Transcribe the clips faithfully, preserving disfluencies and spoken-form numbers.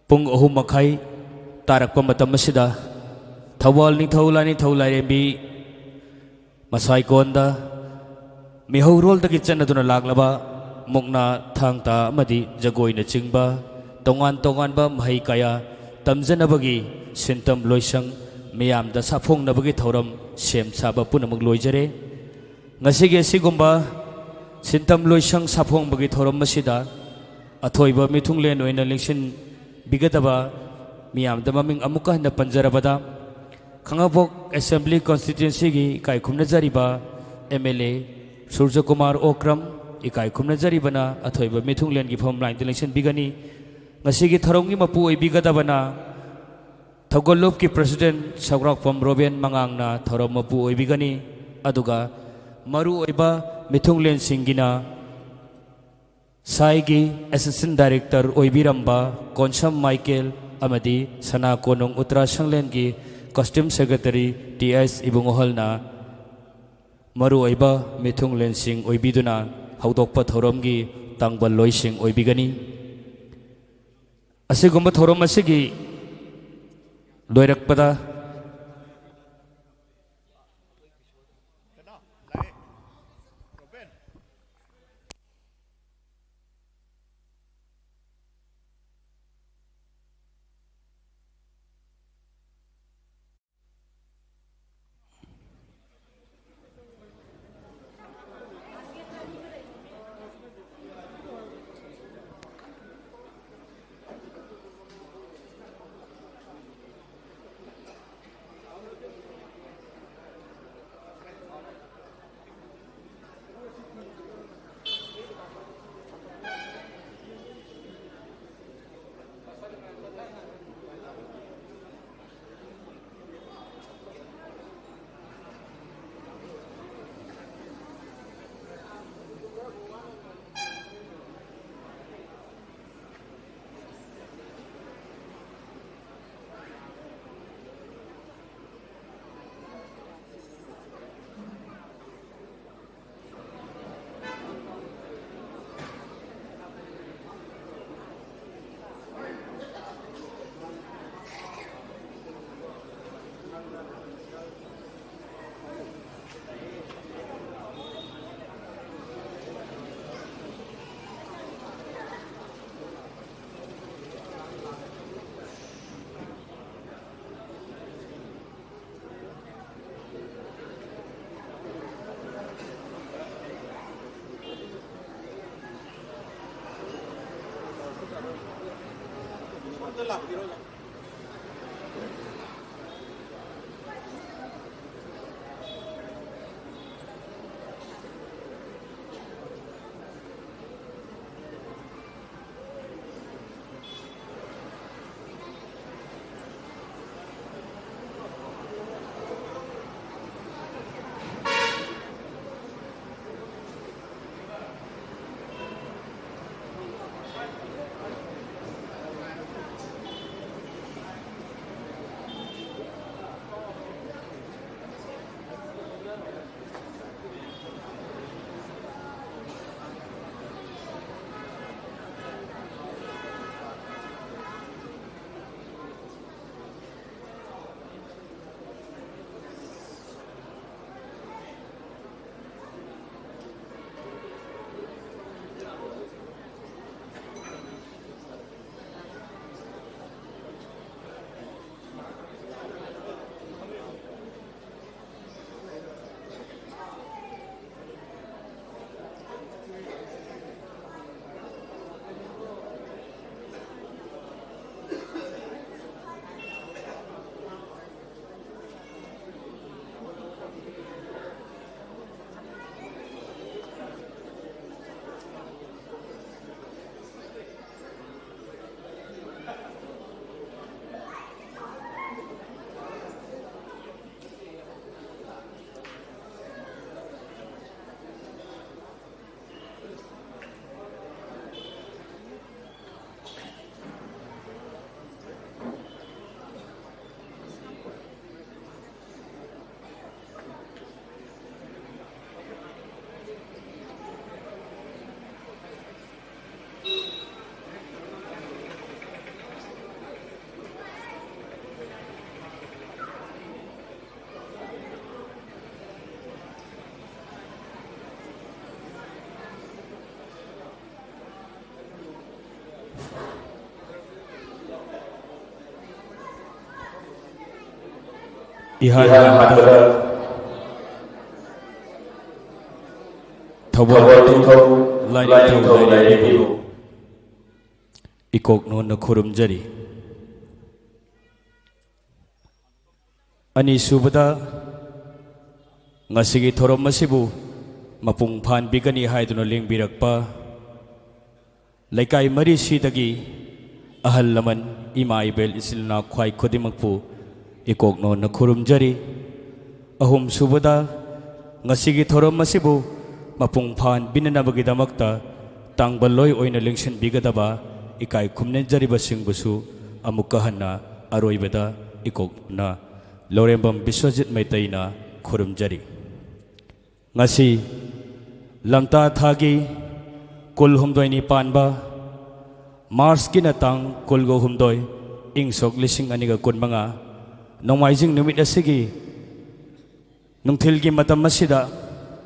ꯄꯨꯡ ꯑꯍꯨꯝ ꯃꯈꯥꯏ ꯇꯥꯔꯛꯄ ꯃꯇꯝ ꯑꯁꯤꯗ ꯊꯧꯕꯥꯜ ꯅꯤꯡꯊꯧ ꯂꯥꯏꯅꯤꯡꯊꯧ ꯂꯥꯏꯔꯦꯝꯕꯤ ꯃꯁꯥꯏꯀꯣꯟꯗ ꯃꯤꯍꯧꯔꯣꯜꯗꯒꯤ ꯆꯠꯅꯗꯨꯅ ꯂꯥꯛꯂꯕ ꯃꯨꯛꯅꯥ, ꯊꯥꯡ ꯇꯥ ꯑꯃꯗꯤ ꯖꯒꯣꯏꯅꯆꯤꯡꯕ ꯇꯣꯉꯥꯟ ꯇꯣꯉꯥꯟꯕ ꯃꯍꯩ ꯀꯌꯥ ꯇꯝꯖꯅꯕꯒꯤ ꯁꯤꯟꯇꯝ ꯂꯣꯏꯁꯪ ꯃꯤꯌꯥꯝꯗ ꯁꯥꯐꯣꯡꯅꯕꯒꯤ ꯊꯧꯔꯝ ꯁꯦꯝ ꯁꯥꯕ ꯄꯨꯝꯅꯃꯛ ꯂꯣꯏꯖꯔꯦ꯫ ꯉꯁꯤꯒꯤ ꯑꯁꯤꯒꯨꯝꯕ ꯁꯤꯟꯇꯝ ꯂꯣꯏꯁꯪ ꯁꯥꯐꯣꯡꯕꯒꯤ ꯊꯧꯔꯝ ꯑꯁꯤꯗ ꯑꯊꯣꯏꯕ ꯃꯤꯊꯨꯡꯂꯦꯟ ꯑꯣꯏꯅ ꯂꯦꯡꯁꯤꯟꯕꯤꯒꯗꯕ ꯃꯤꯌꯥꯝꯗ ꯃꯃꯤꯡ ꯑꯃꯨꯛꯀ ꯍꯟꯅ ꯄꯟꯖꯔꯕꯗ, ꯈꯥꯉꯕꯣꯛ ꯑꯦꯁꯦꯝꯕ꯭ꯂꯤ ꯀꯣꯟꯁꯇꯤꯇ꯭ꯋꯦꯟꯁꯤꯒꯤ ꯏꯀꯥꯏ ꯈꯨꯝꯅꯖꯔꯤꯕ ꯑꯦꯝ ꯑꯦꯜ ꯑꯦ ꯁꯨꯔꯖꯀꯨꯃꯥꯔ ꯑꯣꯀ꯭ꯔꯝ ꯏꯀꯥꯏ ꯈꯨꯝꯅꯖꯔꯤꯕꯅ ꯑꯊꯣꯏꯕ ꯃꯤꯊꯨꯡꯂꯦꯟꯒꯤ ꯐꯝ ꯂꯥꯏꯟꯗ ꯂꯦꯡꯁꯤꯟꯕꯤꯒꯅꯤ꯫ ꯉꯁꯤꯒꯤ ꯊꯧꯔꯝꯒꯤ ꯃꯄꯨ ꯑꯣꯏꯕꯤꯒꯗꯕꯅ ꯊꯧꯒꯜꯂꯨꯞꯀꯤ ꯄ꯭ꯔꯁꯤꯗꯦꯟ ꯁꯧꯒ꯭ꯔꯥꯛꯄꯝ ꯔꯣꯕꯦꯟ ꯃꯉꯥꯡꯅ ꯊꯧꯔꯝ ꯃꯄꯨ ꯑꯣꯏꯕꯤꯒꯅꯤ꯫ ꯑꯗꯨꯒ ꯃꯔꯨꯑꯣꯏꯕ ꯃꯤꯊꯨꯡꯂꯦꯟꯁꯤꯡꯒꯤꯅ ꯁꯥꯏꯒꯤ ꯑꯦꯁꯤꯁꯇꯦꯟ ꯗꯥꯏꯔꯦꯛꯇꯔ ꯑꯣꯏꯕꯤꯔꯝꯕ ꯀꯣꯟꯁꯝ ꯃꯥꯏꯀꯦꯜ ꯑꯃꯗꯤ ꯁꯅꯥ ꯀꯣꯅꯨꯡ ꯎꯇ꯭ꯔꯥ ꯁꯪꯂꯦꯟꯒꯤ ꯀꯁꯇꯝ ꯁꯦꯀ꯭ꯔꯦꯇꯔꯤ ꯇꯤ ꯑꯦꯁ ꯏꯕꯨꯡꯉꯣꯍꯜꯅ ꯃꯔꯨꯑꯣꯏꯕ ꯃꯤꯊꯨꯡꯂꯦꯟꯁꯤꯡ ꯑꯣꯏꯕꯤꯗꯨꯅ ꯍꯧꯗꯣꯛꯄ ꯊꯧꯔꯝꯒꯤ ꯇꯥꯡꯕꯜ ꯂꯣꯏꯁꯤꯡ ꯑꯣꯏꯕꯤꯒꯅꯤ꯫ ꯑꯁꯤꯒꯨꯝꯕ ꯊꯧꯔꯝ ꯑꯁꯤꯒꯤ ꯂꯣꯏꯔꯛꯄꯗ ꯏꯍꯥꯟ ꯍꯥꯟꯕꯗ ꯊꯧꯕꯥꯜ ꯅꯤꯡꯊꯧ ꯂꯥꯏꯅꯤꯡꯊꯧ ꯂꯥꯏꯔꯦꯝꯕꯤꯕꯨ ꯏꯀꯣꯛ ꯅꯣꯟꯅ ꯈꯨꯔꯨꯝꯖꯔꯤ꯫ ꯑꯅꯤꯁꯨꯕꯗ, ꯉꯁꯤꯒꯤ ꯊꯧꯔꯝ ꯑꯁꯤꯕꯨ ꯃꯄꯨꯡ ꯐꯥꯍꯟꯕꯤꯒꯅꯤ ꯍꯥꯏꯗꯨꯅ ꯂꯦꯡꯕꯤꯔꯛꯄ ꯂꯩꯀꯥꯏ ꯃꯔꯤꯁꯤꯗꯒꯤ ꯑꯍꯜ ꯂꯃꯟ, ꯏꯃꯥ ꯏꯕꯦꯜ, ꯏꯆꯤꯜ ꯏꯅꯥꯎ ꯈ꯭ꯋꯥꯏ ꯈꯨꯗꯤꯡꯃꯛꯄꯨ ꯏꯀꯣꯛꯅꯣꯟꯅ ꯈꯨꯔꯨꯝꯖꯔꯤ꯫ ꯑꯍꯨꯝꯁꯨꯕꯗ, ꯉꯁꯤꯒꯤ ꯊꯧꯔꯝ ꯑꯁꯤꯕꯨ ꯃꯄꯨꯡ ꯐꯥꯍꯟꯕꯤꯅꯅꯕꯒꯤꯗꯃꯛꯇ ꯇꯥꯡꯕ ꯂꯣꯏ ꯑꯣꯏꯅ ꯂꯦꯡꯁꯤꯟꯕꯤꯒꯗꯕ ꯏꯀꯥꯏ ꯈꯨꯝꯅꯖꯔꯤꯕꯁꯤꯡꯕꯨꯁꯨ ꯑꯃꯨꯛꯀ ꯍꯟꯅ ꯑꯔꯣꯏꯕꯗ ꯏꯀꯣꯛꯅ ꯂꯧꯔꯦꯝꯕꯝ ꯕꯤꯁ꯭ꯋꯖꯤꯠ ꯃꯩꯇꯩꯅ ꯈꯨꯔꯨꯝꯖꯔꯤ꯫ ꯉꯁꯤ ꯂꯝꯇꯥ ꯊꯥꯒꯤ ꯀꯨꯜꯍꯨꯝꯗꯣꯏꯅꯤ ꯄꯥꯟꯕ, ꯃꯥꯔꯆꯀꯤꯅ ꯇꯥꯡ ꯀꯨꯜꯒ ꯍꯨꯝꯗꯣꯏ, ꯏꯪ ꯁꯣꯛ ꯂꯤꯁꯤꯡ ꯑꯅꯤꯒ ꯀꯨꯟꯃꯉꯥ, ꯅꯣꯡꯃꯥꯏꯖꯤꯡ ꯅꯨꯃꯤꯠ ꯑꯁꯤꯒꯤ ꯅꯨꯡꯊꯤꯜꯒꯤ ꯃꯇꯝ ꯑꯁꯤꯗ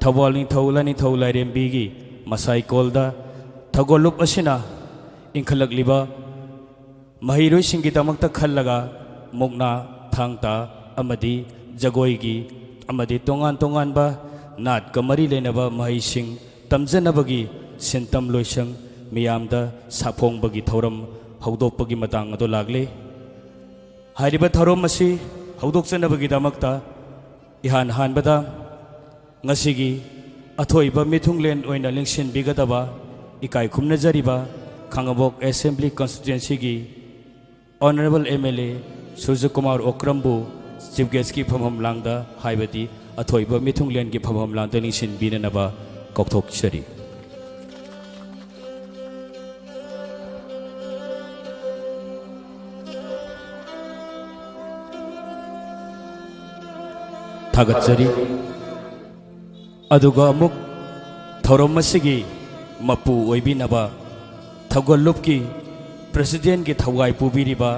ꯊꯧꯕꯥꯜ ꯅꯤꯡꯊꯧ ꯂꯥꯏꯅꯤꯡꯊꯧ ꯂꯥꯏꯔꯦꯝꯕꯤꯒꯤ ꯃꯁꯥꯏꯀꯣꯜꯗ ꯊꯧꯒꯜꯂꯨꯞ ꯑꯁꯤꯅ ꯏꯟꯈꯠꯂꯛꯂꯤꯕ ꯃꯍꯩꯔꯣꯏꯁꯤꯡꯒꯤꯗꯃꯛꯇ ꯈꯜꯂꯒ ꯃꯨꯛꯅꯥ, ꯊꯥꯡ ꯇꯥ ꯑꯃꯗꯤ ꯖꯒꯣꯏꯒꯤ ꯑꯃꯗꯤ ꯇꯣꯉꯥꯟ ꯇꯣꯉꯥꯟꯕ ꯅꯥꯠꯀ ꯃꯔꯤ ꯂꯩꯅꯕ ꯃꯍꯩꯁꯤꯡ ꯇꯝꯖꯅꯕꯒꯤ ꯁꯤꯟꯇꯝ ꯂꯣꯏꯁꯪ ꯃꯤꯌꯥꯝꯗ ꯁꯥꯐꯣꯡꯕꯒꯤ ꯊꯧꯔꯝ ꯍꯧꯗꯣꯛꯄꯒꯤ ꯃꯇꯥꯡ ꯑꯗꯨ ꯂꯥꯛꯂꯤ꯫ ꯍꯥꯏꯔꯤꯕ ꯊꯧꯔꯝ ꯑꯁꯤ ꯍꯧꯗꯣꯛꯆꯅꯕꯒꯤꯗꯃꯛꯇ ꯏꯍꯥꯟ ꯍꯥꯟꯕꯗ ꯉꯁꯤꯒꯤ ꯑꯊꯣꯏꯕ ꯃꯤꯊꯨꯡꯂꯦꯟ ꯑꯣꯏꯅ ꯂꯦꯡꯁꯤꯟꯕꯤꯒꯗꯕ ꯏꯀꯥꯏ ꯈꯨꯝꯅꯖꯔꯤꯕ ꯈꯥꯉꯕꯣꯛ ꯑꯦꯁꯦꯝꯕ꯭ꯂꯤ ꯀꯟꯁꯇꯤꯇ꯭ꯋꯦꯟꯁꯤꯒꯤ honourable M L A Surjakumar ꯑꯣꯀ꯭ꯔꯝꯕꯨ ꯆꯤꯐ ꯒꯦꯁꯀꯤ ꯐꯝꯐꯝ ꯂꯥꯡꯗ, ꯍꯥꯏꯕꯗꯤ ꯑꯊꯣꯏꯕ ꯃꯤꯊꯨꯡꯂꯦꯟꯒꯤ ꯐꯝꯐꯝ ꯂꯥꯡꯗ ꯂꯦꯡꯁꯤꯟꯕꯤꯅꯅꯕ ꯀꯧꯊꯣꯛꯆꯔꯤ꯫ ꯊꯥꯒꯠꯆꯔꯤ꯫ ꯑꯗꯨꯒ ꯑꯃꯨꯛ ꯊꯧꯔꯝ ꯑꯁꯤꯒꯤ ꯃꯄꯨ ꯑꯣꯏꯕꯤꯅꯕ ꯊꯧꯒꯜꯂꯨꯞꯀꯤ ꯄ꯭ꯔꯦꯁꯤꯗꯦꯟꯒꯤ ꯊꯧꯒꯥꯏ ꯄꯨꯕꯤꯔꯤꯕ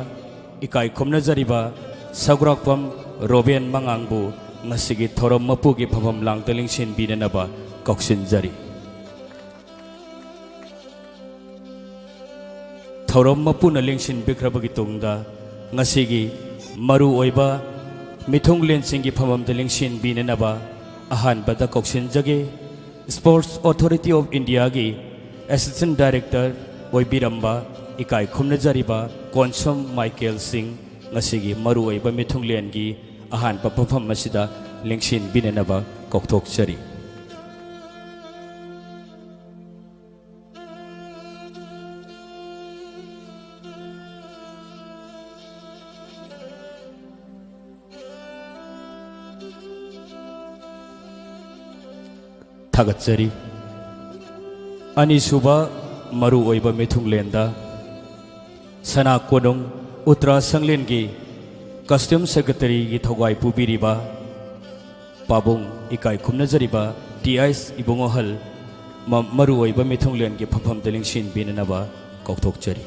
ꯏꯀꯥꯏ ꯈꯨꯝꯅꯖꯔꯤꯕ ꯁꯒ꯭ꯔꯥꯛꯄꯝ ꯔꯣꯕꯦꯟ ꯃꯉꯥꯡꯕꯨ ꯉꯁꯤꯒꯤ ꯊꯧꯔꯝ ꯃꯄꯨꯒꯤ ꯐꯝꯐꯝ ꯂꯥꯡꯗ ꯂꯦꯡꯁꯤꯟꯕꯤꯅꯅꯕ ꯀꯧꯁꯤꯟꯖꯔꯤ꯫ ꯊꯧꯔꯝ ꯃꯄꯨꯅ ꯂꯦꯡꯁꯤꯟꯕꯤꯈ꯭ꯔꯕꯒꯤ ꯇꯨꯡꯗ ꯉꯁꯤꯒꯤ ꯃꯔꯨꯑꯣꯏꯕ ꯃꯤꯊꯨꯡꯂꯦꯟꯁꯤꯡꯒꯤ ꯐꯝꯐꯝꯗ ꯂꯦꯡꯁꯤꯟꯕꯤꯅꯅꯕ ꯑꯍꯥꯟꯕꯗ ꯀꯧꯁꯤꯟꯖꯒꯦ꯫ Sports Authority of Indiaꯒꯤ Assistant Director ꯑꯣꯏꯕꯤꯔꯝꯕ ꯏꯀꯥꯏ ꯈꯨꯝꯅꯖꯔꯤꯕ ꯀꯣꯟꯁꯝ ꯃꯥꯏꯀꯦꯜ ꯁꯤꯡ ꯉꯁꯤꯒꯤ ꯃꯔꯨꯑꯣꯏꯕ ꯃꯤꯊꯨꯡꯂꯦꯟꯒꯤ ꯑꯍꯥꯟꯕ ꯐꯝꯐꯝ ꯑꯁꯤꯗ ꯂꯦꯡꯁꯤꯟꯕꯤꯅꯅꯕ ꯀꯧꯊꯣꯛꯆꯔꯤ꯫ ꯊꯥꯒꯠꯆꯔꯤ꯫ ꯑꯅꯤꯁꯨꯕ ꯃꯔꯨꯑꯣꯏꯕ ꯃꯤꯊꯨꯡꯂꯦꯟꯗ ꯁꯅꯥ ꯀꯣꯅꯨꯡ ꯎꯇ꯭ꯔꯥ ꯁꯪꯂꯦꯟꯒꯤ ꯀꯁꯇꯝ ꯁꯦꯀ꯭ꯔꯦꯇꯔꯤꯒꯤ ꯊꯧꯒꯥꯏ ꯄꯨꯕꯤꯔꯤꯕ ꯄꯥꯕꯨꯡ ꯏꯀꯥꯏ ꯈꯨꯝꯅꯖꯔꯤꯕ ꯇꯤ ꯑꯥꯏꯁ ꯏꯕꯨꯡꯉꯣꯍꯜ ꯃ-, ꯃꯔꯨꯑꯣꯏꯕ ꯃꯤꯊꯨꯡꯂꯦꯟꯒꯤ ꯐꯝꯐꯝꯗ ꯂꯦꯡꯁꯤꯟꯕꯤꯅꯅꯕ ꯀꯧꯊꯣꯛꯆꯔꯤ꯫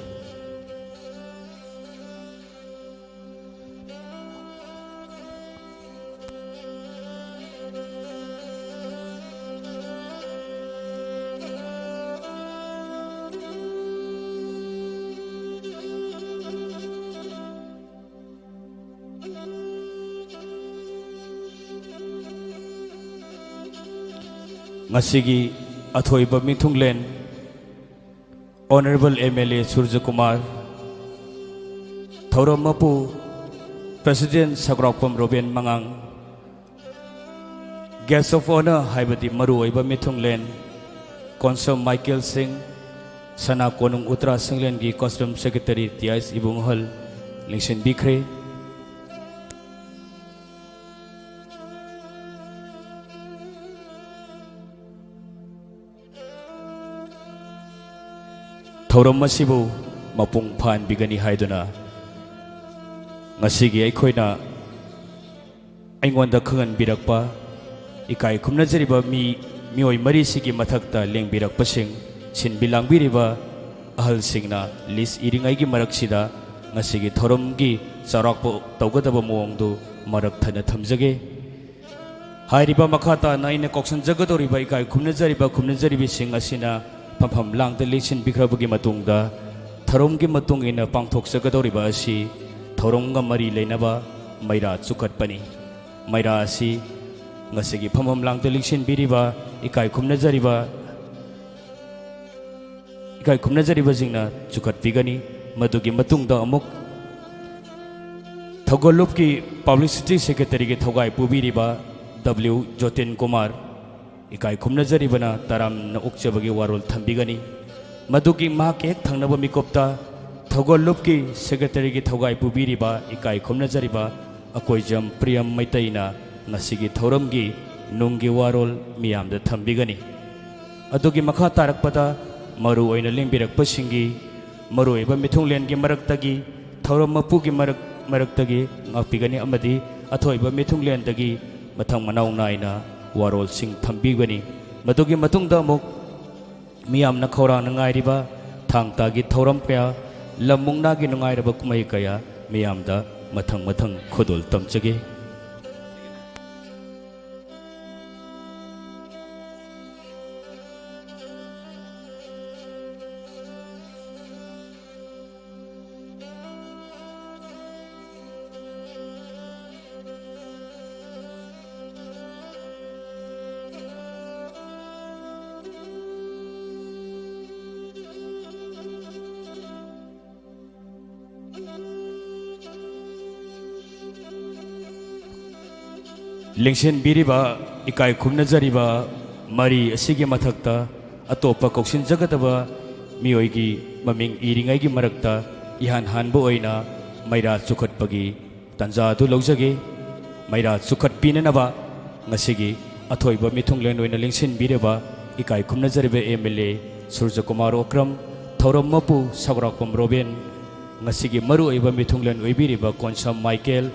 ꯉꯁꯤꯒꯤ ꯑꯊꯣꯏꯕ ꯃꯤꯊꯨꯡꯂꯦꯟ Honourable M L A ꯁꯨꯔꯖꯀꯨꯃꯥꯔ, ꯊꯧꯔꯝ ꯃꯄꯨ President ꯁꯒ꯭ꯔꯥꯎꯄꯝ ꯔꯣꯕꯦꯟ ꯃꯉꯥꯡ, Guest of Honour ꯍꯥꯏꯕꯗꯤ ꯃꯔꯨꯑꯣꯏꯕ ꯃꯤꯊꯨꯡꯂꯦꯟ ꯀꯣꯟꯁꯝ ꯃꯥꯏꯀꯦꯜ ꯁꯤꯡ, ꯁꯅꯥ ꯀꯣꯅꯨꯡ ꯎꯇ꯭ꯔꯥ ꯁꯪꯂꯦꯟꯒꯤ Custom Secretary ꯇꯤ ꯑꯥꯏꯁ ꯏꯕꯨꯡꯉꯣꯍꯜ ꯂꯦꯡꯁꯤꯟꯕꯤꯈ꯭ꯔꯦ꯫ ꯊꯧꯔꯝ ꯑꯁꯤꯕꯨ ꯃꯄꯨꯡ ꯐꯥꯍꯟꯕꯤꯒꯅꯤ ꯍꯥꯏꯗꯨꯅ ꯉꯁꯤꯒꯤ ꯑꯩꯈꯣꯏꯅ, ꯑꯩꯉꯣꯟꯗ ꯈꯪꯍꯟꯕꯤꯔꯛꯄ ꯏꯀꯥꯏ ꯈꯨꯝꯅꯖꯔꯤꯕ ꯃꯤ, ꯃꯤꯑꯣꯏ ꯃꯔꯤꯁꯤꯒꯤ ꯃꯊꯛꯇ ꯂꯦꯡꯕꯤꯔꯛꯄꯁꯤꯡ, ꯁꯤꯟꯕꯤ ꯂꯥꯡꯕꯤꯔꯤꯕ ꯑꯍꯜꯁꯤꯡꯅ list ꯏꯔꯤꯉꯩꯒꯤ ꯃꯔꯛꯁꯤꯗ ꯉꯁꯤꯒꯤ ꯊꯧꯔꯝꯒꯤ ꯆꯥꯎꯔꯥꯛꯄ ꯇꯧꯒꯗꯕ ꯃꯑꯣꯡꯗꯨ ꯃꯔꯛ ꯊꯠꯅ ꯊꯝꯖꯒꯦ꯫ ꯍꯥꯏꯔꯤꯕ ꯃꯈꯥ ꯇꯥꯅ ꯑꯩꯅ ꯀꯧꯁꯤꯟꯖꯒꯗꯧꯔꯤꯕ ꯏꯀꯥꯏ ꯈꯨꯝꯅꯖꯔꯤꯕ ꯈꯨꯝꯅꯖꯔꯤꯕꯤꯁꯤꯡ ꯑꯁꯤꯅ ꯐꯝꯐꯝ ꯂꯥꯡꯗ ꯂꯦꯡꯁꯤꯟꯕꯤꯈ꯭ꯔꯕꯒꯤ ꯃꯇꯨꯡꯗ, ꯊꯧꯔꯝꯒꯤ ꯃꯇꯨꯡ ꯏꯟꯅ ꯄꯥꯡꯊꯣꯛꯆꯒꯗꯧꯔꯤꯕ ꯑꯁꯤ ꯊꯧꯔꯝꯒ ꯃꯔꯤ ꯂꯩꯅꯕ ꯃꯩꯔꯥ ꯆꯨꯈꯠꯄꯅꯤ꯫ ꯃꯩꯔꯥ ꯑꯁꯤ ꯉꯁꯤꯒꯤ ꯐꯝꯐꯝ ꯂꯥꯡꯗ ꯂꯦꯡꯁꯤꯟꯕꯤꯔꯤꯕ ꯏꯀꯥꯏ ꯈꯨꯝꯅꯖꯔꯤꯕ, ꯏꯀꯥꯏ ꯈꯨꯝꯅꯖꯔꯤꯕꯁꯤꯡꯅ ꯆꯨꯈꯠꯄꯤꯒꯅꯤ꯫ ꯃꯗꯨꯒꯤ ꯃꯇꯨꯡꯗ ꯑꯃꯨꯛ ꯊꯧꯒꯜꯂꯨꯞꯀꯤ ꯄꯕ꯭ꯂꯤꯁꯤꯇꯤ ꯁꯦꯀ꯭ꯔꯦꯇꯔꯤꯒꯤ ꯊꯧꯒꯥꯏ ꯄꯨꯕꯤꯔꯤꯕ ꯗꯕ꯭ꯂꯤꯎ ꯖꯣꯇꯤꯟ ꯀꯨꯃꯥꯔ, ꯏꯀꯥꯏ ꯈꯨꯝꯅꯖꯔꯤꯕꯅ ꯇꯔꯥꯝꯅ ꯑꯣꯛꯆꯕꯒꯤ ꯋꯥꯔꯣꯜ ꯊꯝꯕꯤꯒꯅꯤ꯫ ꯃꯗꯨꯒꯤ ꯃꯍꯥꯛꯀꯤ ꯍꯦꯛ ꯊꯪꯅꯕ ꯃꯤꯀꯨꯞꯇ ꯊꯧꯒꯜꯂꯨꯞꯀꯤ ꯁꯦꯀ꯭ꯔꯦꯇꯔꯤꯒꯤ ꯊꯧꯒꯥꯏ ꯄꯨꯕꯤꯔꯤꯕ ꯏꯀꯥꯏ ꯈꯨꯝꯅꯖꯔꯤꯕ ꯑꯀꯣꯏꯖꯝ ꯄ꯭ꯔꯤꯌꯝ ꯃꯩꯇꯩꯅ ꯉꯁꯤꯒꯤ ꯊꯧꯔꯝꯒꯤ ꯅꯨꯡꯒꯤ ꯋꯥꯔꯣꯜ ꯃꯤꯌꯥꯝꯗ ꯊꯝꯕꯤꯒꯅꯤ꯫ ꯑꯗꯨꯒꯤ ꯃꯈꯥ ꯇꯥꯔꯛꯄꯗ ꯃꯔꯨ ꯑꯣꯏꯅ ꯂꯦꯡꯕꯤꯔꯛꯄꯁꯤꯡꯒꯤ ꯃꯔꯨꯑꯣꯏꯕ ꯃꯤꯊꯨꯡꯂꯦꯟꯒꯤ ꯃꯔꯛꯇꯒꯤ, ꯊꯧꯔꯝ ꯃꯄꯨꯒꯤ ꯃꯔꯛ-, ꯃꯔꯛꯇꯒꯤ ꯉꯥꯛꯄꯤꯒꯅꯤ ꯑꯃꯗꯤ ꯑꯊꯣꯏꯕ ꯃꯤꯊꯨꯡꯂꯦꯟꯗꯒꯤ ꯃꯊꯪ ꯃꯅꯥꯎ ꯅꯥꯏꯅ ꯋꯥꯔꯣꯜꯁꯤꯡ ꯊꯝꯕꯤꯒꯅꯤ꯫ ꯃꯗꯨꯒꯤ ꯃꯇꯨꯡꯗ ꯑꯃꯨꯛ ꯃꯤꯌꯥꯝꯅ ꯈꯧꯔꯥꯡꯅ ꯉꯥꯏꯔꯤꯕ ꯊꯥꯡ ꯇꯥꯒꯤ ꯊꯧꯔꯝ ꯀꯌꯥ, ꯂꯝ ꯃꯨꯛꯅꯥꯒꯤ ꯅꯨꯡꯉꯥꯏꯔꯕ ꯀꯨꯝꯍꯩ ꯀꯌꯥ ꯃꯤꯌꯥꯝꯗ ꯃꯊꯪ ꯃꯊꯪ ꯈꯨꯗꯣꯜ ꯇꯝꯖꯒꯦ꯫ ꯂꯦꯡꯁꯤꯟꯕꯤꯔꯤꯕ, ꯏꯀꯥꯏ ꯈꯨꯝꯅꯖꯔꯤꯕ ꯃꯔꯤ ꯑꯁꯤꯒꯤ ꯃꯊꯛꯇ ꯑꯇꯣꯞꯄ ꯀꯧꯁꯤꯟꯖꯒꯗꯕ ꯃꯤꯑꯣꯏꯒꯤ ꯃꯃꯤꯡ ꯏꯔꯤꯉꯩꯒꯤ ꯃꯔꯛꯇ ꯏꯍꯥꯟ ꯍꯥꯟꯕ ꯑꯣꯏꯅ ꯃꯩꯔꯥ ꯆꯨꯈꯠꯄꯒꯤ ꯇꯥꯟꯖꯥ ꯑꯗꯨ ꯂꯧꯖꯒꯦ꯫ ꯃꯩꯔꯥ ꯆꯨꯈꯠꯄꯤꯅꯅꯕ ꯉꯁꯤꯒꯤ ꯑꯊꯣꯏꯕ ꯃꯤꯊꯨꯡꯂꯦꯟ ꯑꯣꯏꯅ ꯂꯦꯡꯁꯤꯟꯕꯤꯔꯕ ꯏꯀꯥꯏ ꯈꯨꯝꯅꯖꯔꯤꯕ ꯑꯦꯝ ꯑꯦꯜ ꯑꯦ ꯁꯨꯔꯖꯀꯨꯃꯥꯔ ꯑꯣꯀ꯭ꯔꯝ, ꯊꯧꯔꯝ ꯃꯄꯨ ꯁꯒ꯭ꯔꯥꯛꯄꯝ ꯔꯣꯕꯤꯟ, ꯉꯁꯤꯒꯤ ꯃꯔꯨꯑꯣꯏꯕ ꯃꯤꯊꯨꯡꯂꯦꯟ ꯑꯣꯏꯕꯤꯔꯤꯕ ꯀꯣꯟꯁꯝ ꯃꯥꯏꯀꯦꯜ,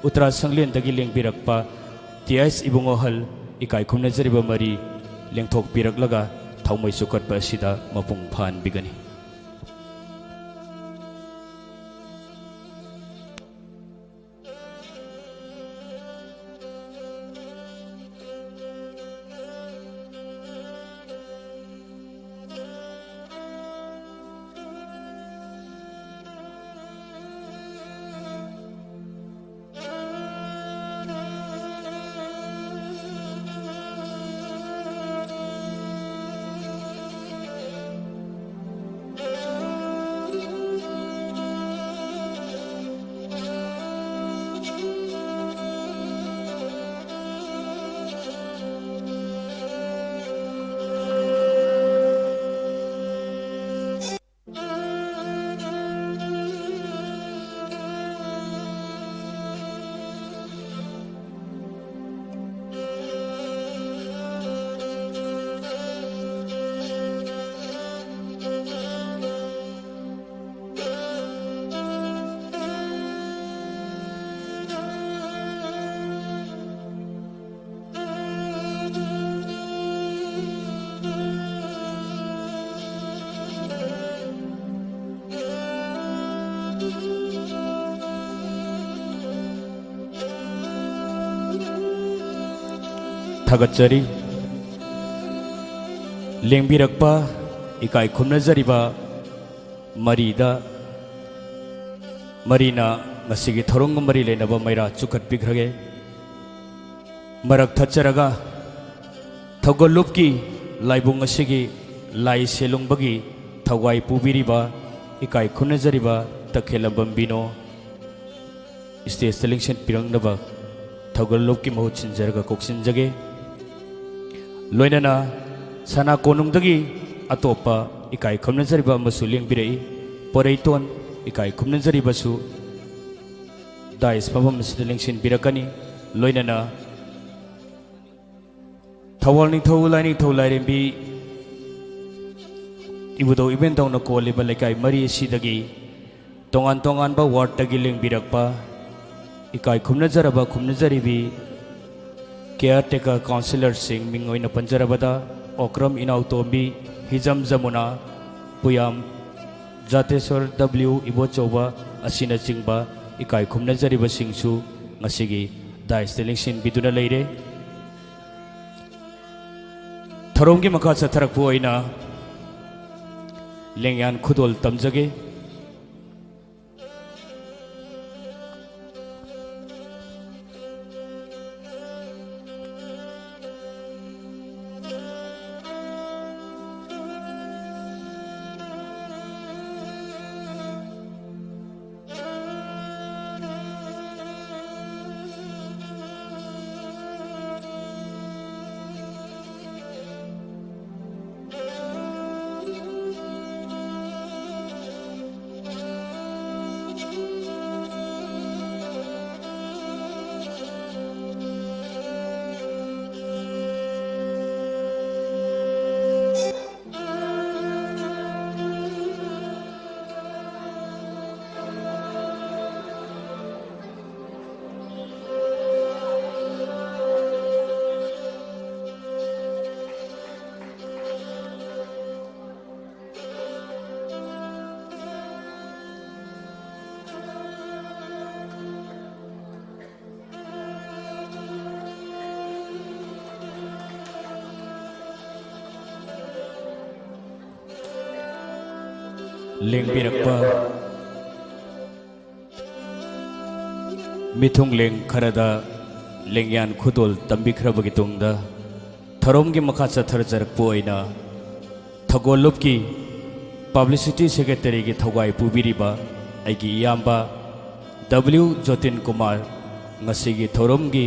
ꯎꯇ꯭ꯔꯥ ꯁꯪꯂꯦꯟꯗꯒꯤ ꯂꯦꯡꯕꯤꯔꯛꯄ ꯇꯤ ꯑꯩꯆ ꯏꯕꯨꯡꯉꯣꯍꯜ, ꯏꯀꯥꯏ ꯈꯨꯝꯅꯖꯔꯤꯕ ꯃꯔꯤ ꯂꯦꯡꯊꯣꯛꯄꯤꯔꯛꯂꯒ ꯊꯥꯎꯃꯩ ꯆꯨꯈꯠꯄ ꯑꯁꯤꯗ ꯃꯄꯨꯡ ꯐꯥꯍꯟꯕꯤꯒꯅꯤ꯫ ꯊꯥꯒꯠꯆꯔꯤ꯫ ꯂꯦꯡꯕꯤꯔꯛꯄ ꯏꯀꯥꯏ ꯈꯨꯝꯅꯖꯔꯤꯕ ꯃꯔꯤꯗ, ꯃꯔꯤꯅ ꯉꯁꯤꯒꯤ ꯊꯧꯔꯝꯒ ꯃꯔꯤ ꯂꯩꯅꯕ ꯃꯩꯔꯥ ꯆꯨꯈꯠꯄꯤꯈ꯭ꯔꯒꯦ꯫ ꯃꯔꯛ ꯊꯠꯆꯔꯒ ꯊꯧꯒꯜꯂꯨꯞꯀꯤ ꯂꯥꯏꯕꯨꯡ ꯑꯁꯤꯒꯤ ꯂꯥꯏ ꯁꯦꯂꯨꯡꯕꯒꯤ ꯊꯧꯒꯥꯏ ꯄꯨꯕꯤꯔꯤꯕ ꯏꯀꯥꯏ ꯈꯨꯝꯅꯖꯔꯤꯕ ꯇꯈꯦꯂꯝꯕꯝ ꯕꯤꯅꯣ ꯁ꯭ꯇꯦꯖꯇ ꯂꯦꯡꯁꯤꯟꯕꯤꯔꯛꯅꯕ ꯊꯧꯒꯜꯂꯨꯞꯀꯤ ꯃꯍꯨꯠ ꯁꯤꯟꯖꯔꯒ ꯀꯧꯁꯤꯟꯖꯒꯦ꯫ ꯂꯣꯏꯅꯅ ꯁꯅꯥ ꯀꯣꯅꯨꯡꯗꯒꯤ ꯑꯇꯣꯞꯄ ꯏꯀꯥꯏ ꯈꯨꯝꯅꯖꯔꯤꯕ ꯑꯃꯁꯨ ꯂꯦꯡꯕꯤꯔꯛꯏ꯫ ꯄꯣꯔꯩꯇꯣꯟ ꯏꯀꯥꯏ ꯈꯨꯝꯅꯖꯔꯤꯕꯁꯨ ꯗꯥꯏꯁ ꯃꯐꯝ ꯑꯁꯤꯗ ꯂꯦꯡꯁꯤꯟꯕꯤꯔꯛꯀꯅꯤ꯫ ꯂꯣꯏꯅꯅ ꯊꯧꯕꯥꯜ ꯅꯤꯡꯊꯧ ꯂꯥꯏꯅꯤꯡꯊꯧ ꯂꯥꯏꯔꯦꯝꯕꯤ ꯏꯕꯨꯙꯧ ꯏꯕꯦꯟꯗꯧꯅ ꯀꯣꯜꯂꯤꯕ ꯂꯩꯀꯥꯏ ꯃꯔꯤ ꯑꯁꯤꯗꯒꯤ ꯇꯣꯉꯥꯟ ꯇꯣꯉꯥꯟꯕ ꯋꯥꯔꯗꯇꯒꯤ ꯂꯦꯡꯕꯤꯔꯛꯄ ꯏꯀꯥꯏ ꯈꯨꯝꯅꯖꯔꯕ ꯈꯨꯝꯅꯖꯔꯤꯕꯤ ꯀꯤꯌꯔ ꯇꯦꯀꯔ ꯀꯥꯎꯟꯁꯤꯂꯔꯁꯤꯡ ꯃꯤꯡ ꯑꯣꯏꯅ ꯄꯟꯖꯔꯕꯗ ꯑꯣꯀ꯭ꯔꯝ ꯏꯅꯥꯎꯇꯣꯝꯕꯤ, ꯍꯤꯖꯝ ꯖꯃꯨꯅꯥ, ꯄꯨꯌꯥꯝ ꯖꯥꯇꯦꯁꯣꯔ ꯗꯕ꯭ꯂꯤꯎ ꯏꯕꯣꯆꯧꯕ ꯑꯁꯤꯅꯆꯤꯡꯕ ꯏꯀꯥꯏ ꯈꯨꯝꯅꯖꯔꯤꯕꯁꯤꯡꯁꯨ ꯉꯁꯤꯒꯤ ꯗꯥꯏꯁꯇ ꯂꯦꯡꯁꯤꯟꯕꯤꯗꯨꯅ ꯂꯩꯔꯦ꯫ ꯊꯧꯔꯝꯒꯤ ꯃꯈꯥ ꯆꯠꯊꯔꯛꯄ ꯑꯣꯏꯅ ꯂꯦꯡꯌꯥꯟ ꯈꯨꯗꯣꯜ ꯇꯝꯖꯒꯦ꯫ ꯂꯦꯡꯕꯤꯔꯛꯄ ꯃꯤꯊꯨꯡꯂꯦꯟ ꯈꯔꯗ ꯂꯦꯡꯌꯥꯟ ꯈꯨꯗꯣꯜ ꯇꯝꯕꯤꯈ꯭ꯔꯕꯒꯤ ꯇꯨꯡꯗ, ꯊꯧꯔꯝꯒꯤ ꯃꯈꯥ ꯆꯠꯊꯔꯖꯔꯛꯄ ꯑꯣꯏꯅ ꯊꯧꯒꯜꯂꯨꯞꯀꯤ publicity secretaryꯒꯤ ꯊꯧꯒꯥꯏ ꯄꯨꯕꯤꯔꯤꯕ ꯑꯩꯒꯤ ꯏꯌꯥꯝꯕ W ꯖꯣꯇꯤꯟ ꯀꯨꯃꯥꯔ ꯉꯁꯤꯒꯤ ꯊꯧꯔꯝꯒꯤ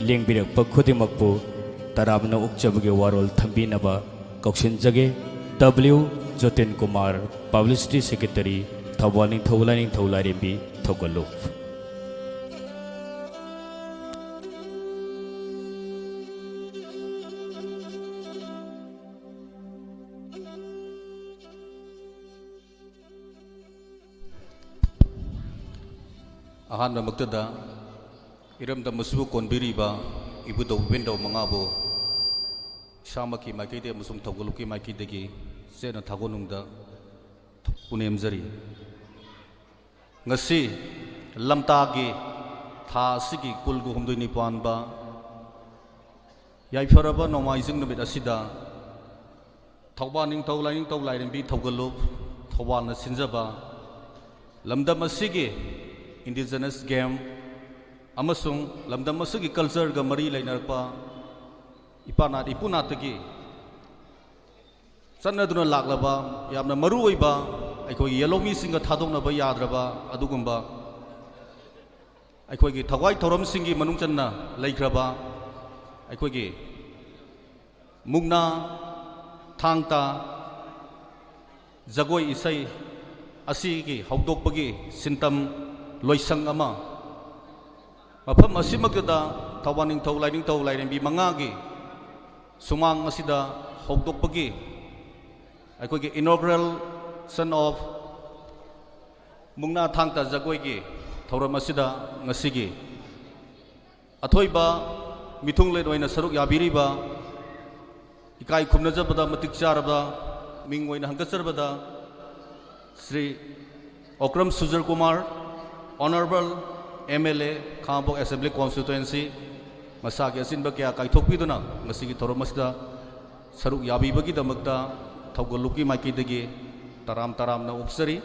ꯂꯦꯡꯕꯤꯔꯛꯄ ꯈꯨꯗꯤꯡꯃꯛꯄꯨ ꯇꯔꯥꯝꯅ ꯑꯣꯛꯆꯕꯒꯤ ꯋꯥꯔꯣꯜ ꯊꯝꯕꯤꯅꯕ ꯀꯧꯁꯤꯟꯖꯒꯦ꯫ W ꯖꯣꯇꯤꯟ Kumar, publicity secretary, Thoubal ꯅꯤꯡꯊꯧ ꯂꯥꯏꯅꯤꯡꯊꯧ ꯂꯥꯏꯔꯦꯝꯕꯤ ꯊꯧꯒꯜꯂꯨꯞ꯫ ꯑꯍꯥꯟꯕꯃꯛꯇꯗ ꯏꯔꯝꯗꯝ ꯑꯁꯤꯕꯨ ꯀꯣꯟꯕꯤꯔꯤꯕ ꯏꯕꯨꯙꯧ ꯏꯕꯦꯟꯙꯧ ꯃꯉꯥꯕꯨ ꯏꯁꯥꯃꯛꯀꯤ ꯃꯥꯏꯀꯩꯗꯒꯤ ꯑꯃꯁꯨꯡ ꯊꯧꯒꯜꯂꯨꯞꯀꯤ ꯃꯥꯏꯀꯩꯗꯒꯤ ꯆꯦꯠꯅ ꯊꯥꯒꯣꯟꯅꯨꯡꯗ ꯄꯨꯅꯦꯝꯖꯔꯤ꯫ ꯉꯁꯤ ꯂꯝꯇꯥꯒꯤ ꯊꯥ ꯑꯁꯤꯒꯤ ꯀꯨꯟꯒ ꯍꯨꯝꯗꯣꯏꯅꯤ ꯄꯥꯟꯕ ꯌꯥꯏꯐꯔꯕ ꯅꯣꯡꯃꯥꯏꯖꯤꯡ ꯅꯨꯃꯤꯠ ꯑꯁꯤꯗ ꯊꯧꯕꯥꯜ ꯅꯤꯡꯊꯧ ꯂꯥꯏꯅꯤꯡꯊꯧ ꯂꯥꯏꯔꯦꯝꯕꯤ ꯊꯧꯒꯜꯂꯨꯞ ꯊꯧꯕꯥꯜꯅ ꯁꯤꯟꯖꯕ ꯂꯝꯗꯝ ꯑꯁꯤꯒꯤ indigenous game ꯑꯃꯁꯨꯡ ꯂꯝꯗꯝ ꯑꯁꯤꯒꯤ cultureꯒ ꯃꯔꯤ ꯂꯩꯅꯔꯛꯄ ꯏꯄꯥꯅꯥꯠ ꯏꯄꯨꯅꯥꯠꯇꯒꯤ ꯆꯠꯅꯗꯨꯅ ꯂꯥꯛꯂꯕ ꯌꯥꯝꯅ ꯃꯔꯨ ꯑꯣꯏꯕ ꯑꯩꯈꯣꯏꯒꯤ ꯌꯦꯜꯍꯧꯃꯤꯁꯤꯡꯒ ꯊꯥꯗꯣꯛꯅꯕ ꯌꯥꯗ꯭ꯔꯕ ꯑꯗꯨꯒꯨꯝꯕ ꯑꯩꯈꯣꯏꯒꯤ ꯊꯋꯥꯏ ꯊꯧꯔꯝꯁꯤꯡꯒꯤ ꯃꯅꯨꯡ ꯆꯟꯅ ꯂꯩꯈ꯭ꯔꯕ ꯑꯩꯈꯣꯏꯒꯤ ꯃꯨꯛꯅꯥ ꯊꯥꯡ ꯇꯥ ꯖꯒꯣꯏ ꯏꯁꯩ ꯑꯁꯤꯒꯤ ꯍꯧꯗꯣꯛꯄꯒꯤ ꯁꯤꯟꯇꯝ ꯂꯣꯏꯁꯪ ꯑꯃ ꯃꯐꯝ ꯑꯁꯤꯃꯛꯇꯗ ꯊꯧꯕꯥꯜ ꯅꯤꯡꯊꯧ ꯂꯥꯏꯅꯤꯡꯊꯧ ꯂꯥꯏꯔꯦꯝꯕꯤ ꯃꯉꯥꯒꯤ ꯁꯨꯃꯥꯡ ꯑꯁꯤꯗ ꯍꯧꯗꯣꯛꯄꯒꯤ ꯑꯩꯈꯣꯏꯒꯤ inauguration of ꯃꯨꯛꯅꯥ ꯊꯥꯡ ꯇꯥ ꯖꯒꯣꯏꯒꯤ ꯊꯧꯔꯝ ꯑꯁꯤꯗ ꯉꯁꯤꯒꯤ ꯑꯊꯣꯏꯕ ꯃꯤꯊꯨꯡꯂꯦꯟ ꯑꯣꯏꯅ ꯁꯔꯨꯛ ꯌꯥꯕꯤꯔꯤꯕ ꯏꯀꯥꯏ ꯈꯨꯝꯅꯖꯕꯗ ꯃꯇꯤꯛ ꯆꯥꯔꯕ ꯃꯤꯡ ꯑꯣꯏꯅ ꯍꯪꯒꯠꯆꯔꯕꯗ Shri Okram Surja Kumar, Honourable M L A, Khangabok Assembly Constituency, ꯃꯁꯥꯒꯤ ꯑꯆꯤꯟꯕ ꯀꯌꯥ ꯀꯥꯏꯊꯣꯛꯄꯤꯗꯨꯅ ꯉꯁꯤꯒꯤ ꯊꯧꯔꯝ ꯑꯁꯤꯗ ꯁꯔꯨꯛ ꯌꯥꯕꯤꯕꯒꯤꯗꯃꯛꯇ ꯊꯧꯒꯜꯂꯨꯞꯀꯤ ꯃꯥꯏꯀꯩꯗꯒꯤ ꯇꯔꯥꯝ ꯇꯔꯥꯝꯅ ꯑꯣꯛꯆꯔꯤ꯫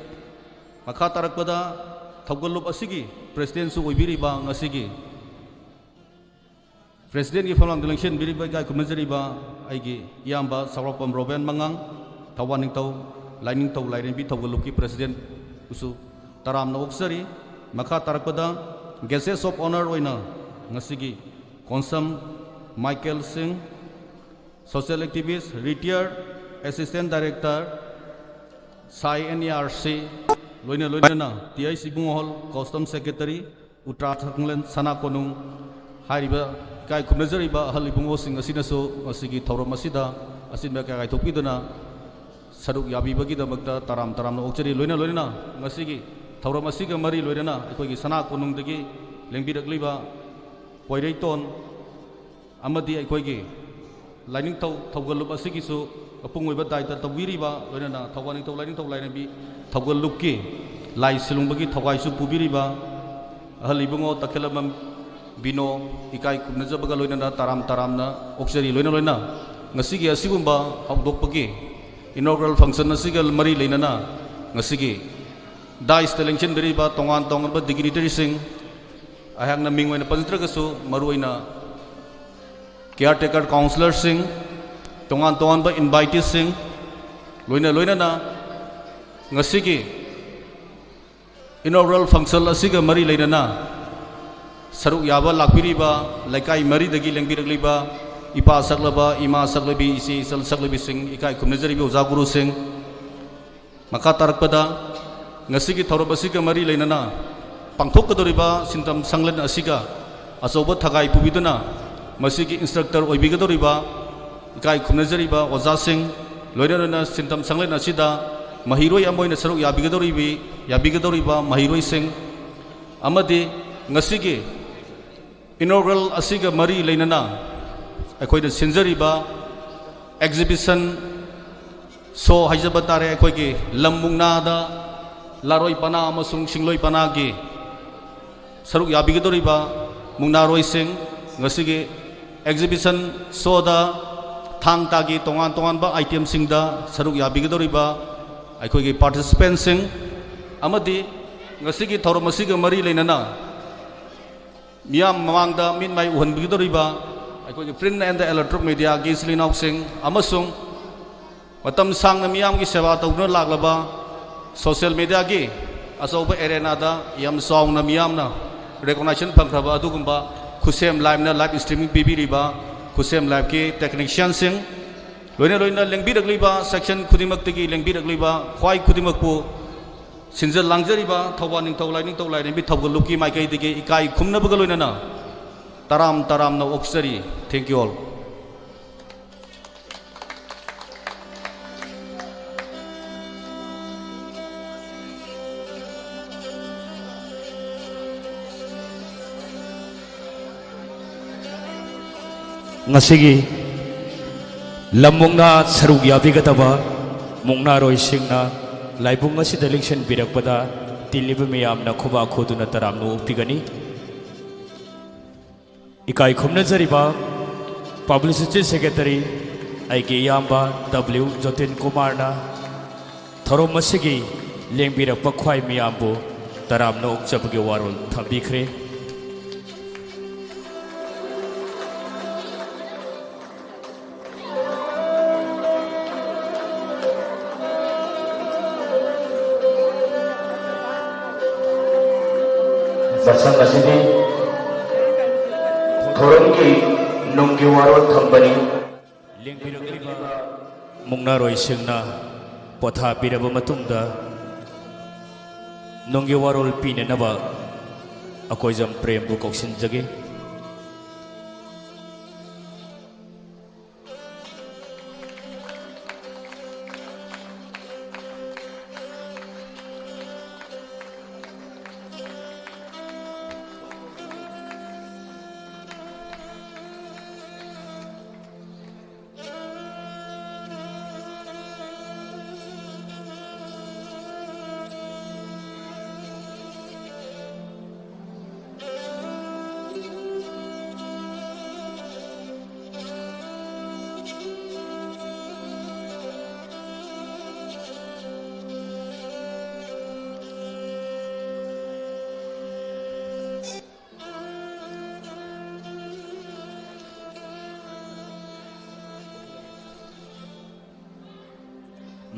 ꯃꯈꯥ ꯇꯥꯔꯛꯄꯗ ꯊꯧꯒꯜꯂꯨꯞ ꯑꯁꯤꯒꯤ ꯄ꯭ꯔꯦꯁꯤꯗꯦꯟꯁꯨ ꯑꯣꯏꯕꯤꯔꯤꯕ ꯉꯁꯤꯒꯤ ꯄ꯭ꯔꯦꯁꯤꯗꯦꯟꯒꯤ ꯐꯝꯂꯥꯡꯗ ꯂꯦꯡꯁꯤꯟꯕꯤꯔꯤꯕ ꯏꯀꯥꯏ ꯈꯨꯝꯅꯖꯔꯤꯕ ꯑꯩꯒꯤ ꯏꯌꯥꯝꯕ ꯁꯥꯎꯔꯥꯛꯄꯝ ꯔꯣꯕꯦꯟ ꯃꯉꯥꯡ, ꯊꯧꯕꯥꯜ ꯅꯤꯡꯊꯧ ꯂꯥꯏꯅꯤꯡꯊꯧ ꯂꯥꯏꯔꯦꯝꯕꯤ ꯊꯧꯒꯜꯂꯨꯞꯀꯤ ꯄ꯭ꯔꯦꯁꯤꯗꯦꯟꯕꯨꯁꯨ ꯇꯔꯥꯝꯅ ꯑꯣꯛꯆꯔꯤ꯫ ꯃꯈꯥ ꯇꯥꯔꯛꯄꯗ guests of honour ꯑꯣꯏꯅ ꯉꯁꯤꯒꯤ ꯀꯣꯟꯁꯝ ꯃꯥꯏꯀꯦꯜ ꯁꯤꯡ, social activist, retired assistant director, ꯁꯥꯏ ꯑꯦꯟ ꯏ ꯑꯥꯔ ꯁꯤ, ꯂꯣꯏꯅ ꯂꯣꯏꯅꯅ ꯇꯤ ꯑꯩꯆ ꯏꯕꯨꯡꯉꯣ ꯍꯣꯜ custom secretary, ꯎꯇ꯭ꯔꯥ ꯊꯥꯡꯂꯦꯟ ꯁꯅꯥ ꯀꯣꯅꯨꯡ ꯍꯥꯏꯔꯤꯕ ꯏꯀꯥꯏ ꯈꯨꯝꯅꯖꯔꯤꯕ ꯑꯍꯜ ꯏꯕꯨꯡꯉꯣꯁꯤꯡ ꯑꯁꯤꯅꯁꯨ ꯉꯁꯤꯒꯤ ꯊꯧꯔꯝ ꯑꯁꯤꯗ ꯑꯆꯤꯟꯕ ꯀꯌꯥ ꯀꯥꯏꯊꯣꯛꯄꯤꯗꯨꯅ ꯁꯔꯨꯛ ꯌꯥꯕꯤꯕꯒꯤꯗꯃꯛꯇ ꯇꯔꯥꯝ ꯇꯔꯥꯝꯅ ꯑꯣꯛꯆꯔꯤ꯫ ꯂꯣꯏꯅ ꯂꯣꯏꯅꯅ ꯉꯁꯤꯒꯤ ꯊꯧꯔꯝ ꯑꯁꯤꯒ ꯃꯔꯤ ꯂꯣꯏꯅꯅ ꯑꯩꯈꯣꯏꯒꯤ ꯁꯅꯥ ꯀꯣꯅꯨꯡꯗꯒꯤ ꯂꯦꯡꯕꯤꯔꯛꯂꯤꯕ ꯄꯣꯏꯔꯩꯇꯣꯟ ꯑꯃꯗꯤ ꯑꯩꯈꯣꯏꯒꯤ ꯂꯥꯏꯅꯤꯡꯊꯧ ꯊꯧꯒꯜꯂꯨꯞ ꯑꯁꯤꯒꯤꯁꯨ ꯃꯄꯨꯡ ꯑꯣꯏꯕ ꯗꯥꯏꯇ ꯇꯧꯕꯤꯔꯤꯕ, ꯂꯣꯏꯅꯅ ꯊꯧꯕꯥꯜ ꯅꯤꯡꯊꯧ ꯂꯥꯏꯅꯤꯡꯊꯧ ꯂꯥꯏꯔꯦꯝꯕꯤ ꯊꯧꯒꯜꯂꯨꯞꯀꯤ ꯂꯥꯏ ꯁꯤꯂꯨꯡꯕꯒꯤ ꯊꯧꯒꯥꯏꯁꯨ ꯄꯨꯕꯤꯔꯤꯕ ꯑꯍꯜ ꯏꯕꯨꯡꯉꯣ ꯇꯈꯦꯂꯝꯕꯝ ꯕꯤꯅꯣ, ꯏꯀꯥꯏ ꯈꯨꯝꯅꯖꯕꯒ ꯂꯣꯏꯅꯅ ꯇꯔꯥꯝ ꯇꯔꯥꯝꯅ ꯑꯣꯛꯆꯔꯤ꯫ ꯂꯣꯏꯅ ꯂꯣꯏꯅ ꯉꯁꯤꯒꯤ ꯑꯁꯤꯒꯨꯝꯕ ꯍꯧꯗꯣꯛꯄꯒꯤ inaugural function ꯑꯁꯤꯒ ꯃꯔꯤ ꯂꯩꯅꯅ ꯉꯁꯤꯒꯤ ꯗꯥꯏꯁꯇ ꯂꯦꯡꯁꯤꯟꯕꯤꯔꯤꯕ ꯇꯣꯉꯥꯟ ꯇꯣꯉꯥꯟꯕ dignitaryꯁꯤꯡ, ꯑꯩꯍꯥꯛꯅ ꯃꯤꯡ ꯑꯣꯏꯅ ꯄꯟꯖꯗ꯭ꯔꯒꯁꯨ ꯃꯔꯨꯑꯣꯏꯅ caretaker councillorꯁꯤꯡ, ꯇꯣꯉꯥꯟ ꯇꯣꯉꯥꯟꯕ inviteesꯁꯤꯡ, ꯂꯣꯏꯅ ꯂꯣꯏꯅꯅ ꯉꯁꯤꯒꯤ inaugural function ꯑꯁꯤꯒ ꯃꯔꯤ ꯂꯩꯅꯅ ꯁꯔꯨꯛ ꯌꯥꯕ ꯂꯥꯛꯄꯤꯔꯤꯕ ꯂꯩꯀꯥꯏ ꯃꯔꯤꯗꯒꯤ ꯂꯦꯡꯕꯤꯔꯛꯂꯤꯕ ꯏꯄꯥ ꯁꯛꯂꯕ, ꯏꯃꯥ ꯁꯛꯂꯕꯤ, ꯏꯆꯦ ꯏꯆꯜ ꯁꯛꯂꯕꯤꯁꯤꯡ, ꯏꯀꯥꯏ ꯈꯨꯝꯅꯖꯔꯤꯕ ꯑꯣꯖꯥ ꯒꯨꯔꯨꯁꯤꯡ, ꯃꯈꯥ ꯇꯥꯔꯛꯄꯗ ꯉꯁꯤꯒꯤ ꯊꯧꯔꯝ ꯑꯁꯤꯒ ꯃꯔꯤ ꯂꯩꯅꯅ ꯄꯥꯡꯊꯣꯛꯀꯗꯧꯔꯤꯕ ꯁꯤꯟꯐꯝ ꯁꯪꯂꯦꯟ ꯑꯁꯤꯒ ꯑꯆꯧꯕ ꯊꯧꯒꯥꯏ ꯄꯨꯕꯤꯗꯨꯅ ꯃꯁꯤꯒꯤ instructor ꯑꯣꯏꯕꯤꯒꯗꯧꯔꯤꯕ ꯏꯀꯥꯏ ꯈꯨꯝꯅꯖꯔꯤꯕ ꯑꯣꯖꯥꯁꯤꯡ, ꯂꯣꯏꯅ ꯂꯣꯏꯅ ꯁꯤꯟꯐꯝ ꯁꯪꯂꯦꯟ ꯑꯁꯤꯗ ꯃꯍꯩꯔꯣꯏ ꯑꯃ ꯑꯣꯏꯅ ꯁꯔꯨꯛ ꯌꯥꯕꯤꯒꯗꯧꯔꯤꯕꯤ-, ꯌꯥꯕꯤꯒꯗꯧꯔꯤꯕ ꯃꯍꯩꯔꯣꯏꯁꯤꯡ ꯑꯃꯗꯤ ꯉꯁꯤꯒꯤ inaugural ꯑꯁꯤꯒ ꯃꯔꯤ ꯂꯩꯅꯅ ꯑꯩꯈꯣꯏꯅ ꯁꯤꯟꯖꯔꯤꯕ exhibition show ꯍꯥꯏꯖꯕ ꯇꯥꯔꯦ, ꯑꯩꯈꯣꯏꯒꯤ ꯂꯝ ꯃꯨꯛꯅꯥꯗ ꯂꯥꯔꯣꯏ ꯄꯅꯥ ꯑꯃꯁꯨꯡ ꯁꯤꯡꯂꯣꯏ ꯄꯅꯥꯒꯤ ꯁꯔꯨꯛ ꯌꯥꯕꯤꯒꯗꯧꯔꯤꯕ ꯃꯨꯛꯅꯥꯔꯣꯏꯁꯤꯡ, ꯉꯁꯤꯒꯤ exhibition showꯗ ꯊꯥꯡ ꯇꯥꯒꯤ ꯇꯣꯉꯥꯟ ꯇꯣꯉꯥꯟꯕ itemꯁꯤꯡꯗ ꯁꯔꯨꯛ ꯌꯥꯕꯤꯒꯗꯧꯔꯤꯕ ꯑꯩꯈꯣꯏꯒꯤ participantꯁꯤꯡ ꯑꯃꯗꯤ ꯉꯁꯤꯒꯤ ꯊꯧꯔꯝ ꯑꯁꯤꯒ ꯃꯔꯤ ꯂꯩꯅꯅ ꯃꯤꯌꯥꯝ ꯃꯃꯥꯡꯗ ꯃꯤꯠ ꯃꯥꯏ ꯎꯍꯟꯕꯤꯒꯗꯧꯔꯤꯕ ꯑꯩꯈꯣꯏꯒꯤ Print and Electronic Mediaꯒꯤ ꯏꯆꯤꯜ ꯏꯅꯥꯎꯁꯤꯡ ꯑꯃꯁꯨꯡ ꯃꯇꯝ ꯁꯥꯡꯅ ꯃꯤꯌꯥꯝꯒꯤ ꯁꯦꯕꯥ ꯇꯧꯗꯨꯅ ꯂꯥꯛꯂꯕ social mediaꯒꯤ ꯑꯆꯧꯕ arenaꯗ ꯌꯥꯝ ꯆꯥꯎꯅ ꯃꯤꯌꯥꯝꯅ recognition ꯐꯪꯈ꯭ꯔꯕ ꯑꯗꯨꯒꯨꯝꯕ ꯈꯨꯠꯁꯦꯝ Liveꯅ live streaming ꯄꯤꯕꯤꯔꯤꯕ ꯈꯨꯠꯁꯦꯝ Liveꯀꯤ technicianꯁꯤꯡ, ꯂꯣꯏꯅ ꯂꯣꯏꯅ ꯂꯦꯡꯕꯤꯔꯛꯂꯤꯕ section ꯈꯨꯗꯤꯡꯃꯛꯇꯒꯤ ꯂꯦꯡꯕꯤꯔꯛꯂꯤꯕ ꯈ꯭ꯋꯥꯏ ꯈꯨꯗꯤꯡꯃꯛꯄꯨ ꯁꯤꯟꯖ ꯂꯥꯡꯖꯔꯤꯕ ꯊꯧꯕꯥꯜ ꯅꯤꯡꯊꯧ ꯂꯥꯏꯅꯤꯡꯊꯧ ꯂꯥꯏꯔꯦꯝꯕꯤ ꯊꯧꯒꯜ ꯂꯨꯞꯀꯤ ꯃꯥꯏꯀꯩꯗꯒꯤ ꯏꯀꯥꯏ ꯈꯨꯝꯅꯕꯒ ꯂꯣꯏꯅꯅ ꯇꯔꯥꯝ ꯇꯔꯥꯝꯅ ꯑꯣꯛꯆꯔꯤ꯫ Thank you all꯫ ꯉꯁꯤꯒꯤ ꯂꯝ ꯃꯨꯛꯅꯥ ꯁꯔꯨꯛ ꯌꯥꯕꯤꯒꯗꯕ ꯃꯨꯛꯅꯥꯔꯣꯏꯁꯤꯡꯅ ꯂꯥꯏꯕꯨꯡ ꯑꯁꯤꯗ ꯂꯦꯡꯁꯤꯟꯕꯤꯔꯛꯄꯗ ꯇꯤꯜꯂꯤꯕ ꯃꯤꯌꯥꯝꯅ ꯈꯨꯕꯥꯛ ꯈꯨꯗꯨꯅ ꯇꯔꯥꯝꯅ ꯑꯣꯛꯄꯤꯒꯅꯤ꯫ ꯏꯀꯥꯏ ꯈꯨꯝꯅꯖꯔꯤꯕ publicity secretary ꯑꯩꯒꯤ ꯏꯌꯥꯝꯕ W ꯖꯣꯇꯤꯟ ꯀꯨꯃꯥꯔꯅ ꯊꯧꯔꯝ ꯑꯁꯤꯒꯤ ꯂꯦꯡꯕꯤꯔꯛꯄ ꯈ꯭ꯋꯥꯏ ꯃꯤꯌꯥꯝꯕꯨ ꯇꯔꯥꯝꯅ ꯑꯣꯛꯆꯕꯒꯤ ꯋꯥꯔꯣꯜ ꯊꯝꯕꯤꯈ꯭ꯔꯦ꯫ ꯃꯁꯪ ꯑꯁꯤꯗꯤ ꯊꯧꯔꯝꯒꯤ ꯅꯨꯡꯒꯤ ꯋꯥꯔꯣꯜ ꯊꯝꯕꯅꯤ꯫ ꯂꯦꯡꯕꯤꯔꯛꯂꯤꯕ ꯃꯨꯛꯅꯥꯔꯣꯏꯁꯤꯡꯅ ꯄꯣꯊꯥꯕꯤꯔꯕ ꯃꯇꯨꯡꯗ ꯅꯨꯡꯒꯤ ꯋꯥꯔꯣꯜ ꯄꯤꯅꯅꯕ ꯑꯀꯣꯏꯖꯝ ꯄ꯭ꯔꯦꯝꯕꯨ ꯀꯧꯁꯤꯟꯖꯒꯦ꯫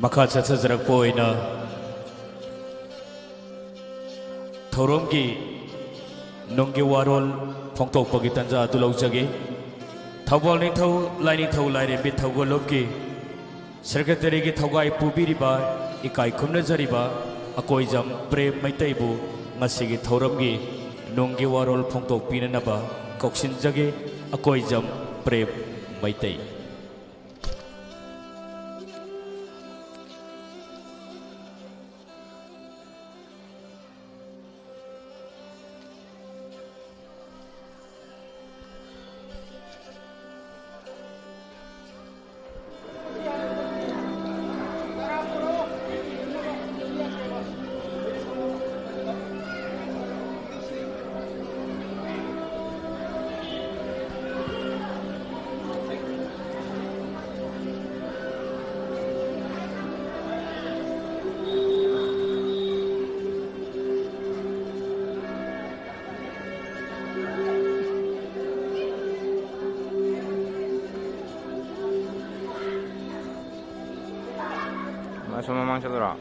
ꯃꯈꯥ ꯆꯠꯊꯖꯔꯛꯄ ꯑꯣꯏꯅ ꯊꯧꯔꯝꯒꯤ ꯅꯨꯡꯒꯤ ꯋꯥꯔꯣꯜ ꯐꯣꯡꯗꯣꯛꯄꯒꯤ ꯇꯥꯟꯖꯥ ꯑꯗꯨ ꯂꯧꯖꯒꯦ꯫ ꯊꯧꯕꯥꯜ ꯅꯤꯡꯊꯧ ꯂꯥꯏꯅꯤꯡꯊꯧ ꯂꯥꯏꯔꯦꯝꯕꯤ ꯊꯧꯒꯜꯂꯨꯞꯀꯤ ꯁꯦꯀ꯭ꯔꯦꯇꯔꯤꯒꯤ ꯊꯧꯒꯥꯏ ꯄꯨꯕꯤꯔꯤꯕ, ꯏꯀꯥꯏ ꯈꯨꯝꯅꯖꯔꯤꯕ ꯑꯀꯣꯏꯖꯝ ꯄ꯭ꯔꯦꯝ ꯃꯩꯇꯩꯕꯨ ꯉꯁꯤꯒꯤ ꯊꯧꯔꯝꯒꯤ ꯅꯨꯡꯒꯤ ꯋꯥꯔꯣꯜ ꯐꯣꯡꯗꯣꯛꯄꯤꯅꯅꯕ ꯀꯧꯁꯤꯟꯖꯒꯦ꯫ ꯑꯀꯣꯏꯖꯝ ꯄ꯭ꯔꯦꯝ ꯃꯩꯇꯩ꯫ ꯃꯁꯨꯝ ꯃꯃꯥꯡ ꯆꯠꯂꯨꯔꯣ?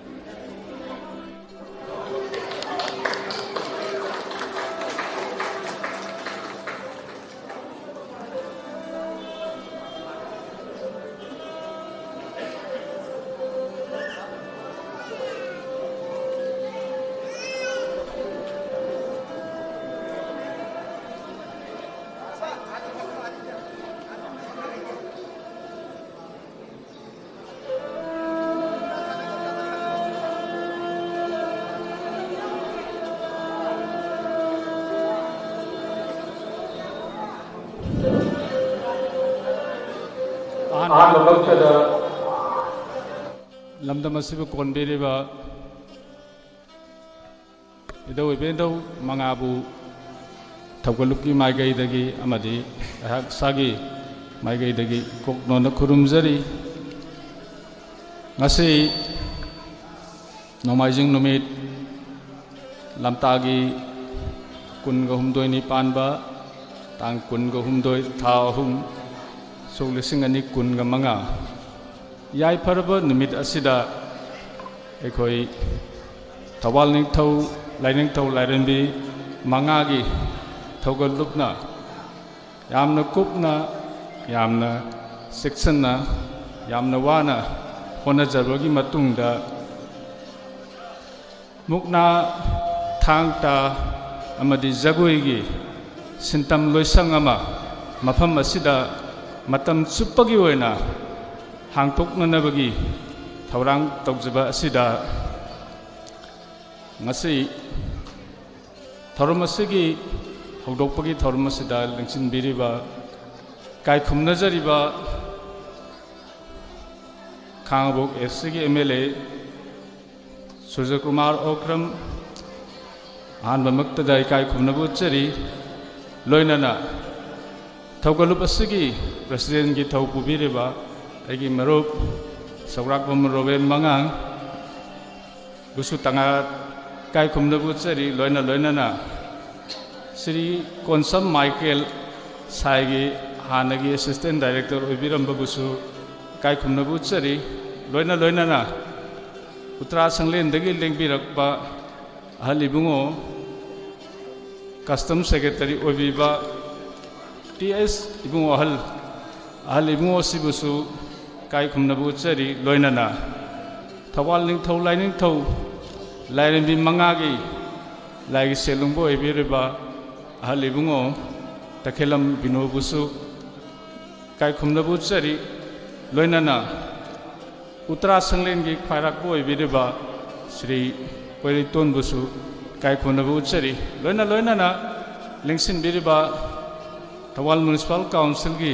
ꯑꯍꯥꯟꯕ ꯑꯍꯥꯟꯕꯃꯛꯇꯗ ꯂꯝꯗꯝ ꯑꯁꯤꯕꯨ ꯀꯣꯟꯕꯤꯔꯤꯕ ꯏꯙꯧ ꯏꯕꯦꯟꯙꯧ ꯃꯉꯥꯕꯨ ꯊꯧꯒꯜꯂꯨꯞꯀꯤ ꯃꯥꯏꯀꯩꯗꯒꯤ ꯑꯃꯗꯤ ꯑꯩꯍꯥꯛ ꯏꯁꯥꯒꯤ ꯃꯥꯏꯀꯩꯗꯒꯤ ꯀꯣꯛꯅꯣꯟꯅ ꯈꯨꯔꯨꯝꯖꯔꯤ꯫ ꯉꯁꯤ ꯅꯣꯡꯃꯥꯏꯖꯤꯡ ꯅꯨꯃꯤꯠ, ꯂꯝꯇꯥꯒꯤ ꯀꯨꯟꯒ ꯍꯨꯝꯗꯣꯏꯅꯤ ꯄꯥꯟꯕ, ꯇꯥꯡ ꯀꯨꯟꯒ ꯍꯨꯝꯗꯣꯏ, ꯊꯥ ꯑꯍꯨꯝ, ꯁꯣꯛ ꯂꯤꯁꯤꯡ ꯑꯅꯤ ꯀꯨꯟꯒ ꯃꯉꯥ꯫ ꯌꯥꯏꯐꯔꯕ ꯅꯨꯃꯤꯠ ꯑꯁꯤꯗ ꯑꯩꯈꯣꯏ ꯊꯧꯕꯥꯜ ꯅꯤꯡꯊꯧ, ꯂꯥꯏꯅꯤꯡꯊꯧ ꯂꯥꯏꯔꯦꯝꯕꯤ ꯃꯉꯥꯒꯤ ꯊꯧꯒꯜꯂꯨꯞꯅ ꯌꯥꯝꯅ ꯀꯨꯞꯅ, ꯌꯥꯝꯅ ꯆꯦꯛꯁꯤꯟꯅ, ꯌꯥꯝꯅ ꯋꯥꯅ ꯍꯣꯠꯅꯖꯕꯒꯤ ꯃꯇꯨꯡꯗ ꯃꯨꯛꯅꯥ, ꯊꯥꯡ ꯇꯥ ꯑꯃꯗꯤ ꯖꯒꯣꯏꯒꯤ ꯁꯤꯟꯇꯝ ꯂꯣꯏꯁꯪ ꯑꯃ ꯃꯐꯝ ꯑꯁꯤꯗ ꯃꯇꯝ ꯆꯨꯞꯄꯒꯤ ꯑꯣꯏꯅ ꯍꯥꯡꯗꯣꯛꯅꯅꯕꯒꯤ ꯊꯧꯔꯥꯡ ꯇꯧꯖꯕ ꯑꯁꯤꯗ ꯉꯁꯤ ꯊꯧꯔꯝ ꯑꯁꯤꯒꯤ ꯍꯧꯗꯣꯛꯄꯒꯤ ꯊꯧꯔꯝ ꯑꯁꯤꯗ ꯂꯦꯡꯁꯤꯟꯕꯤꯔꯤꯕ, ꯏꯀꯥꯏ ꯈꯨꯝꯅꯖꯔꯤꯕ ꯈꯥꯉꯕꯣꯛ ꯑꯦꯁ ꯁꯤꯒꯤ ꯑꯦꯝ ꯑꯦꯜ ꯑꯦ ꯁꯨꯔꯖꯀꯨꯃꯥꯔ ꯑꯣꯀ꯭ꯔꯝ, ꯑꯍꯥꯟꯕꯃꯛꯇꯗ ꯏꯀꯥꯏ ꯈꯨꯝꯅꯕ ꯎꯠꯆꯔꯤ꯫ ꯂꯣꯏꯅꯅ ꯊꯧꯒꯜꯂꯨꯞ ꯑꯁꯤꯒꯤ ꯄ꯭ꯔꯁꯤꯗꯦꯟꯒꯤ ꯊꯧ ꯄꯨꯕꯤꯔꯤꯕ ꯑꯩꯒꯤ ꯃꯔꯨꯞ ꯁꯧꯒ꯭ꯔꯥꯛꯄꯝ ꯔꯣꯕꯦꯟ ꯃꯉꯥꯡ ꯕꯨꯁꯨ ꯇꯉꯥ ꯏꯀꯥꯏ ꯈꯨꯝꯅꯕ ꯎꯠꯆꯔꯤ꯫ ꯂꯣꯏꯅ ꯂꯣꯏꯅꯅ ꯁ꯭ꯔꯤ ꯀꯣꯟꯁꯝ ꯃꯥꯏꯀꯦꯜ ꯁꯥꯏꯒꯤ ꯍꯥꯟꯅꯒꯤ ꯑꯦꯁꯤꯁꯇꯦꯟ ꯗꯥꯏꯔꯦꯛꯇꯔ ꯑꯣꯏꯕꯤꯔꯝꯕꯕꯨꯁꯨ ꯏꯀꯥꯏ ꯈꯨꯝꯅꯕ ꯎꯠꯆꯔꯤ꯫ ꯂꯣꯏꯅ ꯂꯣꯏꯅꯅ ꯎꯇ꯭ꯔꯥ ꯁꯪꯂꯦꯟꯗꯒꯤ ꯂꯦꯡꯕꯤꯔꯛꯄ ꯑꯍꯜ ꯏꯕꯨꯡꯉꯣ, ꯀꯁꯇꯝ ꯁꯦꯀ꯭ꯔꯦꯇꯔꯤ ꯑꯣꯏꯕꯤꯕ ꯇꯤ ꯑꯦꯁ ꯏꯕꯨꯡꯉꯣ, ꯑꯍꯜ, ꯑꯍꯜ ꯏꯕꯨꯡꯉꯣ ꯑꯁꯤꯕꯨꯁꯨ ꯏꯀꯥꯏ ꯈꯨꯝꯅꯕ ꯎꯠꯆꯔꯤ꯫ ꯂꯣꯏꯅꯅ ꯊꯧꯕꯥꯜ ꯅꯤꯡꯊꯧ ꯂꯥꯏꯅꯤꯡꯊꯧ ꯂꯥꯏꯔꯦꯝꯕꯤ ꯃꯉꯥꯒꯤ ꯂꯥꯏꯒꯤ ꯁꯦꯜꯂꯨꯡꯕ ꯑꯣꯏꯕꯤꯔꯤꯕ ꯑꯍꯜ ꯏꯕꯨꯡꯉꯣ ꯇꯈꯦꯜꯂꯝ ꯕꯤꯅꯣꯕꯨꯁꯨ ꯏꯀꯥꯏ ꯈꯨꯝꯅꯕ ꯎꯠꯆꯔꯤ꯫ ꯂꯣꯏꯅꯅ ꯎꯇ꯭ꯔꯥ ꯁꯪꯂꯦꯟꯒꯤ ꯈ꯭ꯋꯥꯏꯔꯥꯛꯄ ꯑꯣꯏꯕꯤꯔꯤꯕ ꯁ꯭ꯔꯤ ꯀꯣꯏꯔꯩꯇꯣꯟꯕꯨꯁꯨ ꯏꯀꯥꯏ ꯈꯨꯝꯅꯕ ꯎꯠꯆꯔꯤ꯫ ꯂꯣꯏꯅ ꯂꯣꯏꯅꯅ ꯂꯦꯡꯁꯤꯟꯕꯤꯔꯤꯕ ꯊꯧꯕꯥꯜ ꯃ꯭ꯌꯨꯅꯤꯁꯤꯄꯥꯜ ꯀꯥꯎꯟꯁꯤꯜꯒꯤ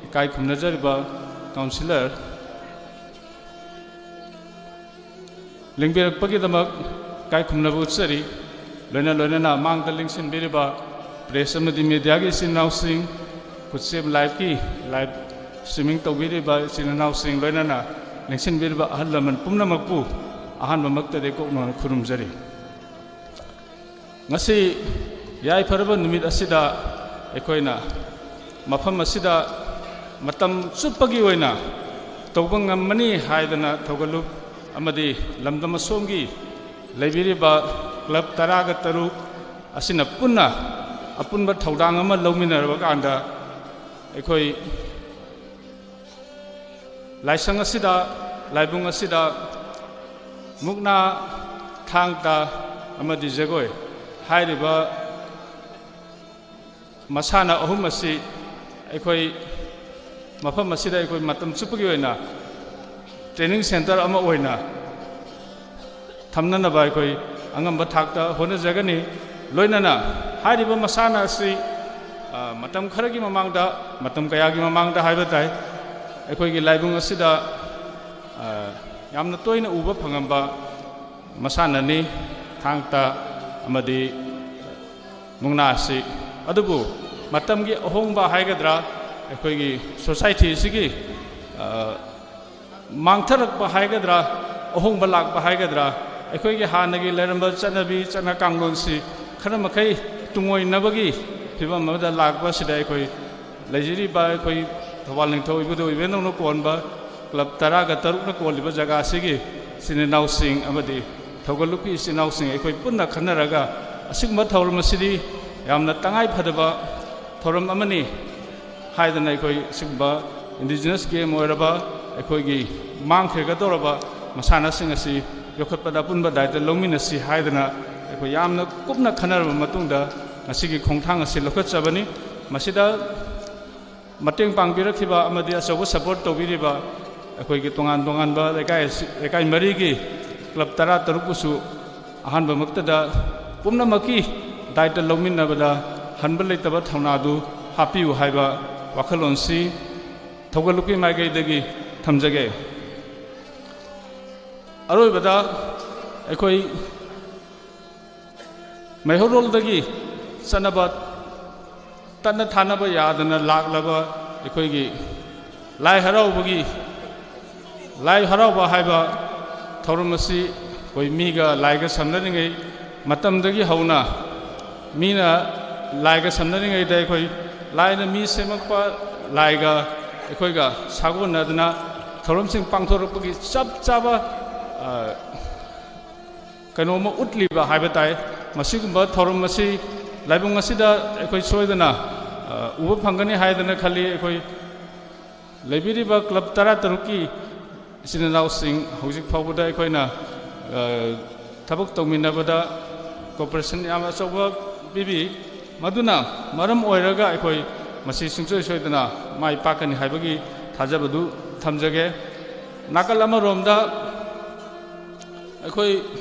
ꯏꯀꯥꯏ ꯈꯨꯝꯅꯖꯔꯤꯕ ꯀꯥꯎꯟꯁꯤꯂꯔ ꯂꯦꯡꯕꯤꯔꯛꯄꯒꯤꯗꯃꯛ ꯏꯀꯥꯏ ꯈꯨꯝꯅꯕ ꯎꯠꯆꯔꯤ꯫ ꯂꯣꯏꯅ ꯂꯣꯏꯅꯅ ꯃꯥꯡꯗ ꯂꯦꯡꯁꯤꯟꯕꯤꯔꯤꯕ ꯄ꯭ꯔꯦꯁ ꯑꯃꯗꯤ ꯃꯦꯗꯤꯌꯥꯒꯤ ꯏꯆꯤꯟ ꯏꯅꯥꯎꯁꯤꯡ, ꯈꯨꯠꯁꯦꯝ ꯂꯥꯏꯚꯀꯤ ꯂꯥꯏꯚ ꯁ꯭ꯇ꯭ꯔꯤꯃꯤꯡ ꯇꯧꯕꯤꯔꯤꯕ ꯏꯆꯤꯟ ꯏꯅꯥꯎꯁꯤꯡ, ꯂꯣꯏꯅꯅ ꯂꯦꯡꯁꯤꯟꯕꯤꯔꯤꯕ ꯑꯍꯜ ꯂꯃꯟ ꯄꯨꯝꯅꯃꯛꯄꯨ ꯑꯍꯥꯟꯕꯃꯛꯇꯗꯤ ꯀꯣꯛꯅ ꯈꯨꯔꯨꯝꯖꯔꯤ꯫ ꯉꯁꯤ ꯌꯥꯏꯐꯔꯕ ꯅꯨꯃꯤꯠ ꯑꯁꯤꯗ ꯑꯩꯈꯣꯏꯅ ꯃꯐꯝ ꯑꯁꯤꯗ ꯃꯇꯝ ꯆꯨꯞꯄꯒꯤ ꯑꯣꯏꯅ ꯇꯧꯕ ꯉꯝꯃꯅꯤ ꯍꯥꯏꯗꯅ ꯊꯧꯒꯜꯂꯨꯞ ꯑꯃꯗꯤ ꯂꯝꯗꯝ ꯑꯁꯣꯝꯒꯤ ꯂꯩꯕꯤꯔꯤꯕ ꯀ꯭ꯂꯕ ꯇꯔꯥꯒ ꯇꯔꯨꯛ ꯑꯁꯤꯅ ꯄꯨꯟꯅ ꯑꯄꯨꯟꯕ ꯊꯧꯗꯥꯡ ꯑꯃ ꯂꯧꯃꯤꯟꯅꯔꯕ ꯀꯥꯟꯗ ꯑꯩꯈꯣꯏ ꯂꯥꯏꯁꯪ ꯑꯁꯤꯗ, ꯂꯥꯏꯕꯨꯡ ꯑꯁꯤꯗ ꯃꯨꯛꯅꯥ, ꯊꯥꯡ ꯇꯥ ꯑꯃꯗꯤ ꯖꯒꯣꯏ ꯍꯥꯏꯔꯤꯕ ꯃꯁꯥꯟꯅ ꯑꯍꯨꯝ ꯑꯁꯤ ꯑꯩꯈꯣꯏ ꯃꯐꯝ ꯑꯁꯤꯗ ꯑꯩꯈꯣꯏ ꯃꯇꯝ ꯆꯨꯞꯄꯒꯤ ꯑꯣꯏꯅ training centre ꯑꯃ ꯑꯣꯏꯅ ꯊꯝꯅꯅꯕ ꯑꯩꯈꯣꯏ ꯑꯉꯝꯕ ꯊꯥꯛꯇ ꯍꯣꯠꯅꯖꯒꯅꯤ꯫ ꯂꯣꯏꯅꯅ ꯍꯥꯏꯔꯤꯕ ꯃꯁꯥꯟꯅ ꯑꯁꯤ, ꯑ, ꯃꯇꯝ ꯈꯔꯒꯤ ꯃꯃꯥꯡꯗ, ꯃꯇꯝ ꯀꯌꯥꯒꯤ ꯃꯃꯥꯡꯗ ꯍꯥꯏꯕ ꯇꯥꯏ, ꯑꯩꯈꯣꯏꯒꯤ ꯂꯥꯏꯕꯨꯡ ꯑꯁꯤꯗ, ꯑ, ꯌꯥꯝꯅ ꯇꯣꯏꯅ ꯎꯕ ꯐꯪꯉꯝꯕ ꯃꯁꯥꯟꯅꯅꯤ, ꯊꯥꯡ ꯇꯥ ꯑꯃꯗꯤ ꯃꯨꯛꯅꯥ ꯑꯁꯤ꯫ ꯑꯗꯨꯕꯨ ꯃꯇꯝꯒꯤ ꯑꯍꯣꯡꯕ ꯍꯥꯏꯒꯗ꯭ꯔꯥ, ꯑꯩꯈꯣꯏꯒꯤ society ꯑꯁꯤꯒꯤ, ꯑ, ꯃꯥꯡꯊꯔꯛꯄ ꯍꯥꯏꯒꯗ꯭ꯔꯥ, ꯑꯍꯣꯡꯕ ꯂꯥꯛꯄ ꯍꯥꯏꯒꯗ꯭ꯔꯥ, ꯑꯩꯈꯣꯏꯒꯤ ꯍꯥꯟꯅꯒꯤ ꯂꯩꯔꯝꯕ ꯆꯠꯅꯕꯤ, ꯆꯠꯅ ꯀꯥꯡꯂꯣꯟꯁꯤ ꯈꯔ ꯃꯈꯩ ꯇꯨꯡꯑꯣꯏꯅꯕꯒꯤ ꯐꯤꯕꯝ ꯑꯃꯗ ꯂꯥꯛꯄ ꯑꯁꯤꯗ ꯑꯩꯈꯣꯏ ꯂꯩꯖꯔꯤꯕ ꯑꯩꯈꯣꯏ ꯊꯧꯕꯥꯜ ꯅꯤꯡꯊꯧ ꯏꯕꯨꯙꯧ ꯏꯕꯦꯟꯗꯧꯅ ꯀꯣꯟꯕ ꯀ꯭ꯂꯕ ꯇꯔꯥꯒ ꯇꯔꯨꯛꯅ ꯀꯣꯜꯂꯤꯕ ꯖꯒꯥ ꯑꯁꯤꯒꯤ ꯏꯆꯤꯟ ꯏꯅꯥꯎꯁꯤꯡ ꯑꯃꯗꯤ ꯊꯧꯒꯠꯂꯨꯞꯀꯤ ꯏꯆꯤꯟ ꯏꯅꯥꯎꯁꯤꯡ ꯑꯩꯈꯣꯏ ꯄꯨꯟꯅ ꯈꯟꯅꯔꯒ ꯑꯁꯤꯒꯨꯝꯕ ꯊꯧꯔꯝ ꯑꯁꯤꯗꯤ ꯌꯥꯝꯅ ꯇꯉꯥꯏ ꯐꯗꯕ ꯊꯧꯔꯝ ꯑꯃꯅꯤ ꯍꯥꯏꯗꯅ ꯑꯩꯈꯣꯏ ꯁꯤꯒꯨꯝꯕ indigenous game ꯑꯣꯏꯔꯕ ꯑꯩꯈꯣꯏꯒꯤ ꯃꯥꯡꯈꯤꯒꯗꯧꯔꯕ ꯃꯁꯥꯟꯅꯁꯤꯡ ꯑꯁꯤ ꯌꯣꯛꯈꯠꯄꯗ ꯑꯄꯨꯟꯕ ꯗꯥꯏꯇ ꯂꯧꯃꯤꯟꯅꯁꯤ ꯍꯥꯏꯗꯅ ꯑꯩꯈꯣꯏ ꯌꯥꯝꯅ ꯀꯨꯞꯅ ꯈꯟꯅꯔꯕ ꯃꯇꯨꯡꯗ ꯉꯁꯤꯒꯤ ꯈꯣꯡꯊꯥꯡ ꯑꯁꯤ ꯂꯧꯈꯠꯆꯕꯅꯤ꯫ ꯃꯁꯤꯗ ꯃꯇꯦꯡ ꯄꯥꯡꯕꯤꯔꯛꯈꯤꯕ ꯑꯃꯗꯤ ꯑꯆꯧꯕ support ꯇꯧꯕꯤꯔꯤꯕ ꯑꯩꯈꯣꯏꯒꯤ ꯇꯣꯉꯥꯟ ꯇꯣꯉꯥꯟꯕ ꯂꯩꯀꯥꯏ ꯑꯁꯤ, ꯂꯩꯀꯥꯏ ꯃꯔꯤꯒꯤ ꯀ꯭ꯂꯕ ꯇꯔꯥ ꯇꯔꯨꯛꯄꯨꯁꯨ ꯑꯍꯥꯟꯕꯃꯛꯇꯗ ꯄꯨꯝꯅꯃꯛꯀꯤ ꯗꯥꯏꯇ ꯂꯧꯃꯤꯟꯅꯕꯗ ꯍꯟꯕ ꯂꯩꯇꯕ ꯊꯧꯅꯥꯗꯨ ꯍꯥꯞꯄꯤꯌꯨ ꯍꯥꯏꯕ ꯋꯥꯈꯜꯂꯣꯟꯁꯤ ꯊꯧꯒꯠꯂꯨꯞꯀꯤ ꯃꯥꯏꯀꯩꯗꯒꯤ ꯊꯝꯖꯒꯦ꯫ ꯑꯔꯣꯏꯕꯗ ꯑꯩꯈꯣꯏ ꯃꯩꯍꯧꯔꯣꯜꯗꯒꯤ ꯆꯠꯅꯕ ꯇꯠꯅ ꯊꯥꯅꯕ ꯌꯥꯗꯅ ꯂꯥꯛꯂꯕ ꯑꯩꯈꯣꯏꯒꯤ ꯂꯥꯏ ꯍꯔꯥꯎꯕꯒꯤ, ꯂꯥꯏ ꯍꯔꯥꯎꯕ ꯍꯥꯏꯕ ꯊꯧꯔꯝ ꯑꯁꯤ ꯑꯩꯈꯣꯏ ꯃꯤꯒ ꯂꯥꯏꯒ ꯁꯝꯅꯔꯤꯉꯩ ꯃꯇꯝꯗꯒꯤ ꯍꯧꯅ ꯃꯤꯅ ꯂꯥꯏꯒ ꯁꯝꯅꯔꯤꯉꯩꯗ ꯑꯩꯈꯣꯏ ꯂꯥꯏꯅ ꯃꯤ ꯁꯦꯝꯃꯛꯄ, ꯂꯥꯏꯒ ꯑꯩꯈꯣꯏꯒ ꯁꯥꯒꯣꯟꯅꯗꯨꯅ ꯊꯧꯔꯝꯁꯤꯡ ꯄꯥꯡꯊꯣꯔꯛꯄꯒꯤ ꯆꯞ ꯆꯥꯕ, ꯑ, ꯀꯩꯅꯣꯝꯃ ꯎꯠꯂꯤꯕ ꯍꯥꯏꯕ ꯇꯥꯏ꯫ ꯃꯁꯤꯒꯨꯝꯕ ꯊꯧꯔꯝ ꯑꯁꯤ ꯂꯥꯏꯕꯨꯡ ꯑꯁꯤꯗ ꯑꯩꯈꯣꯏ ꯁꯣꯏꯗꯅ, ꯑ, ꯎꯕ ꯐꯪꯒꯅꯤ ꯍꯥꯏꯗꯅ ꯈꯜꯂꯤ꯫ ꯑꯩꯈꯣꯏ ꯂꯩꯕꯤꯔꯤꯕ ꯀ꯭ꯂꯕ ꯇꯔꯥꯇꯔꯨꯛꯀꯤ ꯏꯆꯤꯟ ꯏꯅꯥꯎꯁꯤꯡ, ꯍꯧꯖꯤꯛ ꯐꯥꯎꯕꯗ ꯑꯩꯈꯣꯏꯅ, ꯑ, ꯊꯕꯛ ꯇꯧꯃꯤꯟꯅꯕꯗ cooperation ꯌꯥꯝꯅ ꯑꯆꯧꯕ ꯄꯤꯕꯤ꯫ ꯃꯗꯨꯅ ꯃꯔꯝ ꯑꯣꯏꯔꯒ ꯑꯩꯈꯣꯏ ꯃꯁꯤ ꯁꯨꯡꯁꯣꯏ ꯁꯣꯏꯗꯅ ꯃꯥꯏ ꯄꯥꯛꯀꯅꯤ ꯍꯥꯏꯕꯒꯤ ꯊꯥꯖꯕꯗꯨ ꯊꯝꯖꯒꯦ꯫ ꯅꯥꯀꯜ ꯑꯃꯔꯣꯝꯗ ꯑꯩꯈꯣꯏ,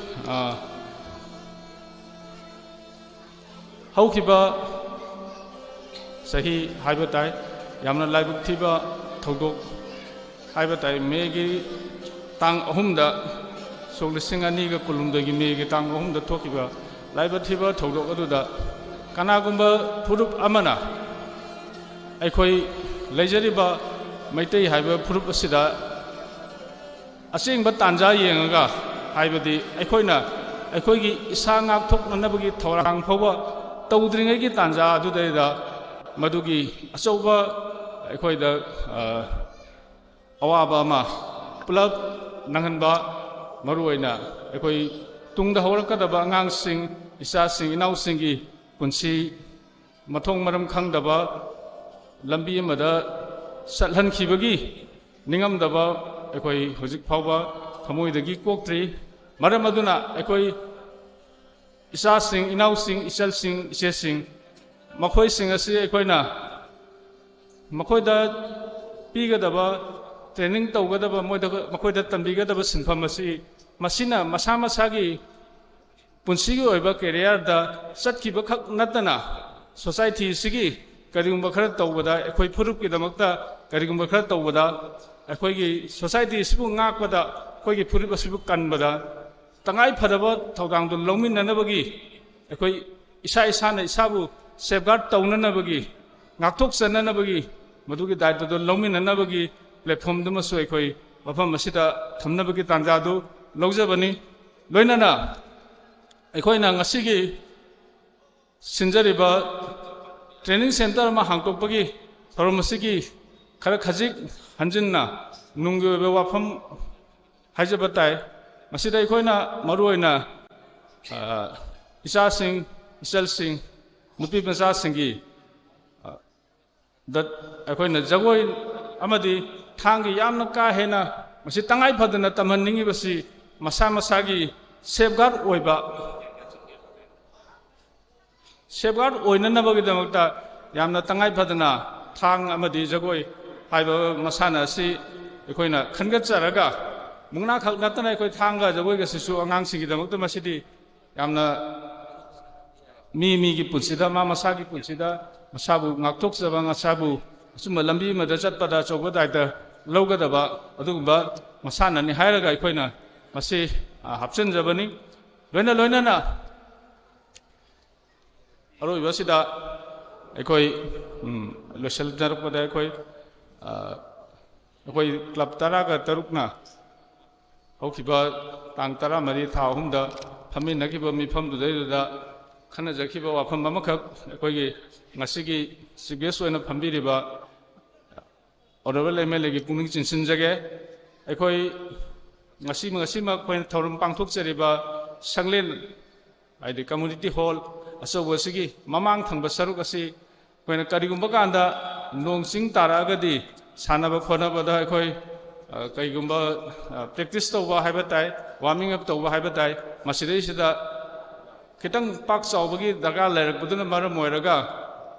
ꯑ, ꯍꯧꯈꯤꯕ ꯆꯍꯤ ꯍꯥꯏꯕ ꯇꯥꯏ, ꯌꯥꯝꯅ ꯂꯥꯏꯕꯛ ꯊꯤꯕ ꯊꯧꯗꯣꯛ ꯍꯥꯏꯕ ꯇꯥꯏ꯫ ꯃꯦꯒꯤ ꯇꯥꯡ ꯑꯍꯨꯝꯗ, ꯁꯣꯛ ꯂꯤꯁꯤꯡ ꯑꯅꯤꯒ ꯀꯨꯟꯍꯨꯝꯗꯣꯏꯒꯤ ꯃꯦꯒꯤ ꯇꯥꯡ ꯑꯍꯨꯝꯗ ꯊꯣꯛꯈꯤꯕ ꯂꯥꯏꯕꯛ ꯊꯤꯕ ꯊꯧꯗꯣꯛ ꯑꯗꯨꯗ ꯀꯅꯥꯒꯨꯝꯕ ꯐꯨꯔꯨꯞ ꯑꯃꯅ ꯑꯩꯈꯣꯏ ꯂꯩꯖꯔꯤꯕ ꯃꯩꯇꯩ ꯍꯥꯏꯕ ꯐꯨꯔꯨꯞ ꯑꯁꯤꯗ ꯑꯁꯦꯡꯕ ꯇꯥꯟꯖꯥ ꯌꯦꯡꯉꯒ, ꯍꯥꯏꯕꯗꯤ ꯑꯩꯈꯣꯏꯅ ꯑꯩꯈꯣꯏꯒꯤ ꯏꯁꯥ ꯉꯥꯛꯊꯣꯛꯅꯅꯕꯒꯤ ꯊꯧꯔꯥꯡ ꯐꯥꯎꯕ ꯇꯧꯗ꯭ꯔꯤꯉꯩꯒꯤ ꯇꯥꯟꯖꯥ ꯑꯗꯨꯗꯩꯗ ꯃꯗꯨꯒꯤ ꯑꯆꯧꯕ ꯑꯩꯈꯣꯏꯗ, ꯑ, ꯑꯋꯥꯕ ꯑꯃ ꯄꯨꯂꯞ ꯅꯪꯍꯟꯕ, ꯃꯔꯨꯑꯣꯏꯅ ꯑꯩꯈꯣꯏ ꯇꯨꯡꯗ ꯍꯧꯔꯛꯀꯗꯕ ꯑꯉꯥꯡꯁꯤꯡ, ꯏꯆꯥꯁꯤꯡ, ꯏꯅꯥꯎꯁꯤꯡꯒꯤ ꯄꯨꯟꯁꯤ ꯃꯊꯣꯡ ꯃꯔꯝ ꯈꯪꯗꯕ ꯂꯝꯕꯤ ꯑꯃꯗ ꯆꯠꯍꯟꯈꯤꯕꯒꯤ ꯅꯤꯡꯉꯝꯗꯕ ꯑꯩꯈꯣꯏ ꯍꯧꯖꯤꯛ ꯐꯥꯎꯕ ꯊꯃꯣꯏꯗꯒꯤ ꯀꯣꯛꯇ꯭ꯔꯤ꯫ ꯃꯔꯝ ꯑꯗꯨꯅ ꯑꯩꯈꯣꯏ ꯏꯆꯥꯁꯤꯡ, ꯏꯅꯥꯎꯁꯤꯡ, ꯏꯆꯜꯁꯤꯡ, ꯏꯆꯦꯁꯤꯡ, ꯃꯈꯣꯏꯁꯤꯡ ꯑꯁꯤ ꯑꯩꯈꯣꯏꯅ ꯃꯈꯣꯏꯗ ꯄꯤꯒꯗꯕ, training ꯇꯧꯒꯗꯕ, ꯃꯣꯏꯗ, ꯃꯈꯣꯏꯗ ꯇꯝꯕꯤꯒꯗꯕ ꯁꯤꯟꯐꯝ ꯑꯁꯤ ꯃꯁꯤꯅ ꯃꯁꯥ ꯃꯁꯥꯒꯤ ꯄꯨꯟꯁꯤꯒꯤ ꯑꯣꯏꯕ careerꯗ ꯆꯠꯈꯤꯕꯈꯛ ꯅꯠꯇꯅ, society ꯑꯁꯤꯒꯤ ꯀꯔꯤꯒꯨꯝꯕ ꯈꯔ ꯇꯧꯕꯗ, ꯑꯩꯈꯣꯏ ꯐꯨꯔꯨꯞꯀꯤꯗꯃꯛꯇ ꯀꯔꯤꯒꯨꯝꯕ ꯈꯔ ꯇꯧꯕꯗ, ꯑꯩꯈꯣꯏꯒꯤ society ꯑꯁꯤꯕꯨ ꯉꯥꯛꯄꯗ, ꯑꯩꯈꯣꯏꯒꯤ ꯐꯨꯔꯨꯞ ꯑꯁꯤꯕꯨ ꯀꯟꯕꯗ ꯇꯉꯥꯏ ꯐꯗꯕ ꯊꯧꯗꯥꯡꯗꯨ ꯂꯧꯃꯤꯟꯅꯅꯕꯒꯤ, ꯑꯩꯈꯣꯏ ꯏꯁꯥ ꯏꯁꯥꯅ ꯏꯁꯥꯕꯨ safeguard ꯇꯧꯅꯅꯕꯒꯤ, ꯉꯥꯛꯊꯣꯛꯆꯅꯅꯕꯒꯤ, ꯃꯗꯨꯒꯤ ꯗꯥꯏꯇꯗꯨ ꯂꯧꯃꯤꯟꯅꯅꯕꯒꯤ platformꯗꯨꯃꯁꯨ ꯑꯩꯈꯣꯏ ꯃꯐꯝ ꯑꯁꯤꯗ ꯊꯝꯅꯕꯒꯤ ꯇꯥꯟꯖꯥꯗꯨ ꯂꯧꯖꯕꯅꯤ꯫ ꯂꯣꯏꯅꯅ ꯑꯩꯈꯣꯏꯅ ꯉꯁꯤꯒꯤ ꯁꯤꯟꯖꯔꯤꯕ training center ꯑꯃ ꯍꯥꯡꯗꯣꯛꯄꯒꯤ ꯊꯧꯔꯝ ꯑꯁꯤꯒꯤ ꯈꯔ ꯈꯖꯤꯛ ꯍꯟꯖꯤꯟꯅ ꯅꯨꯡꯒꯤ ꯑꯣꯏꯕ ꯋꯥꯐꯝ ꯍꯥꯏꯖꯕ ꯇꯥꯏ꯫ ꯃꯁꯤꯗ ꯑꯩꯈꯣꯏꯅ ꯃꯔꯨꯑꯣꯏꯅ, ꯑ, ꯏꯆꯥꯁꯤꯡ, ꯏꯆꯜꯁꯤꯡ, ꯅꯨꯄꯤ ꯃꯆꯥꯁꯤꯡꯒꯤ, ꯑ, ꯗ ꯑꯩꯈꯣꯏꯅ ꯖꯒꯣꯏ ꯑꯃꯗꯤ ꯊꯥꯡꯒꯤ ꯌꯥꯝꯅ ꯀꯥ ꯍꯦꯟꯅ ꯃꯁꯤ ꯇꯉꯥꯏ ꯐꯗꯅ ꯇꯝꯍꯟꯅꯤꯡꯉꯤꯕꯁꯤ ꯃꯁꯥ ꯃꯁꯥꯒꯤ safeguard ꯑꯣꯏꯕ, safeguard ꯑꯣꯏꯅꯅꯕꯒꯤꯗꯃꯛꯇ ꯌꯥꯝꯅ ꯇꯉꯥꯏ ꯐꯗꯅ ꯊꯥꯡ ꯑꯃꯗꯤ ꯖꯒꯣꯏ ꯍꯥꯏꯕ ꯃꯁꯥꯟꯅ ꯑꯁꯤ ꯑꯩꯈꯣꯏꯅ ꯈꯟꯒꯠꯆꯔꯒ, ꯃꯨꯛꯅꯥꯈꯛ ꯅꯠꯇꯅ ꯑꯩꯈꯣꯏ ꯊꯥꯡꯒ ꯖꯒꯣꯏꯒꯁꯤꯁꯨ ꯑꯉꯥꯡꯁꯤꯡꯒꯤꯗꯃꯛꯇ ꯃꯁꯤꯗꯤ ꯌꯥꯝꯅ ꯃꯤ ꯃꯤꯒꯤ ꯄꯨꯟꯁꯤꯗ, ꯃꯥ ꯃꯁꯥꯒꯤ ꯄꯨꯟꯁꯤꯗ ꯃꯁꯥꯕꯨ ꯉꯥꯛꯊꯣꯛꯆꯕ, ꯃꯁꯥꯕꯨ ꯑꯆꯨꯝꯕ ꯂꯝꯕꯤ ꯑꯃꯗ ꯆꯠꯄꯗ ꯑꯆꯧꯕ ꯗꯥꯏꯇ ꯂꯧꯒꯗꯕ ꯑꯗꯨꯒꯨꯝꯕ ꯃꯁꯥꯟꯅꯅꯤ ꯍꯥꯏꯔꯒ ꯑꯩꯈꯣꯏꯅ ꯃꯁꯤ, ꯑ, ꯍꯥꯞꯆꯤꯟꯖꯕꯅꯤ꯫ ꯂꯣꯏꯅ ꯂꯣꯏꯅꯅ ꯑꯔꯣꯏꯕꯁꯤꯗ ꯑꯩꯈꯣꯏ, ꯎꯝ, ꯂꯣꯏꯁꯤꯟꯖꯔꯛꯄꯗ ꯑꯩꯈꯣꯏ, ꯑ, ꯑꯩꯈꯣꯏ club ꯇꯔꯥꯒ ꯇꯔꯨꯛꯅ ꯍꯧꯈꯤꯕ ꯇꯥꯡ ꯇꯔꯥꯃꯔꯤ ꯊꯥ ꯑꯍꯨꯝꯗ ꯐꯝꯃꯤꯟꯅꯈꯤꯕ ꯃꯤꯐꯝꯗꯨꯗꯩꯗꯨꯗ ꯈꯟꯅꯖꯈꯤꯕ ꯋꯥꯐꯝ ꯑꯃꯈꯛ ꯑꯩꯈꯣꯏꯒꯤ ꯉꯁꯤꯒꯤ chief guest ꯑꯣꯏꯅ ꯐꯝꯕꯤꯔꯤꯕ Honourable M L Aꯒꯤ ꯄꯨꯛꯅꯤꯡ ꯆꯤꯡꯁꯤꯟꯖꯒꯦ꯫ ꯑꯩꯈꯣꯏ ꯉꯁꯤ, ꯉꯁꯤꯃꯛ ꯑꯩꯈꯣꯏꯅ ꯊꯧꯔꯝ ꯄꯥꯡꯊꯣꯛꯆꯔꯤꯕ ꯁꯪꯂꯦꯟ, ꯍꯥꯏꯗꯤ community hall ꯑꯆꯧꯕ ꯑꯁꯤꯒꯤ ꯃꯃꯥꯡ ꯊꯪꯕ ꯁꯔꯨꯛ ꯑꯁꯤ ꯑꯩꯈꯣꯏꯅ ꯀꯔꯤꯒꯨꯝꯕ ꯀꯥꯟꯗ ꯅꯣꯡ ꯆꯤꯡ ꯇꯥꯔꯛꯑꯒꯗꯤ ꯁꯥꯟꯅꯕ ꯈꯣꯠꯅꯕꯗ ꯑꯩꯈꯣꯏ, ꯑ, ꯀꯩꯒꯨꯝꯕ, ꯑ, practice ꯇꯧꯕ ꯍꯥꯏꯕ ꯇꯥꯏ, warming up ꯇꯧꯕ ꯍꯥꯏꯕ ꯇꯥꯏ, ꯃꯁꯤꯗꯩꯁꯤꯗ ꯈꯤꯇꯪ ꯄꯥꯛ ꯆꯥꯎꯕꯒꯤ ꯗꯔꯀꯥꯔ ꯂꯩꯔꯛꯄꯗꯨꯅ ꯃꯔꯝ ꯑꯣꯏꯔꯒ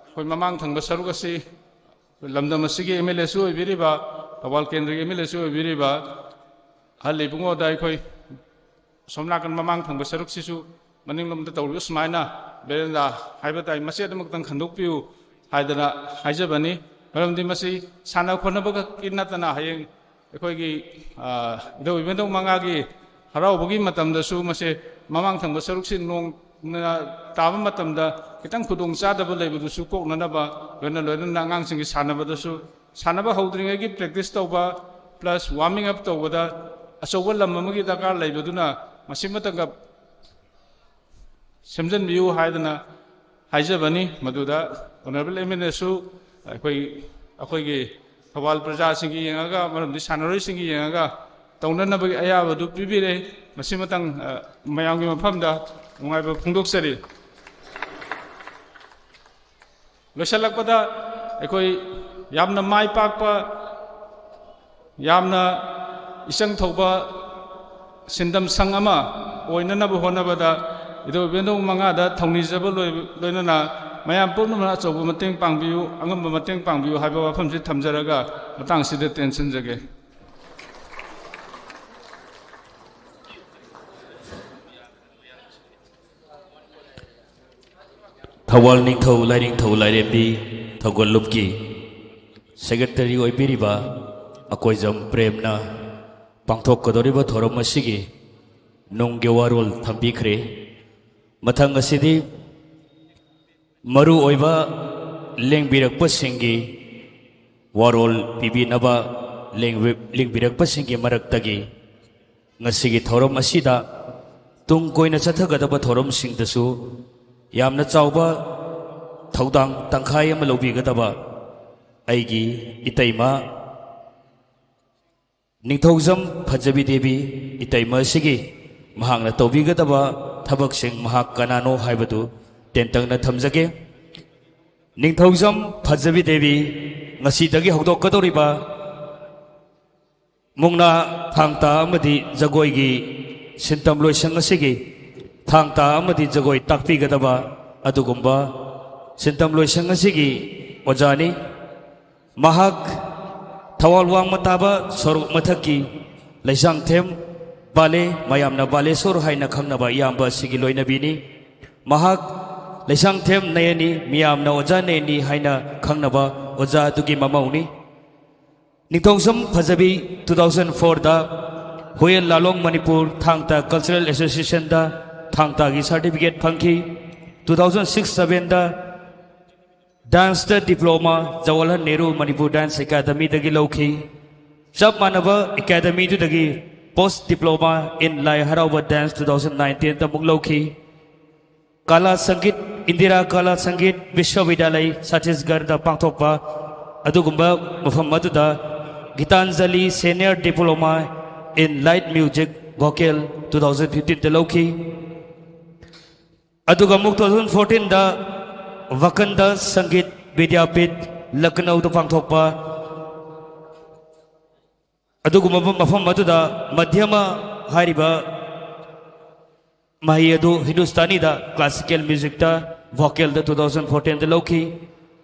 ꯑꯩꯈꯣꯏ ꯃꯃꯥꯡ ꯊꯪꯕ ꯁꯔꯨꯛ ꯑꯁꯤ ꯂꯝꯗꯝ ꯑꯁꯤꯒꯤ M L Aꯁꯨ ꯑꯣꯏꯕꯤꯔꯤꯕ, ꯊꯧꯕꯥꯜ ꯀꯦꯟꯗ꯭ꯔꯒꯤ M L Aꯁꯨ ꯑꯣꯏꯕꯤꯔꯤꯕ ꯑꯍꯜ ꯏꯕꯨꯡꯉꯣꯗ ꯑꯩꯈꯣꯏ ꯑꯁꯣꯝ ꯅꯥꯀꯟ ꯃꯃꯥꯡ ꯊꯪꯕ ꯁꯔꯨꯛꯁꯤꯁꯨ ꯃꯅꯤꯡꯂꯣꯝꯗ ꯇꯧꯔꯤꯕ ꯁꯨꯃꯥꯏꯅ veranda ꯍꯥꯏꯕ ꯇꯥꯏ, ꯃꯆꯦꯠ ꯑꯃꯈꯛꯇꯪ ꯈꯟꯗꯣꯛꯄꯤꯌꯨ ꯍꯥꯏꯗꯅ ꯍꯥꯏꯖꯕꯅꯤ꯫ ꯃꯔꯝꯗꯤ ꯃꯁꯤ ꯁꯥꯟꯅ ꯈꯣꯠꯅꯕ ꯈꯛꯀꯤ ꯅꯠꯇꯅ ꯍꯌꯦꯡ ꯑꯩꯈꯣꯏꯒꯤ, ꯑ, ꯏꯙꯧ ꯏꯕꯦꯟꯗꯧ ꯃꯉꯥꯒꯤ ꯍꯔꯥꯎꯕꯒꯤ ꯃꯇꯝꯗꯁꯨ ꯃꯁꯦ ꯃꯃꯥꯡ ꯊꯪꯕ ꯁꯔꯨꯛꯁꯤ ꯅꯣꯡ ꯇꯥꯕ ꯃꯇꯝꯗ ꯈꯤꯇꯪ ꯈꯨꯗꯣꯡ ꯆꯥꯗꯕ ꯂꯩꯕꯗꯨꯁꯨ ꯀꯣꯛꯅꯅꯕ, ꯂꯣꯏꯅ ꯂꯣꯏꯅꯅ ꯑꯉꯥꯡꯁꯤꯡꯒꯤ ꯁꯥꯟꯅꯕꯗꯁꯨ, ꯁꯥꯟꯅꯕ ꯍꯧꯗ꯭ꯔꯤꯉꯩꯒꯤ practice ꯇꯧꯕ plus warming up ꯇꯧꯕꯗ ꯑꯆꯧꯕ ꯂꯝ ꯑꯃꯒꯤ ꯗꯔꯀꯥꯔ ꯂꯩꯕꯗꯨꯅ ꯃꯁꯤꯃꯇꯪꯒ ꯁꯦꯝꯖꯤꯟꯕꯤꯌꯨ ꯍꯥꯏꯗꯅ ꯍꯥꯏꯖꯕꯅꯤ꯫ ꯃꯗꯨꯗ Honourable M L Aꯁꯨ ꯑꯩꯈꯣꯏ, ꯑꯩꯈꯣꯏꯒꯤ ꯊꯧꯕꯥꯜ ꯄ꯭ꯔꯖꯥꯁꯤꯡꯒꯤ ꯌꯦꯡꯉꯒ, ꯃꯔꯝꯗꯤ ꯁꯥꯟꯅꯔꯣꯏꯁꯤꯡꯒꯤ ꯌꯦꯡꯉꯒ ꯇꯧꯅꯅꯕꯒꯤ ꯑꯌꯥꯕꯗꯨ ꯄꯤꯕꯤꯔꯦ꯫ ꯃꯁꯤꯃꯇꯪ, ꯑ, ꯃꯌꯥꯝꯒꯤ ꯃꯐꯝꯗ ꯅꯨꯡꯉꯥꯏꯕ ꯐꯣꯡꯗꯣꯛꯆꯔꯤ꯫ ꯂꯣꯏꯁꯤꯜꯂꯛꯄꯗ ꯑꯩꯈꯣꯏ ꯌꯥꯝꯅ ꯃꯥꯏ ꯄꯥꯛꯄ, ꯌꯥꯝꯅ ꯏꯆꯪ ꯊꯧꯕ ꯁꯤꯟꯗꯝ ꯁꯪ ꯑꯃ ꯑꯣꯏꯅꯅꯕ ꯍꯣꯠꯅꯕꯗ ꯏꯙꯧ ꯏꯕꯦꯟꯗꯧ ꯃꯉꯥꯗ ꯊꯧꯅꯤꯖꯕ ꯂꯣꯏ-, ꯂꯣꯏꯅꯅ ꯃꯌꯥꯝ ꯄꯨꯝꯅꯃꯛꯅ ꯑꯆꯧꯕ ꯃꯇꯦꯡ ꯄꯥꯡꯕꯤꯌꯨ, ꯑꯉꯝꯕ ꯃꯇꯦꯡ ꯄꯥꯡꯕꯤꯌꯨ ꯍꯥꯏꯕ ꯋꯥꯐꯝꯁꯤ ꯊꯝꯖꯔꯒ ꯃꯇꯥꯡꯁꯤꯗ ꯇꯦꯟꯁꯤꯟꯖꯒꯦ꯫ ꯊꯧꯕꯥꯜ ꯅꯤꯡꯊꯧ ꯂꯥꯏꯅꯤꯡꯊꯧ ꯂꯥꯏꯔꯦꯝꯕꯤ ꯊꯧꯒꯜ ꯂꯨꯞꯀꯤ ꯁꯦꯀ꯭ꯔꯦꯇꯔꯤ ꯑꯣꯏꯕꯤꯔꯤꯕ ꯑꯀꯣꯏꯖꯝ ꯄ꯭ꯔꯦꯝꯅ ꯄꯥꯡꯊꯣꯛꯀꯗꯧꯔꯤꯕ ꯊꯧꯔꯝ ꯑꯁꯤꯒꯤ ꯅꯨꯡꯒꯤ ꯋꯥꯔꯣꯜ ꯊꯝꯕꯤꯈ꯭ꯔꯦ꯫ ꯃꯊꯪ ꯑꯁꯤꯗꯤ ꯃꯔꯨ ꯑꯣꯏꯕ ꯂꯦꯡꯕꯤꯔꯛꯄꯁꯤꯡꯒꯤ ꯋꯥꯔꯣꯜ ꯄꯤꯕꯤꯅꯕ ꯂꯦꯡꯕꯤ-, ꯂꯦꯡꯕꯤꯔꯛꯄꯁꯤꯡꯒꯤ ꯃꯔꯛꯇꯒꯤ ꯉꯁꯤꯒꯤ ꯊꯧꯔꯝ ꯑꯁꯤꯗ ꯇꯨꯡ ꯀꯣꯏꯅ ꯆꯠꯊꯒꯗꯕ ꯊꯧꯔꯝꯁꯤꯡꯗꯁꯨ ꯌꯥꯝꯅ ꯆꯥꯎꯕ ꯊꯧꯗꯥꯡ ꯇꯪꯈꯥꯏ ꯑꯃ ꯂꯧꯕꯤꯒꯗꯕ ꯑꯩꯒꯤ ꯏꯇꯩꯃ ꯅꯤꯡꯊꯧꯖꯝ ꯐꯖꯕꯤ ꯗꯦꯕꯤ ꯏꯇꯩꯃ ꯑꯁꯤꯒꯤ ꯃꯍꯥꯛꯅ ꯇꯧꯕꯤꯒꯗꯕ ꯊꯕꯛꯁꯤꯡ, ꯃꯍꯥꯛ ꯀꯅꯥꯅꯣ ꯍꯥꯏꯕꯗꯨ ꯇꯦꯟꯇꯛꯅ ꯊꯝꯖꯒꯦ꯫ ꯅꯤꯡꯊꯧꯖꯝ ꯐꯖꯕꯤ ꯗꯦꯕꯤ ꯉꯁꯤꯗꯒꯤ ꯍꯧꯗꯣꯛꯀꯗꯧꯔꯤꯕ ꯃꯨꯛꯅꯥ, ꯊꯥꯡ ꯇꯥ ꯑꯃꯗꯤ ꯖꯒꯣꯏꯒꯤ ꯁꯤꯟꯇꯝ ꯂꯣꯏꯁꯪ ꯑꯁꯤꯒꯤ ꯊꯥꯡ ꯇꯥ ꯑꯃꯗꯤ ꯖꯒꯣꯏ ꯇꯥꯛꯄꯤꯒꯗꯕ ꯑꯗꯨꯒꯨꯝꯕ ꯁꯤꯟꯇꯝ ꯂꯣꯏꯁꯪ ꯑꯁꯤꯒꯤ ꯑꯣꯖꯥꯅꯤ꯫ ꯃꯍꯥꯛ ꯊꯧꯕꯥꯜ ꯋꯥꯡꯃ ꯇꯥꯕ ꯁꯣꯔꯣꯛ ꯃꯊꯛꯀꯤ ꯂꯩꯁꯥꯡꯊꯦꯝ ꯕꯥꯂꯦ, ꯃꯌꯥꯝꯅ ꯕꯥꯂꯦꯁꯣꯔ ꯍꯥꯏꯅ ꯈꯪꯅꯕ ꯏꯌꯥꯝꯕ ꯑꯁꯤꯒꯤ ꯂꯣꯏꯅꯕꯤꯅꯤ꯫ ꯃꯍꯥꯛ ꯂꯩꯁꯥꯡꯊꯦꯝ ꯅꯌꯟꯅꯤ, ꯃꯤꯌꯥꯝꯅ ꯑꯣꯖꯥ ꯅꯌꯟꯅꯤ ꯍꯥꯏꯅ ꯈꯪꯅꯕ ꯑꯣꯖꯥ ꯑꯗꯨꯒꯤ ꯃꯃꯧꯅꯤ꯫ ꯅꯤꯡꯊꯧꯖꯝ ꯐꯖꯕꯤ two thousand fourꯗ ꯍꯨꯌꯦꯟ ꯂꯥꯂꯣꯡ ꯃꯅꯤꯄꯨꯔ ꯊꯥꯡ ꯇꯥ ꯀꯜꯆꯔꯦꯜ ꯑꯦꯁꯣꯁꯤꯌꯦꯁꯟꯗ ꯊꯥꯡ ꯇꯥꯒꯤ ꯁꯥꯔꯇꯤꯐꯤꯀꯦꯠ ꯐꯪꯈꯤ꯫ Two thousand six sevenꯗ ꯗꯥꯟꯁꯇ ꯗꯤꯄ꯭ꯂꯣꯃꯥ ꯖꯋꯥꯍꯔꯂꯥꯜ ꯅꯦꯍꯔꯨ ꯃꯅꯤꯄꯨꯔ ꯗꯥꯟꯁ ꯑꯦꯀꯥꯗꯃꯤꯗꯒꯤ ꯂꯧꯈꯤ꯫ ꯆꯞ ꯃꯥꯟꯅꯕ ꯑꯦꯀꯥꯗꯃꯤꯗꯨꯗꯒꯤ Post Diploma in ꯂꯥꯏ ꯍꯔꯥꯎꯕ ꯗꯥꯟꯁ two thousand nineteenꯗ ꯑꯃꯨꯛ ꯂꯧꯈꯤ꯫ ꯀꯥꯂꯥ ꯁꯪꯒꯤꯠ, ꯏꯟꯗꯤꯔꯥ ꯀꯥꯂꯥ ꯁꯪꯒꯤꯠ ꯕꯤꯁ꯭ꯋꯕꯤꯗ꯭ꯌꯥꯂꯌ ꯁꯠꯇꯤꯁꯒꯔꯗ ꯄꯥꯡꯊꯣꯛꯄ ꯑꯗꯨꯒꯨꯝꯕ ꯃꯐꯝ ꯑꯗꯨꯗ Gitanjali Senior Diploma in Light Music Vocal two thousand fifteen ꯇ ꯂꯧꯈꯤ꯫ ꯑꯗꯨꯒ ꯑꯃꯨꯛ two thousand fourteen ꯗ ꯋꯥꯀꯟꯗ ꯁꯪꯒꯤꯠ ꯕꯤꯗ꯭ꯌꯥꯄꯤꯊ ꯂꯈꯅꯧꯗ ꯄꯥꯡꯊꯣꯛꯄ ꯑꯗꯨꯒꯨꯝꯕ ꯃꯐꯝ ꯑꯗꯨꯗ ꯃꯙ꯭ꯌꯃ ꯍꯥꯏꯔꯤꯕ ꯃꯍꯩ ꯑꯗꯨ ꯍꯤꯟꯗꯨꯁꯇꯥꯅꯤꯗ classical music ꯇ vocal ꯗ two thousand fourteen ꯗ ꯂꯧꯈꯤ꯫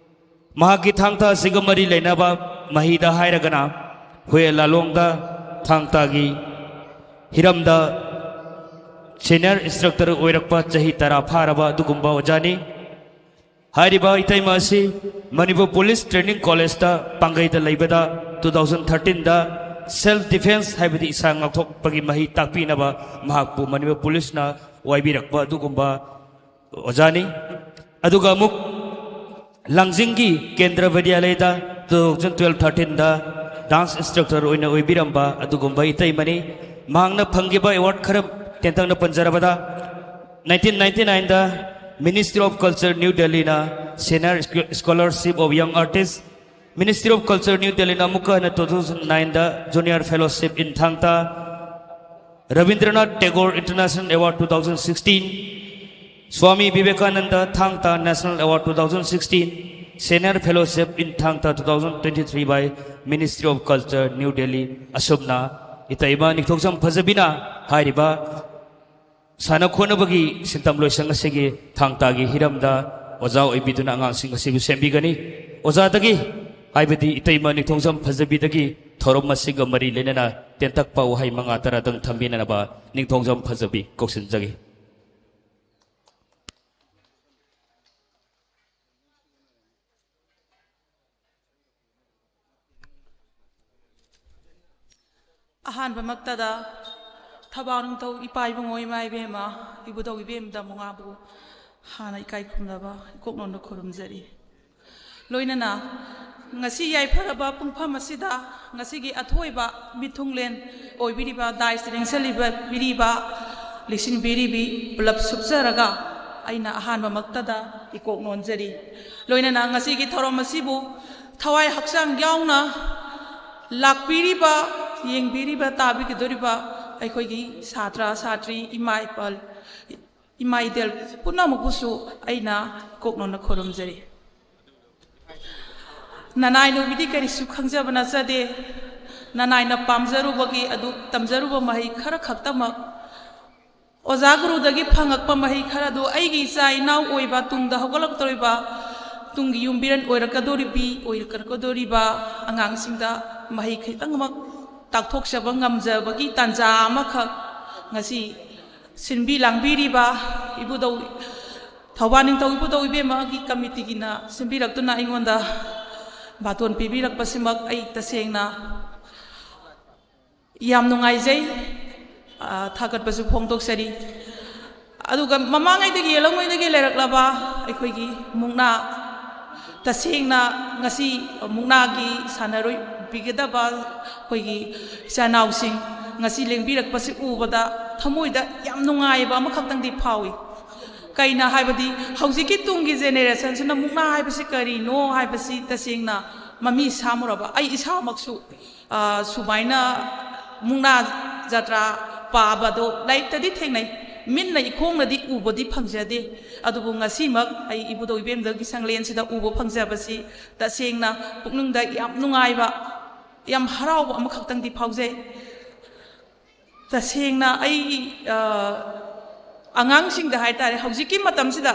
ꯃꯍꯥꯛꯀꯤ ꯊꯥꯡ ꯇꯥ ꯑꯁꯤꯒ ꯃꯔꯤ ꯂꯩꯅꯕ ꯃꯍꯩꯗ ꯍꯥꯏꯔꯒꯅ ꯍꯨꯌꯦ ꯂꯥꯂꯣꯡꯗ ꯊꯥꯡ ꯇꯥꯒꯤ ꯍꯤꯔꯝꯗ senior instructor ꯑꯣꯏꯔꯛꯄ ꯆꯍꯤ ꯇꯔꯥ ꯐꯥꯔꯕ ꯑꯗꯨꯒꯨꯝꯕ ꯑꯣꯖꯥꯅꯤ꯫ ꯍꯥꯏꯔꯤꯕ ꯏꯇꯩꯃ ꯑꯁꯤ ꯃꯅꯤꯄꯨꯔ ꯄꯨꯂꯤꯁ ꯇ꯭ꯔꯦꯅꯤꯡ ꯀꯣꯂꯦꯖꯇ ꯄꯥꯡꯒꯩꯗ ꯂꯩꯕꯗ two thousand thirteen ꯗ self defence ꯍꯥꯏꯕꯗꯤ ꯏꯁꯥ ꯉꯥꯛꯊꯣꯛꯄꯒꯤ ꯃꯍꯩ ꯇꯥꯛꯄꯤꯅꯕ ꯃꯍꯥꯛꯄꯨ ꯃꯅꯤꯄꯨꯔ ꯄꯨꯂꯤꯁꯅ ꯋꯥꯏꯕꯤꯔꯛꯄ ꯑꯗꯨꯒꯨꯝꯕ ꯑꯣꯖꯥꯅꯤ꯫ ꯑꯗꯨꯒ ꯑꯃꯨꯛ ꯂꯥꯡꯖꯤꯡꯒꯤ ꯀꯦꯟꯗ꯭ꯔ ꯕꯤꯗ꯭ꯌꯥꯂꯌꯗ two thousand twelve thirteen ꯗ dance instructor ꯑꯣꯏꯅ ꯑꯣꯏꯕꯤꯔꯝꯕ ꯑꯗꯨꯒꯨꯝꯕ ꯏꯇꯩꯃꯅꯤ꯫ ꯃꯍꯥꯛꯅ ꯐꯪꯈꯤꯕ award ꯈꯔ ꯇꯦꯟꯇꯛꯅ ꯄꯟꯖꯔꯕꯗ, nineteen ninety nine the Ministry of Culture New Delhi ꯅ Senior Scholarship of Young Artists, Ministry of Culture New Delhi ꯅ ꯑꯃꯨꯛꯀ ꯍꯟꯅ two thousand nine the Junior Fellowship in ꯊꯥꯡ ꯇꯥ, Rabindranath Tagore International Award two thousand sixteen, Swami Vivekananda Thang Ta National Award two thousand sixteen, Senior Fellowship in Thang Ta two thousand twenty-three by Ministry of Culture, New Delhi꯫ ꯑꯁꯨꯝꯅ ꯏꯇꯩꯃ ꯅꯤꯡꯊꯧꯖꯝ ꯐꯖꯕꯤꯅ ꯍꯥꯏꯔꯤꯕ ꯁꯥꯟꯅ ꯈꯣꯠꯅꯕꯒꯤ ꯁꯤꯟꯇꯝ ꯂꯣꯏꯁꯪ ꯑꯁꯤꯒꯤ ꯊꯥꯡ ꯇꯥꯒꯤ ꯍꯤꯔꯝꯗ ꯑꯣꯖꯥ ꯑꯣꯏꯕꯤꯗꯨꯅ ꯑꯉꯥꯡꯁꯤꯡ ꯑꯁꯤꯕꯨ ꯁꯦꯝꯕꯤꯒꯅꯤ꯫ ꯑꯣꯖꯥꯗꯒꯤ, ꯍꯥꯏꯕꯗꯤ ꯏꯇꯩꯃ ꯅꯤꯡꯊꯧꯖꯝ ꯐꯖꯕꯤꯗꯒꯤ ꯊꯧꯔꯝ ꯑꯁꯤꯒ ꯃꯔꯤ ꯂꯩꯅꯅ ꯇꯦꯟꯇꯛꯄ ꯋꯥꯍꯩ ꯃꯉꯥ ꯇꯔꯥꯗꯪ ꯊꯝꯕꯤꯅꯅꯕ ꯅꯤꯡꯊꯧꯖꯝ ꯐꯖꯕꯤ ꯀꯧꯁꯤꯟꯖꯒꯦ꯫ ꯑꯍꯥꯟꯕꯃꯛꯇꯗ ꯊꯕꯥ ꯅꯤꯡꯊꯧ ꯏꯄꯥ ꯏꯕꯨꯡꯉꯣ ꯏꯃꯥ ꯏꯕꯦꯝꯃ ꯏꯕꯨꯙꯧ ꯏꯕꯦꯝꯗ ꯃꯉꯥꯕꯨ ꯍꯥꯟꯅ ꯏꯀꯥꯏ ꯈꯨꯝꯅꯕ ꯏꯀꯣꯛ ꯅꯣꯟꯅ ꯈꯨꯔꯨꯝꯖꯔꯤ꯫ ꯂꯣꯏꯅꯅ ꯉꯁꯤ ꯌꯥꯏꯐꯔꯕ ꯄꯨꯡꯐꯝ ꯑꯁꯤꯗ ꯉꯁꯤꯒꯤ ꯑꯊꯣꯏꯕ ꯃꯤꯊꯨꯡꯂꯦꯟ ꯑꯣꯏꯕꯤꯔꯤꯕ ꯗꯥꯏꯁꯇ ꯂꯦꯡꯁꯤꯜꯂꯤꯕ ꯄꯤꯔꯤꯕ ꯂꯤꯁꯤꯡ ꯄꯤꯔꯤꯕꯤ ꯄꯨꯂꯞ ꯁꯨꯞꯆꯔꯒ ꯑꯩꯅ ꯑꯍꯥꯟꯕꯃꯛꯇꯗ ꯏꯀꯣꯛ ꯅꯣꯟꯖꯔꯤ꯫ ꯂꯣꯏꯅꯅ ꯉꯁꯤꯒꯤ ꯊꯧꯔꯝ ꯑꯁꯤꯕꯨ ꯊꯋꯥꯏ ꯍꯛꯆꯥꯡ ꯌꯥꯎꯅ ꯂꯥꯛꯄꯤꯔꯤꯕ, ꯌꯦꯡꯕꯤꯔꯤꯕ, ꯇꯥꯕꯤꯒꯗꯧꯔꯤꯕ ꯑꯩꯈꯣꯏꯒꯤ ꯁꯥꯇ꯭ꯔ ꯁꯥꯇ꯭ꯔꯤ, ꯏꯃꯥ ꯏꯄꯥ, ꯏꯃꯥ ꯏꯇꯦꯜ ꯄꯨꯝꯅꯃꯛꯄꯨꯁꯨ ꯑꯩꯅ ꯀꯣꯛꯅꯣꯟꯅ ꯈꯨꯔꯨꯝꯖꯔꯤ꯫ ꯅꯅꯥꯏ ꯅꯨꯕꯤꯗꯤ ꯀꯔꯤꯁꯨ ꯈꯪꯖꯕ ꯅꯠꯆꯗꯦ꯫ ꯅꯅꯥꯏꯅ ꯄꯥꯝꯖꯔꯨꯕꯒꯤ ꯑꯗꯨ ꯇꯝꯖꯔꯨꯕ ꯃꯍꯩ ꯈꯔ ꯈꯛꯇꯃꯛ, ꯑꯣꯖꯥ ꯒꯨꯔꯨꯗꯒꯤ ꯐꯪꯉꯛꯄ ꯃꯍꯩ ꯈꯔꯗꯨ ꯑꯩꯒꯤ ꯏꯆꯥ ꯏꯅꯥꯎ ꯑꯣꯏꯕ, ꯇꯨꯡꯗ ꯍꯧꯒꯠꯂꯛꯇꯧꯔꯤꯕ, ꯇꯨꯡꯒꯤ ꯌꯨꯝꯕꯤꯔꯦꯟ ꯑꯣꯏꯔꯛꯀꯗꯧꯔꯤꯕꯤ, ꯑꯣꯏꯔꯛꯀꯗꯧꯔꯤꯕ ꯑꯉꯥꯡꯁꯤꯡꯗ ꯃꯍꯩ ꯈꯤꯇꯪꯃꯛ ꯇꯥꯛꯊꯣꯛꯆꯕ ꯉꯝꯖꯕꯒꯤ ꯇꯥꯟꯖꯥ ꯑꯃꯈꯛ ꯉꯁꯤ ꯁꯤꯟꯕꯤ ꯂꯥꯡꯕꯤꯔꯤꯕ ꯏꯕꯨꯙꯧ, ꯊꯧꯕꯥꯜ ꯅꯤꯡꯊꯧ ꯏꯕꯨꯙꯧ ꯏꯕꯦꯝꯃꯒꯤ ꯀꯃꯤꯇꯤꯒꯤꯅ ꯁꯤꯟꯕꯤꯔꯛꯇꯨꯅ ꯑꯩꯉꯣꯟꯗ ꯕꯥꯇꯣꯟ ꯄꯤꯕꯤꯔꯛꯄꯁꯤꯃꯛ ꯑꯩ ꯇꯁꯦꯡꯅ ꯌꯥꯝ ꯅꯨꯡꯉꯥꯏꯖꯩ, ꯑ, ꯊꯥꯒꯠꯄꯁꯨ ꯐꯣꯡꯗꯣꯛꯆꯔꯤ꯫ ꯑꯗꯨꯒ ꯃꯃꯥꯡꯉꯩꯗꯒꯤ, ꯌꯦꯜꯂꯝꯉꯩꯗꯒꯤ ꯂꯩꯔꯛꯂꯕ ꯑꯩꯈꯣꯏꯒꯤ ꯃꯨꯛꯅꯥ, ꯇꯁꯦꯡꯅ ꯉꯁꯤ ꯃꯨꯛꯅꯥꯒꯤ ꯁꯥꯟꯅꯔꯣꯏꯕꯤꯒꯗꯕ ꯑꯩꯈꯣꯏꯒꯤ ꯏꯆꯥꯅꯥꯎꯁꯤꯡ ꯉꯁꯤ ꯂꯦꯡꯕꯤꯔꯛꯄꯁꯤ ꯎꯕꯗ ꯊꯃꯣꯏꯗ ꯌꯥꯝ ꯅꯨꯡꯉꯥꯏꯕ ꯑꯃꯈꯛꯇꯪꯗꯤ ꯐꯥꯎꯏ꯫ ꯀꯩꯅ ꯍꯥꯏꯕꯗꯤ, ꯍꯧꯖꯤꯛꯀꯤ ꯇꯨꯡꯒꯤ ꯖꯦꯅꯦꯔꯦꯁꯟꯁꯤꯅ ꯃꯨꯛꯅꯥ ꯍꯥꯏꯕꯁꯤ ꯀꯔꯤꯅꯣ ꯍꯥꯏꯕꯁꯤ ꯇꯁꯦꯡꯅ ꯃꯃꯤ ꯁꯥꯃꯨꯔꯕ ꯑꯩ ꯏꯁꯥꯃꯛꯁꯨ, ꯑ, ꯁꯨꯃꯥꯏꯅ ꯃꯨꯛꯅꯥ ꯖꯇ꯭ꯔꯥ ꯄꯥꯕꯗꯣ ꯂꯥꯏꯔꯤꯛꯇꯗꯤ ꯊꯦꯡꯅꯩ, ꯃꯤꯠꯅ ꯏꯈꯣꯡꯅꯗꯤ ꯎꯕꯗꯤ ꯐꯪꯖꯗꯦ꯫ ꯑꯗꯨꯕꯨ ꯉꯁꯤꯃꯛ ꯑꯩ ꯏꯕꯨꯙꯧ ꯏꯕꯦꯝꯗꯒꯤ ꯁꯪꯂꯦꯟꯁꯤꯗ ꯎꯕ ꯐꯪꯖꯕꯁꯤ ꯇꯁꯦꯡꯅ ꯄꯨꯛꯅꯤꯡꯗ ꯌꯥꯝ ꯅꯨꯡꯉꯥꯏꯕ, ꯌꯥꯝ ꯍꯔꯥꯎꯕ ꯑꯃꯈꯛꯇꯪꯗꯤ ꯐꯥꯎꯖꯩ꯫ ꯇꯁꯦꯡꯅ ꯑꯩ, ꯑ, ꯑꯉꯥꯡꯁꯤꯡꯗ ꯍꯥꯏ ꯇꯥꯔꯦ, ꯍꯧꯖꯤꯛꯀꯤ ꯃꯇꯝꯁꯤꯗ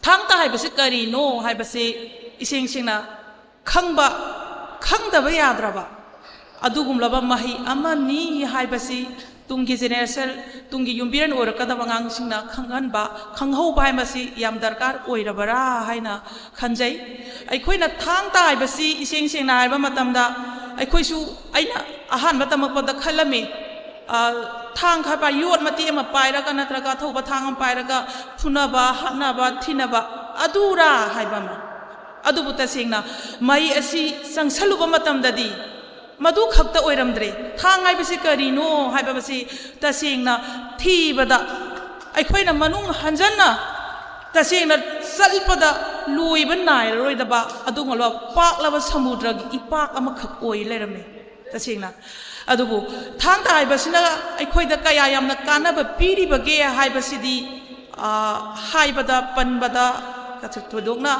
ꯊꯥꯡ ꯇꯥ ꯍꯥꯏꯕꯁꯤ ꯀꯔꯤꯅꯣ ꯍꯥꯏꯕꯁꯤ ꯏꯁꯦꯡ ꯁꯦꯡꯅ ꯈꯪꯕ, ꯈꯪꯗꯕ ꯌꯥꯗ꯭ꯔꯕ ꯑꯗꯨꯒꯨꯝꯂꯕ ꯃꯍꯩ ꯑꯃꯅꯤ ꯍꯥꯏꯕꯁꯤ ꯇꯨꯡꯒꯤ ꯖꯦꯅꯦꯔꯦꯁꯟ, ꯇꯨꯡꯒꯤ ꯌꯨꯝꯕꯤꯔꯦꯟ ꯑꯣꯏꯔꯛꯀꯗꯕ ꯑꯉꯥꯡꯁꯤꯡꯅ ꯈꯪꯍꯟꯕ, ꯈꯪꯍꯧꯕ ꯍꯥꯏꯕꯁꯤ ꯌꯥꯝ ꯗꯔꯀꯥꯔ ꯑꯣꯏꯔꯕ꯭ꯔꯥ ꯍꯥꯏꯅ ꯈꯟꯖꯩ꯫ ꯑꯩꯈꯣꯏꯅ ꯊꯥꯡ ꯇꯥ ꯍꯥꯏꯕꯁꯤ ꯏꯁꯦꯡ ꯁꯦꯡꯅ ꯍꯥꯏꯕ ꯃꯇꯝꯗ ꯑꯩꯈꯣꯏꯁꯨ, ꯑꯩꯅ ꯑꯍꯥꯟꯕ ꯇꯝꯃꯛꯄꯗ ꯈꯜꯂꯝꯃꯤ, ꯑ, ꯊꯥꯡ ꯈꯔ ꯄꯥꯏ-, ꯌꯣꯠ ꯃꯇꯦꯛ ꯑꯃ ꯄꯥꯏꯔꯒ ꯅꯠꯇ꯭ꯔꯒ ꯑꯊꯧꯕ ꯊꯥꯡ ꯑꯃ ꯄꯥꯏꯔꯒ ꯐꯨꯅꯕ, ꯍꯥꯠꯅꯕ, ꯊꯤꯅꯕ ꯑꯗꯨꯔꯥ ꯍꯥꯏꯕ ꯑꯃ꯫ ꯑꯗꯨꯕꯨ ꯇꯁꯦꯡꯅ ꯃꯍꯩ ꯑꯁꯤ ꯆꯪꯁꯜꯂꯨꯕ ꯃꯇꯝꯗꯗꯤ ꯃꯗꯨ ꯈꯛꯇ ꯑꯣꯏꯔꯝꯗ꯭ꯔꯦ꯫ ꯊꯥꯡ ꯍꯥꯏꯕꯁꯤ ꯀꯔꯤꯅꯣ ꯍꯥꯏꯕꯁꯤ ꯇꯁꯦꯡꯅ ꯊꯤꯕꯗ, ꯑꯩꯈꯣꯏꯅ ꯃꯅꯨꯡ ꯍꯟꯖꯟꯅ ꯇꯁꯦꯡꯅ ꯆꯠꯄꯗ ꯂꯣꯏꯕ ꯅꯥꯏꯔꯔꯣꯏꯗꯕ ꯑꯗꯨꯒꯨꯝꯂꯕ ꯄꯥꯛꯂꯕ ꯁꯃꯨꯗ꯭ꯔꯒꯤ ꯏꯄꯥꯛ ꯑꯃꯈꯛ ꯑꯣꯏ ꯂꯩꯔꯝꯃꯤ꯫ ꯇꯁꯦꯡꯅ ꯑꯗꯨꯕꯨ ꯊꯥꯡ ꯇꯥ ꯍꯥꯏꯕꯁꯤꯅ ꯑꯩꯈꯣꯏꯗ ꯀꯌꯥ ꯌꯥꯝꯅ ꯀꯥꯟꯅꯕ ꯄꯤꯔꯤꯕꯒꯦ ꯍꯥꯏꯕꯁꯤꯗꯤ, ꯑ, ꯍꯥꯏꯕꯗ ꯄꯟꯕꯗ ꯊꯣꯏꯗꯣꯛꯅ,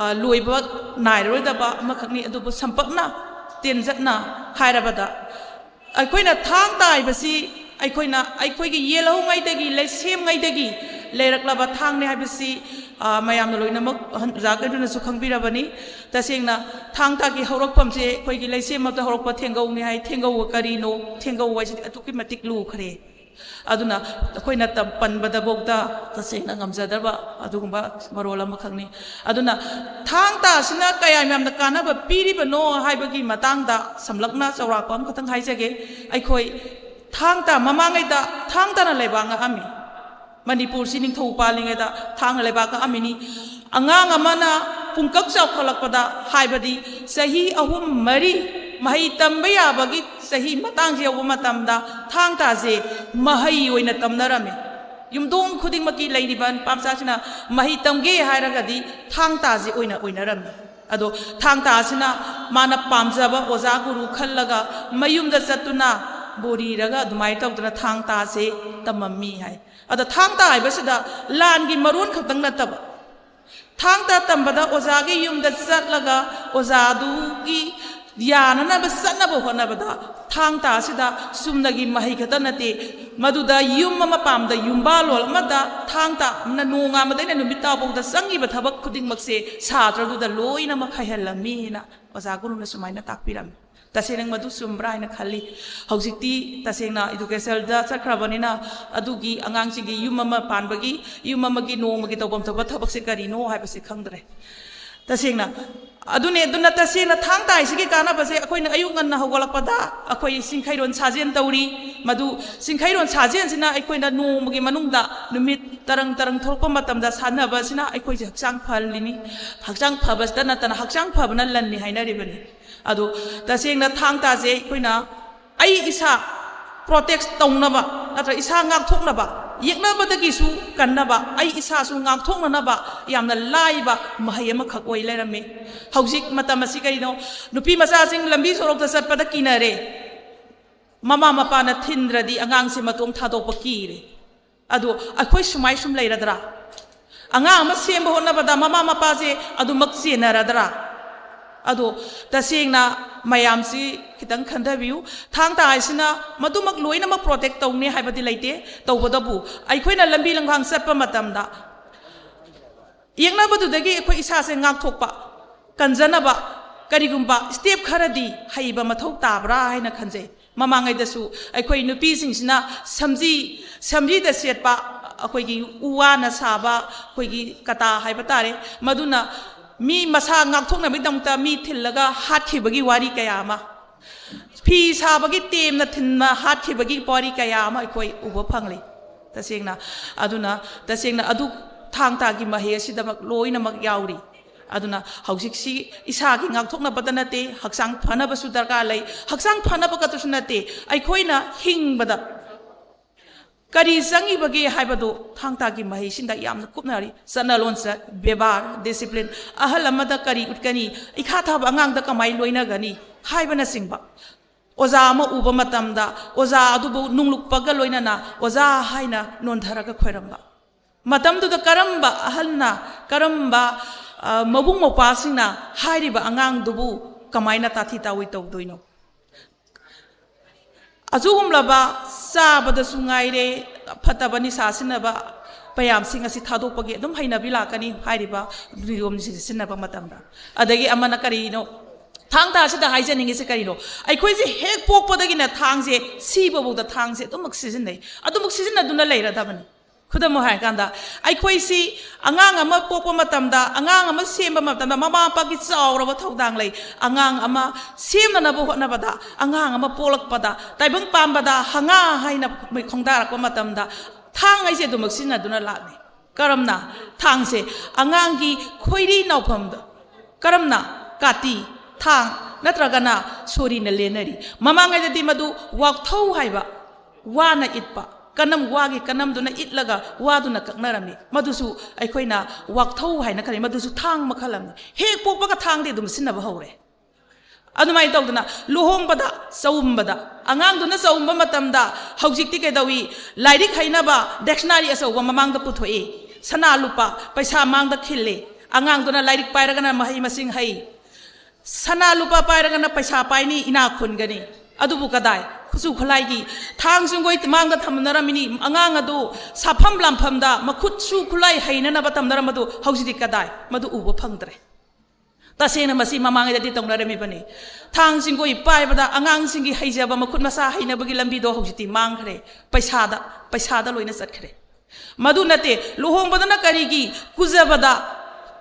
ꯑ, ꯂꯣꯏꯕ ꯅꯥꯏꯔꯔꯣꯏꯗꯕ ꯑꯃꯈꯛꯅꯤ꯫ ꯑꯗꯨꯕꯨ ꯁꯝꯄꯛꯅ ꯇꯦꯟꯖꯠꯅ ꯍꯥꯏꯔꯕꯗ, ꯑꯩꯈꯣꯏꯅ ꯊꯥꯡ ꯇꯥ ꯍꯥꯏꯕꯁꯤ ꯑꯩꯈꯣꯏꯅ ꯑꯩꯈꯣꯏꯒꯤ ꯌꯦꯜꯍꯧꯉꯩꯗꯒꯤ, ꯂꯩꯁꯦꯝꯉꯩꯗꯒꯤ ꯂꯩꯔꯛꯂꯕ ꯊꯥꯡꯅꯤ ꯍꯥꯏꯕꯁꯤ, ꯑ, ꯃꯌꯥꯝꯅ ꯂꯣꯏꯅꯃꯛ ꯑꯍꯟ ꯑꯣꯖꯥ ꯀꯩꯗꯨꯅꯁꯨ ꯈꯪꯕꯤꯔꯕꯅꯤ꯫ ꯇꯁꯦꯡꯅ ꯊꯥꯡ ꯇꯥꯒꯤ ꯍꯧꯔꯛꯐꯝꯁꯦ ꯑꯩꯈꯣꯏꯒꯤ ꯂꯩꯁꯦꯝꯃꯛꯇ ꯍꯧꯔꯛꯄ ꯊꯦꯡꯒꯧꯅꯤ ꯍꯥꯏ꯫ ꯊꯦꯡꯒꯧ ꯀꯔꯤꯅꯣ? ꯊꯦꯡꯒꯧ ꯍꯥꯏꯁꯤꯗꯤ ꯑꯗꯨꯛꯀꯤ ꯃꯇꯤꯛ ꯂꯨꯈ꯭ꯔꯦ꯫ ꯑꯗꯨꯅ ꯑꯩꯈꯣꯏꯅ ꯇꯝ-, ꯄꯟꯕꯗꯐꯥꯎꯗ ꯇꯁꯦꯡꯅ ꯉꯝꯖꯗꯕ ꯑꯗꯨꯒꯨꯝꯕ ꯃꯔꯣꯜ ꯑꯃꯈꯛꯅꯤ꯫ ꯑꯗꯨꯅ ꯊꯥꯡ ꯇꯥ ꯑꯁꯤꯅ ꯀꯌꯥꯝ ꯌꯥꯝꯅ ꯀꯥꯟꯅꯕ ꯄꯤꯔꯤꯕꯅꯣ ꯍꯥꯏꯕꯒꯤ ꯃꯇꯥꯡꯗ ꯁꯝꯂꯞꯅ ꯆꯥꯎꯔꯥꯛꯄ ꯑꯃꯈꯛꯇꯪ ꯍꯥꯏꯖꯒꯦ꯫ ꯑꯩꯈꯣꯏ ꯊꯥꯡ ꯇꯥ, ꯃꯃꯥꯡꯉꯩꯗ ꯊꯥꯡ ꯇꯥꯅ ꯂꯩꯕꯥꯛ ꯉꯥꯛꯑꯝꯃꯤ꯫ ꯃꯅꯤꯄꯨꯔꯁꯤ ꯅꯤꯡꯊꯧ ꯄꯥꯜꯂꯤꯉꯩꯗ ꯊꯥꯡꯅ ꯂꯩꯕꯥꯛ ꯉꯥꯛꯑꯝꯃꯤꯅꯤ꯫ ꯑꯉꯥꯡ ꯑꯃꯅ ꯄꯨꯡꯀꯛ ꯆꯥꯎꯈꯠꯂꯛꯄꯗ, ꯍꯥꯏꯕꯗꯤ ꯆꯍꯤ ꯑꯍꯨꯝ ꯃꯔꯤ ꯃꯍꯩ ꯇꯝꯕ ꯌꯥꯕꯒꯤ ꯆꯍꯤ ꯃꯇꯥꯡꯁꯤ ꯌꯧꯕ ꯃꯇꯝꯗ ꯊꯥꯡ ꯇꯥꯁꯦ ꯃꯍꯩ ꯑꯣꯏꯅ ꯇꯝꯅꯔꯝꯃꯤ꯫ ꯌꯨꯝꯊꯣꯡ ꯈꯨꯗꯤꯡꯃꯛꯀꯤ ꯂꯩꯔꯤꯕ ꯅꯨꯄꯥ ꯃꯆꯥꯁꯤꯅ ꯃꯍꯩ ꯇꯝꯒꯦ ꯍꯥꯏꯔꯒꯗꯤ ꯊꯥꯡ ꯇꯥꯁꯦ ꯑꯣꯏꯅ ꯑꯣꯏꯅꯔꯝꯃꯤ꯫ ꯑꯗꯣ ꯊꯥꯡ ꯇꯥ ꯑꯁꯤꯅ ꯃꯥꯅ ꯄꯥꯝꯖꯕ ꯑꯣꯖꯥ ꯒꯨꯔꯨ ꯈꯜꯂꯒ ꯃꯌꯨꯝꯗ ꯆꯠꯇꯨꯅ ꯕꯣꯔꯤꯔꯒ ꯑꯗꯨꯃꯥꯏꯅ ꯇꯧꯗꯅ ꯊꯥꯡ ꯇꯥꯁꯦ ꯇꯝꯃꯝꯃꯤ ꯍꯥꯏ꯫ ꯑꯗ ꯊꯥꯡ ꯇꯥ ꯍꯥꯏꯕꯁꯤꯗ ꯂꯥꯟꯒꯤ ꯃꯔꯣꯟ ꯈꯛꯇꯪ ꯅꯠꯇꯕ, ꯊꯥꯡ ꯇꯥ ꯇꯝꯕꯗ ꯑꯣꯖꯥꯒꯤ ꯌꯨꯝꯗ ꯆꯠꯂꯒ ꯑꯣꯖꯥꯗꯨꯒꯤ ꯌꯥꯅꯅꯕ ꯆꯠꯅꯕ ꯍꯣꯠꯅꯕꯗ ꯊꯥꯡ ꯇꯥ ꯑꯁꯤꯗ ꯆꯨꯝꯅꯒꯤ ꯃꯍꯩ ꯈꯛꯇ ꯅꯠꯇꯦ, ꯃꯗꯨꯗ ꯌꯨꯝ ꯑꯃ ꯄꯥꯝꯗ ꯌꯨꯝꯕꯥꯂꯣꯜ ꯑꯃꯗ ꯊꯥꯡ ꯇꯥ ꯑꯃꯅ ꯅꯣꯡꯉꯥꯟꯕꯗꯩꯅ ꯅꯨꯃꯤꯠ ꯇꯥꯐꯥꯎꯗ ꯆꯪꯉꯤꯕ ꯊꯕꯛ ꯈꯨꯗꯤꯡꯃꯛꯁꯦ ꯁꯥꯇ꯭ꯔꯗꯨꯗ ꯂꯣꯏꯅꯃꯛ ꯍꯩꯍꯜꯂꯝꯃꯤꯅ ꯑꯣꯖꯥ ꯒꯨꯔꯨꯅ ꯁꯨꯃꯥꯏꯅ ꯇꯥꯛꯄꯤꯔꯝꯃꯤ꯫ ꯇꯁꯦꯡꯅ ꯃꯗꯨ ꯆꯨꯝꯕ꯭ꯔꯥ ꯍꯥꯏꯅ ꯈꯜꯂꯤ꯫ ꯍꯧꯖꯤꯛꯇꯤ ꯇꯁꯦꯡꯅ ꯏꯗꯨꯀꯦꯁꯟꯗ ꯆꯠꯈ꯭ꯔꯕꯅꯤꯅ ꯑꯗꯨꯒꯤ ꯑꯉꯥꯡꯁꯤꯡꯒꯤ ꯌꯨꯝ ꯑꯃ ꯄꯥꯟꯕꯒꯤ, ꯌꯨꯝ ꯑꯃꯒꯤ ꯅꯣꯡꯃꯒꯤ ꯇꯧꯐꯝ ꯊꯣꯛꯄ ꯊꯕꯛꯁꯦ ꯀꯔꯤꯅꯣ ꯍꯥꯏꯕꯁꯦ ꯈꯪꯗ꯭ꯔꯦ꯫ ꯇꯁꯦꯡꯅ ꯑꯗꯨꯅꯦ꯫ ꯑꯗꯨꯅ ꯇꯁꯦꯡꯅ ꯊꯥꯡ ꯇꯥ ꯍꯥꯏꯁꯤꯒꯤ ꯀꯥꯟꯅꯕꯁꯦ ꯑꯩꯈꯣꯏꯅ ꯑꯌꯨꯛ ꯉꯟꯅ ꯍꯧꯒꯠꯂꯛꯄꯗ ꯑꯩꯈꯣꯏ ꯆꯤꯡꯈꯩꯔꯣꯟ ꯁꯥꯖꯦꯜ ꯇꯧꯔꯤ꯫ ꯃꯗꯨ ꯆꯤꯡꯈꯩꯔꯣꯟ ꯁꯥꯖꯦꯜꯁꯤꯅ ꯑꯩꯈꯣꯏꯅ ꯅꯣꯡꯃꯒꯤ ꯃꯅꯨꯡꯗ ꯅꯨꯃꯤꯠ ꯇꯔꯪ ꯇꯔꯪ ꯊꯣꯛꯂꯛꯄ ꯃꯇꯝꯗ ꯁꯥꯟꯅꯕꯁꯤꯅ ꯑꯩꯈꯣꯏꯁꯦ ꯍꯛꯆꯥꯡ ꯐꯍꯜꯂꯤꯅꯤ꯫ ꯍꯛꯆꯥꯡ ꯐꯕꯁꯤꯗ ꯅꯠꯇꯅ ꯍꯛꯆꯥꯡ ꯐꯕꯅ ꯂꯟꯅꯤ ꯍꯥꯏꯅꯔꯤꯕꯅꯤ꯫ ꯑꯗꯣ ꯇꯁꯦꯡꯅ ꯊꯥꯡ ꯇꯥꯁꯦ ꯑꯩꯈꯣꯏꯅ ꯑꯩ ꯏꯁꯥ ꯄ꯭ꯔꯣꯇꯦꯛ ꯇꯧꯅꯕ ꯅꯠꯇ꯭ꯔꯒ ꯏꯁꯥ ꯉꯥꯛꯊꯣꯛꯅꯕ ꯌꯦꯛꯅꯕꯗꯒꯤꯁꯨ ꯀꯟꯅꯕ, ꯑꯩ ꯏꯁꯥꯁꯨ ꯉꯥꯛꯊꯣꯛꯅꯅꯕ ꯌꯥꯝꯅ ꯂꯥꯏꯕ ꯃꯍꯩ ꯑꯃꯈꯛ ꯑꯣꯏ ꯂꯩꯔꯝꯃꯤ꯫ ꯍꯧꯖꯤꯛ ꯃꯇꯝ ꯑꯁꯤ ꯀꯔꯤꯅꯣ? ꯅꯨꯄꯤ ꯃꯆꯥꯁꯤꯡ ꯂꯝꯕꯤ ꯁꯣꯔꯣꯛꯇ ꯆꯠꯄꯗ ꯀꯤꯅꯔꯦ꯫ ꯃꯃꯥ ꯃꯄꯥꯅ ꯊꯤꯟꯗ꯭ꯔꯗꯤ ꯑꯉꯥꯡꯁꯦ ꯃꯇꯣꯝ ꯊꯥꯗꯣꯛꯄ ꯀꯤꯔꯦ꯫ ꯑꯗꯣ ꯑꯩꯈꯣꯏ ꯁꯨꯃꯥꯏ ꯁꯨꯝ ꯂꯩꯔꯗ꯭ꯔꯥ? ꯑꯉꯥꯡ ꯑꯃ ꯁꯦꯝꯕ ꯍꯣꯠꯅꯕꯗ ꯃꯃꯥ ꯃꯄꯥꯁꯦ ꯑꯗꯨꯃꯛ ꯆꯦꯟꯅꯔꯗ꯭ꯔꯥ? ꯑꯗꯣ ꯇꯁꯦꯡꯅ ꯃꯌꯥꯝꯁꯤ ꯈꯤꯇꯪ ꯈꯟꯊꯕꯤꯌꯨ꯫ ꯊꯥꯡ ꯇꯥ ꯍꯥꯏꯁꯤꯅ ꯃꯗꯨꯃꯛ ꯂꯣꯏꯅꯃꯛ ꯄ꯭ꯔꯣꯇꯦꯛ ꯇꯧꯅꯤ ꯍꯥꯏꯕꯗꯤ ꯂꯩꯇꯦ꯫ ꯇꯧꯕꯇꯕꯨ ꯑꯩꯈꯣꯏꯅ ꯂꯝꯕꯤ ꯂꯝꯈꯥꯡ ꯆꯠꯄ ꯃꯇꯝꯗ ꯌꯦꯛꯅꯕꯗꯨꯗꯒꯤ ꯑꯩꯈꯣꯏ ꯏꯁꯥꯁꯦ ꯉꯥꯛꯊꯣꯛꯄ, ꯀꯟꯖꯅꯕ ꯀꯔꯤꯒꯨꯝꯕ ꯁ꯭ꯇꯦꯞ ꯈꯔꯗꯤ ꯍꯩꯕ ꯃꯊꯧ ꯇꯥꯕ꯭ꯔꯥ ꯍꯥꯏꯅ ꯈꯟꯖꯩ꯫ ꯃꯃꯥꯡꯉꯩꯗꯁꯨ ꯑꯩꯈꯣꯏ ꯅꯨꯄꯤꯁꯤꯡꯁꯤꯅ ꯁꯝꯖꯤ, ꯁꯝꯖꯤꯗ ꯁꯦꯠꯄ ꯑꯩꯈꯣꯏꯒꯤ ꯎ ꯋꯥꯅ ꯁꯥꯕ ꯑꯩꯈꯣꯏꯒꯤ ꯀꯇꯥ ꯍꯥꯏꯕ ꯇꯥꯔꯦ, ꯃꯗꯨꯅ ꯃꯤ ꯃꯁꯥ ꯉꯥꯛꯊꯣꯛꯅꯕꯒꯤꯗꯃꯛꯇ ꯃꯤ ꯊꯤꯜꯂꯒ ꯍꯥꯠꯈꯤꯕꯒꯤ ꯋꯥꯔꯤ ꯀꯌꯥ ꯑꯃ, ꯐꯤ ꯁꯥꯕꯒꯤ ꯇꯦꯝꯅ ꯊꯤꯟꯅ ꯍꯥꯠꯈꯤꯕꯒꯤ ꯋꯥꯔꯤ ꯀꯌꯥ ꯑꯃ ꯑꯩꯈꯣꯏ ꯎꯕ ꯐꯪꯂꯤ꯫ ꯇꯁꯦꯡꯅ, ꯑꯗꯨꯅ ꯇꯁꯦꯡꯅ ꯑꯗꯨ ꯊꯥꯡ ꯇꯥꯒꯤ ꯃꯍꯩ ꯑꯁꯤꯗꯃꯛ ꯂꯣꯏꯅꯃꯛ ꯌꯥꯎꯔꯤ꯫ ꯑꯗꯨꯅ ꯍꯧꯖꯤꯛꯁꯤ ꯏꯁꯥꯒꯤ ꯉꯥꯛꯊꯣꯛꯅꯕꯇ ꯅꯠꯇꯦ, ꯍꯛꯆꯥꯡ ꯐꯅꯕꯁꯨ ꯗꯔꯀꯥꯔ ꯂꯩ꯫ ꯍꯛꯆꯥꯡ ꯐꯅꯕ ꯈꯛꯇꯁꯨ ꯅꯠꯇꯦ, ꯑꯩꯈꯣꯏꯅ ꯍꯤꯡꯕꯗ ꯀꯔꯤ ꯆꯪꯉꯤꯕꯒꯦ ꯍꯥꯏꯕꯗꯨ ꯊꯥꯡ ꯇꯥꯒꯤ ꯃꯍꯩꯁꯤꯡꯗ ꯌꯥꯝꯅ ꯀꯨꯞꯅꯔꯤ꯫ ꯆꯠꯅ ꯂꯣꯟꯆꯠ, ꯕꯦꯕꯥꯔ, ꯗꯤꯁꯤꯄ꯭ꯂꯤꯟ, ꯑꯍꯜ ꯑꯃꯗ ꯀꯔꯤ ꯎꯠꯀꯅꯤ, ꯏꯈꯥ ꯊꯥꯕ ꯑꯉꯥꯡꯗ ꯀꯃꯥꯏꯅ ꯂꯣꯏꯅꯒꯅꯤ ꯍꯥꯏꯕꯅꯆꯤꯡꯕ꯫ ꯑꯣꯖꯥ ꯑꯃ ꯎꯕ ꯃꯇꯝꯗ ꯑꯣꯖꯥ ꯑꯗꯨꯕꯨ ꯅꯨꯡꯂꯨꯛꯄꯒ ꯂꯣꯏꯅꯅ ꯑꯣꯖꯥ ꯍꯥꯏꯅ ꯅꯣꯟꯊꯔꯒ ꯈꯣꯏꯔꯝꯕ꯫ ꯃꯇꯝꯗꯨꯗ ꯀꯔꯝꯕ ꯑꯍꯜꯅ, ꯀꯔꯝꯕ, ꯑ, ꯃꯕꯨꯡ ꯃꯧꯄ꯭ꯋꯥꯁꯤꯡꯅ ꯍꯥꯏꯔꯤꯕ ꯑꯉꯥꯡꯗꯨꯕꯨ ꯀꯃꯥꯏꯅ ꯇꯥꯊꯤ ꯇꯥꯑꯣꯏ ꯇꯧꯗꯣꯏꯅꯣ? ꯑꯗꯨꯒꯨꯝꯂꯕ ꯆꯥꯕꯗꯁꯨ ꯉꯥꯏꯔꯦ, ꯐꯠꯇꯕ ꯅꯤꯁꯥ ꯁꯤꯖꯤꯟꯅꯕ ꯃꯌꯥꯝꯁꯤꯡ ꯑꯁꯤ ꯊꯥꯗꯣꯛꯄꯒꯤ ꯑꯗꯨꯝ ꯍꯩꯅꯕꯤ ꯂꯥꯛꯀꯅꯤ꯫ ꯍꯥꯏꯔꯤꯕ ꯅꯤꯌꯣꯝꯁꯤ ꯁꯤꯖꯤꯟꯅꯕ ꯃꯇꯝꯗ꯫ ꯑꯗꯒꯤ ꯑꯃꯅ ꯀꯔꯤꯅꯣ? ꯊꯥꯡ ꯇꯥ ꯑꯁꯤꯗ ꯍꯥꯏꯖꯅꯤꯡꯉꯤꯁꯦ ꯀꯔꯤꯅꯣ? ꯑꯩꯈꯣꯏꯁꯦ ꯍꯦꯛ ꯄꯣꯛꯄꯗꯒꯤꯅ ꯊꯥꯡꯁꯦ ꯁꯤꯕꯐꯥꯎꯗ ꯊꯥꯡꯁꯦ ꯑꯗꯨꯃꯛ ꯁꯤꯖꯤꯟꯅꯩ꯫ ꯑꯗꯨꯃꯛ ꯁꯤꯖꯤꯟꯅꯗꯨꯅ ꯂꯩꯔꯗꯕꯅꯤ꯫ ꯈꯨꯗꯝ ꯑꯣꯏꯅ ꯍꯥꯏꯔꯀꯥꯟꯗ, ꯑꯩꯈꯣꯏꯁꯤ ꯑꯉꯥꯡ ꯑꯃ ꯄꯣꯛꯄ ꯃꯇꯝꯗ, ꯑꯉꯥꯡ ꯑꯃ ꯁꯦꯝꯕ ꯃꯇꯝꯗ ꯃꯃꯥ ꯃꯄꯥꯒꯤ ꯆꯥꯎꯔꯕ ꯊꯧꯗꯥꯡ ꯂꯩ꯫ ꯑꯉꯥꯡ ꯑꯃ ꯁꯦꯝꯅꯅꯕ ꯍꯣꯠꯅꯕꯗ, ꯑꯉꯥꯡ ꯑꯃ ꯄꯣꯛꯂꯛꯄꯗ, ꯇꯥꯏꯕꯪ ꯄꯥꯟꯕꯗ ꯍꯉꯥ ꯍꯥꯏꯅ ꯈꯣꯡꯗꯥꯔꯛꯄ ꯃꯇꯝꯗ ꯊꯥꯡ ꯍꯥꯏꯁꯦ ꯑꯗꯨꯃꯛ ꯁꯤꯖꯤꯟꯅꯗꯨꯅ ꯂꯥꯛꯅꯩ꯫ ꯀꯔꯝꯅ? ꯊꯥꯡꯁꯦ ꯑꯉꯥꯡꯒꯤ ꯈꯣꯏꯔꯤ ꯅꯥꯎꯐꯝꯗ꯫ ꯀꯔꯝꯅ? ꯀꯥꯇꯤ, ꯊꯥꯡ ꯅꯠꯇ꯭ꯔꯒꯅ ꯁꯣꯔꯤꯅ ꯂꯦꯟꯅꯔꯤ꯫ ꯃꯃꯥꯡꯉꯩꯗꯗꯤ ꯃꯗꯨ ꯋꯥꯛꯊꯧ ꯍꯥꯏꯕ, ꯋꯥꯅ ꯏꯠꯄ, ꯀꯅꯝ, ꯋꯥꯒꯤ ꯀꯅꯝꯗꯨꯅ ꯏꯠꯂꯒ ꯋꯥꯗꯨꯅ ꯀꯛꯅꯔꯝꯃꯤ꯫ ꯃꯗꯨꯁꯨ ꯑꯩꯈꯣꯏꯅ ꯋꯥꯛꯊꯧ ꯍꯥꯏꯅ ꯈꯜꯂꯤ꯫ ꯃꯗꯨꯁꯨ ꯊꯥꯡ ꯃꯈꯜ ꯑꯃꯅꯤ꯫ ꯍꯦꯛ ꯄꯣꯛꯄꯒ ꯊꯥꯡꯗꯤ ꯑꯗꯨꯝ ꯁꯤꯖꯤꯟꯅꯕ ꯍꯧꯔꯦ꯫ ꯑꯗꯨꯃꯥꯏꯅ ꯇꯧꯗꯅ ꯂꯨꯍꯣꯡꯕꯗ, ꯆꯥꯎꯝꯕꯗ, ꯑꯉꯥꯡꯗꯨꯅ ꯆꯥꯎꯝꯕ ꯃꯇꯝꯗ ꯍꯧꯖꯤꯛꯇꯤ ꯀꯩꯗꯧꯏ? ꯂꯥꯏꯔꯤꯛ ꯍꯩꯅꯕ dictionary ꯑꯆꯧꯕ ꯃꯃꯥꯡꯗ ꯄꯨꯊꯣꯛꯏ꯫ ꯁꯅꯥ ꯂꯨꯄꯥ, ꯄꯩꯁꯥ ꯃꯥꯡꯗ ꯈꯤꯜꯂꯤ꯫ ꯑꯉꯥꯡꯗꯨꯅ ꯂꯥꯏꯔꯤꯛ ꯄꯥꯏꯔꯒꯅ ꯃꯍꯩ ꯃꯁꯤꯡ ꯍꯩ꯫ ꯁꯅꯥ ꯂꯨꯄꯥ ꯄꯥꯏꯔꯒꯅ ꯄꯩꯁꯥ ꯄꯥꯏꯅꯤ, ꯏꯅꯥꯛ ꯈꯨꯟꯒꯅꯤ꯫ ꯑꯗꯨꯕꯨ ꯀꯗꯥꯏ? ꯈꯨꯠꯁꯨ ꯈꯨꯠꯂꯥꯏꯒꯤ ꯊꯥꯡ ꯁꯤꯡꯒꯣꯏ ꯃꯥꯡꯗ ꯊꯝꯅꯔꯝꯃꯤꯅꯤ꯫ ꯑꯉꯥꯡ ꯑꯗꯨ ꯁꯥꯐꯝ ꯂꯥꯝꯐꯝꯗ ꯃꯈꯨꯠꯁꯨ ꯈꯨꯠꯂꯥꯏ ꯍꯩꯅꯅꯕ ꯇꯝꯅꯔꯝꯕꯗꯨ ꯍꯧꯖꯤꯛꯇꯤ ꯀꯗꯥꯏ? ꯃꯗꯨ ꯎꯕ ꯐꯪꯗ꯭ꯔꯦ꯫ ꯇꯁꯦꯡꯅ ꯃꯁꯤ ꯃꯃꯥꯡꯉꯩꯗꯗꯤ ꯇꯧꯅꯔꯝꯃꯤꯕꯅꯤ꯫ ꯊꯥꯡ ꯁꯤꯡꯒꯣꯏ ꯄꯥꯏꯕꯗ ꯑꯉꯥꯡꯁꯤꯡꯒꯤ ꯍꯩꯖꯕ, ꯃꯈꯨꯠ ꯃꯁꯥ ꯍꯩꯅꯕꯒꯤ ꯂꯝꯕꯤꯗꯣ ꯍꯧꯖꯤꯛꯇꯤ ꯃꯥꯡꯈ꯭ꯔꯦ꯫ ꯄꯩꯁꯥꯗ, ꯄꯩꯁꯥꯗ ꯂꯣꯏꯅ ꯆꯠꯈ꯭ꯔꯦ꯫ ꯃꯗꯨ ꯅꯠꯇꯦ, ꯂꯨꯍꯣꯡꯕꯗꯅ ꯀꯔꯤꯒꯤ ꯀꯨꯖꯕꯗ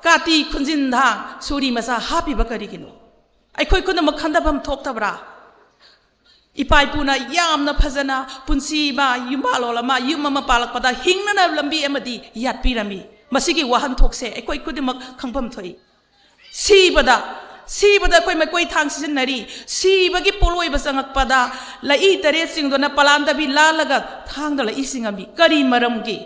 ꯀꯥꯇꯤ, ꯈꯨꯟꯖꯤꯟ ꯊꯥꯡ, ꯁꯣꯔꯤ ꯃꯆꯥ ꯍꯥꯞꯄꯤꯕ ꯀꯔꯤꯒꯤꯅꯣ? ꯑꯩꯈꯣꯏ ꯈꯨꯗꯤꯡꯃꯛ ꯈꯟꯊꯐꯝ ꯊꯣꯛꯇꯕ꯭ꯔꯥ? ꯏꯄꯥ ꯏꯄꯨꯅ ꯌꯥꯝꯅ ꯐꯖꯅ ꯄꯨꯟꯁꯤ ꯑꯃ, ꯌꯨꯝꯕꯥꯂꯣꯜ ꯑꯃ, ꯌꯨꯝ ꯑꯃ ꯄꯥꯜꯂꯛꯄꯗ ꯍꯤꯡꯅꯅꯕ ꯂꯝꯕꯤ ꯑꯃꯗꯤ ꯌꯥꯠꯄꯤꯔꯝꯃꯤ꯫ ꯃꯁꯤꯒꯤ ꯋꯥꯍꯟꯊꯣꯛꯁꯦ ꯑꯩꯈꯣꯏ ꯈꯨꯗꯤꯡꯃꯛ ꯈꯪꯐꯝ ꯊꯣꯛꯏ꯫ ꯁꯤꯕꯗ, ꯁꯤꯕꯗ ꯑꯩꯈꯣꯏ ꯃꯩꯀꯣꯏ ꯊꯥꯡ ꯁꯤꯖꯤꯟꯅꯔꯤ꯫ ꯁꯤꯕꯒꯤ ꯄꯣꯠꯂꯣꯏꯕ ꯆꯪꯉꯛꯄꯗ ꯂꯩꯏ ꯇꯔꯦꯠ ꯆꯤꯡꯗꯨꯅ ꯄꯂꯥꯟꯗꯕꯤ ꯂꯥꯜꯂꯒ ꯊꯥꯡꯗ ꯂꯩꯏ ꯆꯤꯡꯉꯝꯃꯤ꯫ ꯀꯔꯤ ꯃꯔꯝꯒꯤ?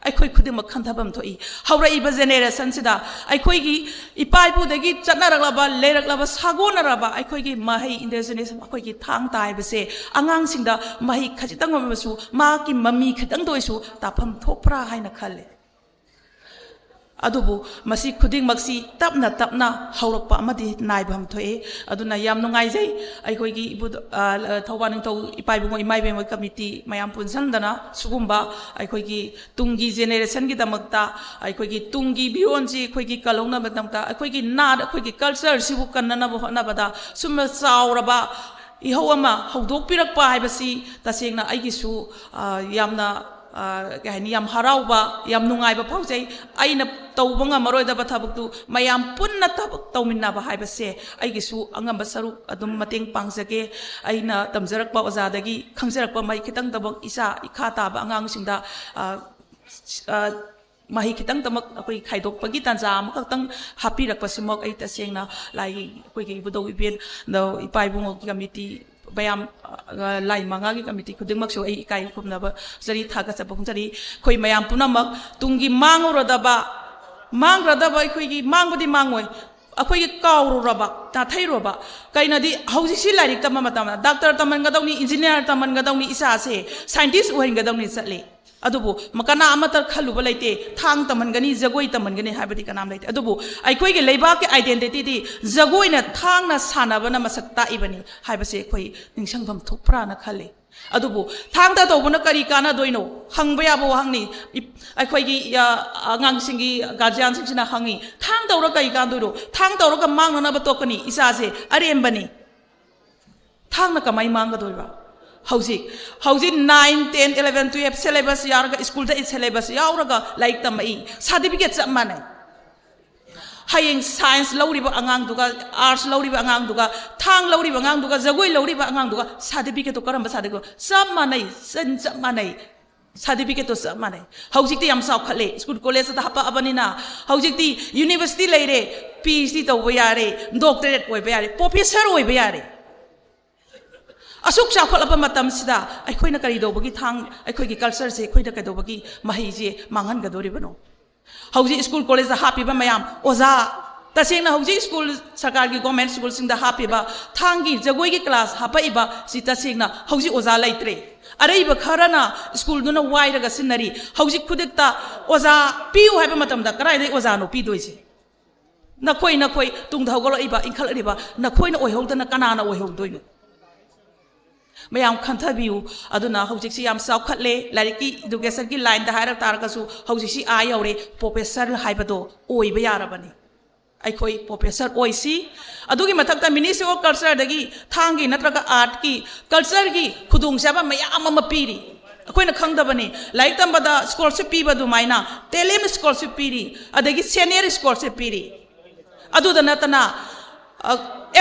ꯑꯩꯈꯣꯏ ꯈꯨꯗꯤꯡꯃꯛ ꯈꯟꯊꯐꯝ ꯊꯣꯛꯏ꯫ ꯍꯧꯔꯛꯏꯕ generationꯁꯤꯗ ꯑꯩꯈꯣꯏꯒꯤ ꯏꯄꯥ ꯏꯄꯨꯗꯒꯤ ꯆꯠꯅꯔꯛꯂꯕ, ꯂꯩꯔꯛꯂꯕ, ꯁꯥꯒꯣꯟꯅꯔꯕ ꯑꯩꯈꯣꯏꯒꯤ ꯃꯍꯩ, indigenous ꯑꯩꯈꯣꯏꯒꯤ ꯊꯥꯡ ꯇꯥ ꯍꯥꯏꯕꯁꯦ ꯑꯉꯥꯡꯁꯤꯡꯗ ꯃꯍꯩ ꯈꯖꯤꯛꯇꯪ ꯑꯣꯏꯔꯕꯁꯨ ꯃꯍꯥꯛꯀꯤ ꯃꯃꯤ ꯈꯤꯇꯪꯗ ꯑꯣꯏꯁꯨ ꯇꯥꯐꯝ ꯊꯣꯛꯄ꯭ꯔꯥ ꯍꯥꯏꯅ ꯈꯜꯂꯦ꯫ ꯑꯗꯨꯕꯨ ꯃꯁꯤ ꯈꯨꯗꯤꯡꯃꯛꯁꯤ ꯇꯞꯅ ꯇꯞꯅ ꯍꯧꯔꯛꯄ ꯑꯃꯗꯤ ꯅꯥꯏꯕ ꯑꯃ ꯊꯣꯛꯑꯦ꯫ ꯑꯗꯨꯅ ꯌꯥꯝ ꯅꯨꯡꯉꯥꯏꯖꯩ, ꯑꯩꯈꯣꯏꯒꯤ ꯏꯕꯨꯙ-, ꯑ, ꯊꯧꯕꯥꯜ ꯅꯤꯡꯊꯧ ꯏꯄꯥ ꯏꯕꯨꯡꯉꯣ ꯏꯃꯥ ꯏꯕꯦꯟ ꯃꯣꯏ committee ꯃꯌꯥꯝ ꯄꯨꯟꯁꯤꯟꯗꯅ ꯁꯤꯒꯨꯝꯕ ꯑꯩꯈꯣꯏꯒꯤ ꯇꯨꯡꯒꯤ generationꯒꯤꯗꯃꯛꯇ, ꯑꯩꯈꯣꯏꯒꯤ ꯇꯨꯡꯒꯤ ꯃꯤꯔꯣꯟꯁꯤ ꯑꯩꯈꯣꯏꯒꯤ ꯀꯜꯍꯧꯅꯕꯒꯤꯗꯃꯛꯇ, ꯑꯩꯈꯣꯏꯒꯤ ꯅꯥꯠ, ꯑꯩꯈꯣꯏꯒꯤ cultureꯁꯤꯕꯨ ꯀꯟꯅꯅꯕ ꯍꯣꯠꯅꯕꯗ ꯁꯨꯝꯕ ꯆꯥꯎꯔꯕ ꯏꯍꯧ ꯑꯃ ꯍꯧꯗꯣꯛꯄꯤꯔꯛꯄ ꯍꯥꯏꯕꯁꯤ ꯇꯁꯦꯡꯅ ꯑꯩꯒꯤꯁꯨ, ꯑ, ꯌꯥꯝꯅ, ꯑ, ꯀꯩ ꯍꯥꯏꯅꯤ, ꯌꯥꯝ ꯍꯔꯥꯎꯕ, ꯌꯥꯝ ꯅꯨꯡꯉꯥꯏꯕ ꯐꯥꯎꯖꯩ꯫ ꯑꯩꯅ ꯇꯧꯕ ꯉꯝꯃꯔꯣꯏꯗꯕ ꯊꯕꯛꯇꯨ ꯃꯌꯥꯝ ꯄꯨꯟꯅ ꯊꯕꯛ ꯇꯧꯃꯤꯟꯅꯕ ꯍꯥꯏꯕꯁꯦ ꯑꯩꯒꯤꯁꯨ ꯑꯉꯝꯕ ꯁꯔꯨꯛ ꯑꯗꯨꯝ ꯃꯇꯦꯡ ꯄꯥꯡꯖꯒꯦ꯫ ꯑꯩꯅ ꯇꯝꯖꯔꯛꯄ ꯑꯣꯖꯥꯗꯒꯤ ꯈꯪꯖꯔꯛꯄ ꯃꯍꯩ ꯈꯤꯇꯪꯗꯃꯛ ꯏꯆꯥ ꯏꯈꯥ ꯇꯥꯕ ꯑꯉꯥꯡꯁꯤꯡꯗ, ꯑ, ꯑ, ꯃꯍꯩ ꯈꯤꯇꯪꯗꯃꯛ ꯑꯩꯈꯣꯏ ꯈꯥꯏꯗꯣꯛꯄꯒꯤ ꯇꯥꯟꯖꯥ ꯑꯃꯈꯛꯇꯪ ꯍꯥꯞꯄꯤꯔꯛꯄꯁꯤꯃꯛ ꯑꯩ ꯇꯁꯦꯡꯅ ꯂꯥꯏꯒꯤ, ꯑꯩꯈꯣꯏꯒꯤ ꯏꯕꯨꯙꯧ ꯏꯕꯦꯟ, ꯏꯄꯥ ꯏꯕꯨꯡꯉꯣꯒꯤ committee ꯃꯌꯥꯝ, ꯑ, ꯂꯥꯏ ꯃꯉꯥꯒꯤ ꯀꯃꯤꯇꯤ ꯈꯨꯗꯤꯡꯃꯛꯁꯨ ꯑꯩ ꯏꯀꯥꯏ ꯈꯨꯝꯅꯕ ꯐꯣꯡꯖꯔꯤ, ꯊꯥꯒꯠꯆꯕ ꯐꯣꯡꯖꯔꯤ꯫ ꯑꯩꯈꯣꯏ ꯃꯌꯥꯝ ꯄꯨꯝꯅꯃꯛ ꯇꯨꯡꯒꯤ ꯃꯥꯡꯉꯨꯔꯗꯕ, ꯃꯥꯡꯈ꯭ꯔꯗꯕ ꯑꯩꯈꯣꯏꯒꯤ ꯃꯥꯡꯕꯗꯤ ꯃꯥꯡꯉꯣꯏ, ꯑꯩꯈꯣꯏꯒꯤ ꯀꯥꯎꯔꯨꯔꯕ, ꯅꯥꯊꯩꯔꯨꯔꯕ꯫ ꯀꯩꯅꯣꯗꯤ ꯍꯧꯖꯤꯛꯁꯤ ꯂꯥꯏꯔꯤꯛ ꯇꯝꯕ ꯃꯇꯝꯗ ꯗꯥꯛꯇꯔ ꯇꯝꯍꯟꯒꯗꯧꯅꯤ, ꯏꯟꯖꯤꯅꯤꯌꯥꯔ ꯇꯝꯍꯟꯒꯗꯧꯅꯤ, ꯏꯆꯥꯁꯦ ꯁꯥꯏꯟꯇꯤꯁ ꯑꯣꯏꯍꯟꯒꯗꯧꯅꯤ ꯆꯠꯂꯤ꯫ ꯑꯗꯨꯕꯨ ꯃ-, ꯀꯅꯥ ꯑꯃꯠꯇ ꯈꯜꯂꯨꯕ ꯂꯩꯇꯦ, ꯊꯥꯡ ꯇꯝꯍꯟꯒꯅꯤ, ꯖꯒꯣꯏ ꯇꯝꯍꯟꯒꯅꯤ ꯍꯥꯏꯕꯗꯤ ꯀꯅꯥꯝ ꯂꯩꯇꯦ꯫ ꯑꯗꯨꯕꯨ ꯑꯩꯈꯣꯏꯒꯤ ꯂꯩꯕꯥꯛꯀꯤ identityꯗꯤ ꯖꯒꯣꯏꯅ, ꯊꯥꯡꯅ ꯁꯥꯟꯅꯕꯅ ꯃꯁꯛ ꯇꯥꯛꯏꯕꯅꯤ ꯍꯥꯏꯕꯁꯦ ꯑꯩꯈꯣꯏ ꯅꯤꯡꯁꯤꯡꯐꯝ ꯊꯣꯛꯄ꯭ꯔꯥꯅ ꯈꯜꯂꯤ꯫ ꯑꯗꯨꯕꯨ ꯊꯥꯡ ꯇꯥ ꯇꯧꯕꯅ ꯀꯔꯤ ꯀꯥꯟꯅꯗꯣꯏꯅꯣ ꯍꯪꯕ ꯌꯥꯕ ꯋꯥꯍꯪꯅꯤ꯫ ꯏ-, ꯑꯩꯈꯣꯏꯒꯤ, ꯑ, ꯑꯉꯥꯡꯁꯤꯡꯒꯤ guardianꯁꯤꯡꯁꯤꯅ ꯍꯪꯉꯤ, "ꯊꯥꯡ ꯇꯧꯔ ꯀꯔꯤ ꯀꯥꯟꯗꯣꯏꯅꯣ? ꯊꯥꯡ ꯇꯧꯔꯒ ꯃꯥꯡꯅꯅꯕ ꯇꯣꯛꯀꯅꯤ, ꯏꯆꯥꯁꯦ ꯑꯔꯦꯝꯕꯅꯤ꯫ ꯊꯥꯡꯅ ꯀꯃꯥꯏ ꯃꯥꯡꯒꯗꯣꯏꯕ?" ꯍꯧꯖꯤꯛ, ꯍꯧꯖꯤꯛ nine, ten, eleven, twelve syllabus ꯌꯥꯎꯔꯒ, ꯁ꯭ꯀꯨꯜꯗ syllabus ꯌꯥꯎꯔꯒ ꯂꯥꯏꯔꯤꯛ ꯇꯝꯃꯛꯏ, certificate ꯆꯞ ꯃꯥꯟꯅꯩ꯫ ꯍꯌꯦꯡ science ꯂꯧꯔꯤꯕ ꯑꯉꯥꯡꯗꯨꯒ, arts ꯂꯧꯔꯤꯕ ꯑꯉꯥꯡꯗꯨꯒ, ꯊꯥꯡ ꯂꯧꯔꯤꯕ ꯑꯉꯥꯡꯗꯨꯒ, ꯖꯒꯣꯏ ꯂꯧꯔꯤꯕ ꯑꯉꯥꯡꯗꯨꯒ certificateꯇꯣ ꯀꯔꯝꯕ certificate? ꯆꯞ ꯃꯥꯟꯅꯩ, ꯆꯞ ꯃꯥꯟꯅꯩ꯫ Certificateꯇꯣ ꯆꯞ ꯃꯥꯟꯅꯩ꯫ ꯍꯧꯖꯤꯛꯇꯤ ꯌꯥꯝ ꯆꯥꯎꯈꯠꯂꯦ, ꯁ꯭ꯀꯨꯜ ꯀꯣꯂꯦꯖꯇ ꯍꯥꯄꯛꯑꯕꯅꯤꯅ꯫ ꯍꯧꯖꯤꯛꯇꯤ university ꯂꯩꯔꯦ, PhD ꯇꯧꯕ ꯌꯥꯔꯦ, doctorate ꯑꯣꯏꯕ ꯌꯥꯔꯦ, professor ꯑꯣꯏꯕ ꯌꯥꯔꯦ꯫ ꯑꯁꯨꯛ ꯆꯥꯎꯈꯠꯂꯕ ꯃꯇꯝꯁꯤꯗ ꯑꯩꯈꯣꯏꯅ ꯀꯔꯤꯗꯧꯕꯒꯤ ꯊꯥꯡ, ꯑꯩꯈꯣꯏꯒꯤ cultureꯁꯦ ꯑꯩꯈꯣꯏꯅ ꯀꯩꯗꯧꯕꯒꯤ ꯃꯍꯩꯁꯦ ꯃꯥꯡꯍꯟꯒꯗꯧꯔꯤꯕꯅꯣ? ꯍꯧꯖꯤꯛ ꯁ꯭ꯀꯨꯜ ꯀꯣꯂꯦꯖꯇ ꯍꯥꯞꯄꯤꯕ ꯃꯌꯥꯝ, ꯑꯣꯖꯥ, ꯇꯁꯦꯡꯅ ꯍꯧꯖꯤꯛ ꯁ꯭ꯀꯨꯜ, ꯁꯔꯀꯥꯔꯒꯤ government ꯁ꯭ꯀꯨꯜꯁꯤꯡꯗ ꯍꯥꯞꯄꯤꯕ ꯊꯥꯡꯒꯤ ꯖꯒꯣꯏꯒꯤ class ꯍꯥꯞꯄꯛꯏꯕ ꯁꯤ ꯇꯁꯦꯡꯅ ꯍꯧꯖꯤꯛ ꯑꯣꯖꯥ ꯂꯩꯇ꯭ꯔꯦ꯫ ꯑꯔꯩꯕ ꯈꯔꯅ ꯁ꯭ꯀꯨꯜꯗꯨꯅ ꯋꯥꯏꯔꯒ ꯁꯤꯟꯅꯔꯤ꯫ ꯍꯧꯖꯤꯛ ꯈꯨꯗꯛꯇ ꯑꯣꯖꯥ ꯄꯤꯌꯨ ꯍꯥꯏꯕ ꯃꯇꯝꯗ ꯀꯗꯥꯏꯗꯒꯤ ꯑꯣꯖꯥꯅꯣ ꯄꯤꯗꯣꯏꯁꯦ? ꯅꯈꯣꯏ, ꯅꯈꯣꯏ ꯇꯨꯡꯗ ꯍꯧꯒꯠꯂꯛꯏꯕ, ꯏꯟꯈꯠꯂꯛꯂꯤꯕ ꯅꯈꯣꯏꯅ ꯑꯣꯏꯍꯧꯗꯅ ꯀꯅꯥꯅ ꯑꯣꯏꯍꯧꯗꯣꯏꯅꯣ? ꯃꯌꯥꯝ ꯈꯟꯊꯕꯤꯌꯨ꯫ ꯑꯗꯨꯅ ꯍꯧꯖꯤꯛꯁꯤ ꯌꯥꯝ ꯆꯥꯎꯈꯠꯂꯦ, ꯂꯥꯏꯔꯤꯛꯀꯤ, educationꯒꯤ lineꯗ ꯍꯥꯏꯔꯛ ꯇꯥꯔꯒꯁꯨ ꯍꯧꯖꯤꯛꯁꯤ ꯑꯥ ꯌꯧꯔꯦ, professor ꯍꯥꯏꯕꯗꯣ ꯑꯣꯏꯕ ꯌꯥꯔꯕꯅꯤ꯫ ꯑꯩꯈꯣꯏ professor ꯑꯣꯏꯁꯤ꯫ ꯑꯗꯨꯒꯤ ꯃꯊꯛꯇ Ministry of Cultureꯗꯒꯤ ꯊꯥꯡꯒꯤ ꯅꯠꯇ꯭ꯔꯒ artꯀꯤ, cultureꯒꯤ ꯈꯨꯗꯣꯡꯆꯥꯕ ꯃꯌꯥꯝ ꯑꯃ ꯄꯤꯔꯤ꯫ ꯑꯩꯈꯣꯏꯅ ꯈꯪꯗꯕꯅꯤ, ꯂꯥꯏꯔꯤꯛ ꯇꯝꯕꯗ scholarship ꯄꯤꯕ ꯑꯗꯨꯃꯥꯏꯅ talent scholarship ꯄꯤꯔꯤ, ꯑꯗꯒꯤ senior scholarship ꯄꯤꯔꯤ꯫ ꯑꯗꯨꯗ ꯅꯠꯇꯅ, ꯑ,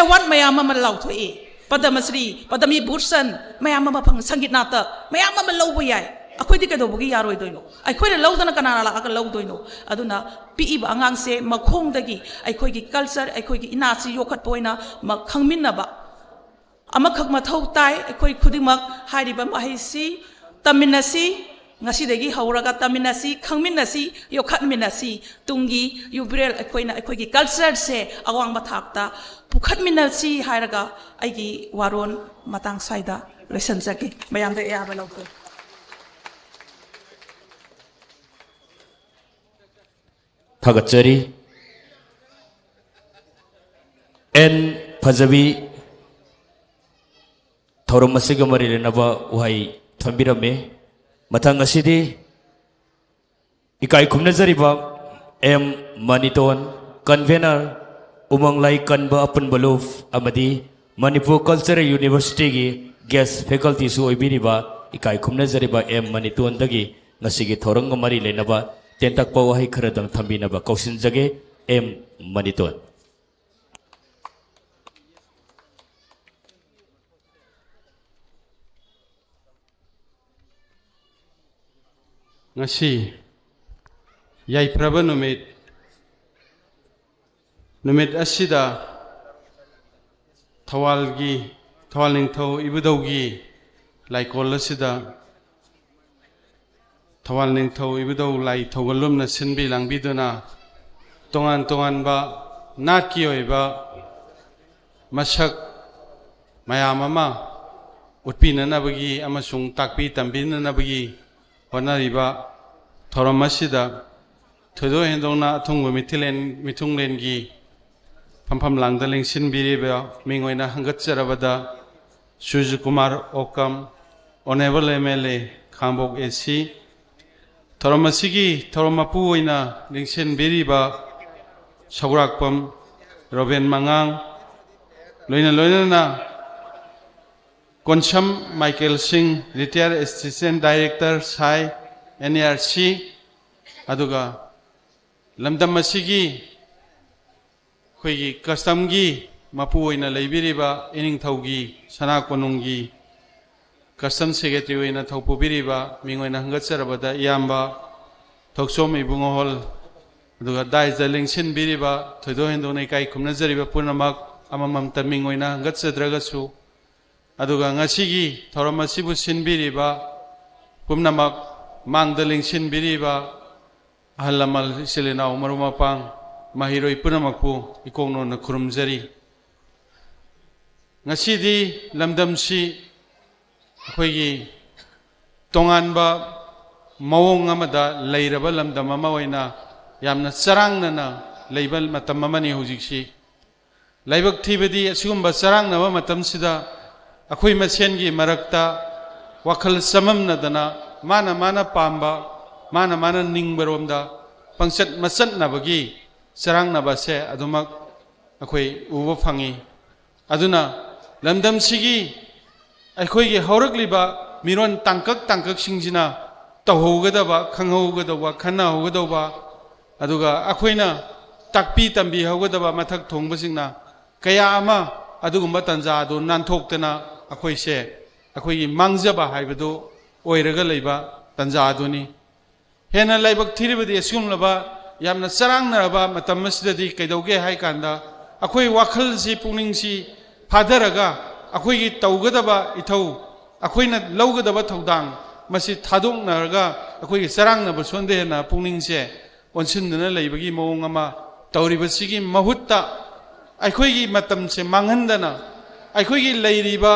award ꯃꯌꯥꯝ ꯑꯃ ꯂꯥꯎꯊꯣꯛꯏ꯫ ꯄꯗꯃꯁ꯭ꯔꯤ, ꯄꯗꯃ ꯚꯨꯁꯟ ꯃꯌꯥꯝ ꯑꯃ ꯐꯪ, ꯁꯪꯒꯤꯠ ꯅꯥꯇꯛ ꯃꯌꯥꯝ ꯑꯃ ꯂꯧꯕ ꯌꯥꯏ꯫ ꯑꯩꯈꯣꯏꯗꯤ ꯀꯩꯗꯧꯕꯒꯤ ꯌꯥꯔꯣꯏꯗꯣꯏꯅꯣ? ꯑꯩꯈꯣꯏꯅ ꯂꯧꯗꯅ ꯀꯅꯥꯅ ꯂꯥꯛꯑꯒ ꯂꯧꯗꯣꯏꯅꯣ? ꯑꯗꯨꯅ ꯄꯤꯛꯏꯕ ꯑꯉꯥꯡꯁꯦ ꯃꯈꯣꯡꯗꯒꯤ ꯑꯩꯈꯣꯏꯒꯤ culture, ꯑꯩꯈꯣꯏꯒꯤ ꯏꯅꯥꯠꯁꯤ ꯌꯣꯛꯈꯠꯄ ꯑꯣꯏꯅ ꯃ-, ꯈꯪꯃꯤꯟꯅꯕ, ꯑꯃꯈꯛ ꯃꯊꯧ ꯇꯥꯏ꯫ ꯑꯩꯈꯣꯏ ꯈꯨꯗꯤꯡꯃꯛ ꯍꯥꯏꯔꯤꯕ ꯃꯍꯩꯁꯤ ꯇꯝꯃꯤꯟꯅꯁꯤ, ꯉꯁꯤꯗꯒꯤ ꯍꯧꯔꯒ ꯇꯝꯃꯤꯟꯅꯁꯤ, ꯈꯪꯃꯤꯟꯅꯁꯤ, ꯌꯣꯛꯈꯠꯃꯤꯟꯅꯁꯤ꯫ ꯇꯨꯡꯒꯤ ꯌꯨꯕꯤꯔꯦꯜ ꯑꯩꯈꯣꯏꯅ ꯑꯩꯈꯣꯏꯒꯤ ꯀꯜꯆꯔꯁꯦ ꯑꯋꯥꯡꯕ ꯊꯥꯛꯇ ꯄꯨꯈꯠꯃꯤꯟꯅꯁꯤ ꯍꯥꯏꯔꯒ ꯑꯩꯒꯤ ꯋꯥꯔꯣꯜ ꯃꯇꯥꯡ ꯁ꯭ꯋꯥꯏꯗ ꯂꯣꯏꯁꯤꯟꯖꯒꯦ꯫ ꯃꯌꯥꯝꯗ ꯑꯌꯥꯕ ꯂꯧꯖꯩ꯫ ꯊꯥꯒꯠꯆꯔꯤ꯫ ꯑꯦꯟ ꯐꯖꯕꯤ ꯊꯧꯔꯝ ꯑꯁꯤꯒ ꯃꯔꯤ ꯂꯩꯅꯕ ꯋꯥꯍꯩ ꯊꯝꯕꯤꯔꯝꯃꯤ꯫ ꯃꯊꯪ ꯑꯁꯤꯗꯤ ꯏꯀꯥꯏ ꯈꯨꯝꯅꯖꯔꯤꯕ ꯑꯦꯝ ꯃꯅꯤꯇꯣꯟ, ꯀꯟꯚꯦꯅꯔ, ꯎꯃꯪ ꯂꯥꯏ ꯀꯟꯕ ꯑꯄꯨꯟꯕ ꯂꯨꯞ ꯑꯃꯗꯤ ꯃꯅꯤꯄꯨꯔ ꯀꯜꯆꯔꯦꯜ ꯌꯨꯅꯤꯚꯔꯁꯤꯇꯤꯒꯤ ꯒꯦꯁ ꯐꯦꯀꯜꯇꯤꯁꯨ ꯑꯣꯏꯕꯤꯔꯤꯕ ꯏꯀꯥꯏ ꯈꯨꯝꯅꯖꯔꯤꯕ ꯑꯦꯝ ꯃꯅꯤꯇꯣꯟꯗꯒꯤ ꯉꯁꯤꯒꯤ ꯊꯧꯔꯝꯒ ꯃꯔꯤ ꯂꯩꯅꯕ ꯇꯦꯟꯇꯛꯄ ꯋꯥꯍꯩ ꯈꯔꯗꯪ ꯊꯝꯕꯤꯅꯕ ꯀꯧꯁꯤꯟꯖꯒꯦ꯫ ꯑꯦꯝ ꯃꯅꯤꯇꯣꯟ꯫ ꯉꯁꯤ ꯌꯥꯏꯐꯔꯕ ꯅꯨꯃꯤꯠ, ꯅꯨꯃꯤꯠ ꯑꯁꯤꯗ ꯊꯧꯕꯥꯜꯒꯤ, ꯊꯧꯕꯥꯜ ꯅꯤꯡꯊꯧ ꯏꯕꯨꯙꯧꯒꯤ ꯂꯥꯏꯀꯣꯜ ꯑꯁꯤꯗ ꯊꯧꯕꯥꯜ ꯅꯤꯡꯊꯧ ꯏꯕꯨꯙꯧ ꯂꯥꯏ ꯊꯧꯒꯜꯂꯣꯝꯅ ꯁꯤꯟꯕꯤ ꯂꯥꯡꯕꯤꯗꯨꯅ ꯇꯣꯉꯥꯟ ꯇꯣꯉꯥꯟꯕ ꯅꯥꯠꯀꯤ ꯑꯣꯏꯕ ꯃꯁꯛ ꯃꯌꯥꯝ ꯑꯃ ꯎꯠꯄꯤꯅꯅꯕꯒꯤ ꯑꯃꯁꯨꯡ ꯇꯥꯛꯄꯤ ꯇꯝꯕꯤꯅꯅꯕꯒꯤ ꯍꯣꯠꯅꯔꯤꯕ ꯊꯧꯔꯝ ꯑꯁꯤꯗ ꯊꯣꯏꯗꯣꯛ ꯍꯦꯟꯗꯣꯛꯅ ꯑꯊꯨꯡꯕ ꯃꯤꯊꯤꯂꯦꯟ, ꯃꯤꯊꯨꯡꯂꯦꯟꯒꯤ ꯐꯝꯐꯝ ꯂꯥꯡꯗ ꯂꯦꯡꯁꯤꯟꯕꯤꯔꯤꯕ ꯃꯤꯡ ꯑꯣꯏꯅ ꯍꯪꯒꯠꯆꯔꯕꯗ ꯁꯨꯔꯖꯀꯨꯃꯥꯔ ꯑꯣꯀꯝ, Honourable M L A, ꯈꯥꯡꯕꯣꯛ A C, ꯊꯧꯔꯝ ꯑꯁꯤꯒꯤ ꯊꯧꯔꯝ ꯃꯄꯨ ꯑꯣꯏꯅ ꯂꯦꯡꯁꯤꯟꯕꯤꯔꯤꯕ ꯁꯧꯒ꯭ꯔꯥꯛꯄꯝ ꯔꯣꯕꯦꯟ ꯃꯉꯥꯡ, ꯂꯣꯏꯅ ꯂꯣꯏꯅꯅ ꯀꯣꯟꯁꯝ ꯃꯥꯏꯀꯦꯜ ꯁꯤꯡ, Retired Assistant Director, ꯁꯥꯏ, N A R C, ꯑꯗꯨꯒ ꯂꯝꯗꯝ ꯑꯁꯤꯒꯤ ꯑꯩꯈꯣꯏꯒꯤ ꯀꯁꯇꯝꯒꯤ ꯃꯄꯨ ꯑꯣꯏꯅ ꯂꯩꯕꯤꯔꯤꯕ ꯏꯅꯤꯡꯊꯧꯒꯤ ꯁꯅꯥ ꯀꯣꯅꯨꯡꯒꯤ ꯀꯁꯇꯝ ꯁꯦꯀ꯭ꯔꯦꯇꯔꯤ ꯑꯣꯏꯅ ꯊꯧ ꯄꯨꯕꯤꯔꯤꯕ ꯃꯤꯡ ꯑꯣꯏꯅ ꯍꯪꯒꯠꯆꯔꯕꯗ ꯏꯌꯥꯝꯕ ꯊꯣꯛꯆꯣꯝ ꯏꯕꯨꯡꯉꯣꯍꯣꯜ, ꯑꯗꯨꯒ ꯗꯥꯏꯁꯇ ꯂꯦꯡꯁꯤꯟꯕꯤꯔꯤꯕ ꯊꯣꯏꯗꯣꯛ ꯍꯦꯟꯗꯣꯛꯅ ꯏꯀꯥꯏ ꯈꯨꯝꯅꯖꯔꯤꯕ ꯄꯨꯝꯅꯃꯛ, ꯑꯃꯃꯝꯇ ꯃꯤꯡ ꯑꯣꯏꯅ ꯍꯪꯒꯠꯆꯗ꯭ꯔꯒꯁꯨ ꯑꯗꯨꯒ ꯉꯁꯤꯒꯤ ꯊꯧꯔꯝ ꯑꯁꯤꯕꯨ ꯁꯤꯟꯕꯤꯔꯤꯕ ꯄꯨꯝꯅꯃꯛ, ꯃꯥꯡꯗ ꯂꯦꯡꯁꯤꯟꯕꯤꯔꯤꯕ ꯑꯍꯜ ꯂꯃꯟ, ꯏꯆꯤꯜ ꯏꯅꯥꯎ, ꯃꯔꯨꯞ ꯃꯄꯥꯡ, ꯃꯍꯩꯔꯣꯏ ꯄꯨꯝꯅꯃꯛꯄꯨ ꯏꯀꯣꯛꯅꯣꯟꯅ ꯈꯨꯔꯨꯝꯖꯔꯤ꯫ ꯉꯁꯤꯗꯤ ꯂꯝꯗꯝꯁꯤ ꯑꯩꯈꯣꯏꯒꯤ ꯇꯣꯉꯥꯟꯕ ꯃꯑꯣꯡ ꯑꯃꯗ ꯂꯩꯔꯕ ꯂꯝꯗꯝ ꯑꯃ ꯑꯣꯏꯅ ꯌꯥꯝꯅ ꯆꯔꯥꯡꯅꯅ ꯂꯩꯕ ꯃꯇꯝ ꯑꯃꯅꯤ ꯍꯧꯖꯤꯛꯁꯤ꯫ ꯂꯥꯏꯕꯛ ꯊꯤꯕꯗꯤ, ꯑꯁꯤꯒꯨꯝꯕ ꯆꯔꯥꯡꯅꯕ ꯃꯇꯝꯁꯤꯗ ꯑꯩꯈꯣꯏ ꯃꯁꯦꯟꯒꯤ ꯃꯔꯛꯇ ꯋꯥꯈꯜ ꯆꯃꯝꯅꯗꯅ, ꯃꯥꯅ ꯃꯥꯅ ꯄꯥꯝꯕ, ꯃꯥꯅ ꯃꯥꯅ ꯅꯤꯡꯕꯔꯣꯝꯗ ꯄꯪꯆꯠ ꯃꯆꯠꯅꯕꯒꯤ ꯆꯔꯥꯡꯅꯕꯁꯦ ꯑꯗꯨꯃꯛ ꯑꯩꯈꯣꯏ ꯎꯕ ꯐꯪꯉꯤ꯫ ꯑꯗꯨꯅ ꯂꯝꯗꯝꯁꯤꯒꯤ ꯑꯩꯈꯣꯏꯒꯤ ꯍꯧꯔꯛꯂꯤꯕ ꯃꯤꯔꯣꯟ ꯇꯥꯡꯀꯛ ꯇꯥꯡꯀꯛꯁꯤꯡꯁꯤꯅ ꯇꯧꯍꯧꯒꯗꯕ, ꯈꯪꯍꯧꯒꯗꯧꯕ, ꯈꯟꯅꯍꯧꯒꯗꯧꯕ, ꯑꯗꯨꯒ ꯑꯩꯈꯣꯏꯅ ꯇꯥꯛꯄꯤ ꯇꯝꯕꯤꯍꯧꯒꯗꯕ ꯃꯊꯛ ꯊꯣꯡꯕꯁꯤꯡꯅ ꯀꯌꯥ ꯑꯃ ꯑꯗꯨꯒꯨꯝꯕ ꯇꯥꯟꯖꯥ ꯑꯗꯨ ꯅꯥꯟꯊꯣꯛꯇꯅ ꯑꯩꯈꯣꯏꯁꯦ ꯑꯩꯈꯣꯏꯒꯤ ꯃꯥꯡꯖꯕ ꯍꯥꯏꯕꯗꯨ ꯑꯣꯏꯔꯒ ꯂꯩꯕ ꯇꯥꯟꯖꯥ ꯑꯗꯨꯅꯤ꯫ ꯍꯦꯟꯅ ꯂꯥꯏꯕꯛ ꯊꯤꯔꯤꯕꯗꯤ, ꯑꯁꯤꯒꯨꯝꯂꯕ ꯌꯥꯝꯅ ꯆꯔꯥꯡꯅꯔꯕ ꯃꯇꯝ ꯑꯁꯤꯗꯗꯤ ꯀꯩꯗꯧꯒꯦ ꯍꯥꯏ ꯀꯥꯟꯗ, ꯑꯩꯈꯣꯏ ꯋꯥꯈꯜꯁꯤ, ꯄꯨꯛꯅꯤꯡꯁꯤ ꯐꯥꯊꯔꯒ, ꯑꯩꯈꯣꯏꯒꯤ ꯇꯧꯒꯗꯕ ꯏꯊꯧ, ꯑꯩꯈꯣꯏꯅ ꯂꯧꯒꯗꯕ ꯊꯧꯗꯥꯡ, ꯃꯁꯤ ꯊꯥꯗꯣꯛꯅꯔꯒ ꯑꯩꯈꯣꯏꯒꯤ ꯆꯔꯥꯡꯅꯕ ꯁꯣꯟꯗ ꯍꯦꯟꯅ ꯄꯨꯛꯅꯤꯡꯁꯦ ꯑꯣꯟꯁꯤꯟꯗꯨꯅ ꯂꯩꯕꯒꯤ ꯃꯑꯣꯡ ꯑꯃ ꯇꯧꯔꯤꯕꯁꯤꯒꯤ ꯃꯍꯨꯠꯇ, ꯑꯩꯈꯣꯏꯒꯤ ꯃꯇꯝꯁꯦ ꯃꯥꯡꯍꯟꯗꯅ, ꯑꯩꯈꯣꯏꯒꯤ ꯂꯩꯔꯤꯕ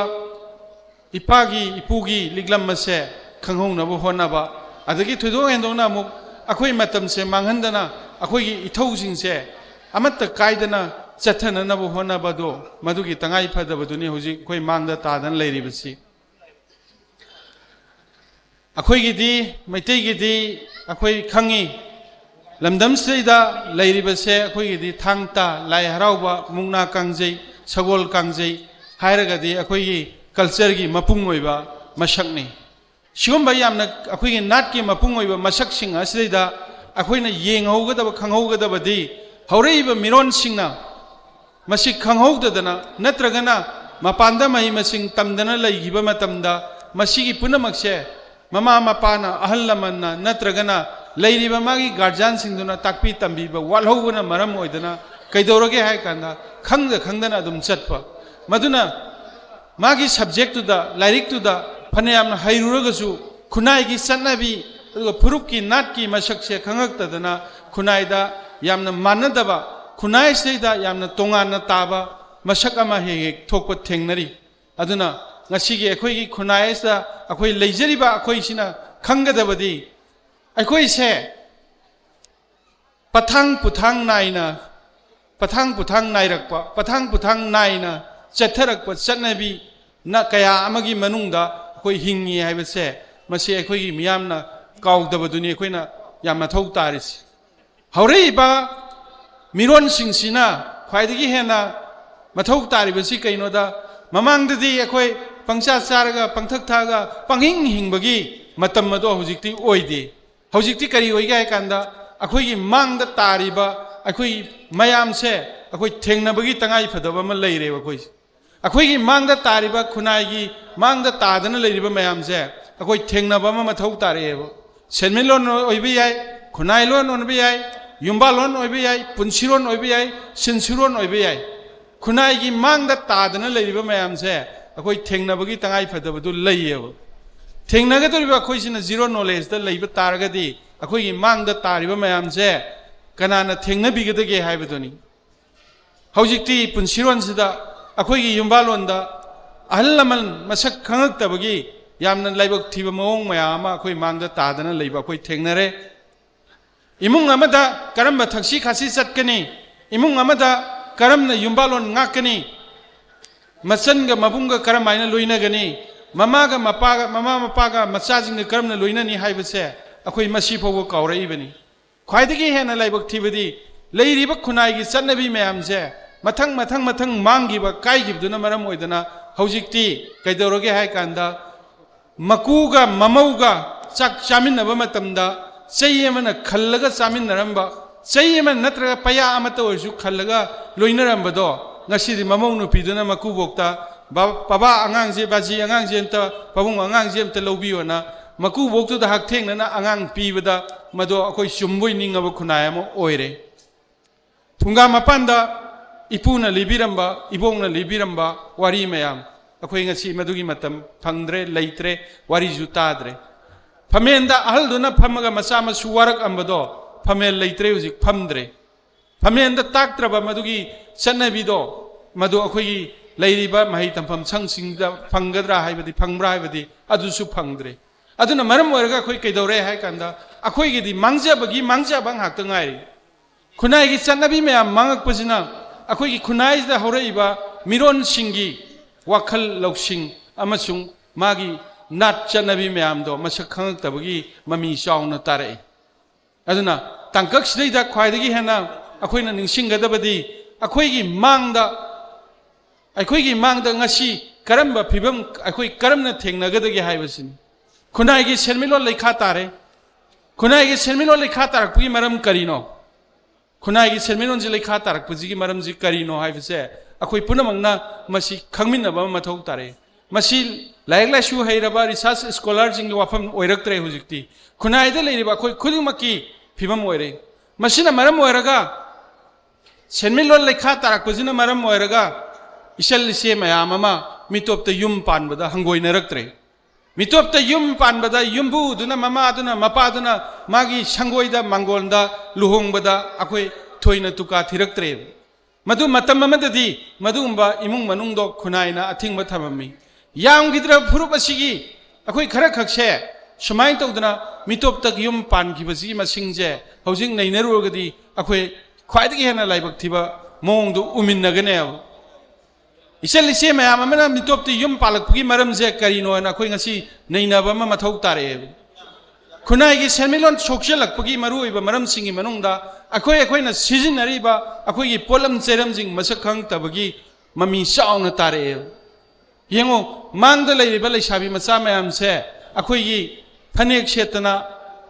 ꯏꯄꯥꯒꯤ ꯏꯄꯨꯒꯤ ꯂꯤꯛꯂꯝ ꯑꯁꯦ ꯈꯪꯍꯧꯅꯕ ꯍꯣꯠꯅꯕ, ꯑꯗꯒꯤ ꯊꯣꯏꯗꯣꯛ ꯍꯦꯟꯗꯣꯛꯅ ꯑꯃꯨꯛ ꯑꯩꯈꯣꯏ ꯃꯇꯝꯁꯦ ꯃꯥꯡꯍꯟꯗꯅ ꯑꯩꯈꯣꯏꯒꯤ ꯏꯊꯧꯁꯤꯡꯁꯦ ꯑꯃꯠꯇ ꯀꯥꯏꯗꯅ ꯆꯠꯊꯅꯅꯕ ꯍꯣꯠꯅꯕꯗꯣ, ꯃꯗꯨꯒꯤ ꯇꯉꯥꯏ ꯐꯗꯕꯗꯨꯅꯤ ꯍꯧꯖꯤꯛ ꯑꯩꯈꯣꯏ ꯃꯥꯡꯗ ꯇꯥꯗꯅ ꯂꯩꯔꯤꯕꯁꯤ꯫ ꯑꯩꯈꯣꯏꯒꯤꯗꯤ, ꯃꯩꯇꯩꯒꯤꯗꯤ ꯑꯩꯈꯣꯏ ꯈꯪꯉꯤ, ꯂꯝꯗꯝꯁꯤꯗꯩꯗ ꯂꯩꯔꯤꯕꯁꯦ ꯑꯩꯈꯣꯏꯒꯤꯗꯤ ꯊꯥꯡ ꯇꯥ, ꯂꯥꯏ ꯍꯔꯥꯎꯕ, ꯃꯨꯛꯅꯥ ꯀꯥꯡꯖꯩ, ꯁꯒꯣꯜ ꯀꯥꯡꯖꯩ ꯍꯥꯏꯔꯒꯗꯤ ꯑꯩꯈꯣꯏꯒꯤ ꯀꯜꯆꯔꯒꯤ ꯃꯄꯨꯡ ꯑꯣꯏꯕ ꯃꯁꯛꯅꯤ꯫ ꯁꯤꯒꯨꯝꯕ ꯌꯥꯝꯅ ꯑꯩꯈꯣꯏꯒꯤ ꯅꯥꯠꯀꯤ ꯃꯄꯨꯡ ꯑꯣꯏꯕ ꯃꯁꯛꯁꯤꯡ ꯑꯁꯤꯗꯩꯗ ꯑꯩꯈꯣꯏꯅ ꯌꯦꯡꯍꯧꯒꯗꯕ, ꯈꯪꯍꯧꯒꯗꯕꯗꯤ ꯍꯧꯔꯛꯏꯕ ꯃꯤꯔꯣꯟꯁꯤꯡꯅ ꯃꯁꯤ ꯈꯪꯍꯧꯗꯗꯅ ꯅꯠꯇ꯭ꯔꯒꯅ ꯃꯄꯥꯟꯗ ꯃꯍꯩ ꯃꯁꯤꯡ ꯇꯝꯗꯅ ꯂꯩꯈꯤꯕ ꯃꯇꯝꯗ, ꯃꯁꯤꯒꯤ ꯄꯨꯝꯅꯃꯛꯁꯦ ꯃꯃꯥ ꯃꯄꯥꯅ, ꯑꯍꯜ ꯂꯃꯟꯅ ꯅꯠꯇ꯭ꯔꯒꯅ ꯂꯩꯔꯤꯕ ꯃꯥꯒꯤ ꯒꯥꯔꯖꯤꯌꯥꯟꯁꯤꯡꯗꯨꯅ ꯇꯥꯛꯄꯤ ꯇꯝꯕꯤꯕ ꯋꯥꯠꯍꯧꯕꯅ ꯃꯔꯝ ꯑꯣꯏꯗꯅ ꯀꯩꯗꯧꯔꯒꯦ ꯍꯥꯏ ꯀꯥꯟꯗ, ꯈꯪꯗ ꯈꯪꯗꯅ ꯑꯗꯨꯝ ꯆꯠꯄ꯫ ꯃꯗꯨꯅ ꯃꯥꯒꯤ ꯁꯕꯖꯦꯛꯇꯨꯗ, ꯂꯥꯏꯔꯤꯛꯇꯨꯗ ꯐꯅꯌꯥꯝꯅ ꯍꯩꯔꯨꯔꯒꯁꯨ, ꯈꯨꯟꯅꯥꯏꯒꯤ ꯆꯠꯅꯕꯤ ꯑꯗꯨꯒ ꯐꯨꯔꯨꯞꯀꯤ ꯅꯥꯠꯀꯤ ꯃꯁꯛꯁꯦ ꯈꯪꯉꯛꯇꯗꯅ, ꯈꯨꯟꯅꯥꯏꯗ ꯌꯥꯝꯅ ꯃꯥꯟꯅꯗꯕ, ꯈꯨꯟꯅꯥꯏꯁꯤꯗꯩꯗ ꯌꯥꯝꯅ ꯇꯣꯉꯥꯟꯅ ꯇꯥꯕ ꯃꯁꯛ ꯑꯃ ꯍꯦꯛ ꯍꯦꯛ ꯊꯣꯛꯄ ꯊꯦꯡꯅꯔꯤ꯫ ꯑꯗꯨꯅ ꯉꯁꯤꯒꯤ ꯑꯩꯈꯣꯏꯒꯤ ꯈꯨꯟꯅꯥꯏ ꯑꯁꯤꯗ ꯑꯩꯈꯣꯏ ꯂꯩꯖꯔꯤꯕ ꯑꯩꯈꯣꯏꯁꯤꯅ ꯈꯪꯒꯗꯕꯗꯤ, ꯑꯩꯈꯣꯏꯁꯦ ꯄꯊꯥꯡ ꯄꯨꯊꯥꯡ ꯅꯥꯏꯅ, ꯄꯊꯥꯡ ꯄꯨꯊꯥꯡ ꯅꯥꯏꯔꯛꯄ, ꯄꯊꯥꯡ ꯄꯨꯊꯥꯡ ꯅꯥꯏꯅ ꯆꯠꯊꯔꯛꯄ ꯆꯠꯅꯕꯤ ꯅ ꯀꯌꯥ ꯑꯃꯒꯤ ꯃꯅꯨꯡꯗ ꯑꯩꯈꯣꯏ ꯍꯤꯡꯉꯤ ꯍꯥꯏꯕꯁꯦ, ꯃꯁꯤ ꯑꯩꯈꯣꯏꯒꯤ ꯃꯤꯌꯥꯝꯅ ꯀꯥꯎꯗꯕꯗꯨꯅꯤ ꯑꯩꯈꯣꯏꯅ ꯌꯥꯝ ꯃꯊꯧ ꯇꯥꯔꯤꯁꯤ꯫ ꯍꯧꯔꯛꯏꯕ ꯃꯤꯔꯣꯟꯁꯤꯡꯁꯤꯅ ꯈ꯭ꯋꯥꯏꯗꯒꯤ ꯍꯦꯟꯅ ꯃꯊꯧ ꯇꯥꯔꯤꯕꯁꯤ ꯀꯩꯅꯣꯗ, ꯃꯃꯥꯡꯗꯗꯤ ꯑꯩꯈꯣꯏ ꯄꯪꯆꯥ ꯆꯥꯔꯒ, ꯄꯪꯊꯛ ꯊꯛꯑꯒ, ꯄꯪꯍꯤꯡ ꯍꯤꯡꯕꯒꯤ ꯃꯇꯝ ꯑꯗꯣ ꯍꯧꯖꯤꯛꯇꯤ ꯑꯣꯏꯗꯦ꯫ ꯍꯧꯖꯤꯛꯇꯤ ꯀꯔꯤ ꯑꯣꯏꯒꯦ ꯍꯥꯏ ꯀꯥꯟꯗ, ꯑꯩꯈꯣꯏꯒꯤ ꯃꯥꯡꯗ ꯇꯥꯔꯤꯕ ꯑꯩꯈꯣꯏ ꯃꯌꯥꯝꯁꯦ ꯑꯩꯈꯣꯏ ꯊꯦꯡꯅꯕꯒꯤ ꯇꯉꯥꯏ ꯐꯗꯕ ꯑꯃ ꯂꯩꯔꯦꯕ ꯑꯩꯈꯣꯏꯁꯦ꯫ ꯑꯩꯈꯣꯏꯒꯤ ꯃꯥꯡꯗ ꯇꯥꯔꯤꯕ, ꯈꯨꯟꯅꯥꯏꯒꯤ ꯃꯥꯡꯗ ꯇꯥꯗꯅ ꯂꯩꯔꯤꯕ ꯃꯌꯥꯝꯁꯦ ꯑꯩꯈꯣꯏ ꯊꯦꯡꯅꯕ ꯑꯃ ꯃꯊꯧ ꯇꯥꯔꯛꯑꯦꯕ꯫ ꯁꯦꯟꯃꯤꯠꯂꯣꯟ ꯑꯣꯏꯕ ꯌꯥꯏ, ꯈꯨꯟꯅꯥꯏꯂꯣꯟ ꯑꯣꯏꯕ ꯌꯥꯏ, ꯌꯨꯝꯕꯥꯜꯂꯣꯟ ꯑꯣꯏꯕ ꯌꯥꯏ, ꯄꯨꯟꯁꯤꯔꯣꯟ ꯑꯣꯏꯕ ꯌꯥꯏ, ꯁꯤꯟꯁꯤꯔꯣꯟ ꯑꯣꯏꯕ ꯌꯥꯏ꯫ ꯈꯨꯟꯅꯥꯏꯒꯤ ꯃꯥꯡꯗ ꯇꯥꯗꯅ ꯂꯩꯔꯤꯕ ꯃꯌꯥꯝꯁꯦ ꯑꯩꯈꯣꯏ ꯊꯦꯡꯅꯕꯒꯤ ꯇꯉꯥꯏ ꯐꯗꯕꯗꯨ ꯂꯩꯌꯦꯕ꯫ ꯊꯦꯡꯅꯒꯗꯧꯔꯤꯕ ꯑꯩꯈꯣꯏꯁꯤꯅ ꯖꯤꯔꯣ ꯅꯣꯂꯦꯖꯇ ꯂꯩꯕ ꯇꯥꯔꯒꯗꯤ, ꯑꯩꯈꯣꯏꯒꯤ ꯃꯥꯡꯗ ꯇꯥꯔꯤꯕ ꯃꯌꯥꯝꯁꯦ ꯀꯅꯥꯅ ꯊꯦꯡꯅꯕꯤꯒꯗꯒꯦ ꯍꯥꯏꯕꯗꯨꯅꯤ꯫ ꯍꯧꯖꯤꯛꯇꯤ ꯄꯨꯟꯁꯤꯔꯣꯟꯁꯤꯗ, ꯑꯩꯈꯣꯏꯒꯤ ꯌꯨꯝꯕꯥꯜꯂꯣꯟꯗ ꯑꯍꯜ ꯂꯃꯟ ꯃꯁꯛ ꯈꯪꯉꯛꯇꯕꯒꯤ ꯌꯥꯝꯅ ꯂꯥꯏꯕꯛ ꯊꯤꯕ ꯃꯑꯣꯡ ꯃꯌꯥꯝ ꯑꯃ ꯑꯩꯈꯣꯏ ꯃꯥꯡꯗ ꯇꯥꯗꯅ ꯂꯩꯕ ꯑꯩꯈꯣꯏ ꯊꯦꯡꯅꯔꯦ꯫ ꯏꯃꯨꯡ ꯑꯃꯗ ꯀꯔꯝꯕ ꯊꯛꯁꯤ ꯈꯥꯁꯤ ꯆꯠꯀꯅꯤ, ꯏꯃꯨꯡ ꯑꯃꯗ ꯀꯔꯝꯅ ꯌꯨꯝꯕꯥꯜꯂꯣꯟ ꯉꯥꯛꯀꯅꯤ, ꯃꯆꯟꯒ ꯃꯕꯨꯡꯒ ꯀꯔꯝ ꯍꯥꯏꯅ ꯂꯣꯏꯅꯒꯅꯤ, ꯃꯃꯥꯒ ꯃꯄꯥꯒ, ꯃꯃꯥ ꯃꯄꯥꯒ ꯃꯆꯥꯁꯤꯡꯒ ꯀꯔꯝꯅ ꯂꯣꯏꯅꯅꯤ ꯍꯥꯏꯕꯁꯦ ꯑꯩꯈꯣꯏ ꯃꯁꯤ ꯐꯥꯎꯕ ꯀꯥꯎꯔꯛꯏꯕꯅꯤ꯫ ꯈ꯭ꯋꯥꯏꯗꯒꯤ ꯍꯦꯟꯅ ꯂꯥꯏꯕꯛ ꯊꯤꯕꯗꯤ, ꯂꯩꯔꯤꯕ ꯈꯨꯟꯅꯥꯏꯒꯤ ꯆꯠꯅꯕꯤ ꯃꯌꯥꯝꯁꯦ ꯃꯊꯪ, ꯃꯊꯪ, ꯃꯊꯪ ꯃꯥꯡꯈꯤꯕ, ꯀꯥꯏꯈꯤꯕꯗꯨꯅ ꯃꯔꯝ ꯑꯣꯏꯗꯅ ꯍꯧꯖꯤꯛꯇꯤ ꯀꯩꯗꯧꯔꯒꯦ ꯍꯥꯏ ꯀꯥꯟꯗ, ꯃꯀꯨꯒ ꯃꯃꯧꯒ ꯆꯥꯛ ꯆꯥꯃꯤꯟꯅꯕ ꯃꯇꯝꯗ ꯆꯩ ꯑꯃꯅ ꯈꯜꯂꯒ ꯆꯥꯃꯤꯟꯅꯔꯝꯕ, ꯆꯩ ꯑꯃ ꯅꯠꯇ꯭ꯔꯒ ꯄꯩꯌꯥ ꯑꯃꯠꯇ ꯑꯣꯏꯔꯁꯨ ꯈꯜꯂꯒ ꯂꯣꯏꯅꯔꯝꯕꯗꯣ, ꯉꯁꯤꯗꯤ ꯃꯃꯧ ꯅꯨꯄꯤꯗꯨꯅ ꯃꯀꯨꯕꯣꯛꯇ, "ꯕꯥ-, ꯕꯥꯕꯥ, ꯑꯉꯥꯡꯁꯦ, ꯕꯥꯖꯤ, ꯑꯉꯥꯡꯁꯦ ꯑꯝꯇ, ꯄꯥꯕꯨꯡ, ꯑꯉꯥꯡꯁꯦ ꯑꯝꯇ ꯂꯧꯕꯤꯌꯣꯅ" ꯃꯀꯨꯕꯣꯛꯇꯨꯗ ꯍꯛꯊꯦꯡꯅꯅ ꯑꯉꯥꯡ ꯄꯤꯕꯗ, ꯃꯗꯣ ꯑꯩꯈꯣꯏ ꯆꯨꯝꯕꯣꯏ ꯅꯤꯡꯉꯕ ꯈꯨꯟꯅꯥꯏ ꯑꯃ ꯑꯣꯏꯔꯦ꯫ ꯐꯨꯡꯒꯥ ꯃꯄꯥꯟꯗ ꯏꯄꯨꯅ ꯂꯤꯕꯤꯔꯝꯕ, ꯏꯕꯣꯛꯅ ꯂꯤꯕꯤꯔꯝꯕ ꯋꯥꯔꯤ ꯃꯌꯥꯝ, ꯑꯩꯈꯣꯏ ꯉꯁꯤ ꯃꯗꯨꯒꯤ ꯃꯇꯝ ꯐꯪꯗ꯭ꯔꯦ, ꯂꯩꯇ꯭ꯔꯦ, ꯋꯥꯔꯤꯁꯨ ꯇꯥꯗ꯭ꯔꯦ꯫ ꯐꯝꯃꯦꯟꯗ ꯑꯍꯜꯗꯨꯅ ꯐꯝꯃꯒ ꯃꯆꯥ ꯃꯁꯨ ꯋꯥꯔꯛꯑꯝꯕꯗꯣ ꯐꯝꯃꯦꯟ ꯂꯩꯇ꯭ꯔꯦ, ꯍꯧꯖꯤꯛ ꯐꯝꯗ꯭ꯔꯦ꯫ ꯐꯝꯃꯦꯟꯗ ꯇꯥꯛꯇ꯭ꯔꯕ ꯃꯗꯨꯒꯤ ꯆꯠꯅꯕꯤꯗꯣ ꯃꯗꯨ ꯑꯩꯈꯣꯏꯒꯤ ꯂꯩꯔꯤꯕ ꯃꯍꯩ ꯇꯝꯐꯝ ꯁꯪꯁꯤꯡꯗ ꯐꯪꯒꯗ꯭ꯔꯥ ꯍꯥꯏꯕꯗꯤ, ꯐꯪꯕ꯭ꯔꯥ ꯍꯥꯏꯕꯗꯤ ꯑꯗꯨꯁꯨ ꯐꯪꯗ꯭ꯔꯦ꯫ ꯑꯗꯨꯅ ꯃꯔꯝ ꯑꯣꯏꯔꯒ ꯑꯩꯈꯣꯏ ꯀꯩꯗꯧꯔꯦ ꯍꯥꯏ ꯀꯥꯟꯗ ꯑꯩꯈꯣꯏꯒꯤꯗꯤ ꯃꯥꯡꯖꯕꯒꯤ ꯃꯥꯡꯖꯕ ꯉꯥꯛꯇ ꯉꯥꯏꯔꯦ꯫ ꯈꯨꯟꯅꯥꯏꯒꯤ ꯆꯠꯅꯕꯤ ꯃꯌꯥꯝ ꯃꯥꯡꯉꯛꯄꯁꯤꯅ ꯑꯩꯈꯣꯏꯒꯤ ꯈꯨꯟꯅꯥꯏꯁꯤꯗ ꯍꯧꯔꯛꯏꯕ ꯃꯤꯔꯣꯟꯁꯤꯡꯒꯤ ꯋꯥꯈꯜ ꯂꯧꯁꯤꯡ ꯑꯃꯁꯨꯡ ꯃꯥꯒꯤ ꯅꯥꯠ ꯆꯠꯅꯕꯤ ꯃꯌꯥꯝꯗꯣ ꯃꯁꯛ ꯈꯪꯉꯛꯇꯕꯒꯤ ꯃꯃꯤ ꯆꯥꯎꯅ ꯇꯥꯔꯛꯏ꯫ ꯑꯗꯨꯅ ꯇꯥꯡꯀꯛꯁꯤꯗꯩꯗ ꯈ꯭ꯋꯥꯏꯗꯒꯤ ꯍꯦꯟꯅ ꯑꯩꯈꯣꯏꯅ ꯅꯤꯡꯁꯤꯡꯒꯗꯕꯗꯤ ꯑꯩꯈꯣꯏꯒꯤ ꯃꯥꯡꯗ, ꯑꯩꯈꯣꯏꯒꯤ ꯃꯥꯡꯗ ꯉꯁꯤ ꯀꯔꯝꯕ ꯐꯤꯕꯝ ꯑꯩꯈꯣꯏ ꯀꯔꯝꯅ ꯊꯦꯡꯅꯒꯗꯒꯦ ꯍꯥꯏꯕꯁꯤꯅꯤ꯫ ꯈꯨꯟꯅꯥꯏꯒꯤ ꯁꯦꯟꯃꯤꯠꯂꯣꯟ ꯂꯩꯈꯥ ꯇꯥꯔꯦ꯫ ꯈꯨꯟꯅꯥꯏꯒꯤ ꯁꯦꯟꯃꯤꯠꯂꯣꯟ ꯂꯩꯈꯥ ꯇꯥꯔꯛꯄꯒꯤ ꯃꯔꯝ ꯀꯔꯤꯅꯣ? ꯈꯨꯟꯅꯥꯏꯒꯤ ꯁꯦꯟꯃꯤꯠꯂꯣꯟꯁꯤ ꯂꯩꯈꯥ ꯇꯥꯔꯛꯄꯁꯤꯒꯤ ꯃꯔꯝꯁꯤ ꯀꯔꯤꯅꯣ ꯍꯥꯏꯕꯁꯦ ꯑꯩꯈꯣꯏ ꯄꯨꯝꯅꯃꯛꯅ ꯃꯁꯤ ꯈꯪꯃꯤꯟꯅꯕ ꯑꯃ ꯃꯊꯧ ꯇꯥꯔꯦ꯫ ꯃꯁꯤ ꯂꯥꯏꯔꯤꯛ ꯂꯥꯏꯁꯨ ꯍꯩꯔꯕ ꯔꯤꯁꯥꯔꯆ ꯁ꯭ꯀꯣꯂꯔꯁꯤꯡꯒꯤ ꯋꯥꯐꯝ ꯑꯣꯏꯔꯛꯇ꯭ꯔꯦ꯫ ꯍꯧꯖꯤꯛꯇꯤ ꯈꯨꯟꯅꯥꯏꯗ ꯂꯩꯔꯤꯕ ꯑꯩꯈꯣꯏ ꯈꯨꯗꯤꯡꯃꯛꯀꯤ ꯐꯤꯕꯝ ꯑꯣꯏꯔꯦ꯫ ꯃꯁꯤꯅ ꯃꯔꯝ ꯑꯣꯏꯔꯒ ꯁꯦꯟꯃꯤꯠꯂꯣꯟ ꯂꯩꯈꯥ ꯇꯥꯔꯛꯄꯁꯤꯅ ꯃꯔꯝ ꯑꯣꯏꯔꯒ ꯏꯆꯜ ꯏꯆꯦ ꯃꯌꯥꯝ ꯑꯃ ꯃꯤꯇꯣꯞꯇ ꯌꯨꯝ ꯄꯥꯟꯕꯗ ꯍꯪꯒꯣꯏꯅꯔꯛꯇ꯭ꯔꯦ꯫ ꯃꯤꯇꯣꯞꯇ ꯌꯨꯝ ꯄꯥꯟꯕꯗ ꯌꯨꯝꯕꯨꯗꯨꯅ ꯃꯃꯥꯗꯨꯅ ꯃꯄꯥꯗꯨꯅ ꯃꯥꯒꯤ ꯁꯪꯒꯣꯏꯗ ꯃꯥꯡꯒꯣꯟꯗ ꯂꯨꯍꯣꯡꯕꯗ ꯑꯩꯈꯣꯏ ꯊꯣꯏꯅ ꯇꯨꯀꯥ ꯊꯤꯔꯛꯇ꯭ꯔꯦꯕ꯫ ꯃꯗꯨ ꯃꯇꯝ ꯑꯃꯗꯗꯤ ꯃꯗꯨꯒꯨꯝꯕ ꯏꯃꯨꯡ ꯃꯅꯨꯡꯗꯣ ꯈꯨꯟꯅꯥꯏꯅ ꯑꯊꯤꯡꯕ ꯊꯝꯃꯝꯃꯤ꯫ ꯌꯥꯝꯈꯤꯗ꯭ꯔꯕ ꯐꯨꯔꯨꯞ ꯑꯁꯤꯒꯤ ꯑꯩꯈꯣꯏ ꯈꯔ ꯈꯛꯁꯦ ꯁꯨꯃꯥꯏꯅ ꯇꯧꯗꯅ ꯃꯤꯇꯣꯞꯇ ꯌꯨꯝ ꯄꯥꯟꯈꯤꯕꯁꯤꯒꯤ ꯃꯁꯤꯡꯁꯦ ꯍꯧꯖꯤꯛ ꯅꯩꯅꯔꯨꯔꯒꯗꯤ ꯑꯩꯈꯣꯏ ꯈ꯭ꯋꯥꯏꯗꯒꯤ ꯍꯦꯟꯅ ꯂꯥꯏꯕꯛ ꯊꯤꯕ ꯃꯑꯣꯡꯗꯨ ꯎꯃꯤꯟꯅꯒꯅꯦꯕ꯫ ꯏꯆꯜ ꯏꯆꯦ ꯃꯌꯥꯝ ꯑꯃꯅ ꯃꯤꯇꯣꯞꯇ ꯌꯨꯝ ꯄꯥꯜꯂꯛꯄꯒꯤ ꯃꯔꯝꯁꯦ ꯀꯔꯤꯅꯣ ꯍꯥꯏꯅ ꯑꯩꯈꯣꯏ ꯉꯁꯤ ꯅꯩꯅꯕ ꯑꯃ ꯃꯊꯧ ꯇꯥꯔꯛꯑꯦꯕ꯫ ꯈꯨꯟꯅꯥꯏꯒꯤ ꯁꯦꯟꯃꯤꯠꯂꯣꯟ ꯁꯣꯛꯆꯜꯂꯛꯄꯒꯤ ꯃꯔꯨꯑꯣꯏꯕ ꯃꯔꯝꯁꯤꯡꯒꯤ ꯃꯅꯨꯡꯗ ꯑꯩꯈꯣꯏ ꯑꯩꯈꯣꯏꯅ ꯁꯤꯖꯤꯟꯅꯔꯤꯕ ꯑꯩꯈꯣꯏꯒꯤ ꯄꯣꯠꯂꯝ ꯆꯩꯔꯝꯁꯤꯡ ꯃꯁꯛ ꯈꯪꯉꯛꯇꯕꯒꯤ ꯃꯃꯤ ꯆꯥꯎꯅ ꯇꯥꯔꯛꯑꯦꯕ꯫ ꯌꯦꯡꯉꯨ, ꯃꯥꯡꯗ ꯂꯩꯔꯤꯕ ꯂꯩꯁꯥꯕꯤ ꯃꯆꯥ ꯃꯌꯥꯝꯁꯦ ꯑꯩꯈꯣꯏꯒꯤ ꯐꯅꯦꯛ ꯁꯦꯠꯇꯅ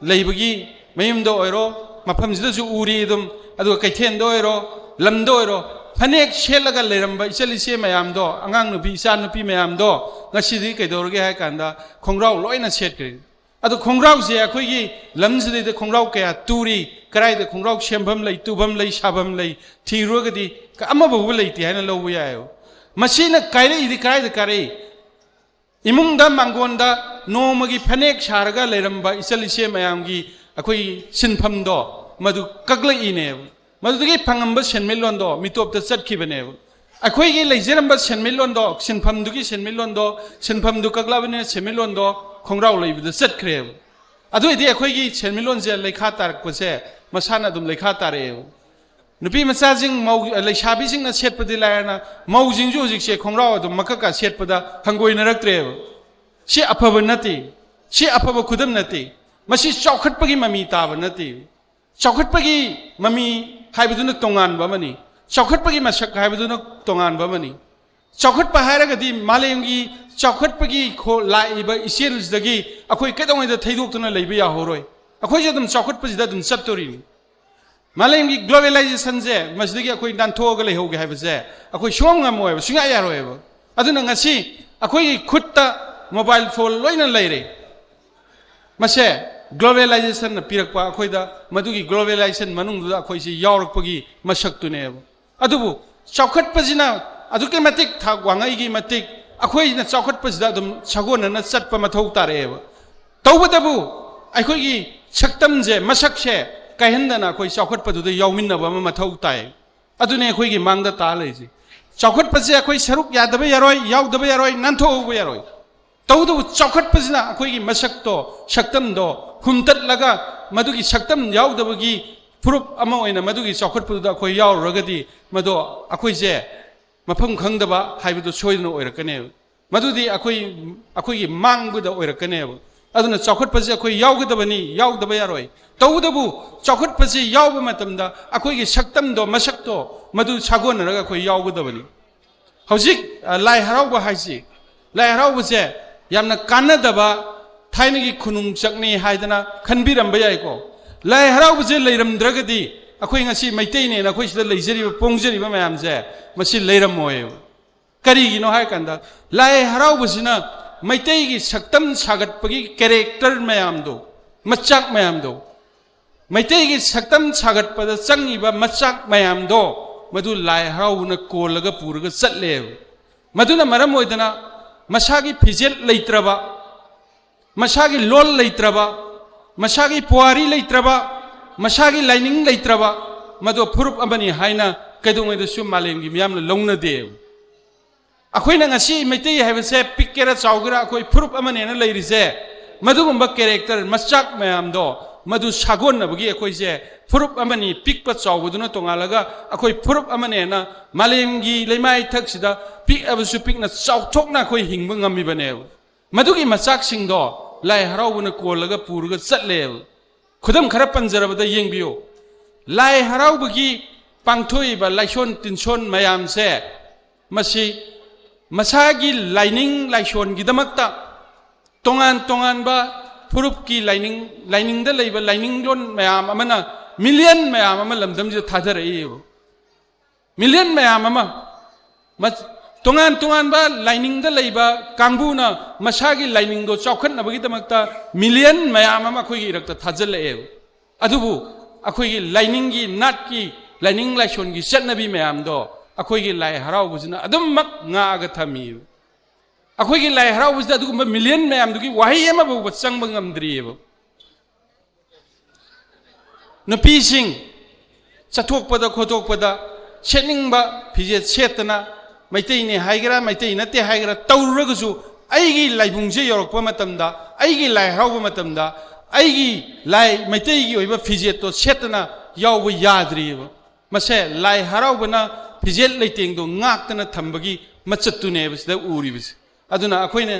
ꯂꯩꯕꯒꯤ ꯃꯌꯨꯝꯗ ꯑꯣꯏꯔꯣ, ꯃꯐꯝꯁꯤꯗꯁꯨ ꯎꯔꯤ ꯑꯗꯨꯝ, ꯑꯗꯨꯒ ꯀꯩꯊꯦꯜꯗ ꯑꯣꯏꯔꯣ, ꯂꯝꯗ ꯑꯣꯏꯔꯣ, ꯐꯅꯦꯛ ꯁꯦꯠꯂꯒ ꯂꯩꯔꯝꯕ ꯏꯆꯜ ꯏꯆꯦ ꯃꯌꯥꯝꯗꯣ, ꯑꯉꯥꯡ ꯅꯨꯄꯤ ꯏꯆꯥ ꯅꯨꯄꯤ ꯃꯌꯥꯝꯗꯣ ꯉꯁꯤꯗꯤ ꯀꯩꯗꯧꯔꯒꯦ ꯍꯥꯏ ꯀꯥꯟꯗ ꯈꯣꯡꯒ꯭ꯔꯥꯎ ꯂꯣꯏꯅ ꯁꯦꯠꯈ꯭ꯔꯦ꯫ ꯑꯗꯣ ꯈꯣꯡꯒ꯭ꯔꯥꯎꯁꯦ ꯑꯩꯈꯣꯏꯒꯤ ꯂꯝꯁꯤꯗꯩꯗ ꯈꯣꯡꯒ꯭ꯔꯥꯎ ꯀꯌꯥ ꯇꯨꯔꯤ, ꯀꯗꯥꯏꯗ ꯈꯣꯡꯒ꯭ꯔꯥꯎ ꯁꯦꯝꯐꯝ ꯂꯩ, ꯇꯨꯐꯝ ꯂꯩ, ꯁꯥꯐꯝ ꯂꯩ ꯊꯤꯔꯨꯔꯒꯗꯤ ꯑꯃꯐꯥꯎꯕ ꯂꯩꯇꯦ ꯍꯥꯏꯅ ꯂꯧꯕ ꯌꯥꯏꯑꯕ꯫ ꯃꯁꯤꯅ ꯀꯥꯏꯔꯛꯏꯗꯤ ꯀꯗꯥꯏꯗ ꯀꯥꯏꯔꯛꯏ? ꯏꯃꯨꯡꯗ ꯃꯥꯡꯒꯣꯟꯗ ꯅꯣꯡꯃꯒꯤ ꯐꯅꯦꯛ ꯁꯥꯔꯒ ꯂꯩꯔꯝꯕ ꯏꯆꯜ ꯏꯆꯦ ꯃꯌꯥꯝꯒꯤ ꯑꯩꯈꯣꯏ ꯁꯤꯟꯐꯝꯗꯣ, ꯃꯗꯨ ꯀꯛꯂꯛꯏꯅꯦꯕ꯫ ꯃꯗꯨꯗꯒꯤ ꯐꯪꯉꯝꯕ ꯁꯦꯟꯃꯤꯠꯂꯣꯟꯗꯣ ꯃꯤꯇꯣꯞꯇ ꯆꯠꯈꯤꯕꯅꯦꯕ꯫ ꯑꯩꯈꯣꯏꯒꯤ ꯂꯩꯖꯔꯝꯕ ꯁꯦꯟꯃꯤꯠꯂꯣꯟꯗꯣ, ꯁꯤꯟꯐꯝꯗꯨꯒꯤ ꯁꯦꯟꯃꯤꯠꯂꯣꯟꯗꯣ, ꯁꯤꯟꯐꯝꯗꯨ ꯀꯛꯂꯛꯑꯕꯅꯤꯅ ꯁꯦꯟꯃꯤꯠꯂꯣꯟꯗꯣ ꯈꯣꯡꯒ꯭ꯔꯥꯎ ꯂꯩꯕꯗ ꯆꯠꯈ꯭ꯔꯦꯕ꯫ ꯑꯗꯨ ꯑꯣꯏꯗꯤ ꯑꯩꯈꯣꯏꯒꯤ ꯁꯦꯟꯃꯤꯠꯂꯣꯟꯁꯦ ꯂꯩꯈꯥ ꯇꯥꯔꯛꯄꯁꯦ ꯃꯁꯥꯅ ꯑꯗꯨꯝ ꯂꯩꯈꯥ ꯇꯥꯔꯛꯑꯦꯕ꯫ ꯅꯨꯄꯤ ꯃꯆꯥꯁꯤꯡ, ꯃꯧ, ꯂꯩꯁꯥꯕꯤꯁꯤꯡꯅ ꯁꯦꯠꯄꯗꯤ ꯂꯥꯏꯔꯅ, ꯃꯧꯁꯤꯡꯁꯨ ꯍꯧꯖꯤꯛꯁꯦ ꯈꯣꯡꯒ꯭ꯔꯥꯎ ꯑꯗꯨꯝ ꯃꯀꯛꯀ ꯁꯦꯠꯄꯗ ꯍꯪꯒꯣꯏꯅꯔꯛꯇ꯭ꯔꯦꯕ꯫ ꯁꯤ ꯑꯐꯕ ꯅꯠꯇꯦ꯫ ꯁꯤ ꯑꯐꯕ ꯈꯨꯗꯝ ꯅꯠꯇꯦ꯫ ꯃꯁꯤ ꯆꯥꯎꯈꯠꯄꯒꯤ ꯃꯃꯤ ꯇꯥꯕ ꯅꯠꯇꯦ꯫ ꯆꯥꯎꯈꯠꯄꯒꯤ ꯃꯃꯤ ꯍꯥꯏꯕꯗꯨꯅ ꯇꯣꯉꯥꯟꯕ ꯑꯃꯅꯤ꯫ ꯆꯥꯎꯈꯠꯄꯒꯤ ꯃꯁꯛ ꯍꯥꯏꯕꯗꯨꯅ ꯇꯣꯉꯥꯟꯕ ꯑꯃꯅꯤ꯫ ꯆꯥꯎꯈꯠꯄ ꯍꯥꯏꯔꯒꯗꯤ ꯃꯥꯂꯦꯝꯒꯤ ꯆꯥꯎꯈꯠꯄꯒꯤ ꯈꯣ-, ꯂꯥꯛꯏꯕ ꯏꯆꯦꯜꯁꯤꯗꯒꯤ ꯑꯩꯈꯣꯏ ꯀꯩꯗꯧꯉꯩꯗ ꯊꯩꯗꯣꯛꯇꯨꯅ ꯂꯩꯕ ꯌꯥꯍꯧꯔꯣꯏ꯫ ꯑꯩꯈꯣꯏꯁꯦ ꯑꯗꯨꯝ ꯆꯥꯎꯈꯠꯄꯁꯤꯗ ꯑꯗꯨꯝ ꯆꯠꯇꯣꯔꯤꯅꯤ꯫ ꯃꯥꯂꯦꯝꯒꯤ globalizationꯁꯦ, ꯃꯁꯤꯗꯒꯤ ꯑꯩꯈꯣꯏ ꯅꯥꯟꯊꯣꯛꯑꯒ ꯂꯩꯍꯧꯒꯦ ꯍꯥꯏꯕꯁꯦ ꯑꯩꯈꯣꯏ ꯁꯨꯡꯉꯝ ꯉꯝꯃꯣꯏꯕ, ꯁꯨꯡꯌꯥ ꯌꯥꯔꯣꯏꯕ꯫ ꯑꯗꯨꯅ ꯉꯁꯤ ꯑꯩꯈꯣꯏꯒꯤ ꯈꯨꯠꯇ mobile phone ꯂꯣꯏꯅ ꯂꯩꯔꯦ꯫ ꯃꯁꯦ globalizationꯅ ꯄꯤꯔꯛꯄ ꯑꯩꯈꯣꯏꯗ, ꯃꯗꯨꯒꯤ globalization ꯃꯅꯨꯡꯗꯨꯗ ꯑꯩꯈꯣꯏꯁꯤ ꯌꯥꯎꯔꯛꯄꯒꯤ ꯃꯁꯛꯇꯨꯅꯦꯕ꯫ ꯑꯗꯨꯕꯨ ꯆꯥꯎꯈꯠꯄꯁꯤꯅ ꯑꯗꯨꯛꯀꯤ ꯃꯇꯤꯛ ꯊꯥꯛ ꯋꯥꯡꯉꯛꯏꯒꯤ ꯃꯇꯤꯛ ꯑꯩꯈꯣꯏꯅ ꯆꯥꯎꯈꯠꯄꯁꯤꯗ ꯑꯗꯨꯝ ꯁꯥꯒꯣꯟꯅꯅ ꯆꯠꯄ ꯃꯊꯧ ꯇꯥꯔꯛꯑꯦꯕ꯫ ꯇꯧꯕꯇꯕꯨ ꯑꯩꯈꯣꯏꯒꯤ ꯁꯛꯇꯝꯁꯦ, ꯃꯁꯛꯁꯦ ꯀꯥꯏꯍꯟꯗꯅ ꯑꯩꯈꯣꯏ ꯆꯥꯎꯈꯠꯄꯗꯨꯗ ꯌꯥꯎꯃꯤꯟꯅꯕ ꯑꯃ ꯃꯊꯧ ꯇꯥꯏ꯫ ꯑꯗꯨꯅꯦ ꯑꯩꯈꯣꯏꯒꯤ ꯃꯥꯡꯗ ꯇꯥ ꯂꯩꯔꯤꯁꯦ꯫ ꯆꯥꯎꯈꯠꯄꯁꯦ ꯑꯩꯈꯣꯏ ꯁꯔꯨꯛ ꯌꯥꯗꯕ ꯌꯥꯔꯣꯏ, ꯌꯥꯎꯗꯕ ꯌꯥꯔꯣꯏ, ꯅꯥꯟꯊꯣꯛꯍꯧꯕ ꯌꯥꯔꯣꯏ꯫ ꯇꯧꯕꯇꯕꯨ ꯆꯥꯎꯈꯠꯄꯁꯤꯅ ꯑꯩꯈꯣꯏꯒꯤ ꯃꯁꯛꯇꯣ, ꯁꯛꯇꯝꯗꯣ ꯍꯨꯝꯇꯠꯂꯒ ꯃꯗꯨꯒꯤ ꯁꯛꯇꯝ ꯌꯥꯎꯗꯕꯒꯤ ꯐꯨꯔꯨꯞ ꯑꯃ ꯑꯣꯏꯅ ꯃꯗꯨꯒꯤ ꯆꯥꯎꯈꯠꯄꯗꯨꯗ ꯑꯩꯈꯣꯏ ꯌꯥꯎꯔꯨꯔꯒꯗꯤ ꯃꯗꯣ ꯑꯩꯈꯣꯏꯁꯦ ꯃꯐꯝ ꯈꯪꯗꯕ ꯍꯥꯏꯕꯗꯨ ꯁꯣꯏꯗꯅ ꯑꯣꯏꯔꯛꯀꯅꯦꯕ꯫ ꯃꯗꯨꯗꯤ ꯑꯩꯈꯣꯏ, ꯑꯩꯈꯣꯏꯒꯤ ꯃꯥꯡꯕꯗ ꯑꯣꯏꯔꯛꯀꯅꯦꯕ꯫ ꯑꯗꯨꯅ ꯆꯥꯎꯈꯠꯄꯁꯦ ꯑꯩꯈꯣꯏ ꯌꯥꯎꯒꯗꯕꯅꯤ, ꯌꯥꯎꯗꯕ ꯌꯥꯔꯣꯏ꯫ ꯇꯧꯕꯇꯕꯨ ꯆꯥꯎꯈꯠꯄꯁꯤ ꯌꯥꯎꯕ ꯃꯇꯝꯗ ꯑꯩꯈꯣꯏꯒꯤ ꯁꯛꯇꯝꯗꯣ, ꯃꯁꯛꯇꯣ ꯃꯗꯨ ꯁꯥꯒꯣꯟꯅꯔꯒ ꯑꯩꯈꯣꯏ ꯌꯥꯎꯒꯗꯕꯅꯤ꯫ ꯍꯧꯖꯤꯛ, ꯑ, ꯂꯥꯏ ꯍꯔꯥꯎꯕ ꯍꯥꯏꯁꯤ, ꯂꯥꯏ ꯍꯔꯥꯎꯕꯁꯦ ꯌꯥꯝꯅ ꯀꯥꯟꯅꯗꯕ ꯊꯥꯏꯅꯒꯤ ꯈꯨꯅꯨꯡꯆꯛꯅꯤ ꯍꯥꯏꯗꯅ ꯈꯟꯕꯤꯔꯝꯕ ꯌꯥꯏꯀꯣ꯫ ꯂꯥꯏ ꯍꯔꯥꯎꯕꯁꯦ ꯂꯩꯔꯝꯗ꯭ꯔꯒꯗꯤ ꯑꯩꯈꯣꯏ ꯉꯁꯤ ꯃꯩꯇꯩꯅꯦꯅ ꯑꯩꯈꯣꯏ ꯁꯤꯗ ꯂꯩꯖꯔꯤꯕ, ꯄꯣꯡꯖꯔꯤꯕ ꯃꯌꯥꯝꯁꯦ ꯃꯁꯤ ꯂꯩꯔꯝꯃꯣꯏꯕ꯫ ꯀꯔꯤꯒꯤꯅꯣ ꯍꯥꯏꯔꯀꯥꯟꯗ ꯂꯥꯏ ꯍꯔꯥꯎꯕꯁꯤꯅ ꯃꯩꯇꯩꯒꯤ ꯁꯛꯇꯝ ꯁꯥꯒꯠꯄꯒꯤ character ꯃꯌꯥꯝꯗꯣ, ꯃꯆꯥꯛ ꯃꯌꯥꯝꯗꯣ, ꯃꯩꯇꯩꯒꯤ ꯁꯛꯇꯝ ꯁꯥꯒꯠꯄꯗ ꯆꯪꯉꯤꯕ ꯃꯆꯥꯛ ꯃꯌꯥꯝꯗꯣ ꯃꯗꯨ ꯂꯥꯏ ꯍꯔꯥꯎꯕꯅ ꯀꯣꯜꯂꯒ ꯄꯨꯔꯒ ꯆꯠꯂꯦꯕ꯫ ꯃꯗꯨꯅ ꯃꯔꯝ ꯑꯣꯏꯗꯅ ꯃꯁꯥꯒꯤ ꯐꯤꯖꯦꯠ ꯂꯩꯇ꯭ꯔꯕ, ꯃꯁꯥꯒꯤ ꯂꯣꯜ ꯂꯩꯇ꯭ꯔꯕ, ꯃꯁꯥꯒꯤ ꯄꯨꯋꯥꯔꯤ ꯂꯩꯇ꯭ꯔꯕ, ꯃꯁꯥꯒꯤ ꯂꯥꯏꯅꯤꯡ ꯂꯩꯇ꯭ꯔꯕ, ꯃꯗꯨ ꯐꯨꯔꯨꯞ ꯑꯃꯅꯤ ꯍꯥꯏꯅ ꯀꯩꯗꯧꯉꯩꯗꯁꯨ ꯃꯥꯂꯦꯝꯒꯤ ꯃꯤꯌꯥꯝꯅ ꯂꯧꯅꯗꯦꯕ꯫ ꯑꯩꯈꯣꯏꯅ ꯉꯁꯤ ꯃꯩꯇꯩ ꯍꯥꯏꯕꯁꯦ ꯄꯤꯛꯀꯦꯔꯥ ꯆꯥꯎꯒꯦꯔꯥ ꯑꯩꯈꯣꯏ ꯐꯨꯔꯨꯞ ꯑꯃꯅꯦꯅ ꯂꯩꯔꯤꯁꯦ, ꯃꯗꯨꯒꯨꯝꯕ ꯀꯦꯔꯦꯛꯇꯔ ꯃꯆꯥꯛ ꯃꯌꯥꯝꯗꯣ ꯃꯗꯨ ꯁꯥꯒꯣꯟꯅꯕꯒꯤ ꯑꯩꯈꯣꯏꯁꯦ ꯐꯨꯔꯨꯞ ꯑꯃꯅꯤ, ꯄꯤꯛꯄ ꯆꯥꯎꯕꯗꯨꯅ ꯇꯣꯉꯥꯜꯂꯒ ꯑꯩꯈꯣꯏ ꯐꯨꯔꯨꯞ ꯑꯃꯅꯦꯅ ꯃꯥꯂꯦꯝꯒꯤ ꯂꯩꯃꯥꯏ ꯊꯛꯁꯤꯗ ꯄꯤꯛꯑꯕꯁꯨ ꯄꯤꯛꯅ ꯆꯥꯎꯊꯣꯛꯅ ꯑꯩꯈꯣꯏ ꯍꯤꯡꯕ ꯉꯝꯃꯤꯕꯅꯦꯕ꯫ ꯃꯗꯨꯒꯤ ꯃꯆꯥꯛꯁꯤꯡꯗꯣ ꯂꯥꯏ ꯍꯔꯥꯎꯕꯅ ꯀꯣꯜꯂꯒ ꯄꯨꯔꯒ ꯆꯠꯂꯦꯕ꯫ ꯈꯨꯗꯝ ꯈꯔ ꯄꯟꯖꯔꯕꯗ ꯌꯦꯡꯕꯤꯌꯨ꯫ ꯂꯥꯏ ꯍꯔꯥꯎꯕꯒꯤ ꯄꯥꯡꯊꯣꯛꯏꯕ ꯂꯥꯏꯁꯣꯟ ꯇꯤꯟꯁꯣꯟ ꯃꯌꯥꯝꯁꯦ, ꯃꯁꯤ ꯃꯁꯥꯒꯤ ꯂꯥꯏꯅꯤꯡ ꯂꯥꯏꯁꯣꯟꯒꯤꯗꯃꯛꯇ ꯇꯣꯉꯥꯟ ꯇꯣꯉꯥꯟꯕ ꯐꯨꯔꯨꯞꯀꯤ ꯂꯥꯏꯅꯤꯡ, ꯂꯥꯏꯅꯤꯡꯗ ꯂꯩꯕ ꯂꯥꯏꯅꯤꯡꯂꯣꯟ ꯃꯌꯥꯝ ꯑꯃꯅ ꯃꯤꯂꯤꯌꯟ ꯃꯌꯥꯝ ꯑꯃ ꯂꯝꯗꯝꯁꯤꯗ ꯊꯥꯗꯔꯛꯏꯕ꯫ ꯃꯤꯂꯤꯌꯟ ꯃꯌꯥꯝ ꯑꯃ, ꯃ-, ꯇꯣꯉꯥꯟ ꯇꯣꯉꯥꯟꯕ ꯂꯥꯏꯅꯤꯡꯗ ꯂꯩꯕ ꯀꯥꯡꯕꯨꯅ ꯃꯁꯥꯒꯤ ꯂꯥꯏꯅꯤꯡꯗꯣ ꯆꯥꯎꯈꯠꯅꯕꯒꯤꯗꯃꯛꯇ ꯃꯤꯂꯤꯌꯟ ꯃꯌꯥꯝ ꯑꯃ ꯑꯩꯈꯣꯏꯒꯤ ꯏꯔꯛꯇ ꯊꯥꯖꯤꯜꯂꯛꯑꯦꯕ꯫ ꯑꯗꯨꯕꯨ ꯑꯩꯈꯣꯏꯒꯤ ꯂꯥꯏꯅꯤꯡꯒꯤ, ꯅꯥꯠꯀꯤ, ꯂꯥꯏꯅꯤꯡ ꯂꯥꯏꯁꯣꯟꯒꯤ ꯆꯠꯅꯕꯤ ꯃꯌꯥꯝꯗꯣ ꯑꯩꯈꯣꯏꯒꯤ ꯂꯥꯏ ꯍꯔꯥꯎꯕꯁꯤꯅ ꯑꯗꯨꯝꯃꯛ ꯉꯥꯛꯑꯒ ꯊꯝꯃꯤꯕ꯫ ꯑꯩꯈꯣꯏꯒꯤ ꯂꯥꯏ ꯍꯔꯥꯎꯕꯁꯤꯗ ꯑꯗꯨꯒꯨꯝꯕ ꯃꯤꯂꯤꯌꯟ ꯃꯌꯥꯝꯗꯨꯒꯤ ꯋꯥꯍꯩ ꯑꯃꯐꯥꯎꯕ ꯆꯪꯕ ꯉꯝꯗ꯭ꯔꯤꯑꯕ꯫ ꯅꯨꯄꯤꯁꯤꯡ ꯆꯠꯊꯣꯛꯄꯗ ꯈꯣꯠꯇꯣꯛꯄꯗ ꯁꯦꯠꯅꯤꯡꯕ ꯐꯤꯖꯦꯠ ꯁꯦꯠꯇꯅ, ꯃꯩꯇꯩꯅꯤ ꯍꯥꯏꯒꯦꯔꯥ ꯃꯩꯇꯩ ꯅꯠꯇꯦ ꯍꯥꯏꯒꯦꯔꯥ, ꯇꯧꯔꯨꯔꯒꯁꯨ ꯑꯩꯒꯤ ꯂꯥꯏꯕꯨꯡꯁꯦ ꯌꯧꯔꯛꯄ ꯃꯇꯝꯗ, ꯑꯩꯒꯤ ꯂꯥꯏ ꯍꯔꯥꯎꯕ ꯃꯇꯝꯗ, ꯑꯩꯒꯤ ꯂꯥꯏ ꯃꯩꯇꯩꯒꯤ ꯑꯣꯏꯕ ꯐꯤꯖꯦꯠꯇꯣ ꯁꯦꯠꯇꯅ ꯌꯥꯎꯕ ꯌꯥꯗ꯭ꯔꯤꯑꯕ꯫ ꯃꯁꯦ ꯂꯥꯏ ꯍꯔꯥꯎꯕꯅ ꯐꯤꯖꯦꯠ ꯂꯩꯇꯦꯡꯗꯣ ꯉꯥꯛꯇꯅ ꯊꯝꯕꯒꯤ ꯃꯆꯠꯇꯨꯅꯦꯕ ꯁꯤꯗ ꯎꯔꯤꯕꯁꯦ꯫ ꯑꯗꯨꯅ ꯑꯩꯈꯣꯏꯅ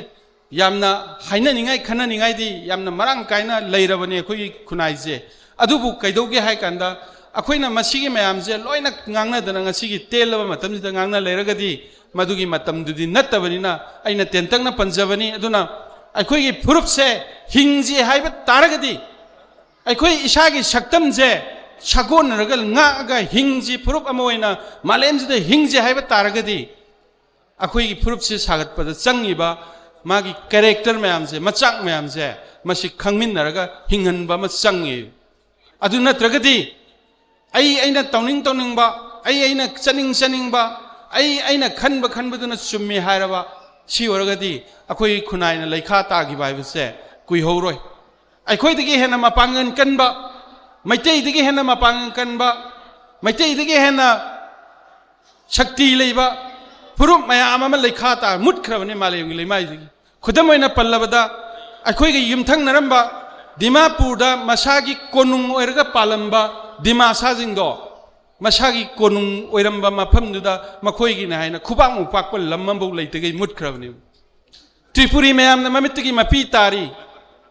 ꯌꯥꯝꯅ ꯍꯥꯏꯅꯅꯤꯡꯉꯥꯏ, ꯈꯟꯅꯅꯤꯡꯉꯥꯏꯗꯤ ꯌꯥꯝꯅ ꯃꯔꯥꯡ ꯀꯥꯏꯅ ꯂꯩꯔꯕꯅꯤ ꯑꯩꯈꯣꯏꯒꯤ ꯈꯨꯟꯅꯥꯏꯁꯦ꯫ ꯑꯗꯨꯕꯨ ꯀꯩꯗꯧꯒꯦ ꯍꯥꯏ ꯀꯥꯟꯗ, ꯑꯩꯈꯣꯏꯅ ꯃꯁꯤꯒꯤ ꯃꯌꯥꯝꯁꯦ ꯂꯣꯏꯅ ꯉꯥꯡꯅꯗꯅ ꯉꯁꯤꯒꯤ ꯇꯦꯜꯂꯕ ꯃꯇꯝꯁꯤꯗ ꯉꯥꯡꯅ ꯂꯩꯔꯒꯗꯤ, ꯃꯗꯨꯒꯤ ꯃꯇꯝꯗꯨꯗꯤ ꯅꯠꯇꯕꯅꯤꯅ ꯑꯩꯅ ꯇꯦꯟꯇꯛꯅ ꯄꯟꯖꯕꯅꯤ꯫ ꯑꯗꯨꯅ ꯑꯩꯈꯣꯏꯒꯤ ꯐꯨꯔꯨꯞꯁꯦ ꯍꯤꯡꯁꯤ ꯍꯥꯏꯕ ꯇꯥꯔꯒꯗꯤ, ꯑꯩꯈꯣꯏ ꯏꯁꯥꯒꯤ ꯁꯛꯇꯝꯁꯦ ꯁꯥꯒꯣꯟꯅꯔꯒ ꯉꯥꯛꯑꯒ ꯍꯤꯡꯁꯤ, ꯐꯨꯔꯨꯞ ꯑꯃ ꯑꯣꯏꯅ ꯃꯥꯂꯦꯝꯁꯤꯗ ꯍꯤꯡꯁꯤ ꯍꯥꯏꯕ ꯇꯥꯔꯒꯗꯤ, ꯑꯩꯈꯣꯏꯒꯤ ꯐꯨꯔꯨꯞꯁꯤ ꯁꯥꯒꯠꯄꯗ ꯆꯪꯉꯤꯕ ꯃꯥꯒꯤ ꯀꯦꯔꯦꯛꯇꯔ ꯃꯌꯥꯝꯁꯦ, ꯃꯆꯥꯛ ꯃꯌꯥꯝꯁꯦ, ꯃꯁꯤ ꯈꯪꯃꯤꯟꯅꯔꯒ ꯍꯤꯡꯍꯟꯕ ꯑꯃ ꯆꯪꯉꯤ꯫ ꯑꯗꯨ ꯅꯠꯇ꯭ꯔꯒꯗꯤ ꯑꯩ, ꯑꯩꯅ ꯇꯧꯅꯤꯡ ꯇꯧꯅꯤꯡꯕ, ꯑꯩ ꯑꯩꯅ ꯆꯠꯅꯤꯡ ꯆꯠꯅꯤꯡꯕ, ꯑꯩ ꯑꯩꯅ ꯈꯟꯕ ꯈꯟꯕꯗꯨꯅ ꯆꯨꯝꯃꯤ ꯍꯥꯏꯔꯕ, ꯁꯤ ꯑꯣꯏꯔꯒꯗꯤ ꯑꯩꯈꯣꯏ ꯈꯨꯟꯅꯥꯏꯅ ꯂꯩꯈꯥ ꯇꯥꯈꯤꯕ ꯍꯥꯏꯕꯁꯦ ꯀꯨꯏꯍꯧꯔꯣꯏ꯫ ꯑꯩꯈꯣꯏꯗꯒꯤ ꯍꯦꯟꯅ ꯃꯄꯥꯡꯒꯜ ꯀꯟꯕ, ꯃꯩꯇꯩꯗꯒꯤ ꯍꯦꯟꯅ ꯃꯄꯥꯡꯒꯜ ꯀꯟꯕ, ꯃꯩꯇꯩꯗꯒꯤ ꯍꯦꯟꯅ ꯁꯛꯇꯤ ꯂꯩꯕ ꯐꯨꯔꯨꯞ ꯃꯌꯥꯝ ꯑꯃ ꯂꯩꯈꯥ ꯇꯥ ꯃꯨꯠꯈ꯭ꯔꯕꯅꯤ ꯃꯥꯂꯦꯝꯒꯤ ꯂꯩꯃꯥꯏꯗꯒꯤ꯫ ꯈꯨꯗꯝ ꯑꯣꯏꯅ ꯄꯜꯂꯕꯗ, ꯑꯩꯈꯣꯏꯒꯤ ꯌꯨꯝꯊꯪꯅꯔꯝꯕ ꯗꯤꯃꯥꯄꯨꯔꯗ ꯃꯁꯥꯒꯤ ꯀꯣꯅꯨꯡ ꯑꯣꯏꯔꯒ ꯄꯥꯜꯂꯝꯕ ꯗꯤꯃꯥꯁꯥꯁꯤꯡꯗꯣ, ꯃꯁꯥꯒꯤ ꯀꯣꯅꯨꯡ ꯑꯣꯏꯔꯝꯕ ꯃꯐꯝꯗꯨꯗ ꯃꯈꯣꯏꯒꯤꯅꯦ ꯍꯥꯏꯅ ꯈꯨꯕꯥꯛꯃꯨꯛ ꯄꯥꯛꯄ ꯂꯝ ꯑꯃꯐꯥꯎ ꯂꯩꯇꯒꯩ ꯃꯨꯠꯈ꯭ꯔꯕꯅꯦꯕ꯫ ꯇ꯭ꯔꯤꯄꯨꯔꯤ ꯃꯌꯥꯝꯅ ꯃꯃꯤꯠꯇꯒꯤ ꯃꯄꯤ ꯇꯥꯔꯤ꯫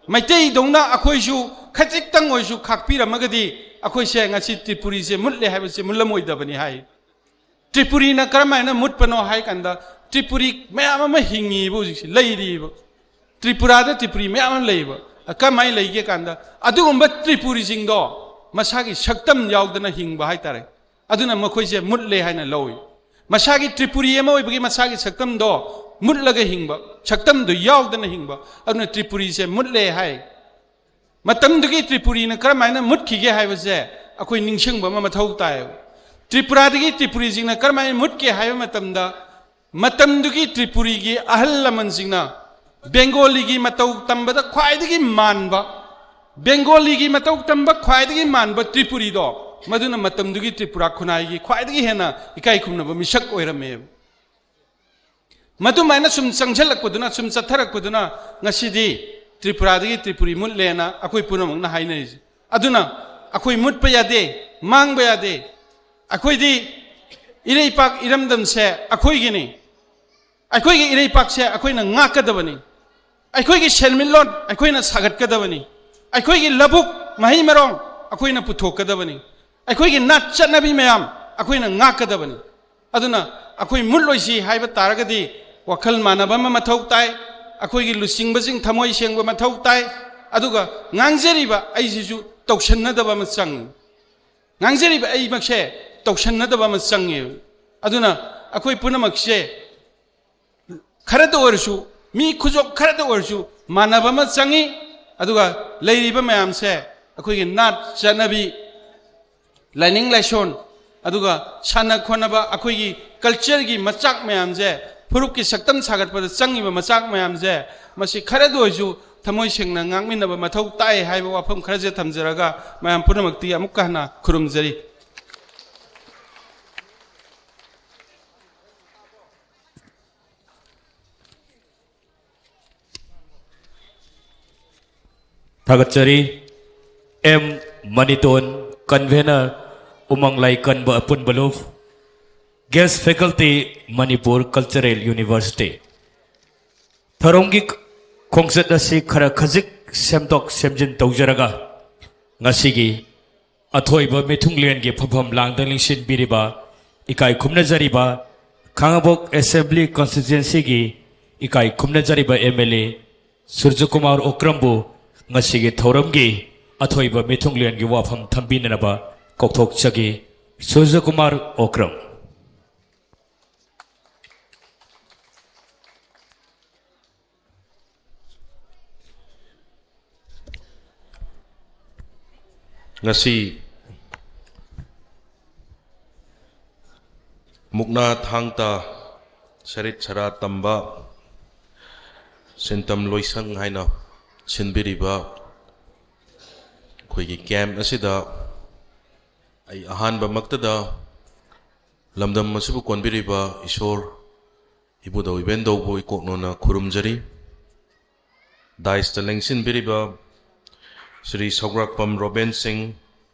ꯃꯩꯇꯩꯗꯧꯅ ꯑꯩꯈꯣꯏꯁꯨ ꯈꯖꯤꯛꯇꯪ ꯑꯣꯏꯁꯨ ꯈꯥꯛꯄꯤꯔꯝꯃꯒꯗꯤ ꯑꯩꯈꯣꯏꯁꯦ ꯉꯁꯤ ꯇ꯭ꯔꯤꯄꯨꯔꯤꯁꯦ ꯃꯨꯠꯂꯦ ꯍꯥꯏꯕꯁꯦ ꯃꯨꯠꯂꯝꯃꯣꯏꯗꯕꯅꯤ ꯍꯥꯏ꯫ ꯇ꯭ꯔꯤꯄꯨꯔꯤꯅ ꯀꯔꯝꯍꯥꯏꯅ ꯃꯨꯠꯄꯅꯣ ꯍꯥꯏ ꯀꯥꯟꯗ, ꯇ꯭ꯔꯤꯄꯨꯔꯤ ꯃꯌꯥꯝ ꯑꯃ ꯍꯤꯡꯉꯤꯕ, ꯍꯧꯖꯤꯛꯁꯦ ꯂꯩꯔꯤꯕ꯫ ꯇ꯭ꯔꯤꯄꯨꯔꯥꯗ ꯇ꯭ꯔꯤꯄꯨꯔꯤ ꯃꯌꯥꯝ ꯑꯃ ꯂꯩꯌꯦꯕ꯫ ꯀꯃꯥꯏꯅ ꯂꯩꯒꯦ ꯀꯥꯟꯗ, ꯑꯗꯨꯒꯨꯝꯕ ꯇ꯭ꯔꯤꯄꯨꯔꯤꯁꯤꯡꯗꯣ ꯃꯁꯥꯒꯤ ꯁꯛꯇꯝ ꯌꯥꯎꯗꯅ ꯍꯤꯡꯕ ꯍꯥꯏꯇꯥꯔꯦ꯫ ꯑꯗꯨꯅ ꯃꯈꯣꯏꯁꯦ ꯃꯨꯠꯂꯦ ꯍꯥꯏꯅ ꯂꯧꯏ꯫ ꯃꯁꯥꯒꯤ ꯇ꯭ꯔꯤꯄꯨꯔꯤ ꯑꯃ ꯑꯣꯏꯕꯒꯤ ꯃꯁꯥꯒꯤ ꯁꯛꯇꯝꯗꯣ ꯃꯨꯠꯂꯒ ꯍꯤꯡꯕ, ꯁꯛꯇꯝꯗꯣ ꯌꯥꯎꯗꯅ ꯍꯤꯡꯕ, ꯑꯗꯨꯅ ꯇ꯭ꯔꯤꯄꯨꯔꯤꯁꯦ ꯃꯨꯠꯂꯦ ꯍꯥꯏ꯫ ꯃꯇꯝꯗꯨꯒꯤ ꯇ꯭ꯔꯤꯄꯨꯔꯤꯅ ꯀꯔꯝꯍꯥꯏꯅ ꯃꯨꯠꯈꯤꯒꯦ ꯍꯥꯏꯕꯁꯦ ꯑꯩꯈꯣꯏ ꯅꯤꯡꯁꯤꯡꯕ ꯑꯃ ꯃꯊꯧ ꯇꯥꯏꯌꯦꯕ꯫ ꯇ꯭ꯔꯤꯄꯨꯔꯥꯗꯒꯤ ꯇ꯭ꯔꯤꯄꯨꯔꯤꯁꯤꯡꯅ ꯀꯔꯝꯍꯥꯏꯅ ꯃꯨꯠꯀꯦ ꯍꯥꯏꯕ ꯃꯇꯝꯗ, ꯃꯇꯝꯗꯨꯒꯤ ꯇ꯭ꯔꯤꯄꯨꯔꯤꯒꯤ ꯑꯍꯜ ꯂꯃꯟꯁꯤꯡꯅ ꯕꯦꯡꯒꯣꯂꯤꯒꯤ ꯃꯇꯧ ꯇꯝꯕꯗ ꯈ꯭ꯋꯥꯏꯗꯒꯤ ꯃꯥꯟꯕ, ꯕꯦꯡꯒꯣꯂꯤꯒꯤ ꯃꯇꯧ ꯇꯝꯕ ꯈ꯭ꯋꯥꯏꯗꯒꯤ ꯃꯥꯟꯕ ꯇ꯭ꯔꯤꯄꯨꯔꯤꯗꯣ, ꯃꯗꯨꯅ ꯃꯇꯝꯗꯨꯒꯤ ꯇ꯭ꯔꯤꯄꯨꯔꯥ ꯈꯨꯟꯅꯥꯏꯒꯤ ꯈ꯭ꯋꯥꯏꯗꯒꯤ ꯍꯦꯟꯅ ꯏꯀꯥꯏ ꯈꯨꯝꯅꯕ ꯃꯤꯁꯛ ꯑꯣꯏꯔꯝꯃꯦꯕ꯫ ꯃꯗꯨꯃꯥꯏꯅ ꯁꯨꯝ ꯆꯪꯁꯤꯜꯂꯛꯄꯗꯨꯅ, ꯁꯨꯝ ꯆꯠꯊꯔꯛꯄꯗꯨꯅ ꯉꯁꯤꯗꯤ ꯇ꯭ꯔꯤꯄꯨꯔꯥꯗꯒꯤ ꯇ꯭ꯔꯤꯄꯨꯔꯤ ꯃꯨꯠꯂꯦꯅ ꯑꯩꯈꯣꯏ ꯄꯨꯝꯅꯃꯛꯅ ꯍꯥꯏꯅꯔꯤꯁꯦ꯫ ꯑꯗꯨꯅ ꯑꯩꯈꯣꯏ ꯃꯨꯠꯄ ꯌꯥꯗꯦ, ꯃꯥꯡꯕ ꯌꯥꯗꯦ꯫ ꯑꯩꯈꯣꯏꯗꯤ ꯏꯔꯩꯄꯥꯛ ꯏꯔꯝꯗꯝꯁꯦ ꯑꯩꯈꯣꯏꯒꯤꯅꯤ꯫ ꯑꯩꯈꯣꯏꯒꯤ ꯏꯔꯩꯄꯥꯛꯁꯦ ꯑꯩꯈꯣꯏꯅ ꯉꯥꯛꯀꯗꯕꯅꯤ꯫ ꯑꯩꯈꯣꯏꯒꯤ ꯁꯦꯟꯃꯤꯠꯂꯣꯟ ꯑꯩꯈꯣꯏꯅ ꯁꯥꯒꯠꯀꯗꯕꯅꯤ꯫ ꯑꯩꯈꯣꯏꯒꯤ ꯂꯧꯕꯨꯛ, ꯃꯍꯩ ꯃꯔꯣꯡ ꯑꯩꯈꯣꯏꯅ ꯄꯨꯊꯣꯛꯀꯗꯕꯅꯤ꯫ ꯑꯩꯈꯣꯏꯒꯤ ꯅꯥꯠ ꯆꯠꯅꯕꯤ ꯃꯌꯥꯝ ꯑꯩꯈꯣꯏꯅ ꯉꯥꯛꯀꯗꯕꯅꯤ꯫ ꯑꯗꯨꯅ ꯑꯩꯈꯣꯏ ꯃꯨꯠꯂꯣꯏꯁꯤ ꯍꯥꯏꯕ ꯇꯥꯔꯒꯗꯤ ꯋꯥꯈꯜ ꯃꯥꯟꯅꯕ ꯑꯃ ꯃꯊꯧ ꯇꯥꯏ꯫ ꯑꯩꯈꯣꯏꯒꯤ ꯂꯨꯆꯤꯡꯕꯁꯤꯡ ꯊꯃꯣꯏ ꯁꯦꯡꯕ ꯃꯊꯧ ꯇꯥꯏ꯫ ꯑꯗꯨꯒ ꯉꯥꯡꯖꯔꯤꯕ ꯑꯩꯁꯤꯁꯨ ꯇꯧꯁꯟꯅꯗꯕ ꯑꯃ ꯆꯪꯉꯤ꯫ ꯉꯥꯡꯖꯔꯤꯕ ꯑꯩꯃꯛꯁꯦ ꯇꯧꯁꯟꯅꯗꯕ ꯑꯃ ꯆꯪꯉꯦ꯫ ꯑꯗꯨꯅ ꯑꯩꯈꯣꯏ ꯄꯨꯝꯅꯃꯛꯁꯦ ꯈꯔꯗ ꯑꯣꯏꯔꯁꯨ, ꯃꯤ ꯈꯨꯖꯣꯞ ꯈꯔꯗ ꯑꯣꯏꯔꯁꯨ ꯃꯥꯟꯅꯕ ꯑꯃ ꯆꯪꯉꯤ꯫ ꯑꯗꯨꯒ ꯂꯩꯔꯤꯕ ꯃꯌꯥꯝꯁꯦ ꯑꯩꯈꯣꯏꯒꯤ ꯅꯥꯠ ꯆꯠꯅꯕꯤ, ꯂꯥꯏꯅꯤꯡ ꯂꯥꯏꯁꯣꯟ, ꯑꯗꯨꯒ ꯁꯥꯟꯅ ꯈꯣꯠꯅꯕ, ꯑꯩꯈꯣꯏꯒꯤ ꯀꯜꯆꯔꯒꯤ ꯃꯆꯥꯛ ꯃꯌꯥꯝꯁꯦ, ꯐꯨꯔꯨꯞꯀꯤ ꯁꯛꯇꯝ ꯁꯥꯒꯠꯄꯗ ꯆꯪꯉꯤꯕ ꯃꯆꯥꯛ ꯃꯌꯥꯝꯁꯦ, ꯃꯁꯤ ꯈꯔꯗ ꯑꯣꯏꯔꯁꯨ ꯊꯃꯣꯏ ꯁꯦꯡꯅ ꯉꯥꯛꯃꯤꯟꯅꯕ ꯃꯊꯧ ꯇꯥꯏ ꯍꯥꯏꯕ ꯋꯥꯐꯝ ꯈꯔꯁꯦ ꯊꯝꯖꯔꯒ, ꯃꯌꯥꯝ ꯄꯨꯝꯅꯃꯛꯇꯤ ꯑꯃꯨꯛꯀ ꯍꯟꯅ ꯈꯨꯔꯨꯝꯖꯔꯤ꯫ ꯊꯥꯒꯠꯆꯔꯤ꯫ ꯑꯦꯝ ꯃꯅꯤꯇꯣꯟ, convener, ꯎꯃꯪꯂꯥꯏ ꯀꯟꯕ ꯑꯄꯨꯟꯕ ꯂꯨꯞ, guest faculty, Manipur cultural university. ꯊꯧꯔꯝꯒꯤ ꯈꯣꯡꯆꯠ ꯑꯁꯤ ꯈꯔ ꯈꯖꯤꯛ ꯁꯦꯝꯗꯣꯛ ꯁꯦꯝꯖꯤꯟ ꯇꯧꯖꯔꯒ, ꯉꯁꯤꯒꯤ ꯑꯊꯣꯏꯕ ꯃꯤꯊꯨꯡꯂꯦꯟꯒꯤ ꯐꯝꯐꯝ ꯂꯥꯡꯗ ꯂꯦꯡꯁꯤꯟꯕꯤꯔꯤꯕ, ꯏꯀꯥꯏ ꯈꯨꯝꯅꯖꯔꯤꯕ ꯈꯥꯉꯕꯣꯛ ꯑꯦꯁꯦꯝꯕ꯭ꯂꯤ ꯀꯟꯁꯇꯤꯇ꯭ꯋꯦꯟꯁꯤꯒꯤ ꯏꯀꯥꯏ ꯈꯨꯝꯅꯖꯔꯤꯕ ꯑꯦꯝ ꯑꯦꯜ ꯑꯦ ꯁꯨꯔꯖꯀꯨꯃꯥꯔ ꯑꯣꯀ꯭ꯔꯝꯕꯨ ꯉꯁꯤꯒꯤ ꯊꯧꯔꯝꯒꯤ ꯑꯊꯣꯏꯕ ꯃꯤꯊꯨꯡꯂꯦꯟꯒꯤ ꯋꯥꯐꯝ ꯊꯝꯕꯤꯅꯅꯕ ꯀꯧꯊꯣꯛꯆꯈꯤ꯫ ꯁꯨꯔꯖꯀꯨꯃꯥꯔ ꯑꯣꯀ꯭ꯔꯝ꯫ ꯉꯁꯤ ꯃꯨꯛꯅꯥ ꯊꯥꯡ ꯇꯥ ꯁꯔꯤꯠ ꯁꯔꯥ ꯇꯝꯕ ꯁꯤꯟꯇꯝ ꯂꯣꯏꯁꯪ ꯍꯥꯏꯅ ꯁꯤꯟꯕꯤꯔꯤꯕ ꯑꯩꯈꯣꯏꯒꯤ ꯀꯦꯝꯞ ꯑꯁꯤꯗ ꯑꯩ ꯑꯍꯥꯟꯕꯃꯛꯇꯗ ꯂꯝꯗꯝ ꯑꯁꯤꯕꯨ ꯀꯣꯟꯕꯤꯔꯤꯕ ꯏꯁꯣꯔ ꯏꯕꯨꯙꯧ ꯏꯕꯦꯟꯗꯧꯕꯨ ꯏꯀꯣꯛꯅꯣꯅ ꯈꯨꯔꯨꯝꯖꯔꯤ꯫ ꯗꯥꯏꯁꯇ ꯂꯦꯡꯁꯤꯟꯕꯤꯔꯤꯕ ꯁ꯭ꯔꯤ ꯁꯧꯒ꯭ꯔꯥꯛꯄꯝ ꯔꯣꯕꯦꯟ ꯁꯤꯡ,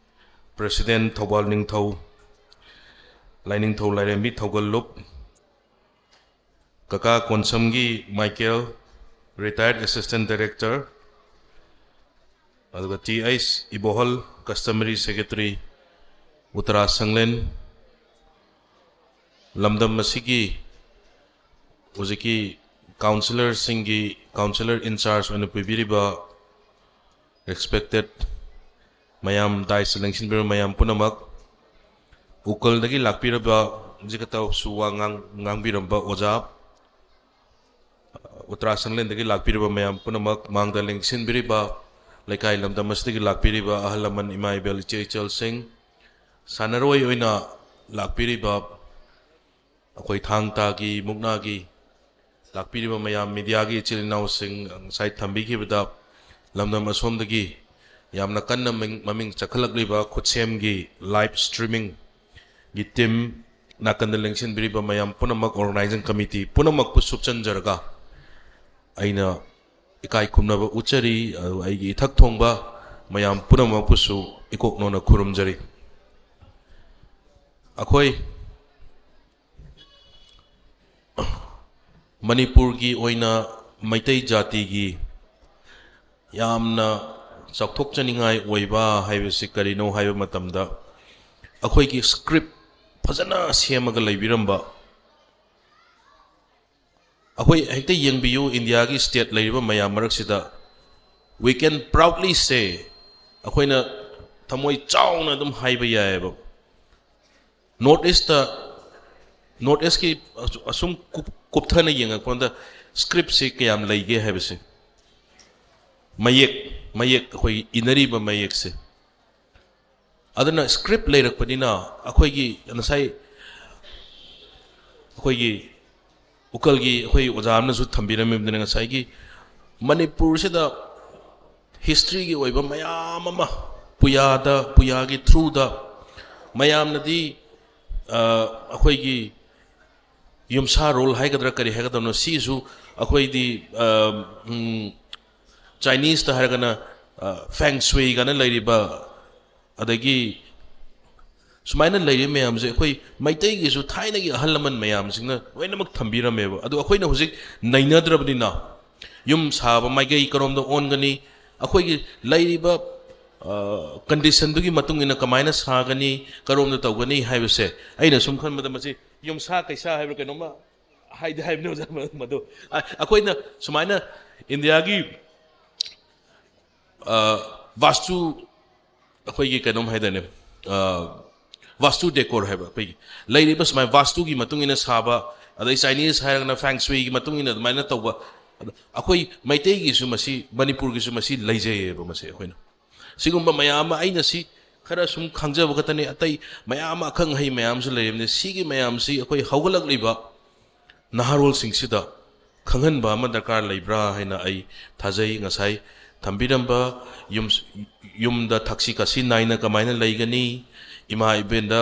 ꯄ꯭ꯔꯦꯁꯤꯗꯦꯟ ꯊꯧꯕꯥꯜ ꯅꯤꯡꯊꯧ, ꯂꯥꯏꯅꯤꯡꯊꯧ ꯂꯥꯏꯔꯦꯝꯕꯤ ꯊꯧꯒꯜꯂꯨꯞ, ꯀꯀꯥ ꯀꯣꯟꯁꯝꯒꯤ ꯃꯥꯏꯀꯦꯜ, retired assistant director, ꯑꯗꯨꯒ T H ꯏꯕꯣꯍꯜ, customary secretary, Uttara ꯁꯪꯂꯦꯟ, ꯂꯝꯗꯝ ꯑꯁꯤꯒꯤ ꯍꯧꯖꯤꯛꯀꯤ ꯀꯥꯎꯟꯁꯤꯂꯔꯁꯤꯡꯒꯤ ꯀꯥꯎꯟꯁꯤꯂꯔ ꯏꯟꯆꯥꯔꯖ ꯑꯣꯏꯅ ꯄꯤꯕꯤꯔꯤꯕ ꯔꯦꯁꯄꯦꯛꯇꯦꯠ ꯃꯌꯥꯝ, ꯗꯥꯏꯁꯇ ꯂꯦꯡꯁꯤꯟꯕꯤꯔꯕ ꯃꯌꯥꯝ ꯄꯨꯝꯅꯃꯛ, ꯎꯀꯜꯗꯒꯤ ꯂꯥꯛꯄꯤꯔꯕ ꯍꯧꯖꯤꯛ ꯈꯛꯇꯁꯨ ꯋꯥ ꯉꯥꯡ-, ꯉꯥꯡꯕꯤꯔꯝꯕ ꯑꯣꯖꯥ, ꯎꯇꯔꯥ ꯁꯪꯂꯦꯟꯗꯒꯤ ꯂꯥꯛꯄꯤꯔꯤꯕ ꯃꯌꯥꯝ ꯄꯨꯝꯅꯃꯛ, ꯃꯥꯡꯗ ꯂꯦꯡꯁꯤꯟꯕꯤꯔꯤꯕ ꯂꯩꯀꯥꯏ ꯂꯝꯗꯝ ꯑꯁꯤꯗꯒꯤ ꯂꯥꯛꯄꯤꯔꯤꯕ ꯑꯍꯜ ꯂꯃꯟ, ꯏꯃꯥ ꯏꯕꯦꯜ, ꯏꯆꯦ ꯏꯆꯜꯁꯤꯡ, ꯁꯥꯟꯅꯔꯣꯏ ꯑꯣꯏꯅ ꯂꯥꯛꯄꯤꯔꯤꯕ ꯑꯩꯈꯣꯏ ꯊꯥꯡ ꯇꯥꯒꯤ, ꯃꯨꯛꯅꯥꯒꯤ ꯂꯥꯛꯄꯤꯔꯤꯕ ꯃꯌꯥꯝ, ꯃꯤꯗꯤꯌꯥꯒꯤ ꯏꯆꯤꯜ ꯏꯅꯥꯎꯁꯤꯡ, ꯉꯁꯥꯏ ꯊꯝꯕꯤꯈꯤꯕꯗ ꯂꯝꯗꯝ ꯑꯁꯣꯝꯗꯒꯤ ꯌꯥꯝꯅ ꯀꯟꯅ ꯃꯤꯡ, ꯃꯃꯤꯡ ꯆꯠꯈꯠꯂꯛꯂꯤꯕ ꯈꯨꯠꯁꯦꯝꯒꯤ ꯂꯥꯏꯚ ꯁ꯭ꯇ꯭ꯔꯤꯃꯤꯡꯒꯤ ꯇꯤꯝ, ꯅꯥꯀꯟꯗ ꯂꯦꯡꯁꯤꯟꯕꯤꯔꯤꯕ ꯃꯌꯥꯝ ꯄꯨꯝꯅꯃꯛ, ꯑꯣꯔꯒꯅꯥꯏꯖꯤꯡ ꯀꯃꯤꯇꯤ ꯄꯨꯝꯅꯃꯛꯄꯨ ꯁꯨꯞꯆꯟꯖꯔꯒ ꯑꯩꯅ ꯏꯀꯥꯏ ꯈꯨꯝꯅꯕ ꯎꯠꯆꯔꯤ꯫ ꯑꯗꯨꯒ ꯑꯩꯒꯤ ꯏꯊꯛ ꯊꯣꯡꯕ ꯃꯌꯥꯝ ꯄꯨꯝꯅꯃꯛꯄꯨꯁꯨ ꯏꯀꯣꯛꯅꯣꯅ ꯈꯨꯔꯨꯝꯖꯔꯤ꯫ ꯑꯩꯈꯣꯏ ꯃꯅꯤꯄꯨꯔꯒꯤ ꯑꯣꯏꯅ ꯃꯩꯇꯩ ꯖꯥꯇꯤꯒꯤ ꯌꯥꯝꯅ ꯆꯥꯎꯊꯣꯛꯆꯅꯤꯡꯉꯥꯏ ꯑꯣꯏꯕ ꯍꯥꯏꯕꯁꯤ ꯀꯔꯤꯅꯣ ꯍꯥꯏꯕ ꯃꯇꯝꯗ, ꯑꯩꯈꯣꯏꯒꯤ ꯁ꯭ꯀ꯭ꯔꯤꯞ ꯐꯖꯅ ꯁꯦꯝꯃꯒ ꯂꯩꯕꯤꯔꯝꯕ, ꯑꯩꯈꯣꯏ ꯍꯦꯛꯇ ꯌꯦꯡꯕꯤꯌꯨ, ꯏꯟꯗꯤꯌꯥꯒꯤ ꯁ꯭ꯇꯦꯠ ꯂꯩꯔꯤꯕ ꯃꯌꯥꯝ ꯃꯔꯛꯁꯤꯗ, we can proudly say, ꯑꯩꯈꯣꯏꯅ ꯊꯃꯣꯏ ꯆꯥꯎꯅ ꯑꯗꯨꯝ ꯍꯥꯏꯕ ꯌꯥꯏꯑꯕ, ꯅꯣꯔꯠ ꯏꯁꯇ, ꯅꯣꯔꯠ ꯏꯁꯀꯤ ꯑꯁꯨꯝ ꯀꯨꯞ-, ꯀꯨꯞꯊꯅ ꯌꯦꯡꯉꯛꯄꯗ ꯁ꯭ꯀ꯭ꯔꯤꯞꯁꯤ ꯀꯌꯥꯝ ꯂꯩꯒꯦ ꯍꯥꯏꯕꯁꯦ, ꯃꯌꯦꯛ, ꯃꯌꯦꯛ ꯑꯩꯈꯣꯏꯒꯤ ꯏꯅꯔꯤꯕ ꯃꯌꯦꯛꯁꯦ꯫ ꯑꯗꯨꯅ ꯁ꯭ꯀ꯭ꯔꯤꯞ ꯂꯩꯔꯛꯄꯅꯤꯅ ꯑꯩꯈꯣꯏꯒꯤ ꯉꯁꯥꯏ ꯑꯩꯈꯣꯏꯒꯤ ꯎꯀꯜꯒꯤ ꯑꯩꯈꯣꯏ ꯑꯣꯖꯥ ꯑꯃꯅꯁꯨ ꯊꯝꯕꯤꯔꯝꯃꯤꯕꯗꯨꯅ, ꯉꯁꯥꯏꯒꯤ ꯃꯅꯤꯄꯨꯔꯁꯤꯗ ꯍꯤꯁꯇ꯭ꯔꯤꯒꯤ ꯑꯣꯏꯕ ꯃꯌꯥꯝ ꯑꯃ ꯄꯨꯌꯥꯗ, ꯄꯨꯌꯥꯒꯤ ꯊ꯭ꯔꯨꯗ ꯃꯌꯥꯝꯅꯗꯤ, ꯑ, ꯑꯩꯈꯣꯏꯒꯤ ꯌꯨꯝꯁꯥꯔꯣꯜ ꯍꯥꯏꯒꯗ꯭ꯔꯥ ꯀꯔꯤ ꯍꯥꯏꯒꯗꯕꯅꯣ, ꯁꯤꯁꯨ ꯑꯩꯈꯣꯏꯗꯤ, ꯑ, ꯎꯝ, ꯆꯥꯏꯅꯤꯁꯇ ꯍꯥꯏꯔꯒꯅ, ꯑ, ꯐꯦꯡ ꯁꯨꯏ ꯀꯥꯏꯅ ꯂꯩꯔꯤꯕ, ꯑꯗꯒꯤ ꯁꯨꯃꯥꯏꯅ ꯂꯩꯔꯤꯕ ꯃꯌꯥꯝꯁꯦ ꯑꯩꯈꯣꯏ ꯃꯩꯇꯩꯒꯤꯁꯨ ꯊꯥꯏꯅꯒꯤ ꯑꯍꯜ ꯂꯃꯟ ꯃꯌꯥꯝꯁꯤꯡꯅ ꯂꯣꯏꯅꯃꯛ ꯊꯝꯕꯤꯔꯝꯃꯦꯕ꯫ ꯑꯗꯨ ꯑꯩꯈꯣꯏꯅ ꯍꯧꯖꯤꯛ ꯅꯩꯅꯗ꯭ꯔꯕꯅꯤꯅ, ꯌꯨꯝ ꯁꯥꯕ ꯃꯥꯏꯀꯩ ꯀꯔꯣꯝꯗ ꯑꯣꯟꯒꯅꯤ, ꯑꯩꯈꯣꯏꯒꯤ ꯂꯩꯔꯤꯕ, ꯑ, ꯀꯟꯗꯤꯁꯟꯗꯨꯒꯤ ꯃꯇꯨꯡ ꯏꯟꯅ ꯀꯃꯥꯏꯅ ꯁꯥꯒꯅꯤ, ꯀꯔꯣꯝꯗ ꯇꯧꯒꯅꯤ ꯍꯥꯏꯕꯁꯦ ꯑꯩꯅ ꯁꯨꯝ ꯈꯟꯕꯗ, ꯃꯁꯤ ꯌꯨꯝꯁꯥ ꯀꯩꯁꯥ ꯍꯥꯏꯕ꯭ꯔꯥ ꯀꯩꯅꯣꯝꯃ ꯍꯥꯏꯗꯤ ꯍꯥꯏꯕꯅꯦ ꯑꯣꯖꯥ ꯃꯗꯨ꯫ ꯑ-, ꯑꯩꯈꯣꯏꯅ ꯁꯨꯃꯥꯏꯅ ꯏꯟꯗꯤꯌꯥꯒꯤ, ꯑ, ꯚꯥꯁꯇꯨ, ꯑꯩꯈꯣꯏꯒꯤ ꯀꯩꯅꯣꯝ ꯍꯥꯏꯗꯥꯏꯅꯦ, ꯑ, ꯚꯥꯁꯇꯨ ꯗꯦꯀꯣꯔ ꯍꯥꯏꯕ, ꯑꯩꯈꯣꯏꯒꯤ ꯂꯩꯔꯤꯕ ꯁꯨꯃꯥꯏꯅ ꯚꯥꯁꯇꯨꯒꯤ ꯃꯇꯨꯡ ꯏꯟꯅ ꯁꯥꯕ, ꯑꯗꯩ ꯆꯥꯏꯅꯤꯁ ꯍꯥꯏꯔꯒꯅ ꯐꯦꯡ ꯁꯨꯏꯒꯤ ꯃꯇꯨꯡ ꯏꯟꯅ ꯑꯗꯨꯃꯥꯏꯅ ꯇꯧꯕ꯫ ꯑꯗ ꯑꯩꯈꯣꯏ ꯃꯩꯇꯩꯒꯤꯁꯨ ꯃꯁꯤ, ꯃꯅꯤꯄꯨꯔꯒꯤꯁꯨ ꯃꯁꯤ ꯂꯩꯖꯩꯌꯦꯕ꯫ ꯃꯁꯤ ꯑꯩꯈꯣꯏꯅ ꯁꯤꯒꯨꯝꯕ ꯃꯌꯥꯝ ꯑꯃ, ꯑꯩꯅ ꯁꯤ ꯈꯔ ꯁꯨꯝ ꯈꯪꯖꯕ ꯈꯛꯇꯅꯤ꯫ ꯑꯇꯩ ꯃꯌꯥꯝ ꯑꯈꯪ ꯑꯍꯩ ꯃꯌꯥꯝꯁꯨ ꯂꯩꯔꯤꯕꯅꯤ꯫ ꯁꯤꯒꯤ ꯃꯌꯥꯝꯁꯤ ꯑꯩꯈꯣꯏ ꯍꯧꯒꯠꯂꯛꯂꯤꯕ ꯅꯍꯥꯔꯣꯜꯁꯤꯡꯁꯤꯗ ꯈꯪꯍꯟꯕ ꯑꯃ ꯗꯔꯀꯥꯔ ꯂꯩꯕ꯭ꯔꯥ ꯍꯥꯏꯅ ꯑꯩ ꯊꯥꯖꯩ꯫ ꯉꯁꯥꯏ ꯊꯝꯕꯤꯔꯝꯕ ꯌꯨꯝ, ꯌꯨꯝꯗ ꯊꯛꯁꯤ ꯈꯥꯁꯤ ꯅꯥꯏꯅ ꯀꯃꯥꯏꯅ ꯂꯩꯒꯅꯤ, ꯏꯃꯥ ꯏꯕꯦꯟꯗ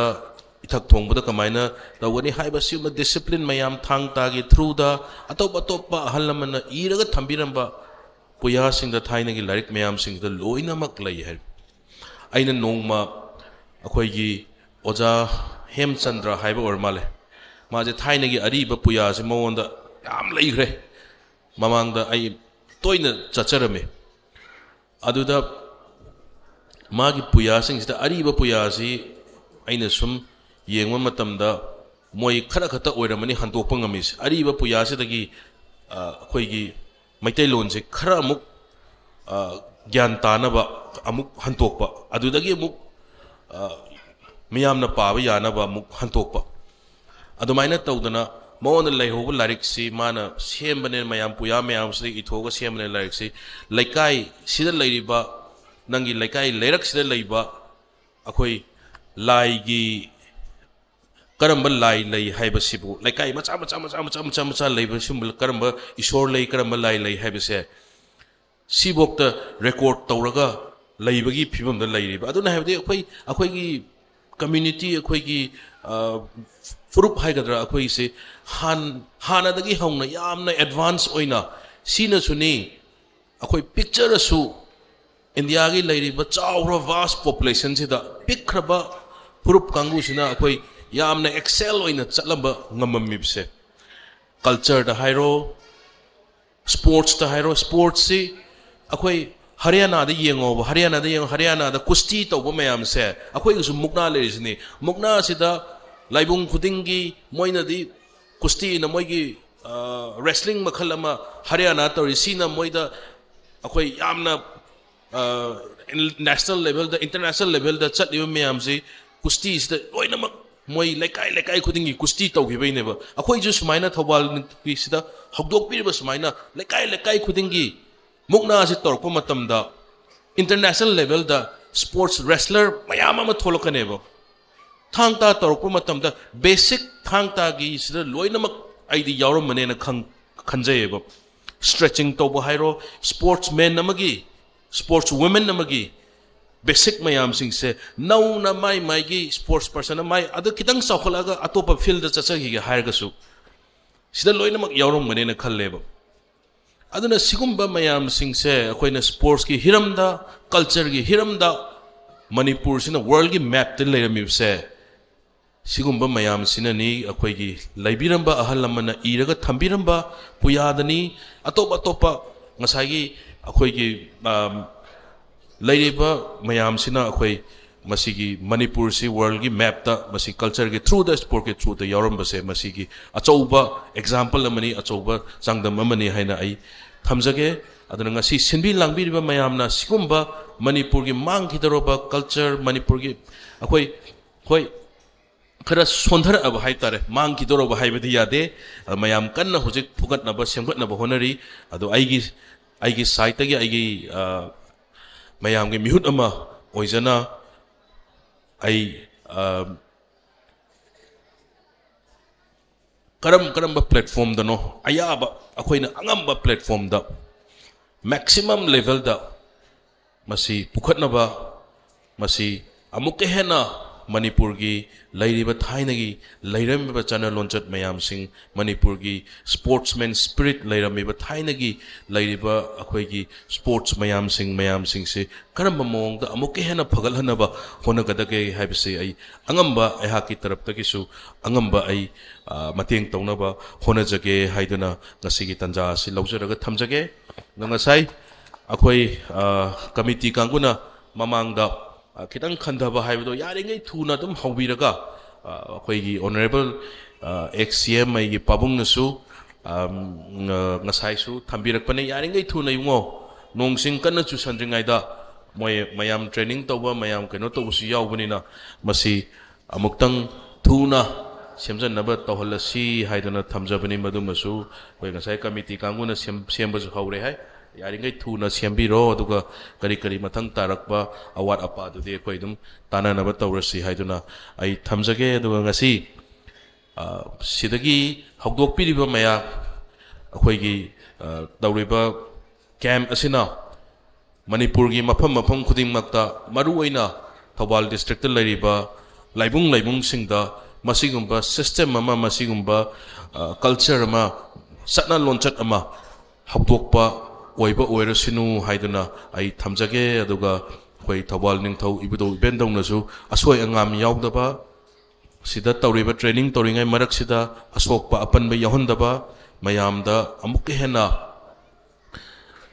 ꯏꯊꯛ ꯊꯣꯡꯕꯗ ꯀꯃꯥꯏꯅ ꯇꯧꯒꯅꯤ ꯍꯥꯏꯕꯁꯤꯒꯨꯝꯕ discipline ꯃꯌꯥꯝ ꯊꯥꯡ ꯇꯥꯒꯤ through ꯗ ꯑꯇꯣꯞ ꯑꯇꯣꯞꯄ ꯑꯍꯜ ꯂꯃꯟꯅ ꯏꯔꯒ ꯊꯝꯕꯤꯔꯝꯕ ꯄꯨꯌꯥꯁꯤꯡꯗ, ꯊꯥꯏꯅꯒꯤ ꯂꯥꯏꯔꯤꯛ ꯃꯌꯥꯝꯁꯤꯡꯗ ꯂꯣꯏꯅꯃꯛ ꯂꯩ ꯍꯥꯏ꯫ ꯑꯩꯅ ꯅꯣꯡꯃ ꯑꯩꯈꯣꯏꯒꯤ ꯑꯣꯖꯥ ꯍꯦꯝꯆꯟꯗ꯭ꯔ ꯍꯥꯏꯕ ꯑꯣꯏꯔ ꯃꯥꯜꯂꯦ, ꯃꯥꯁꯦ ꯊꯥꯏꯅꯒꯤ ꯑꯔꯤꯕ ꯄꯨꯌꯥꯁꯦ ꯃꯉꯣꯟꯗ ꯌꯥꯝ ꯂꯩꯈ꯭ꯔꯦ꯫ ꯃꯃꯥꯡꯗ ꯑꯩ ꯇꯣꯏꯅ ꯆꯠꯆꯔꯝꯃꯤ꯫ ꯑꯗꯨꯗ ꯃꯥꯒꯤ ꯄꯨꯌꯥꯁꯤꯡꯁꯤꯗ ꯑꯔꯤꯕ ꯄꯨꯌꯥꯁꯤ ꯑꯩꯅ ꯁꯨꯝ ꯌꯦꯡꯕ ꯃꯇꯝꯗ ꯃꯣꯏ ꯈꯔ ꯈꯛꯇ ꯑꯣꯏꯔꯝꯃꯅꯤ ꯍꯟꯗꯣꯛꯄ ꯉꯝꯃꯤꯁꯦ꯫ ꯑꯔꯤꯕ ꯄꯨꯌꯥꯁꯤꯗꯒꯤ, ꯑ, ꯑꯩꯈꯣꯏꯒꯤ ꯃꯩꯇꯩꯂꯣꯟꯁꯦ ꯈꯔ ꯑꯃꯨꯛ, ꯑ, ꯒ꯭ꯌꯥꯟ ꯇꯥꯅꯕ ꯑꯃꯨꯛ ꯍꯟꯗꯣꯛꯄ, ꯑꯗꯨꯗꯒꯤ ꯑꯃꯨꯛ, ꯑ, ꯃꯤꯌꯥꯝꯅ ꯄꯥꯕ ꯌꯥꯅꯕ ꯑꯃꯨꯛ ꯍꯟꯗꯣꯛꯄ, ꯑꯗꯨꯃꯥꯏꯅ ꯇꯧꯗꯅ ꯃꯉꯣꯟꯗ ꯂꯩꯍꯧꯕ ꯂꯥꯏꯔꯤꯛꯁꯤ ꯃꯥꯅ ꯁꯦꯝꯕꯅꯦ, ꯃꯌꯥꯝ ꯄꯨꯌꯥ ꯃꯌꯥꯝꯁꯤꯗꯒꯤ ꯏꯊꯣꯛꯑꯒ ꯁꯦꯝꯕꯅꯦ ꯂꯥꯏꯔꯤꯛꯁꯤ꯫ ꯂꯩꯀꯥꯏꯁꯤꯗ ꯂꯩꯔꯤꯕ, ꯅꯪꯒꯤ ꯂꯩꯀꯥꯏ ꯂꯩꯔꯛꯁꯤꯗ ꯂꯩꯕ ꯑꯩꯈꯣꯏ ꯂꯥꯏꯒꯤ ꯀꯔꯝꯕ ꯂꯥꯏ ꯂꯩ ꯍꯥꯏꯕꯁꯤꯕꯨ, ꯂꯩꯀꯥꯏ ꯃꯆꯥ ꯃꯆꯥ ꯃꯆꯥ ꯃꯆꯥ ꯃꯆꯥ ꯃꯆꯥ ꯂꯩꯕ ꯁꯤꯒꯨꯝꯕ ꯀꯔꯝꯕ ꯏꯁꯣꯔ ꯂꯩ, ꯀꯔꯝꯕ ꯂꯥꯏ ꯂꯩ ꯍꯥꯏꯕꯁꯦ ꯁꯤꯐꯧꯇ record ꯇꯧꯔꯒ ꯂꯩꯕꯒꯤ ꯐꯤꯕꯝꯗ ꯂꯩꯔꯤꯕ꯫ ꯑꯗꯨꯅ ꯍꯥꯏꯕꯗꯤ ꯑꯩꯈꯣꯏ, ꯑꯩꯈꯣꯏꯒꯤ community, ꯑꯩꯈꯣꯏꯒꯤ, ꯑ, ꯐꯨꯔꯨꯞ ꯍꯥꯏꯒꯗ꯭ꯔꯥ, ꯑꯩꯈꯣꯏꯁꯦ ꯍꯥꯟ-, ꯍꯥꯟꯅꯗꯒꯤ ꯍꯧꯅ ꯌꯥꯝꯅ advance ꯑꯣꯏꯅ, ꯁꯤꯅꯁꯨꯅꯤ ꯑꯩꯈꯣꯏ ꯄꯤꯛꯆꯔꯁꯨ ꯏꯟꯗꯤꯌꯥꯒꯤ ꯂꯩꯔꯤꯕ ꯆꯥꯎꯔꯕ vast population ꯁꯤꯗ ꯄꯤꯛꯈ꯭ꯔꯕ ꯐꯨꯔꯨꯞ ꯀꯥꯡꯕꯨꯁꯤꯅ ꯑꯩꯈꯣꯏ ꯌꯥꯝꯅ excel ꯑꯣꯏꯅ ꯆꯠꯂꯝꯕ ꯉꯝꯃꯝꯃꯤꯕꯁꯦ꯫ Culture ꯗ ꯍꯥꯏꯔꯣ, sports ꯇ ꯍꯥꯏꯔꯣ, sports ꯁꯤ ꯑꯩꯈꯣꯏ ꯍꯔꯤꯌꯥꯅꯥꯗ ꯌꯦꯡꯉꯣꯕ, ꯍꯔꯤꯌꯥꯅꯥꯗ ꯌꯦꯡꯉꯣ, ꯍꯔꯤꯌꯥꯅꯥꯗ ꯀꯨꯁꯇꯤ ꯇꯧꯕ ꯃꯌꯥꯝꯁꯦ ꯑꯩꯈꯣꯏꯒꯤꯁꯨ ꯃꯨꯛꯅꯥ ꯂꯩꯔꯤꯁꯤꯅꯤ꯫ ꯃꯨꯛꯅꯥꯁꯤꯗ ꯂꯥꯏꯕꯨꯡ ꯈꯨꯗꯤꯡꯒꯤ ꯃꯣꯏꯅꯗꯤ ꯀꯨꯁꯇꯤꯅ ꯃꯣꯏꯒꯤ, ꯑ, wrestling ꯃꯈꯜ ꯑꯃ ꯍꯔꯤꯌꯥꯅꯥ ꯇꯧꯔꯤ, ꯁꯤꯅ ꯃꯣꯏꯗ ꯑꯩꯈꯣꯏ ꯌꯥꯝꯅ, ꯑ, national level ꯗ, international level ꯗ ꯆꯠꯂꯤꯕ ꯃꯌꯥꯝꯁꯤ ꯀꯨꯁꯇꯤꯁꯤꯗ ꯂꯣꯏꯅꯃꯛ ꯃꯣꯏ ꯂꯩꯀꯥꯏ ꯂꯩꯀꯥꯏ ꯈꯨꯗꯤꯡꯒꯤ ꯀꯨꯁꯇꯤ ꯇꯧꯈꯤꯕꯩꯅꯦꯕ꯫ ꯑꯩꯈꯣꯏꯁꯨ ꯁꯨꯃꯥꯏꯅ ꯊꯧꯕꯥꯜ ꯅꯨꯄꯤꯁꯤꯗ ꯍꯧꯗꯣꯛꯄꯤꯔꯤꯕ ꯁꯨꯃꯥꯏꯅ ꯂꯩꯀꯥꯏ ꯂꯩꯀꯥꯏ ꯈꯨꯗꯤꯡꯒꯤ ꯃꯨꯛꯅꯥꯁꯤ ꯇꯧꯔꯛꯄ ꯃꯇꯝꯗ international level ꯗ sports wrestler ꯃꯌꯥꯝ ꯑꯃ ꯊꯣꯛꯂꯛꯀꯅꯦꯕ꯫ ꯊꯥꯡ ꯇꯥ ꯇꯧꯔꯛꯄ ꯃꯇꯝꯗ basic ꯊꯥꯡ ꯇꯥꯒꯤꯁꯤꯗ ꯂꯣꯏꯅꯃꯛ ꯑꯩꯗꯤ ꯌꯥꯎꯔꯝꯕꯅꯦꯅ ꯈꯪ ꯈꯟꯖꯩꯌꯦꯕ꯫ Stretching ꯇꯧꯕ ꯍꯥꯏꯔꯣ, sportsman ꯑꯃꯒꯤ, sports woman ꯑꯃꯒꯤ basic ꯃꯌꯥꯝꯁꯤꯡꯁꯦ ꯅꯧꯅ ꯃꯥꯏ ꯃꯥꯏꯒꯤ sports person ꯃꯥꯏ ꯑꯗꯨ ꯈꯤꯇꯪ ꯆꯥꯎꯈꯠꯂꯛꯑꯒ ꯑꯇꯣꯞꯄ field ꯆꯠꯆꯈꯤꯒꯦ ꯍꯥꯏꯔꯒꯁꯨ ꯁꯤꯗ ꯂꯣꯏꯅꯃꯛ ꯌꯥꯎꯔꯝꯒꯅꯦꯅ ꯈꯜꯂꯦꯕ꯫ ꯑꯗꯨꯅ ꯁꯤꯒꯨꯝꯕ ꯃꯌꯥꯝꯁꯤꯡꯁꯦ ꯑꯩꯈꯣꯏꯅ sportsꯀꯤ ꯍꯤꯔꯝꯗ, cultureꯒꯤ ꯍꯤꯔꯝꯗ ꯃꯅꯤꯄꯨꯔꯁꯤꯅ worldꯀꯤ mapꯇ ꯂꯩꯔꯝꯃꯤꯕꯁꯦ ꯁꯤꯒꯨꯝꯕ ꯃꯌꯥꯝꯁꯤꯅꯅꯤ꯫ ꯑꯩꯈꯣꯏꯒꯤ ꯂꯩꯕꯤꯔꯝꯕ ꯑꯍꯜ ꯂꯃꯟꯅ ꯏꯔꯒ ꯊꯝꯕꯤꯔꯝꯕ ꯄꯨꯌꯥꯗꯅꯤ꯫ ꯑꯇꯣꯞ ꯑꯇꯣꯞꯄ ꯉꯁꯥꯏꯒꯤ ꯑꯩꯈꯣꯏꯒꯤ, ꯑꯝ, ꯂꯩꯔꯤꯕ ꯃꯌꯥꯝꯁꯤꯅ ꯑꯩꯈꯣꯏ ꯃꯁꯤꯒꯤ ꯃꯅꯤꯄꯨꯔꯁꯤ worldꯀꯤ mapꯇ ꯃꯁꯤ cultureꯒꯤ throughꯗ, sportꯀꯤ throughꯗ ꯌꯥꯎꯔꯝꯕꯁꯦ ꯃꯁꯤꯒꯤ ꯑꯆꯧꯕ example ꯑꯃꯅꯤ, ꯑꯆꯧꯕ ꯆꯥꯡꯗꯝ ꯑꯃꯅꯤ ꯍꯥꯏꯅ ꯑꯩ ꯊꯝꯖꯒꯦ꯫ ꯑꯗꯨꯅ ꯉꯁꯤ ꯁꯤꯟꯕꯤ ꯂꯥꯡꯕꯤꯔꯤꯕ ꯃꯌꯥꯝꯅ ꯁꯤꯒꯨꯝꯕ ꯃꯅꯤꯄꯨꯔꯒꯤ ꯃꯥꯡꯈꯤꯗꯧꯔꯕ culture, ꯃꯅꯤꯄꯨꯔꯒꯤ ꯑꯩꯈꯣꯏ, ꯍꯣꯏ, ꯈꯔ ꯁꯣꯟꯊꯔꯛꯑꯕ ꯍꯥꯏꯇꯥꯔꯦ, ꯃꯥꯡꯈꯤꯗꯧꯔꯕ ꯍꯥꯏꯕꯗꯤ ꯌꯥꯗꯦ꯫ ꯑ, ꯃꯌꯥꯝ ꯀꯟꯅ ꯍꯧꯖꯤꯛ ꯐꯨꯒꯠꯅꯕ, ꯁꯦꯝꯒꯠꯅꯕ ꯍꯣꯠꯅꯔꯤ꯫ ꯑꯗꯣ ꯑꯩꯒꯤ, ꯑꯩꯒꯤ sideꯇꯒꯤ ꯑꯩꯒꯤ, ꯑ, ꯃꯌꯥꯝꯒꯤ ꯃꯤꯍꯨꯠ ꯑꯃ ꯑꯣꯏꯖꯅ ꯑꯩ, ꯑ, ꯀꯔꯝ ꯀꯔꯝꯕ platformꯗꯅꯣ ꯑꯌꯥꯕ ꯑꯩꯈꯣꯏꯅ ꯑꯉꯝꯕ platformꯗ maximum levelꯗ ꯃꯁꯤ ꯄꯨꯈꯠꯅꯕ, ꯃꯁꯤ ꯑꯃꯨꯛꯀ ꯍꯦꯟꯅ ꯃꯅꯤꯄꯨꯔꯒꯤ ꯂꯩꯔꯤꯕ ꯊꯥꯏꯅꯒꯤ ꯂꯩꯔꯝꯃꯤꯕ ꯆꯠꯅ ꯂꯣꯟꯆꯠ ꯃꯌꯥꯝꯁꯤꯡ, ꯃꯅꯤꯄꯨꯔꯒꯤ sportsman spirit ꯂꯩꯔꯝꯃꯤꯕ ꯊꯥꯏꯅꯒꯤ ꯂꯩꯔꯤꯕ ꯑꯩꯈꯣꯏꯒꯤ sports ꯃꯌꯥꯝꯁꯤꯡ, ꯃꯌꯥꯝꯁꯤꯡꯁꯤ ꯀꯔꯝꯕ ꯃꯑꯣꯡꯗ ꯑꯃꯨꯛꯀ ꯍꯦꯟꯅ ꯐꯒꯠꯍꯟꯅꯕ ꯍꯣꯠꯅꯒꯗꯒꯦ ꯍꯥꯏꯕꯁꯤ ꯑꯩ ꯑꯉꯝꯕ, ꯑꯩꯍꯥꯛꯀꯤ ꯇꯔꯞꯇꯒꯤꯁꯨ ꯑꯉꯝꯕ ꯑꯩ, ꯑ, ꯃꯇꯦꯡ ꯇꯧꯅꯕ ꯍꯣꯠꯅꯖꯒꯦ ꯍꯥꯏꯗꯨꯅ ꯉꯁꯤꯒꯤ ꯇꯥꯟꯖꯥ ꯑꯁꯤ ꯂꯧꯖꯔꯒ ꯊꯝꯖꯒꯦ꯫ ꯑꯗꯣ ꯉꯁꯥꯏ ꯑꯩꯈꯣꯏ, ꯑ, committee ꯀꯥꯡꯕꯨꯅ ꯃꯃꯥꯡꯗ, ꯑ, ꯈꯤꯇꯪ ꯈꯟꯊꯕ ꯍꯥꯏꯕꯗꯣ ꯌꯥꯔꯤꯉꯩ ꯊꯨꯅ ꯑꯗꯨꯝ ꯍꯧꯕꯤꯔꯒ, ꯑ, ꯑꯩꯈꯣꯏꯒꯤ honourable, ꯑ, ex CM ꯑꯩꯒꯤ ꯄꯥꯕꯨꯡꯅꯁꯨ, ꯑꯝ, ꯑ, ꯉꯁꯥꯏꯁꯨ ꯊꯝꯕꯤꯔꯛꯄꯅꯦ, ꯌꯥꯔꯤꯉꯩ ꯊꯨꯅ ꯏꯕꯨꯡꯉꯣ, ꯅꯣꯡꯁꯤꯡ ꯀꯟꯅ ꯆꯨꯁꯟꯗ꯭ꯔꯤꯉꯩꯗ ꯃꯣꯏ ꯃꯌꯥꯝ training ꯇꯧꯕ, ꯃꯌꯥꯝ ꯀꯩꯅꯣ ꯇꯧꯕꯁꯨ ꯌꯥꯎꯕꯅꯤꯅ ꯃꯁꯤ ꯑꯃꯨꯛꯇꯪ ꯊꯨꯅ ꯁꯦꯝꯖꯟꯅꯕ ꯇꯧꯍꯜꯂꯁꯤ ꯍꯥꯏꯗꯨꯅ ꯊꯝꯖꯕꯅꯤ꯫ ꯃꯗꯨꯃꯁꯨ ꯑꯩꯈꯣꯏ ꯉꯁꯥꯏ committee ꯀꯥꯡꯕꯨꯅ ꯁꯦꯝ-, ꯁꯦꯝꯕꯁꯨ ꯍꯧꯔꯦ ꯍꯥꯏ꯫ ꯌꯥꯔꯤꯉꯩ ꯊꯨꯅ ꯁꯦꯝꯕꯤꯔꯣ, ꯑꯗꯨꯒ ꯀꯔꯤ ꯀꯔꯤ ꯃꯊꯪ ꯇꯥꯔꯛꯄ ꯑꯋꯥꯠ ꯑꯄꯥꯗꯨꯗꯤ ꯑꯩꯈꯣꯏ ꯑꯗꯨꯝ ꯇꯥꯟꯅꯅꯕ ꯇꯧꯔꯁꯤ ꯍꯥꯏꯗꯨꯅ ꯑꯩ ꯊꯝꯖꯒꯦ꯫ ꯑꯗꯨꯒ ꯉꯁꯤ, ꯑ, ꯁꯤꯗꯒꯤ ꯍꯧꯗꯣꯛꯄꯤꯔꯤꯕ ꯃꯌꯥꯝ, ꯑꯩꯈꯣꯏꯒꯤ, ꯑ, ꯇꯧꯔꯤꯕ ꯀꯦꯝꯞ ꯑꯁꯤꯅ ꯃꯅꯤꯄꯨꯔꯒꯤ ꯃꯐꯝ ꯃꯐꯝ ꯈꯨꯗꯤꯡꯃꯛꯇ, ꯃꯔꯨꯑꯣꯏꯅ ꯊꯧꯕꯥꯜ ꯗꯤꯁꯇ꯭ꯔꯤꯛꯇ ꯂꯩꯔꯤꯕ ꯂꯥꯏꯕꯨꯡ ꯂꯥꯏꯕꯨꯡꯁꯤꯡꯗ ꯃꯁꯤꯒꯨꯝꯕ ꯁꯤꯁꯇꯦꯝ ꯑꯃ, ꯃꯁꯤꯒꯨꯝꯕ, ꯑ, ꯀꯜꯆꯔ ꯑꯃ, ꯆꯠꯅ ꯂꯣꯟꯆꯠ ꯑꯃ ꯍꯧꯗꯣꯛꯄ ꯑꯣꯏꯕ ꯑꯣꯏꯔꯁꯅꯨ ꯍꯥꯏꯗꯨꯅ ꯑꯩ ꯊꯝꯖꯒꯦ꯫ ꯑꯗꯨꯒ ꯑꯩꯈꯣꯏ ꯊꯧꯕꯥꯜ ꯅꯤꯡꯊꯧ ꯏꯕꯨꯙꯧ ꯏꯕꯦꯟꯗꯧꯅꯁꯨ ꯑꯁꯣꯏ ꯑꯉꯥꯝ ꯌꯥꯎꯗꯕ, ꯁꯤꯗ ꯇꯧꯔꯤꯕ ꯇ꯭ꯔꯦꯅꯤꯡ ꯇꯧꯔꯤꯉꯩ ꯃꯔꯛꯁꯤꯗ ꯑꯁꯣꯛꯄ ꯑꯄꯟꯕ ꯌꯥꯎꯍꯟꯗꯕ, ꯃꯌꯥꯝꯗ ꯑꯃꯨꯛꯀ ꯍꯦꯟꯅ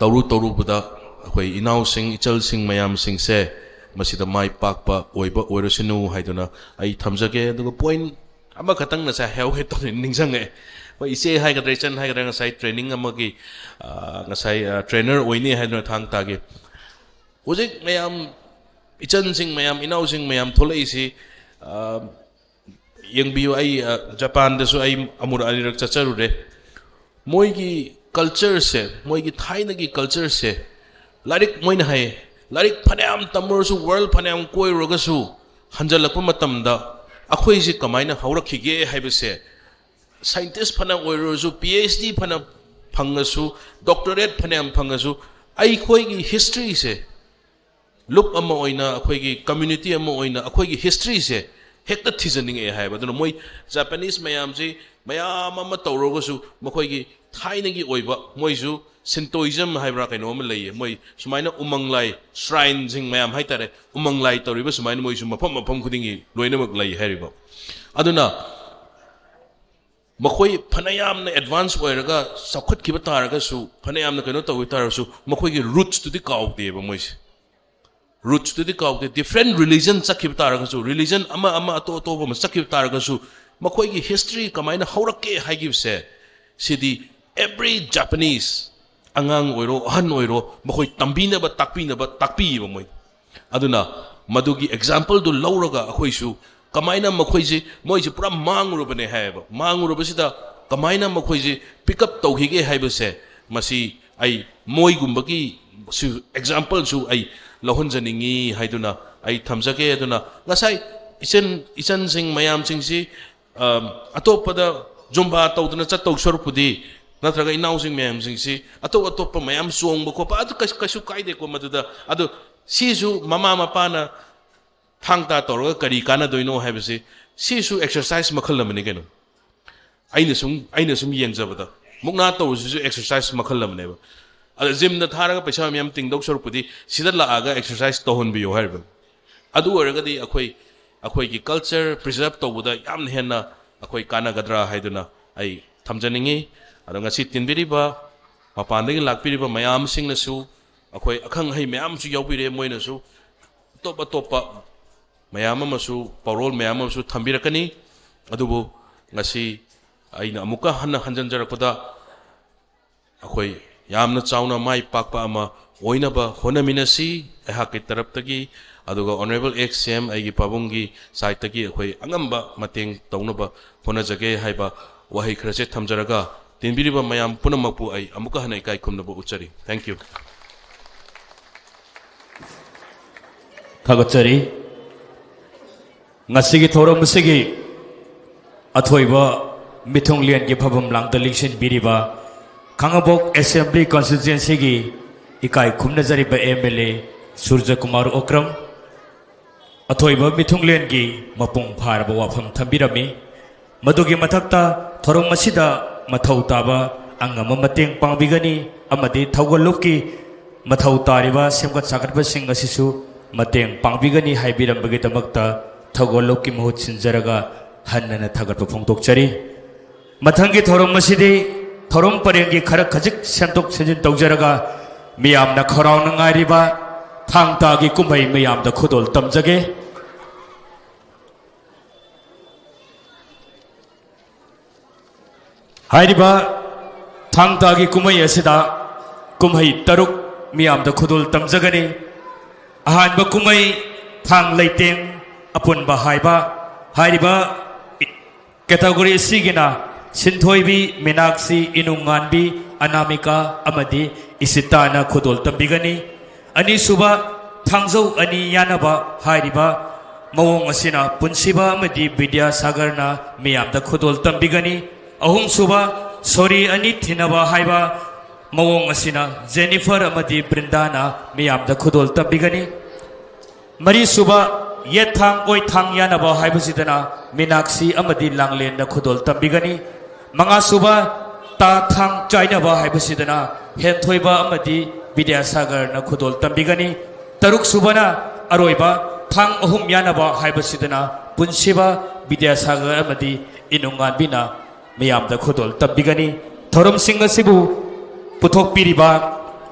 ꯇꯧꯔꯨ ꯇꯧꯔꯨꯕꯗ ꯑꯩꯈꯣꯏ ꯏꯅꯥꯎꯁꯤꯡ, ꯏꯆꯜꯁꯤꯡ ꯃꯌꯥꯝꯁꯤꯡꯁꯦ ꯃꯁꯤꯗ ꯃꯥꯏ ꯄꯥꯛꯄ ꯑꯣꯏꯕ ꯑꯣꯏꯔꯁꯅꯨ ꯍꯥꯏꯗꯨꯅ ꯑꯩ ꯊꯝꯖꯒꯦ꯫ ꯑꯗꯨꯒ ꯄꯣꯏꯟ ꯑꯃꯈꯛꯇꯪ ꯉꯁꯥꯏ ꯍꯥꯏꯍꯧꯒꯦ ꯇꯧꯔꯤ, ꯅꯤꯡꯁꯤꯡꯉꯛꯑꯦ꯫ ꯑꯩꯈꯣꯏ ꯏꯆꯦ ꯍꯥꯏꯒꯗ꯭ꯔꯥ, ꯏꯆꯟ ꯍꯥꯏꯒꯗ꯭ꯔꯥ, ꯉꯁꯥꯏ ꯇ꯭ꯔꯦꯅꯤꯡ ꯑꯃꯒꯤ, ꯑ, ꯉꯁꯥꯏ, ꯑ, ꯇ꯭ꯔꯦꯅꯔ ꯑꯣꯏꯅꯤ ꯍꯥꯏꯗꯨꯅ ꯊꯥꯡ ꯇꯥꯒꯤ꯫ ꯍꯧꯖꯤꯛ ꯃꯌꯥꯝ, ꯏꯆꯟꯁꯤꯡ ꯃꯌꯥꯝ, ꯏꯅꯥꯎꯁꯤꯡ ꯃꯌꯥꯝ ꯊꯣꯛꯂꯛꯏꯁꯤ, ꯑ, ꯌꯦꯡꯕꯤꯌꯨ, ꯑꯩ, ꯑ, ꯖꯄꯥꯟꯗꯁꯨ ꯑꯩ ꯑꯃꯨꯔꯛ ꯑꯅꯤꯔꯛ ꯆꯠꯆꯔꯨꯔꯦ꯫ ꯃꯣꯏꯒꯤ ꯀꯜꯆꯔꯁꯦ, ꯃꯣꯏꯒꯤ ꯊꯥꯏꯅꯒꯤ ꯀꯜꯆꯔꯁꯦ, ꯂꯥꯏꯔꯤꯛ, ꯃꯣꯏꯅ ꯍꯥꯏꯌꯦ, ꯂꯥꯏꯔꯤꯛ ꯐꯅꯌꯥꯝ ꯇꯝꯃꯨꯔꯁꯨ, ꯋꯥꯔꯜ ꯐꯅꯌꯥꯝ ꯀꯣꯏꯔꯨꯔꯒꯁꯨ, ꯍꯟꯖꯜꯂꯛꯄ ꯃꯇꯝꯗ ꯑꯩꯈꯣꯏꯁꯤ ꯀꯃꯥꯏꯅ ꯍꯧꯔꯛꯈꯤꯒꯦ ꯍꯥꯏꯕꯁꯦ, ꯁꯥꯏꯟꯇꯤꯁ ꯐꯅ ꯑꯣꯏꯔꯨꯔꯁꯨ, ꯄꯤ ꯑꯩꯆ ꯗꯤ ꯐꯅ ꯐꯪꯉꯁꯨ, ꯗꯣꯛꯇꯔꯦꯠ ꯐꯅꯌꯥꯝ ꯐꯪꯉꯁꯨ, ꯑꯩꯈꯣꯏꯒꯤ ꯍꯤꯁꯇ꯭ꯔꯤꯁꯦ, ꯂꯨꯞ ꯑꯃ ꯑꯣꯏꯅ, ꯑꯩꯈꯣꯏꯒꯤ ꯀꯝꯃ꯭ꯌꯨꯅꯤꯇꯤ ꯑꯃ ꯑꯣꯏꯅ ꯑꯩꯈꯣꯏꯒꯤ ꯍꯤꯁꯇ꯭ꯔꯤꯁꯦ ꯍꯦꯛꯇ ꯊꯤꯖꯅꯤꯡꯉꯛꯑꯦ ꯍꯥꯏꯕ꯫ ꯑꯗꯨꯅ ꯃꯣꯏ ꯖꯄꯥꯅꯤꯁ ꯃꯌꯥꯝꯁꯤ ꯃꯌꯥꯝ ꯑꯃ ꯇꯧꯔꯒꯁꯨ, ꯃꯈꯣꯏꯒꯤ ꯊꯥꯏꯅꯒꯤ ꯑꯣꯏꯕ, ꯃꯣꯏꯁꯨ ꯁꯤꯟꯇꯣꯏꯖꯝ ꯍꯥꯏꯕ꯭ꯔꯥ ꯀꯩꯅꯣ ꯑꯃ ꯂꯩꯌꯦ, ꯃꯣꯏ ꯁꯨꯃꯥꯏꯅ ꯎꯃꯪ ꯂꯥꯏ, ꯁ꯭ꯔꯥꯏꯟꯁꯤꯡ ꯃꯌꯥꯝ ꯍꯥꯏꯇꯥꯔꯦ, ꯎꯃꯪ ꯂꯥꯏ ꯇꯧꯔꯤꯕ ꯁꯨꯃꯥꯏꯅ ꯃꯣꯏꯁꯨ ꯃꯐꯝ ꯃꯐꯝ ꯈꯨꯗꯤꯡꯒꯤ ꯂꯣꯏꯅꯃꯛ ꯂꯩ ꯍꯥꯏꯔꯤꯕ꯫ ꯑꯗꯨꯅ ꯃꯈꯣꯏ ꯐꯅꯌꯥꯝꯅ ꯑꯦꯗꯚꯥꯟꯁ ꯑꯣꯏꯔꯒ, ꯆꯥꯎꯈꯠꯈꯤꯕ ꯇꯥꯔꯒꯁꯨ, ꯐꯅꯌꯥꯝꯅ ꯀꯩꯅꯣ ꯇꯧꯈꯤꯕ ꯇꯥꯔꯒꯁꯨ, ꯃꯈꯣꯏꯒꯤ ꯔꯨꯠꯁꯇꯨꯗꯤ ꯀꯥꯎꯗꯦꯕ ꯃꯣꯏꯁꯦ꯫ ꯔꯨꯠꯁꯇꯨꯗꯤ ꯀꯥꯎꯗꯦ꯫ ꯗꯤꯐ꯭ꯔꯦꯟ ꯔꯤꯂꯤꯖꯟ ꯆꯠꯈꯤꯕ ꯇꯥꯔꯒꯁꯨ, ꯔꯤꯂꯤꯖꯟ ꯑꯃ ꯑꯃ ꯑꯇꯣꯞ ꯑꯇꯣꯞꯄ ꯑꯃ ꯆꯠꯈꯤꯕ ꯇꯥꯔꯒꯁꯨ, ꯃꯈꯣꯏꯒꯤ ꯍꯤꯁꯇ꯭ꯔꯤ ꯀꯃꯥꯏꯅ ꯍꯧꯔꯛꯀꯦ ꯍꯥꯏꯈꯤꯕꯁꯦ, ꯁꯤꯗꯤ ꯑꯦꯕ꯭ꯔꯤ ꯖꯄꯥꯅꯤꯁ, ꯑꯉꯥꯡ ꯑꯣꯏꯔꯣ, ꯑꯍꯟ ꯑꯣꯏꯔꯣ, ꯃꯈꯣꯏ ꯇꯝꯕꯤꯅꯕ, ꯇꯥꯛꯄꯤꯅꯕ, ꯇꯥꯛꯄꯤꯌꯦꯕ ꯃꯣꯏ꯫ ꯑꯗꯨꯅ ꯃꯗꯨꯒꯤ ꯑꯦꯛꯖꯥꯝꯄꯜꯗꯨ ꯂꯧꯔꯒ ꯑꯩꯈꯣꯏꯁꯨ ꯀꯃꯥꯏꯅ ꯃꯈꯣꯏꯁꯤ, ꯃꯣꯏꯁꯤ ꯄꯨꯔꯥ ꯃꯥꯡꯉꯨꯔꯕꯅꯦ ꯍꯥꯏꯌꯦꯕ, ꯃꯥꯡꯉꯨꯔꯕꯁꯤꯗ ꯀꯃꯥꯏꯅ ꯃꯈꯣꯏꯁꯤ ꯄꯤꯛ ꯑꯞ ꯇꯧꯈꯤꯒꯦ ꯍꯥꯏꯕꯁꯦ, ꯃꯁꯤ ꯑꯩ ꯃꯣꯏꯒꯨꯝꯕꯒꯤ ꯁꯨ, example ꯁꯨ ꯑꯩ ꯂꯧꯍꯟꯖꯅꯤꯡꯉꯤ ꯍꯥꯏꯗꯨꯅ ꯑꯩ ꯊꯝꯖꯒꯦ꯫ ꯑꯗꯨꯅ ꯉꯁꯥꯏ ꯏꯆꯟ, ꯏꯆꯟꯁꯤꯡ ꯃꯌꯥꯝꯁꯤꯡꯁꯤ, ꯑꯝ, ꯑꯇꯣꯞꯄꯗ ꯖꯨꯝꯕꯥ ꯇꯧꯗꯅ ꯆꯠꯇꯧ ꯁꯔꯨꯛꯄꯨꯗꯤ, ꯅꯠꯇ꯭ꯔꯒ ꯏꯅꯥꯎꯁꯤꯡ ꯃꯌꯥꯝꯁꯤꯡꯁꯤ ꯑꯇꯣꯞ ꯑꯇꯣꯞꯄ ꯃꯌꯥꯝ ꯆꯣꯡꯕ ꯈꯣꯠꯄ, ꯑꯗꯨ ꯀꯩꯁꯨ, ꯀꯩꯁꯨ ꯀꯥꯏꯗꯦꯀꯣ ꯃꯗꯨꯗ꯫ ꯑꯗꯨ ꯁꯤꯁꯨ ꯃꯃꯥ ꯃꯄꯥꯅ ꯊꯥꯡ ꯇꯥ ꯇꯧꯔꯒ ꯀꯔꯤ ꯀꯥꯟꯅꯗꯣꯏꯅꯣ ꯍꯥꯏꯕꯁꯤ, ꯁꯤꯁꯨ exercise ꯃꯈꯜ ꯑꯃꯅꯤ ꯀꯩꯅꯣ꯫ ꯑꯩꯅ ꯁꯨꯝ, ꯑꯩꯅ ꯁꯨꯝ ꯌꯦꯡꯖꯕꯗ, ꯃꯨꯛꯅꯥ ꯇꯧꯕꯁꯤꯁꯨ exercise ꯃꯈꯜ ꯑꯃꯅꯦꯕ꯫ ꯑꯗ ꯖꯤꯝꯗ ꯊꯥꯔꯒ ꯄꯩꯁꯥ ꯃꯌꯥꯝ ꯇꯤꯡꯗꯧ ꯁꯔꯨꯛꯄꯨꯗꯤ ꯁꯤꯗ ꯂꯥꯛꯑꯒ exercise ꯇꯧꯍꯟꯕꯤꯌꯨ ꯍꯥꯏꯔꯤꯕꯅꯤ꯫ ꯑꯗꯨ ꯑꯣꯏꯔꯒꯗꯤ ꯑꯩꯈꯣꯏ, ꯑꯩꯈꯣꯏꯒꯤ culture preserve ꯇꯧꯕꯗ ꯌꯥꯝꯅ ꯍꯦꯟꯅ ꯑꯩꯈꯣꯏ ꯀꯥꯟꯅꯒꯗ꯭ꯔꯥ ꯍꯥꯏꯗꯨꯅ ꯑꯩ ꯊꯝꯖꯅꯤꯡꯉꯤ꯫ ꯑꯗꯣ ꯉꯁꯤ ꯇꯤꯟꯕꯤꯔꯤꯕ, ꯃꯄꯥꯟꯗꯒꯤ ꯂꯥꯛꯄꯤꯔꯤꯕ ꯃꯌꯥꯝꯁꯤꯡꯅꯁꯨ, ꯑꯩꯈꯣꯏ ꯑꯈꯪ ꯑꯍꯩ ꯃꯌꯥꯝꯁꯨ ꯌꯥꯎꯕꯤꯔꯦ, ꯃꯣꯏꯅꯁꯨ ꯑꯇꯣꯞ ꯑꯇꯣꯞꯄ ꯃꯌꯥꯝ ꯑꯃꯁꯨ, ꯄꯥꯎꯔꯣꯜ ꯃꯌꯥꯝ ꯑꯃꯁꯨ ꯊꯝꯕꯤꯔꯛꯀꯅꯤ꯫ ꯑꯗꯨꯕꯨ ꯉꯁꯤ ꯑꯩꯅ ꯑꯃꯨꯛꯀ ꯍꯟꯅ ꯍꯟꯖꯤꯟꯖꯔꯛꯄꯗ, ꯑꯩꯈꯣꯏ ꯌꯥꯝꯅ ꯆꯥꯎꯅ ꯃꯥꯏ ꯄꯥꯛꯄ ꯑꯃ ꯑꯣꯏꯅꯕ ꯍꯣꯠꯅꯃꯤꯟꯅꯁꯤ꯫ ꯑꯩꯍꯥꯛꯀꯤ ꯇꯔꯞꯇꯒꯤ, ꯑꯗꯨꯒ Honourable Ex-C M ꯑꯩꯒꯤ ꯄꯥꯕꯨꯡꯒꯤ side ꯇꯒꯤ ꯑꯩꯈꯣꯏ ꯑꯉꯝꯕ ꯃꯇꯦꯡ ꯇꯧꯅꯕ ꯍꯣꯠꯅꯖꯒꯦ ꯍꯥꯏꯕ ꯋꯥꯍꯩ ꯈꯔꯁꯦ ꯊꯝꯖꯔꯒ, ꯇꯤꯟꯕꯤꯔꯤꯕ ꯃꯌꯥꯝ ꯄꯨꯝꯅꯃꯛꯄꯨ ꯑꯩ ꯑꯃꯨꯛꯀ ꯍꯟꯅ ꯏꯀꯥꯏ ꯈꯨꯝꯅꯕ ꯎꯠꯆꯔꯤ꯫ Thank you꯫ ꯊꯥꯒꯠꯆꯔꯤ꯫ ꯉꯁꯤꯒꯤ ꯊꯧꯔꯝ ꯑꯁꯤꯒꯤ ꯑꯊꯣꯏꯕ ꯃꯤꯊꯨꯡꯂꯦꯟꯒꯤ ꯐꯝꯐꯝ ꯂꯥꯡꯗ ꯂꯤꯡꯁꯤꯟꯕꯤꯔꯤꯕ ꯈꯥꯉꯕꯣꯛ Assembly Constituency ꯒꯤ ꯏꯀꯥꯏ ꯈꯨꯝꯅꯖꯔꯤꯕ M L A ꯁꯨꯔꯖ ꯀꯨꯃꯥꯔ ꯑꯣꯀ꯭ꯔꯝ, ꯑꯊꯣꯏꯕ ꯃꯤꯊꯨꯡꯂꯦꯟꯒꯤ ꯃꯄꯨꯡ ꯐꯥꯔꯕ ꯋꯥꯐꯝ ꯊꯝꯕꯤꯔꯝꯃꯤ꯫ ꯃꯗꯨꯒꯤ ꯃꯊꯛꯇ ꯊꯧꯔꯝ ꯑꯁꯤꯗ ꯃꯊꯧ ꯇꯥꯕ ꯑꯉꯝꯕ ꯃꯇꯦꯡ ꯄꯥꯡꯕꯤꯒꯅꯤ ꯑꯃꯗꯤ ꯊꯧꯒꯜꯂꯨꯞꯀꯤ ꯃꯊꯧ ꯇꯥꯔꯤꯕ ꯁꯦꯝꯒꯠ ꯁꯥꯒꯠꯄꯁꯤꯡ ꯑꯁꯤꯁꯨ ꯃꯇꯦꯡ ꯄꯥꯡꯕꯤꯒꯅꯤ ꯍꯥꯏꯕꯤꯔꯝꯕꯒꯤꯗꯃꯛꯇ ꯊꯧꯒꯜꯂꯨꯞꯀꯤ ꯃꯍꯨꯠ ꯁꯤꯟꯖꯔꯒ ꯍꯟꯅ ꯊꯥꯒꯠꯄ ꯐꯣꯡꯗꯣꯛꯆꯔꯤ꯫ ꯃꯊꯪꯒꯤ ꯊꯧꯔꯝ ꯑꯁꯤꯗꯤ ꯊꯧꯔꯝ ꯄꯔꯦꯡꯒꯤ ꯈꯔ ꯈꯖꯤꯛ ꯁꯦꯝꯗꯣꯛ ꯁꯦꯝꯖꯤꯟ ꯇꯧꯖꯔꯒ ꯃꯤꯌꯥꯝꯅ ꯈꯧꯔꯥꯡꯅ ꯉꯥꯏꯔꯤꯕ ꯊꯥꯡ ꯇꯥꯒꯤ ꯀꯨꯝꯍꯩ ꯃꯤꯌꯥꯝꯗ ꯈꯨꯗꯣꯜ ꯇꯝꯖꯒꯦ꯫ ꯍꯥꯏꯔꯤꯕ ꯊꯥꯡ ꯇꯥꯒꯤ ꯀꯨꯝꯍꯩ ꯑꯁꯤꯗ ꯀꯨꯝꯍꯩ ꯇꯔꯨꯛ ꯃꯤꯌꯥꯝꯗ ꯈꯨꯗꯣꯜ ꯇꯝꯖꯒꯅꯤ꯫ ꯑꯍꯥꯟꯕ ꯀꯨꯝꯍꯩ ꯊꯥꯡ ꯂꯩꯇꯦꯡ ꯑꯄꯨꯟꯕ ꯍꯥꯏꯕ꯫ ꯍꯥꯏꯔꯤꯕ category ꯑꯁꯤꯒꯤꯅ ꯁꯤꯟꯊꯣꯏꯕꯤ, ꯃꯤꯅꯥꯛꯁꯤ, ꯏꯅꯨꯡꯉꯥꯟꯕꯤ, ꯑꯅꯥꯃꯤꯀꯥ ꯑꯃꯗꯤ ꯏꯁꯤꯇꯥꯅ ꯈꯨꯗꯣꯜ ꯇꯝꯕꯤꯒꯅꯤ꯫ ꯑꯅꯤꯁꯨꯕ, ꯊꯥꯡꯖꯧ ꯑꯅꯤ ꯌꯥꯟꯅꯕ ꯍꯥꯏꯔꯤꯕ ꯃꯑꯣꯡ ꯑꯁꯤꯅ ꯄꯨꯟꯁꯤꯕ ꯑꯃꯗꯤ ꯕꯤꯗ꯭ꯌꯥꯁꯥꯒꯔꯅ ꯃꯤꯌꯥꯝꯗ ꯈꯨꯗꯣꯜ ꯇꯝꯕꯤꯒꯅꯤ꯫ ꯑꯍꯨꯝꯁꯨꯕ, ꯁꯣꯔꯤ ꯑꯅꯤ ꯊꯤꯟꯅꯕ ꯍꯥꯏꯕ ꯃꯑꯣꯡ ꯑꯁꯤꯅ ꯖꯦꯅꯤꯐꯔ ꯑꯃꯗꯤ ꯕ꯭ꯔꯤꯟꯗꯥꯅ ꯃꯤꯌꯥꯝꯗ ꯈꯨꯗꯣꯜ ꯇꯝꯕꯤꯒꯅꯤ꯫ ꯃꯔꯤꯁꯨꯕ, ꯌꯦꯠ ꯊꯥꯡ ꯑꯣꯏ ꯊꯥꯡ ꯌꯥꯟꯅꯕ ꯍꯥꯏꯕꯁꯤꯗꯅ ꯃꯤꯅꯥꯛꯁꯤ ꯑꯃꯗꯤ ꯂꯥꯡꯂꯦꯟꯅ ꯈꯨꯗꯣꯜ ꯇꯝꯕꯤꯒꯅꯤ꯫ ꯃꯉꯥꯁꯨꯕ, ꯇꯥ ꯊꯥꯡ ꯆꯥꯏꯅꯕ ꯍꯥꯏꯕꯁꯤꯗꯅ ꯍꯦꯟꯊꯣꯏꯕ ꯑꯃꯗꯤ ꯕꯤꯗ꯭ꯌꯥꯁꯥꯒꯔꯅ ꯈꯨꯗꯣꯜ ꯇꯝꯕꯤꯒꯅꯤ꯫ ꯇꯔꯨꯛꯁꯨꯕꯅ ꯑꯔꯣꯏꯕ, ꯊꯥꯡ ꯑꯍꯨꯝ ꯌꯥꯟꯅꯕ ꯍꯥꯏꯕꯁꯤꯗꯅ ꯄꯨꯟꯁꯤꯕ ꯕꯤꯗ꯭ꯌꯥꯁꯥꯒꯔ ꯑꯃꯗꯤ ꯏꯅꯨꯡꯉꯥꯟꯕꯤꯅ ꯃꯤꯌꯥꯝꯗ ꯈꯨꯗꯣꯜ ꯇꯝꯕꯤꯒꯅꯤ꯫ ꯊꯧꯔꯝꯁꯤꯡ ꯑꯁꯤꯕꯨ ꯄꯨꯊꯣꯛꯄꯤꯔꯤꯕ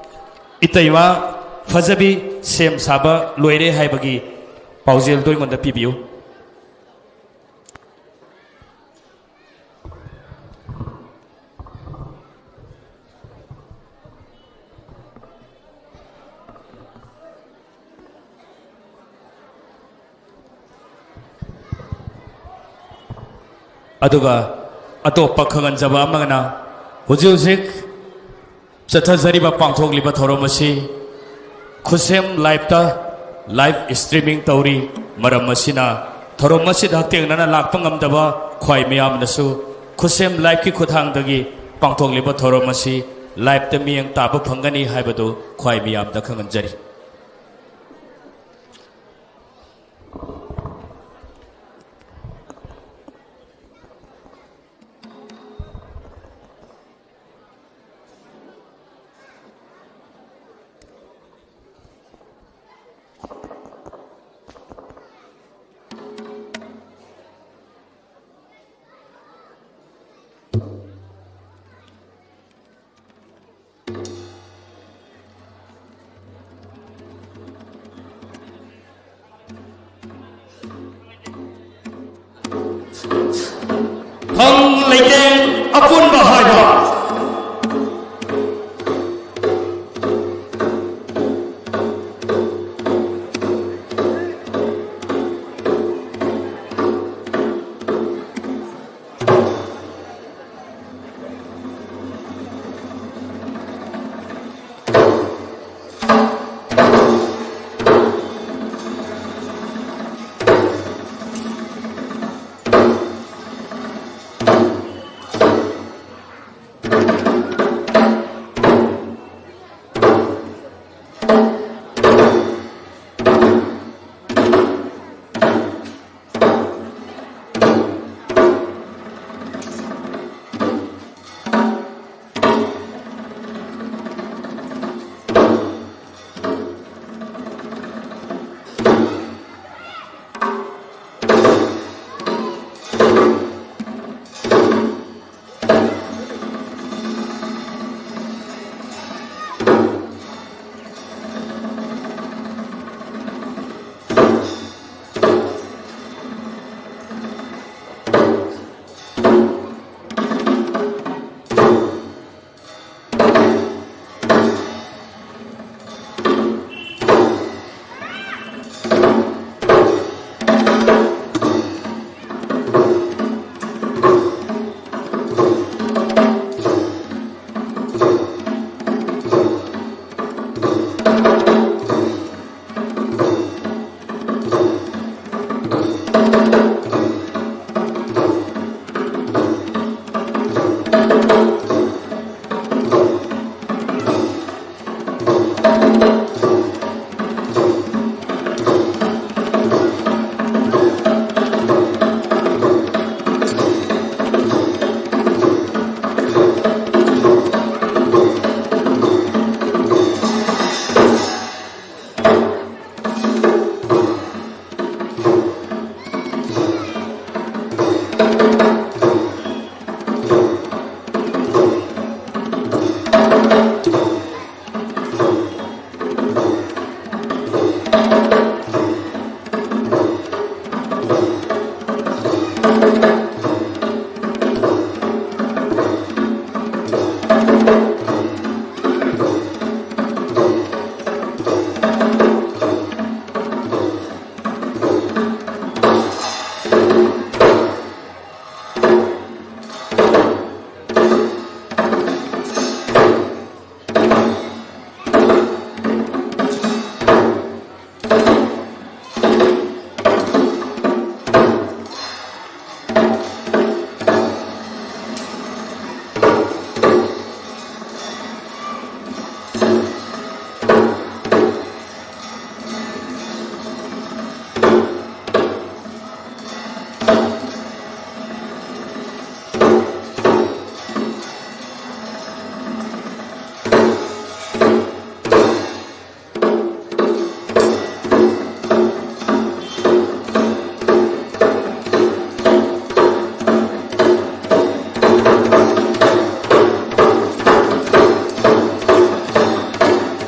ꯏꯇꯩꯃ ꯐꯖꯕꯤ ꯁꯦꯝ ꯁꯥꯕ ꯂꯣꯏꯔꯦ ꯍꯥꯏꯕꯒꯤ ꯄꯥꯎꯖꯦꯜꯗꯣ ꯑꯩꯉꯣꯟꯗ ꯄꯤꯕꯤꯌꯨ꯫ ꯑꯗꯨꯒ ꯑꯇꯣꯞꯄ ꯈꯪꯍꯟꯖꯕ ꯑꯃꯅ, ꯍꯧꯖꯤꯛ ꯍꯧꯖꯤꯛ ꯆꯠꯊꯖꯔꯤꯕ, ꯄꯥꯡꯊꯣꯛꯂꯤꯕ ꯊꯧꯔꯝ ꯑꯁꯤ ꯈꯨꯠꯁꯦꯝ ꯂꯥꯏꯞꯇ ꯂꯥꯏꯞ ꯏꯁꯇ꯭ꯔꯤꯃꯤꯡ ꯇꯧꯔꯤ꯫ ꯃꯔꯝ ꯑꯁꯤꯅ ꯊꯧꯔꯝ ꯑꯁꯤꯗ ꯍꯛꯊꯦꯡꯅꯅ ꯂꯥꯛꯄ ꯉꯝꯗꯕ ꯈ꯭ꯋꯥꯏ ꯃꯤꯌꯥꯝꯅꯁꯨ ꯈꯨꯠꯁꯦꯝ ꯂꯥꯏꯞꯀꯤ ꯈꯨꯠꯊꯥꯡꯗꯒꯤ ꯄꯥꯡꯊꯣꯛꯂꯤꯕ ꯊꯧꯔꯝ ꯑꯁꯤ ꯂꯥꯏꯞꯇ ꯃꯤꯠꯌꯦꯡ ꯇꯥꯕ ꯐꯪꯒꯅꯤ ꯍꯥꯏꯕꯗꯨ ꯈ꯭ꯋꯥꯏ ꯃꯤꯌꯥꯝꯗ ꯈꯪꯍꯟꯖꯔꯤ꯫ ꯊꯪ ꯂꯩꯇꯦꯡ ꯑꯄꯨꯟꯕ ꯍꯥꯏꯕ꯫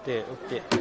OK, OK.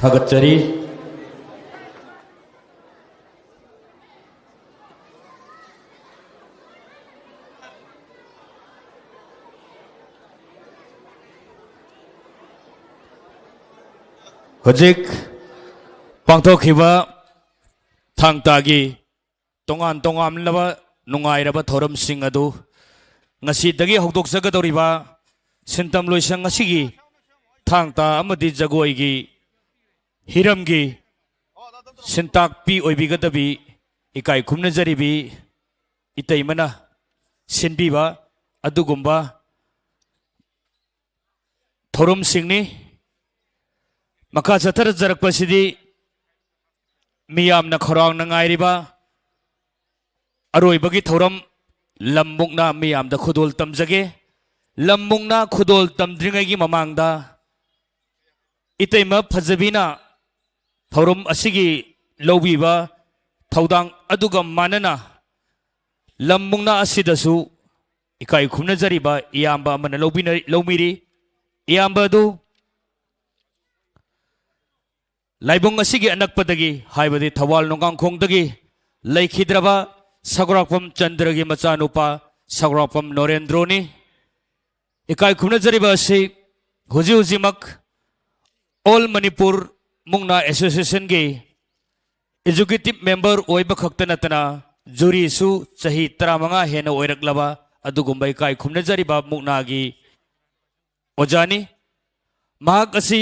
ꯊꯥꯒꯠꯆꯔꯤ꯫ ꯍꯧꯖꯤꯛ ꯄꯥꯡꯊꯣꯛꯈꯤꯕ ꯊꯥꯡ ꯇꯥꯒꯤ ꯇꯣꯉꯥꯟ ꯇꯣꯉꯥꯟꯂꯕ ꯅꯨꯡꯉꯥꯏꯔꯕ ꯊꯧꯔꯝꯁꯤꯡ ꯑꯗꯨ ꯉꯁꯤꯗꯒꯤ ꯍꯧꯗꯣꯛꯆꯒꯗꯧꯔꯤꯕ ꯁꯤꯟꯇꯝ ꯂꯣꯏꯁꯪ ꯑꯁꯤꯒꯤ ꯊꯥꯡ ꯇꯥ ꯑꯃꯗꯤ ꯖꯒꯣꯏꯒꯤ ꯍꯤꯔꯝꯒꯤ ꯁꯤꯟꯇꯥꯛꯄꯤ ꯑꯣꯏꯕꯤꯒꯗꯕꯤ ꯏꯀꯥꯏ ꯈꯨꯝꯅꯖꯔꯤꯕꯤ ꯏꯇꯩꯃꯅ ꯁꯤꯟꯕꯤꯕ ꯑꯗꯨꯒꯨꯝꯕ ꯊꯧꯔꯝꯁꯤꯡꯅꯤ꯫ ꯃꯈꯥ ꯆꯠꯊꯔꯛꯄꯁꯤꯗꯤ ꯃꯤꯌꯥꯝꯅ ꯈꯧꯔꯥꯡꯅ ꯉꯥꯏꯔꯤꯕ ꯑꯔꯣꯏꯕꯒꯤ ꯊꯧꯔꯝ ꯂꯝ ꯃꯨꯛꯅꯥ ꯃꯤꯌꯥꯝꯗ ꯈꯨꯗꯣꯜ ꯇꯝꯖꯒꯦ꯫ ꯂꯝ ꯃꯨꯛꯅꯥ ꯈꯨꯗꯣꯜ ꯇꯝꯗ꯭ꯔꯤꯉꯩꯒꯤ ꯃꯃꯥꯡꯗ ꯏꯇꯩꯃ ꯐꯖꯕꯤꯅ ꯊꯧꯔꯝ ꯑꯁꯤꯒꯤ ꯂꯧꯕꯤꯕ ꯊꯧꯗꯥꯡ ꯑꯗꯨꯒ ꯃꯥꯟꯅꯅ ꯂꯝ ꯃꯨꯛꯅꯥ ꯑꯁꯤꯗꯁꯨ ꯏꯀꯥꯏ ꯈꯨꯝꯅꯖꯔꯤꯕ ꯏꯌꯥꯝꯕ ꯑꯃꯅ ꯂꯧꯕꯤꯅ-, ꯂꯧꯃꯤꯔꯤ꯫ ꯏꯌꯥꯝꯕ ꯑꯗꯨ ꯂꯥꯏꯕꯨꯡ ꯑꯁꯤꯒꯤ ꯑꯅꯛꯄꯗꯒꯤ, ꯍꯥꯏꯕꯗꯤ ꯊꯧꯕꯥꯜ ꯅꯣꯡꯒꯥꯡꯈꯣꯡꯗꯒꯤ ꯂꯩꯈꯤꯗ꯭ꯔꯕ ꯁꯒꯣꯔꯥꯛꯄꯝ ꯆꯟꯗ꯭ꯔꯒꯤ ꯃꯆꯥꯅꯨꯄꯥ ꯁꯒꯣꯔꯥꯛꯄꯝ ꯅꯣꯔꯦꯟꯗ꯭ꯔꯣꯅꯤ꯫ ꯏꯀꯥꯏ ꯈꯨꯝꯅꯖꯔꯤꯕ ꯑꯁꯤ ꯍꯧꯖꯤꯛ ꯍꯧꯖꯤꯛꯃꯛ ꯑꯣꯜ ꯃꯅꯤꯄꯨꯔ ꯃꯨꯛꯅꯥ ꯑꯦꯁꯣꯁꯤꯌꯦꯁꯟꯒꯤ ꯑꯦꯖꯨꯀꯦꯇꯤꯚ ꯃꯦꯝꯕꯔ ꯑꯣꯏꯕ ꯈꯛꯇ ꯅꯠꯇꯅ ꯖꯨꯔꯤꯁꯨ ꯆꯍꯤ ꯇꯔꯥꯃꯉꯥ ꯍꯦꯟꯅ ꯑꯣꯏꯔꯛꯂꯕ ꯑꯗꯨꯒꯨꯝꯕ ꯏꯀꯥꯏ ꯈꯨꯝꯅꯖꯔꯤꯕ ꯃꯨꯛꯅꯥꯒꯤ ꯑꯣꯖꯥꯅꯤ꯫ ꯃꯍꯥꯛ ꯑꯁꯤ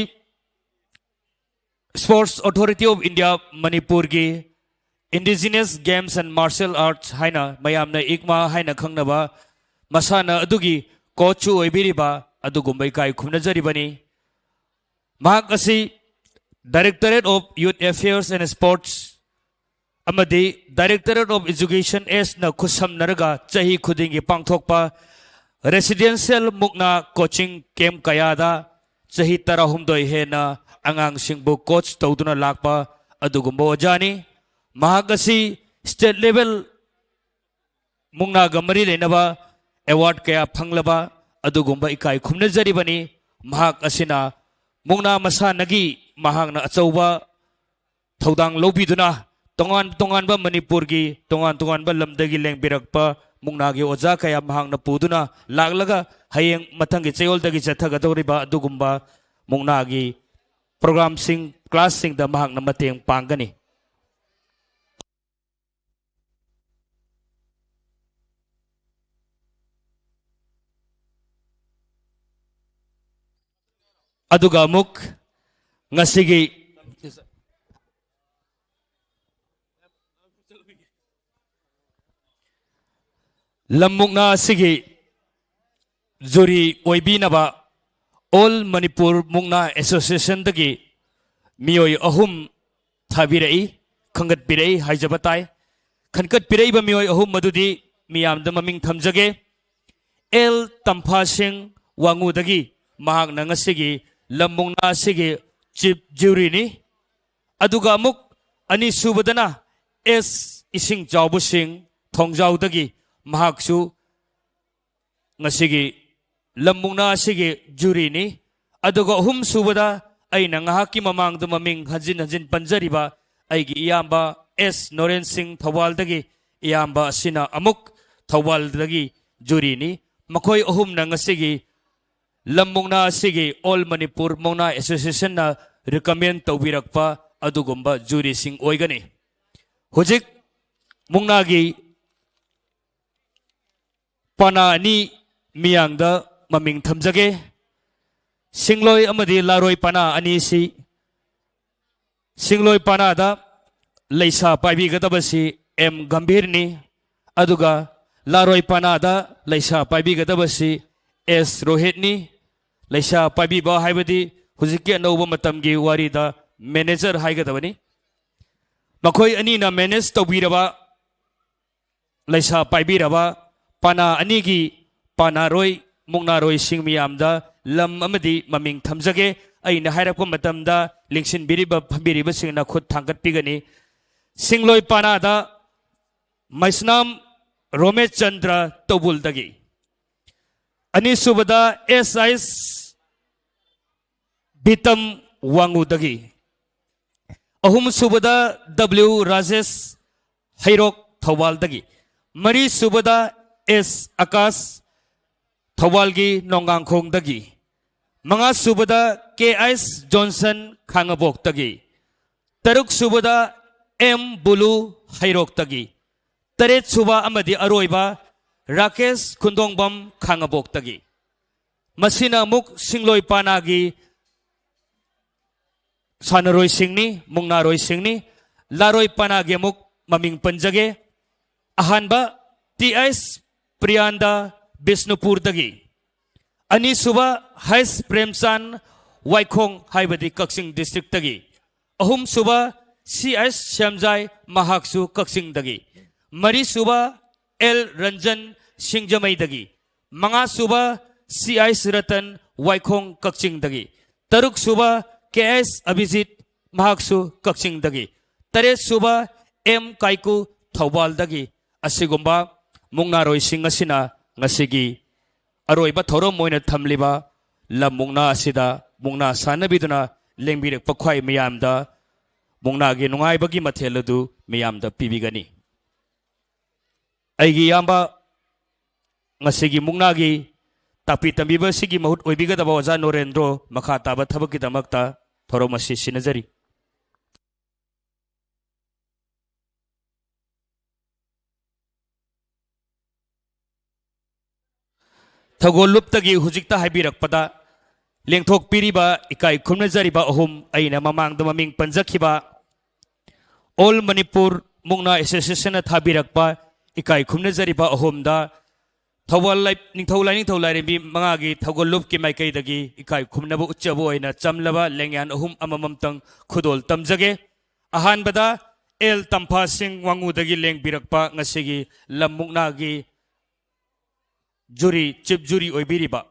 Sports Authority of India ꯃꯅꯤꯄꯨꯔꯒꯤ Indigenous Games and Martial Arts ꯍꯥꯏꯅ ꯃꯌꯥꯝꯅ ꯏꯛꯃꯥ ꯍꯥꯏꯅ ꯈꯪꯅꯕ ꯃꯁꯥꯟꯅ ꯑꯗꯨꯒꯤ ꯀꯣꯆꯁꯨ ꯑꯣꯏꯕꯤꯔꯤꯕ ꯑꯗꯨꯒꯨꯝꯕ ꯏꯀꯥꯏ ꯈꯨꯝꯅꯖꯔꯤꯕꯅꯤ꯫ ꯃꯍꯥꯛ ꯑꯁꯤ Directorate of Youth Affairs and Sports ꯑꯃꯗꯤ Directorate of Education ꯑꯦꯁꯅ ꯈꯨꯠꯁꯝꯅꯔꯒ ꯆꯍꯤ ꯈꯨꯗꯤꯡꯒꯤ ꯄꯥꯡꯊꯣꯛꯄ Residential ꯃꯨꯛꯅꯥ Coaching Camp ꯀꯌꯥꯗ ꯆꯍꯤ ꯇꯔꯥꯍꯨꯝꯗꯣꯏ ꯍꯦꯟꯅ ꯑꯉꯥꯡꯁꯤꯡꯕꯨ ꯀꯣꯆ ꯇꯧꯗꯨꯅ ꯂꯥꯛꯄ ꯑꯗꯨꯒꯨꯝꯕ ꯑꯣꯖꯥꯅꯤ꯫ ꯃꯍꯥꯛ ꯑꯁꯤ state level ꯃꯨꯛꯅꯥꯒ ꯃꯔꯤ ꯂꯩꯅꯕ ꯑꯦꯋꯥꯔꯗ ꯀꯌꯥ ꯐꯪꯂꯕ ꯑꯗꯨꯒꯨꯝꯕ ꯏꯀꯥꯏ ꯈꯨꯝꯅꯖꯔꯤꯕꯅꯤ꯫ ꯃꯍꯥꯛ ꯑꯁꯤꯅ ꯃꯨꯛꯅꯥ ꯃꯁꯥꯟꯅꯒꯤ ꯃꯍꯥꯛꯅ ꯑꯆꯧꯕ ꯊꯧꯗꯥꯡ ꯂꯧꯕꯤꯗꯨꯅ ꯇꯣꯉꯥꯟ ꯇꯣꯉꯥꯟꯕ ꯃꯅꯤꯄꯨꯔꯒꯤ ꯇꯣꯉꯥꯟ ꯇꯣꯉꯥꯟꯕ ꯂꯝꯗꯒꯤ ꯂꯦꯡꯕꯤꯔꯛꯄ ꯃꯨꯛꯅꯥꯒꯤ ꯑꯣꯖꯥ ꯀꯌꯥ ꯃꯍꯥꯛꯅ ꯄꯨꯗꯨꯅ ꯂꯥꯛꯂꯒ ꯍꯌꯦꯡ ꯃꯊꯪꯒꯤ ꯆꯌꯣꯜꯗꯒꯤ ꯆꯠꯊꯒꯗꯧꯔꯤꯕ ꯑꯗꯨꯒꯨꯝꯕ ꯃꯨꯛꯅꯥꯒꯤ ꯄ꯭ꯔꯣꯒ꯭ꯔꯥꯝꯁꯤꯡ, ꯀ꯭ꯂꯥꯁꯁꯤꯡꯗ ꯃꯍꯥꯛꯅ ꯃꯇꯦꯡ ꯄꯥꯡꯒꯅꯤ꯫ ꯑꯗꯨꯒ ꯑꯃꯨꯛ ꯉꯁꯤꯒꯤ ꯂꯝ ꯃꯨꯛꯅꯥ ꯑꯁꯤꯒꯤ ꯖꯨꯔꯤ ꯑꯣꯏꯕꯤꯅꯕ ꯑꯣꯜ ꯃꯅꯤꯄꯨꯔ ꯃꯨꯛꯅꯥ ꯑꯦꯁꯣꯁꯤꯌꯦꯁꯟꯗꯒꯤ ꯃꯤꯑꯣꯏ ꯑꯍꯨꯝ ꯊꯥꯕꯤꯔꯛꯏ, ꯈꯟꯒꯠꯄꯤꯔꯛꯏ ꯍꯥꯏꯖꯕ ꯇꯥꯏ꯫ ꯈꯟꯒꯠꯄꯤꯔꯛꯏꯕ ꯃꯤꯑꯣꯏ ꯑꯍꯨꯝ ꯑꯗꯨꯗꯤ ꯃꯤꯌꯥꯝꯗ ꯃꯃꯤꯡ ꯊꯝꯖꯒꯦ꯫ ꯑꯦꯜ ꯇꯝꯐꯥꯁꯤꯡ ꯋꯥꯉꯨꯗꯒꯤ, ꯃꯍꯥꯛꯅ ꯉꯁꯤꯒꯤ ꯂꯝ ꯃꯨꯛꯅꯥ ꯑꯁꯤꯒꯤ ꯆꯤꯐ ꯖꯨꯔꯤꯅꯤ꯫ ꯑꯗꯨꯒ ꯑꯃꯨꯛ ꯑꯅꯤꯁꯨꯕꯗꯅ ꯑꯦꯁ ꯏꯁꯤꯡ ꯆꯥꯎꯕꯁꯤꯡ ꯊꯣꯡꯖꯥꯎꯗꯒꯤ, ꯃꯍꯥꯛꯁꯨ ꯉꯁꯤꯒꯤ ꯂꯝ ꯃꯨꯛꯅꯥ ꯑꯁꯤꯒꯤ ꯖꯨꯔꯤꯅꯤ꯫ ꯑꯗꯨꯒ ꯑꯍꯨꯝ ꯁꯨꯕꯗ ꯑꯩꯅ ꯉꯥꯏꯍꯥꯛꯀꯤ ꯃꯃꯥꯡꯗ ꯃꯃꯤꯡ ꯍꯟꯖꯤꯟ ꯍꯟꯖꯤꯟ ꯄꯟꯖꯔꯤꯕ ꯑꯩꯒꯤ ꯏꯌꯥꯝꯕ ꯑꯦꯁ ꯅꯣꯔꯦꯟ ꯁꯤꯡ ꯊꯧꯕꯥꯜꯗꯒꯤ, ꯏꯌꯥꯝꯕ ꯑꯁꯤꯅ ꯑꯃꯨꯛ ꯊꯧꯕꯥꯜꯗꯒꯤ ꯖꯨꯔꯤꯅꯤ꯫ ꯃꯈꯣꯏ ꯑꯍꯨꯝꯅ ꯉꯁꯤꯒꯤ ꯂꯝ ꯃꯨꯛꯅꯥ ꯑꯁꯤꯒꯤ ꯑꯣꯜ ꯃꯅꯤꯄꯨꯔ ꯃꯨꯛꯅꯥ ꯑꯦꯁꯣꯁꯤꯌꯦꯁꯟꯅ ꯔꯤꯀꯃꯦꯟ ꯇꯧꯕꯤꯔꯛꯄ ꯑꯗꯨꯒꯨꯝꯕ ꯖꯨꯔꯤꯁꯤꯡ ꯑꯣꯏꯒꯅꯤ꯫ ꯍꯧꯖꯤꯛ ꯃꯨꯛꯅꯥꯒꯤ ꯄꯥꯅꯥ ꯑꯅꯤ ꯃꯤꯌꯥꯝꯗ ꯃꯃꯤꯡ ꯊꯝꯖꯒꯦ꯫ ꯁꯤꯡꯂꯣꯏ ꯑꯃꯗꯤ ꯂꯥꯔꯣꯏ ꯄꯥꯅꯥ ꯑꯅꯤꯁꯤ, ꯁꯤꯡꯂꯣꯏ ꯄꯥꯅꯥꯗ ꯂꯩꯁꯥ ꯄꯥꯏꯕꯤꯒꯗꯕꯁꯤ ꯑꯦꯝ ꯒꯝꯚꯤꯔꯅꯤ, ꯑꯗꯨꯒ ꯂꯥꯔꯣꯏ ꯄꯥꯅꯥꯗ ꯂꯩꯁꯥ ꯄꯥꯏꯕꯤꯒꯗꯕꯁꯤ ꯑꯦꯁ ꯔꯣꯍꯤꯠꯅꯤ꯫ ꯂꯩꯁꯥ ꯄꯥꯏꯕꯤꯕ ꯍꯥꯏꯕꯗꯤ ꯍꯧꯖꯤꯛꯀꯤ ꯑꯅꯧꯕ ꯃꯇꯝꯒꯤ ꯋꯥꯔꯤꯗ ꯃꯦꯅꯦꯖꯔ ꯍꯥꯏꯒꯗꯕꯅꯤ꯫ ꯃꯈꯣꯏ ꯑꯅꯤꯅ ꯃꯦꯅꯦꯖ ꯇꯧꯕꯤꯔꯕ, ꯂꯩꯁꯥ ꯄꯥꯏꯕꯤꯔꯕ ꯄꯥꯅꯥ ꯑꯅꯤꯒꯤ ꯄꯥꯅꯥꯔꯣꯏ, ꯃꯨꯛꯅꯥꯔꯣꯏꯁꯤꯡ ꯃꯤꯌꯥꯝꯗ ꯂꯝ ꯑꯃꯗꯤ ꯃꯃꯤꯡ ꯊꯝꯖꯒꯦ꯫ ꯑꯩꯅ ꯍꯥꯏꯔꯛꯄ ꯃꯇꯝꯗ ꯂꯦꯡꯁꯤꯟꯕꯤꯔꯤꯕ, ꯐꯝꯕꯤꯔꯤꯕꯁꯤꯡꯅ ꯈꯨꯠ ꯊꯥꯡꯒꯠꯄꯤꯒꯅꯤ꯫ ꯁꯤꯡꯂꯣꯏ ꯄꯥꯅꯥꯗ ꯃꯩꯁꯅꯥꯝ ꯔꯣꯃꯦꯁ ꯆꯟꯗ꯭ꯔ ꯇꯧꯕꯨꯜꯗꯒꯤ꯫ ꯑꯅꯤꯁꯨꯕꯗ ꯑꯦꯁ ꯑꯥꯏ ꯕꯤꯇꯝ ꯋꯥꯡꯉꯨꯗꯒꯤ, ꯑꯍꯨꯝꯁꯨꯕꯗ W ꯔꯥꯖꯦꯁ, ꯍꯩꯔꯣꯛ, ꯊꯧꯕꯥꯜꯗꯒꯤ, ꯃꯔꯤꯁꯨꯕꯗ S ꯑꯀꯥꯁ, ꯊꯧꯕꯥꯜꯒꯤ ꯅꯣꯡꯉꯥꯡꯈꯣꯡꯗꯒꯤ, ꯃꯉꯥꯁꯨꯕꯗ K S Johnson, ꯈꯥꯉꯕꯣꯛꯇꯒꯤ, ꯇꯔꯨꯛꯁꯨꯕꯗ M blue, ꯍꯩꯔꯣꯛꯇꯒꯤ, ꯇꯔꯦꯠꯁꯨꯕ ꯑꯃꯗꯤ ꯑꯔꯣꯏꯕ ꯔꯥꯀꯦꯁ ꯈꯨꯟꯗꯣꯡꯕꯝ, ꯈꯥꯉꯕꯣꯛꯇꯒꯤ꯫ ꯃꯁꯤꯅ ꯑꯃꯨꯛ ꯁꯤꯡꯂꯣꯏ ꯄꯥꯅꯥꯒꯤ ꯁꯥꯟꯅꯔꯣꯏꯁꯤꯡꯅꯤ, ꯃꯨꯛꯅꯥꯔꯣꯏꯁꯤꯡꯅꯤ꯫ ꯂꯥꯔꯣꯏ ꯄꯥꯅꯥꯒꯤ ꯑꯃꯨꯛ ꯃꯃꯤꯡ ꯄꯟꯖꯒꯦ꯫ ꯑꯍꯥꯟꯕ, T S ꯄ꯭ꯔꯤꯌꯥꯟꯗ, ꯕꯤꯁꯅꯨꯄꯨꯔꯗꯒꯤ꯫ ꯑꯅꯤꯁꯨꯕ, H ꯄ꯭ꯔꯦꯝꯆꯥꯟ, ꯋꯥꯏꯈꯣꯡ, ꯍꯥꯏꯕꯗꯤ ꯀꯛꯆꯤꯡ district ꯇꯒꯤ꯫ ꯑꯍꯨꯝꯁꯨꯕ, C S ꯁ꯭ꯌꯥꯝꯖꯥꯏ, ꯃꯍꯥꯛꯁꯨ ꯀꯛꯆꯤꯡꯗꯒꯤ꯫ ꯃꯔꯤꯁꯨꯕ, L Ranjan, ꯁꯤꯡꯖꯃꯩꯗꯒꯤ꯫ ꯃꯉꯥꯁꯨꯕ, C S Ratan, ꯋꯥꯏꯈꯣꯡ, ꯀꯛꯆꯤꯡꯗꯒꯤ꯫ ꯇꯔꯨꯛꯁꯨꯕ, K S ꯑꯕꯤꯖꯤꯠ, ꯃꯍꯥꯛꯁꯨ ꯀꯛꯆꯤꯡꯗꯒꯤ꯫ ꯇꯔꯦꯠꯁꯨꯕ, M ꯀꯥꯏꯀꯨ, ꯊꯧꯕꯥꯜꯗꯒꯤ꯫ ꯑꯁꯤꯒꯨꯝꯕ ꯃꯨꯛꯅꯥꯔꯣꯏꯁꯤꯡ ꯑꯁꯤꯅ ꯉꯁꯤꯒꯤ ꯑꯔꯣꯏꯕ ꯊꯧꯔꯝ ꯑꯣꯏꯅ ꯊꯝꯂꯤꯕ ꯂꯝ ꯃꯨꯛꯅꯥ ꯑꯁꯤꯗ ꯃꯨꯛꯅꯥ ꯁꯥꯟꯅꯕꯤꯗꯨꯅ ꯂꯦꯡꯕꯤꯔꯛꯄ ꯈ꯭ꯋꯥꯏ ꯃꯤꯌꯥꯝꯗ ꯃꯨꯛꯅꯥꯒꯤ ꯅꯨꯡꯉꯥꯏꯕꯒꯤ ꯃꯊꯦꯜ ꯑꯗꯨ ꯃꯤꯌꯥꯝꯗ ꯄꯤꯕꯤꯒꯅꯤ꯫ ꯑꯩꯒꯤ ꯏꯌꯥꯝꯕ, ꯉꯁꯤꯒꯤ ꯃꯨꯛꯅꯥꯒꯤ ꯇꯥꯛꯄꯤ ꯇꯝꯕꯤꯕ ꯑꯁꯤꯒꯤ ꯃꯍꯨꯠ ꯑꯣꯏꯕꯤꯒꯗꯕ ꯑꯣꯖꯥ ꯅꯣꯔꯦꯟꯗ꯭ꯔꯣ ꯃꯈꯥ ꯇꯥꯕ ꯊꯕꯛꯀꯤꯗꯃꯛꯇ ꯊꯧꯔꯝ ꯑꯁꯤ ꯁꯤꯟꯅꯖꯔꯤ꯫ ꯊꯧꯒꯜ ꯂꯨꯞꯇꯒꯤ ꯍꯧꯖꯤꯛꯇ ꯍꯥꯏꯕꯤꯔꯛꯄꯗ ꯂꯦꯡꯊꯣꯛꯄꯤꯔꯤꯕ, ꯏꯀꯥꯏ ꯈꯨꯝꯅꯖꯔꯤꯕ ꯑꯍꯨꯝ, ꯑꯩꯅ ꯃꯃꯥꯡꯗ ꯃꯃꯤꯡ ꯄꯟꯖꯈꯤꯕ All Manipur ꯃꯨꯛꯅꯥ Association ꯅ ꯊꯥꯕꯤꯔꯛꯄ ꯏꯀꯥꯏ ꯈꯨꯝꯅꯖꯔꯤꯕ ꯑꯍꯨꯝꯗ ꯊꯧꯕꯥꯜ ꯂꯥꯏ-, ꯅꯤꯡꯊꯧ ꯂꯥꯏꯅꯤꯡꯊꯧ ꯂꯥꯏꯔꯦꯝꯕꯤ ꯃꯉꯥꯒꯤ ꯊꯧꯒꯜ ꯂꯨꯞꯀꯤ ꯃꯥꯏꯀꯩꯗꯒꯤ ꯏꯀꯥꯏ ꯈꯨꯝꯅꯕ ꯎꯠꯆꯕ ꯑꯣꯏꯅ ꯆꯝꯂꯕ ꯂꯦꯡꯌꯥꯟ ꯑꯍꯨꯝ ꯑꯃꯃꯝꯇꯪ ꯈꯨꯗꯣꯜ ꯇꯝꯖꯒꯦ꯫ ꯑꯍꯥꯟꯕꯗ L ꯇꯝꯐꯥꯁꯤꯡ, ꯋꯥꯉꯨꯗꯒꯤ ꯂꯦꯡꯕꯤꯔꯛꯄ ꯉꯁꯤꯒꯤ ꯂꯝ ꯃꯨꯛꯅꯥꯒꯤ ꯖꯨꯔꯤ, chief ꯖꯨꯔꯤ ꯑꯣꯏꯕꯤꯔꯤꯕ꯫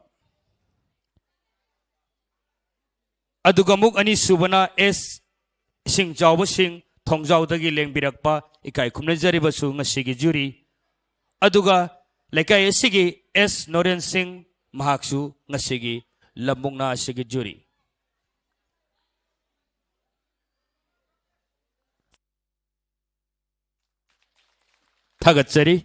ꯑꯗꯨꯒ ꯑꯃꯨꯛ ꯑꯅꯤꯁꯨꯕꯅ S ꯏꯁꯤꯡ ꯆꯥꯎꯕꯁꯤꯡ, ꯊꯣꯡꯖꯥꯎꯗꯒꯤ ꯂꯦꯡꯕꯤꯔꯛꯄ ꯏꯀꯥꯏ ꯈꯨꯝꯅꯖꯔꯤꯕꯁꯨ ꯉꯁꯤꯒꯤ ꯖꯨꯔꯤ꯫ ꯑꯗꯨꯒ ꯂꯩꯀꯥꯏ ꯑꯁꯤꯒꯤ S ꯅꯣꯔꯦꯟ ꯁꯤꯡ, ꯃꯍꯥꯛꯁꯨ ꯉꯁꯤꯒꯤ ꯂꯝ ꯃꯨꯛꯅꯥ ꯑꯁꯤꯒꯤ ꯖꯨꯔꯤ꯫ ꯊꯥꯒꯠꯆꯔꯤ꯫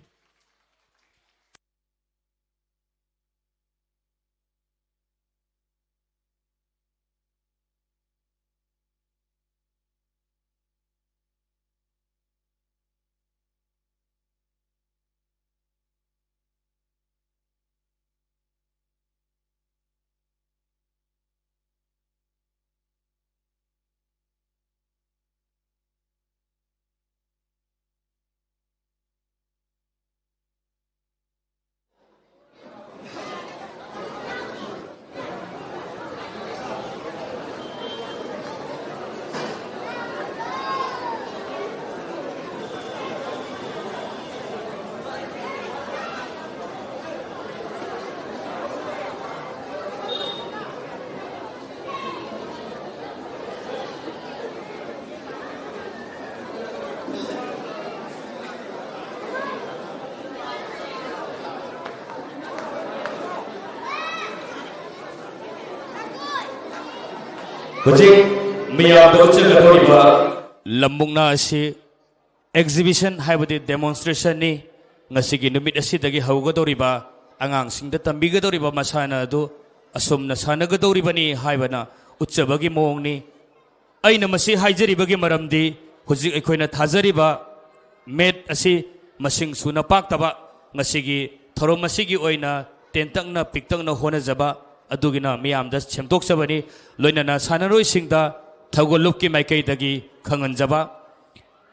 ꯍꯧꯖꯤꯛ ꯃꯤꯌꯥꯝꯗ ꯎꯠꯆꯒꯗꯧꯔꯤꯕ ꯂꯝ ꯃꯨꯛꯅꯥ ꯑꯁꯤ exhibition ꯍꯥꯏꯕꯗꯤ demonstrationꯅꯤ꯫ ꯉꯁꯤꯒꯤ ꯅꯨꯃꯤꯠ ꯑꯁꯤꯗꯒꯤ ꯍꯧꯒꯗꯧꯔꯤꯕ, ꯑꯉꯥꯡꯁꯤꯡꯗ ꯇꯝꯕꯤꯒꯗꯧꯔꯤꯕ ꯃꯁꯥꯟꯅ ꯑꯗꯨ ꯑꯁꯨꯝꯅ ꯁꯥꯟꯅꯒꯗꯧꯔꯤꯕꯅꯤ ꯍꯥꯏꯕꯅ ꯎꯠꯆꯕꯒꯤ ꯃꯑꯣꯡꯅꯤ꯫ ꯑꯩꯅ ꯃꯁꯤ ꯍꯥꯏꯖꯔꯤꯕꯒꯤ ꯃꯔꯝꯗꯤ, ꯍꯧꯖꯤꯛ ꯑꯩꯈꯣꯏꯅ ꯊꯥꯖꯔꯤꯕ mat ꯑꯁꯤ ꯃꯁꯤꯡ ꯁꯨꯅ ꯄꯥꯛꯇꯕ, ꯉꯁꯤꯒꯤ ꯊꯧꯔꯝ ꯑꯁꯤꯒꯤ ꯑꯣꯏꯅ ꯇꯦꯟꯇꯛꯅ ꯄꯤꯛꯇꯛꯅ ꯍꯣꯠꯅꯖꯕ ꯑꯗꯨꯒꯤꯅ ꯃꯤꯌꯥꯝꯗ ꯁꯦꯝꯗꯣꯛꯆꯕꯅꯤ꯫ ꯂꯣꯏꯅꯅ ꯁꯥꯟꯅꯔꯣꯏꯁꯤꯡꯗ ꯊꯧꯒꯜꯂꯨꯞꯀꯤ ꯃꯥꯏꯀꯩꯗꯒꯤ ꯈꯪꯍꯟꯖꯕ꯫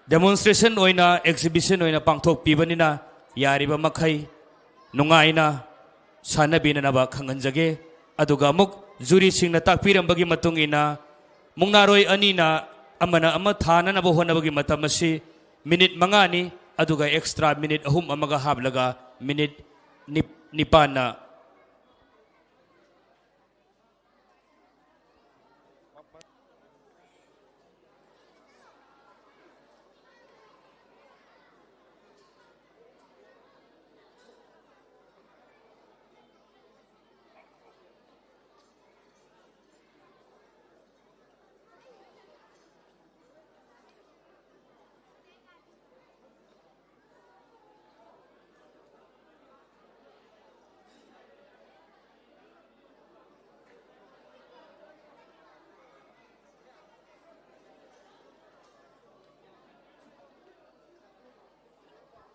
Demonstration ꯑꯣꯏꯅ, exhibition ꯑꯣꯏꯅ ꯄꯥꯡꯊꯣꯛꯄꯤꯕꯅꯤꯅ, ꯌꯥꯔꯤꯕ ꯃꯈꯩ ꯅꯨꯡꯉꯥꯏꯅ ꯁꯥꯟꯅꯕꯤꯅꯅꯕ ꯈꯪꯍꯟꯖꯒꯦ꯫ ꯑꯗꯨꯒ ꯑꯃꯨꯛ ꯖꯨꯔꯤꯁꯤꯡꯅ ꯇꯥꯛꯄꯤꯔꯝꯕꯒꯤ ꯃꯇꯨꯡ ꯏꯟꯅ, ꯃꯨꯛꯅꯥꯔꯣꯏ ꯑꯅꯤꯅ ꯑꯃꯅ ꯑꯃ ꯊꯥꯅꯅꯕ ꯍꯣꯠꯅꯕꯒꯤ ꯃꯇꯝ ꯑꯁꯤ ꯃꯤꯅꯤꯠ ꯃꯉꯥꯅꯤ, ꯑꯗꯨꯒ extra ꯃꯤꯅꯤꯠ ꯑꯍꯨꯝ ꯑꯃꯒ ꯍꯥꯞꯂꯒ ꯃꯤꯅꯤꯠ ꯅꯤꯞ-, ꯅꯤꯄꯥꯟꯅ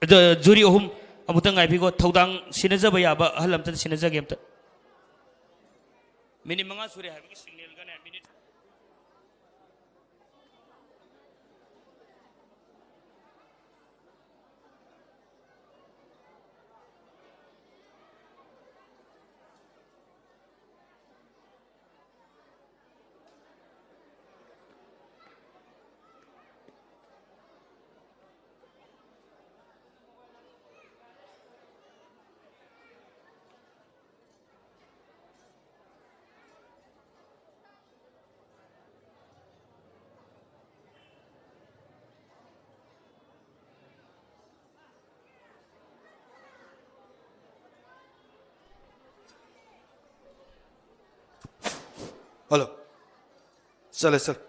ꯑꯗ ꯖꯨꯔꯤ ꯑꯍꯨꯝ ꯑꯃꯨꯛꯇꯪ ꯉꯥꯏꯕꯤꯈꯣ꯫ ꯊꯧꯗꯥꯡ ꯁꯤꯟꯅꯖꯕ ꯌꯥꯕ ꯑꯍꯜ ꯑꯝꯇ ꯁꯤꯟꯅꯖꯒꯦ ꯑꯝꯇ꯫ ꯃꯤꯅꯤꯠ ꯃꯉꯥ ꯁꯨꯔꯦ ꯍꯥꯏꯕꯒꯤ ꯁꯤꯒꯅꯦꯜꯒꯅꯦ, ꯃꯤꯅꯤꯠ ꯍꯜꯂꯣ꯫ ꯆꯠꯂꯦ, ꯆꯠꯂꯦ꯫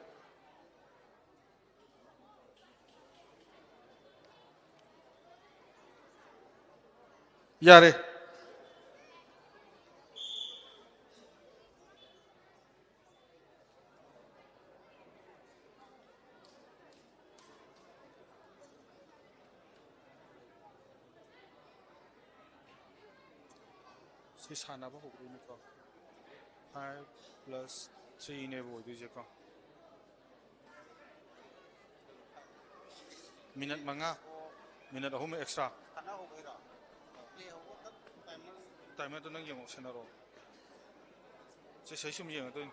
ꯌꯥꯔꯦ꯫ ꯁꯤ ꯁꯥꯟꯅꯕ ꯍꯧꯗꯣꯏꯅꯤꯀꯣ꯫ Five plus three ꯅꯦꯕ ꯑꯣꯏꯗꯣꯏꯁꯦꯀꯣ꯫ ꯃꯤꯅꯠ ꯃꯉꯥ, ꯃꯤꯅꯠ ꯑꯍꯨꯝ ꯑꯦꯛꯁꯇ꯭ꯔꯥ꯫ ꯇꯥꯏꯃꯔꯗꯣ ꯅꯪ ꯌꯦꯡꯉꯣ, ꯁꯦꯟꯅꯔꯣ꯫ ꯁꯤ ꯁꯤ ꯁꯨꯝ ꯌꯦꯡꯉꯗꯣꯏꯅꯤ꯫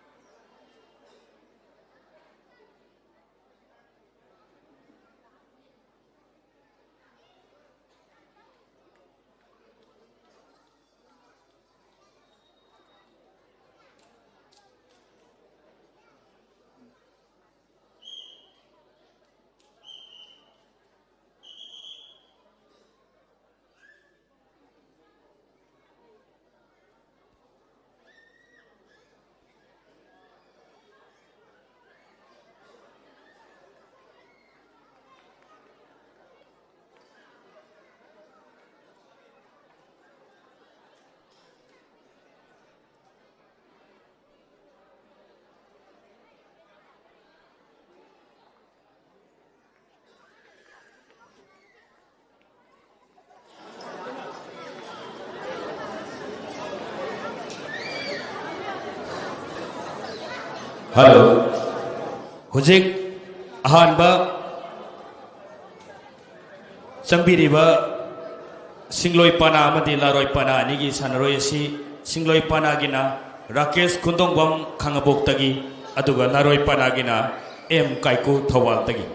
ꯍꯜꯂꯣ꯫ ꯍꯧꯖꯤꯛ ꯑꯍꯥꯟꯕ ꯆꯪꯕꯤꯔꯤꯕ ꯁꯤꯡꯂꯣꯏ ꯄꯥꯅꯥ ꯑꯃꯗꯤ ꯂꯥꯔꯣꯏ ꯄꯥꯅꯥ ꯑꯅꯤꯒꯤ ꯁꯥꯟꯅꯔꯣꯏ ꯑꯁꯤ ꯁꯤꯡꯂꯣꯏ ꯄꯥꯅꯥꯒꯤꯅ ꯔꯥꯀꯦꯁ ꯈꯨꯟꯗꯣꯡꯕꯝ ꯈꯥꯉꯕꯣꯛꯇꯒꯤ, ꯑꯗꯨꯒ ꯂꯥꯔꯣꯏ ꯄꯥꯅꯥꯒꯤꯅ ꯑꯦꯝ ꯀꯥꯏꯀꯨ ꯊꯧꯕꯥꯜꯗꯒꯤ꯫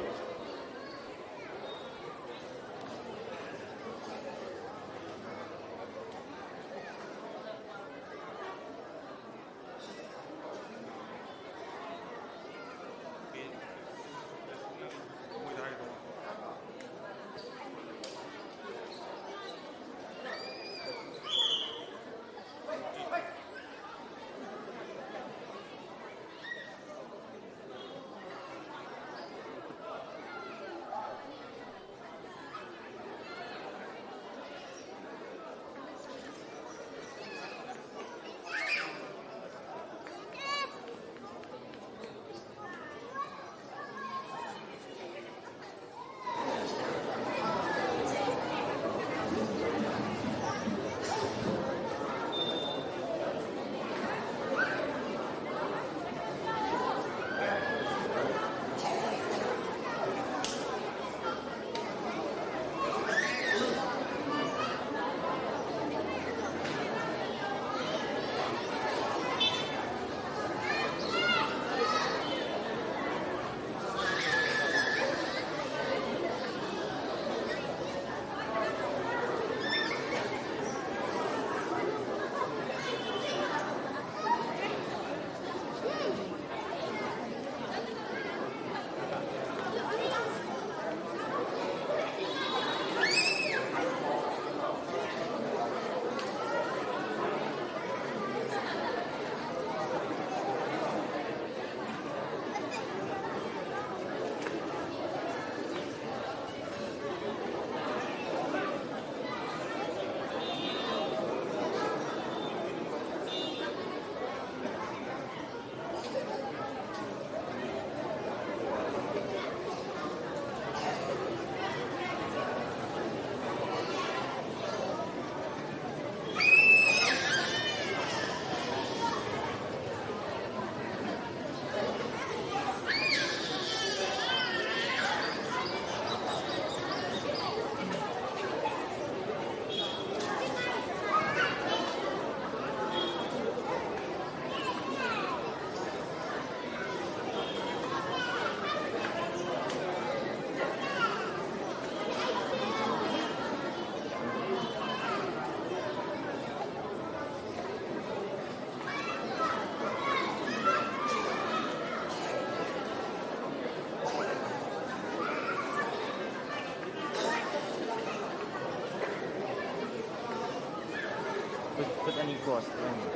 ꯈꯨꯠ ꯑꯅꯤ ꯀ꯭ꯔꯣꯁ ꯂꯩꯔꯝꯃꯤ꯫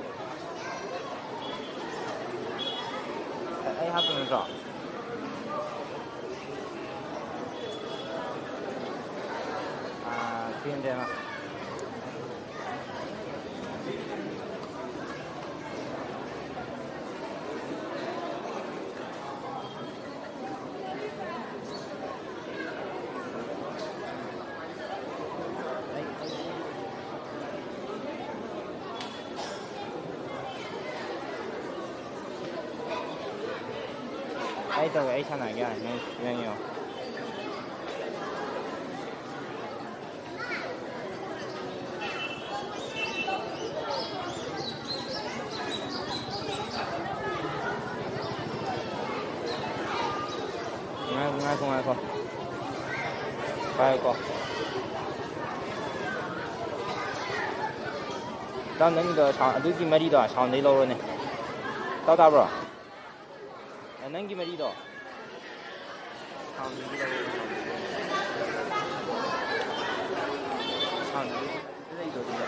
ꯑꯩ ꯍꯥꯞꯄ ꯅꯠꯇ꯭ꯔꯣ? ꯑꯥ, ꯆꯦꯟꯗꯦꯅ꯫ ꯑꯩ ꯇꯧꯒꯦ, ꯑꯩ ꯁꯥꯟꯅꯒꯦ ꯌꯥꯔꯦ, ꯅꯪ, ꯅꯪ ꯌꯦꯡꯉꯣ꯫ ꯉꯥꯏꯈꯣ, ꯉꯥꯏꯈꯣ, ꯉꯥꯏꯈꯣ꯫ ꯄꯥꯏꯌꯨꯀꯣ꯫ ꯏꯇꯥꯎ, ꯅꯪꯒꯤꯗꯣ sound, ꯑꯗꯨꯒꯤ ꯃꯔꯤꯗꯣ soundꯗꯩ ꯂꯧꯔꯣꯅꯦ꯫ ꯏꯇꯥꯎ, ꯇꯥꯕ꯭ꯔꯣ? ꯑ, ꯅꯪꯒꯤ ꯃꯔꯤꯗꯣ꯫ Soundꯗꯒꯤ ꯂꯧꯔꯣꯅꯦ, soundꯗꯒꯤ꯫ Soundꯗꯒꯤ꯫ ꯂꯩꯗꯣ ꯑꯗꯨꯗ꯫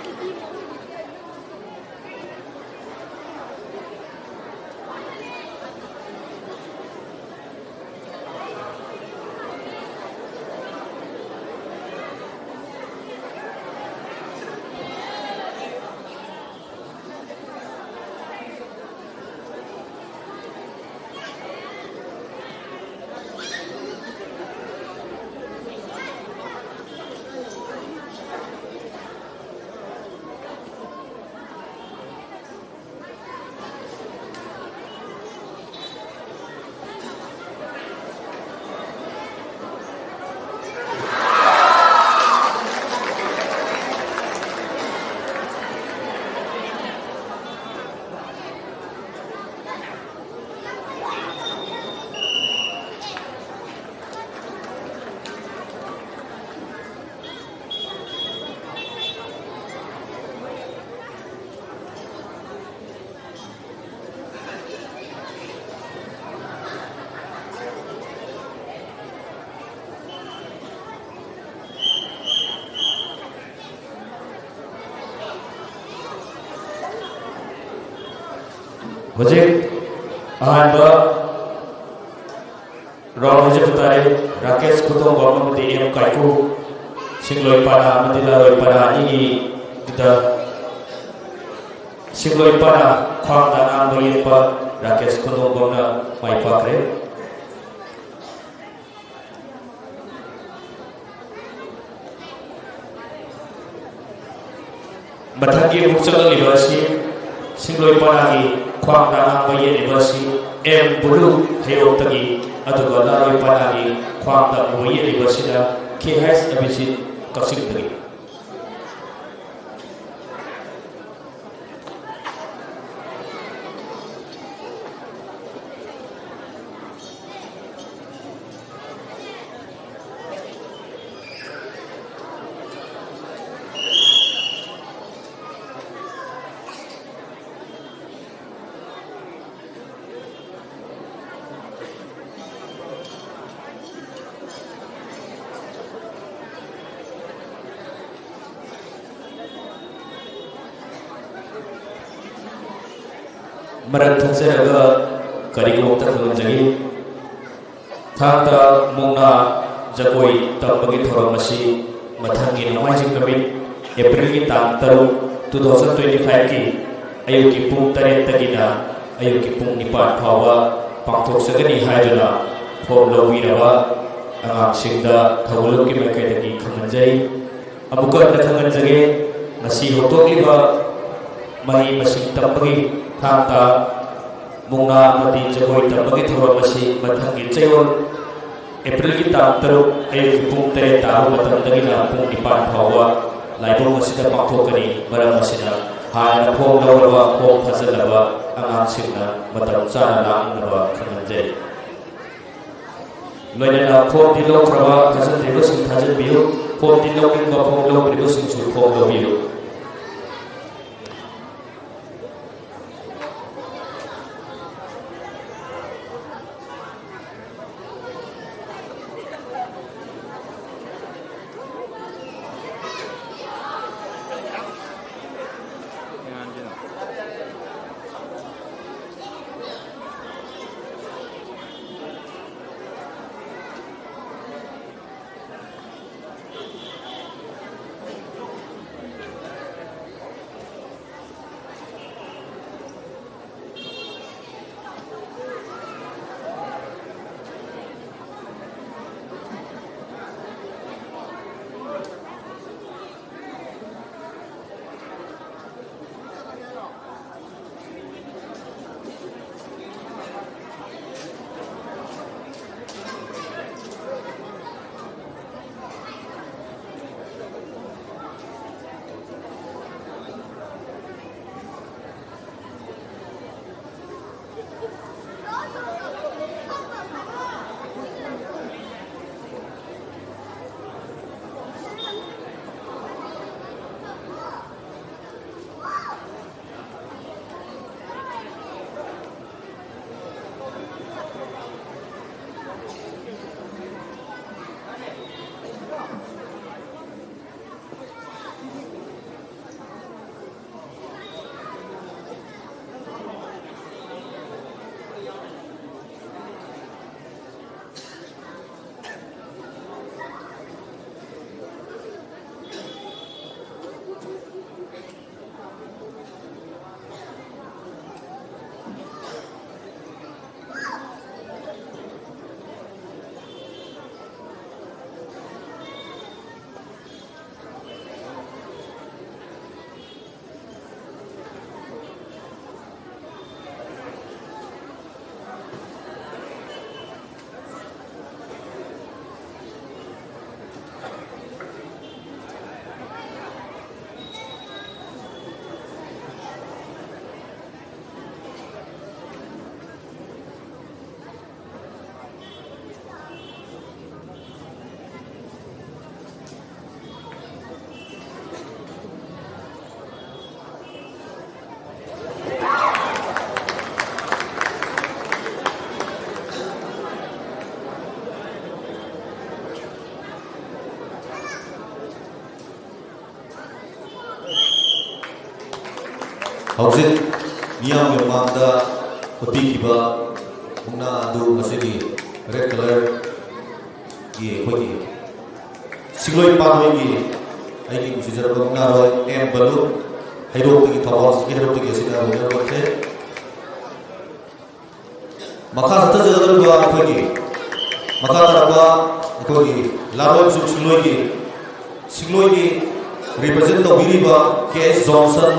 ꯍꯧꯖꯤꯛ ꯑꯍꯥꯟꯕ ꯔꯥꯎꯟ ꯍꯥꯏꯖꯕ ꯇꯥꯔꯦ꯫ ꯔꯥꯀꯦꯁ ꯈꯨꯗꯣꯡꯕꯝ ꯑꯃꯗꯤ ꯑꯦꯝ ꯀꯥꯏꯀꯨ, ꯁꯤꯡꯂꯣꯏ ꯄꯅꯥ ꯑꯃꯗꯤ ꯂꯥꯔꯣꯏ ꯄꯅꯥ ꯑꯅꯤꯒꯤꯗ ꯁꯤꯡꯂꯣꯏ ꯄꯅꯥ ꯈ꯭ꯋꯥꯡꯗ ꯑꯉꯥꯡꯕ ꯌꯦꯛꯄ ꯔꯥꯀꯦꯁ ꯈꯨꯗꯣꯡꯕꯝꯅ ꯃꯥꯏ ꯄꯥꯛꯈ꯭ꯔꯦ꯫ ꯃꯊꯪꯒꯤ ꯑꯃꯨꯛ ꯆꯪꯂꯛꯂꯤꯕ ꯑꯁꯤ ꯁꯤꯡꯂꯣꯏ ꯄꯅꯥꯒꯤ ꯈ꯭ꯋꯥꯡꯗ ꯑꯉꯥꯡꯕ ꯌꯦꯠꯂꯤꯕ ꯑꯁꯤ ꯑꯦꯝ ꯕꯨꯂꯨ ꯍꯩꯔꯣꯛꯇꯒꯤ, ꯑꯗꯨꯒ ꯂꯥꯔꯣꯏ ꯄꯅꯥꯒꯤ ꯈ꯭ꯋꯥꯡꯗ ꯑꯃꯨꯕ ꯌꯦꯠꯂꯤꯕ ꯑꯁꯤꯅ ꯀꯦ ꯍꯩꯁ ꯑꯕꯤꯖꯤꯠ ꯀꯛꯆꯤꯡꯗꯒꯤ꯫ ꯃꯔꯛ ꯊꯠꯆꯔꯒ ꯀꯔꯤꯒꯨꯝꯕ ꯑꯃꯇ ꯈꯪꯍꯟꯖꯒꯦ꯫ ꯊꯥꯡ ꯇꯥ ꯃꯨꯛꯅꯥ ꯖꯒꯣꯏ ꯇꯝꯕꯒꯤ ꯊꯧꯔꯝ ꯑꯁꯤ ꯃꯊꯪꯒꯤ ꯅꯣꯡꯃꯥꯏꯖꯤꯡ ꯅꯨꯃꯤꯠ, ꯑꯦꯄ꯭ꯔꯤꯜꯒꯤ ꯇꯥꯡ ꯇꯔꯨꯛ, two thousand twenty five ꯀꯤ ꯑꯌꯨꯛꯀꯤ ꯄꯨꯡ ꯇꯔꯦꯠꯇꯒꯤꯅ ꯑꯌꯨꯛꯀꯤ ꯄꯨꯡ ꯅꯤꯄꯥꯟ ꯐꯥꯎꯕ ꯄꯥꯡꯊꯣꯛꯆꯒꯅꯤ ꯍꯥꯏꯗꯨꯅ ꯐꯣꯝ ꯂꯧꯕꯤꯔꯕ ꯑꯉꯥꯡꯁꯤꯡꯗ ꯊꯧꯒꯜꯂꯣꯟꯒꯤ ꯃꯥꯏꯀꯩꯗꯒꯤ ꯈꯪꯍꯟꯖꯔꯤ꯫ ꯑꯃꯨꯛꯀ ꯍꯟꯅ ꯈꯪꯍꯟꯖꯒꯦ, ꯉꯁꯤ ꯍꯧꯗꯣꯛꯂꯤꯕ ꯃꯍꯩ ꯃꯁꯤꯡ ꯇꯝꯕꯒꯤ ꯊꯥꯡ ꯇꯥ ꯃꯨꯛꯅꯥ ꯑꯃꯗꯤ ꯖꯒꯣꯏ ꯇꯝꯕꯒꯤ ꯊꯧꯔꯝ ꯑꯁꯤ ꯃꯊꯪꯒꯤ ꯆꯌꯣꯜ, ꯑꯦꯄ꯭ꯔꯤꯜꯒꯤ ꯇꯥꯡ ꯇꯔꯨꯛ, ꯑꯌꯨꯛꯀꯤ ꯄꯨꯡ ꯇꯔꯦꯠ ꯇꯥꯕ ꯃꯇꯝꯗꯒꯤꯅ ꯄꯨꯡ ꯅꯤꯄꯥꯟ ꯐꯥꯎꯕ ꯂꯥꯏꯕꯨꯡ ꯑꯁꯤꯗ ꯄꯥꯡꯊꯣꯛꯀꯅꯤ꯫ ꯃꯔꯝ ꯑꯁꯤꯅ ꯍꯥꯟꯅ ꯐꯣꯝ ꯂꯧꯔꯕ, ꯐꯣꯝ ꯊꯥꯖꯤꯜꯂꯕ ꯑꯉꯥꯡꯁꯤꯡꯅ ꯃꯇꯝ ꯆꯥꯅ ꯂꯥꯛꯅꯕ ꯈꯪꯍꯟꯖꯔꯤ꯫ ꯂꯣꯏꯅꯅ ꯐꯣꯝꯗꯤ ꯂꯧꯈ꯭ꯔꯕ ꯊꯥꯖꯤꯟꯗ꯭ꯔꯤꯕꯁꯤꯡ ꯊꯥꯖꯤꯟꯕꯤꯌꯨ꯫ ꯐꯣꯝꯗꯤ ꯂꯧꯅꯤꯡꯕ ꯐꯣꯝ ꯂꯧꯗ꯭ꯔꯤꯕꯁꯤꯡꯁꯨ ꯐꯣꯝ ꯂꯧꯕꯤꯌꯨ꯫ ꯍꯧꯖꯤꯛ ꯃꯤꯌꯥꯝꯒꯤ ꯃꯃꯥꯡꯗ ꯎꯠꯄꯤꯈꯤꯕ ꯃꯨꯛꯅꯥ ꯑꯗꯨ ꯉꯁꯤꯒꯤ ꯔꯦꯗ ꯀꯂꯔꯒꯤ ꯑꯩꯈꯣꯏꯒꯤ ꯁꯤꯡꯂꯣꯏ ꯄꯥꯠꯂꯣꯏꯒꯤ ꯑꯩꯒꯤ ꯅꯨꯡꯁꯤꯖꯔꯕ ꯃꯨꯛꯅꯥꯔꯣꯏ ꯑꯦꯝ ꯕꯂꯨ, ꯍꯩꯔꯣꯛꯇꯒꯤ, ꯊꯧꯕꯥꯜ ꯗꯤꯁꯇ꯭ꯔꯤꯛꯀꯤ ꯍꯩꯔꯣꯛꯇꯒꯤ ꯑꯁꯤꯅ ꯋꯤꯅꯔ ꯑꯣꯏꯈ꯭ꯔꯦ꯫ ꯃꯈꯥ ꯆꯠꯊꯖꯒꯗꯧꯔꯤꯕ ꯑꯩꯈꯣꯏꯒꯤ ꯃꯈꯥ ꯇꯥꯔꯛꯄ ꯑꯩꯈꯣꯏꯒꯤ ꯂꯥꯔꯣꯏ ꯑꯃꯁꯨꯡ ꯁꯤꯡꯂꯣꯏꯒꯤ, ꯁꯤꯡꯂꯣꯏꯒꯤ ꯔꯤꯄ꯭ꯔꯖꯦꯟ ꯇꯧꯕꯤꯔꯤꯕ ꯀꯦ ꯑꯦꯁ ꯖꯣꯟꯁꯟ,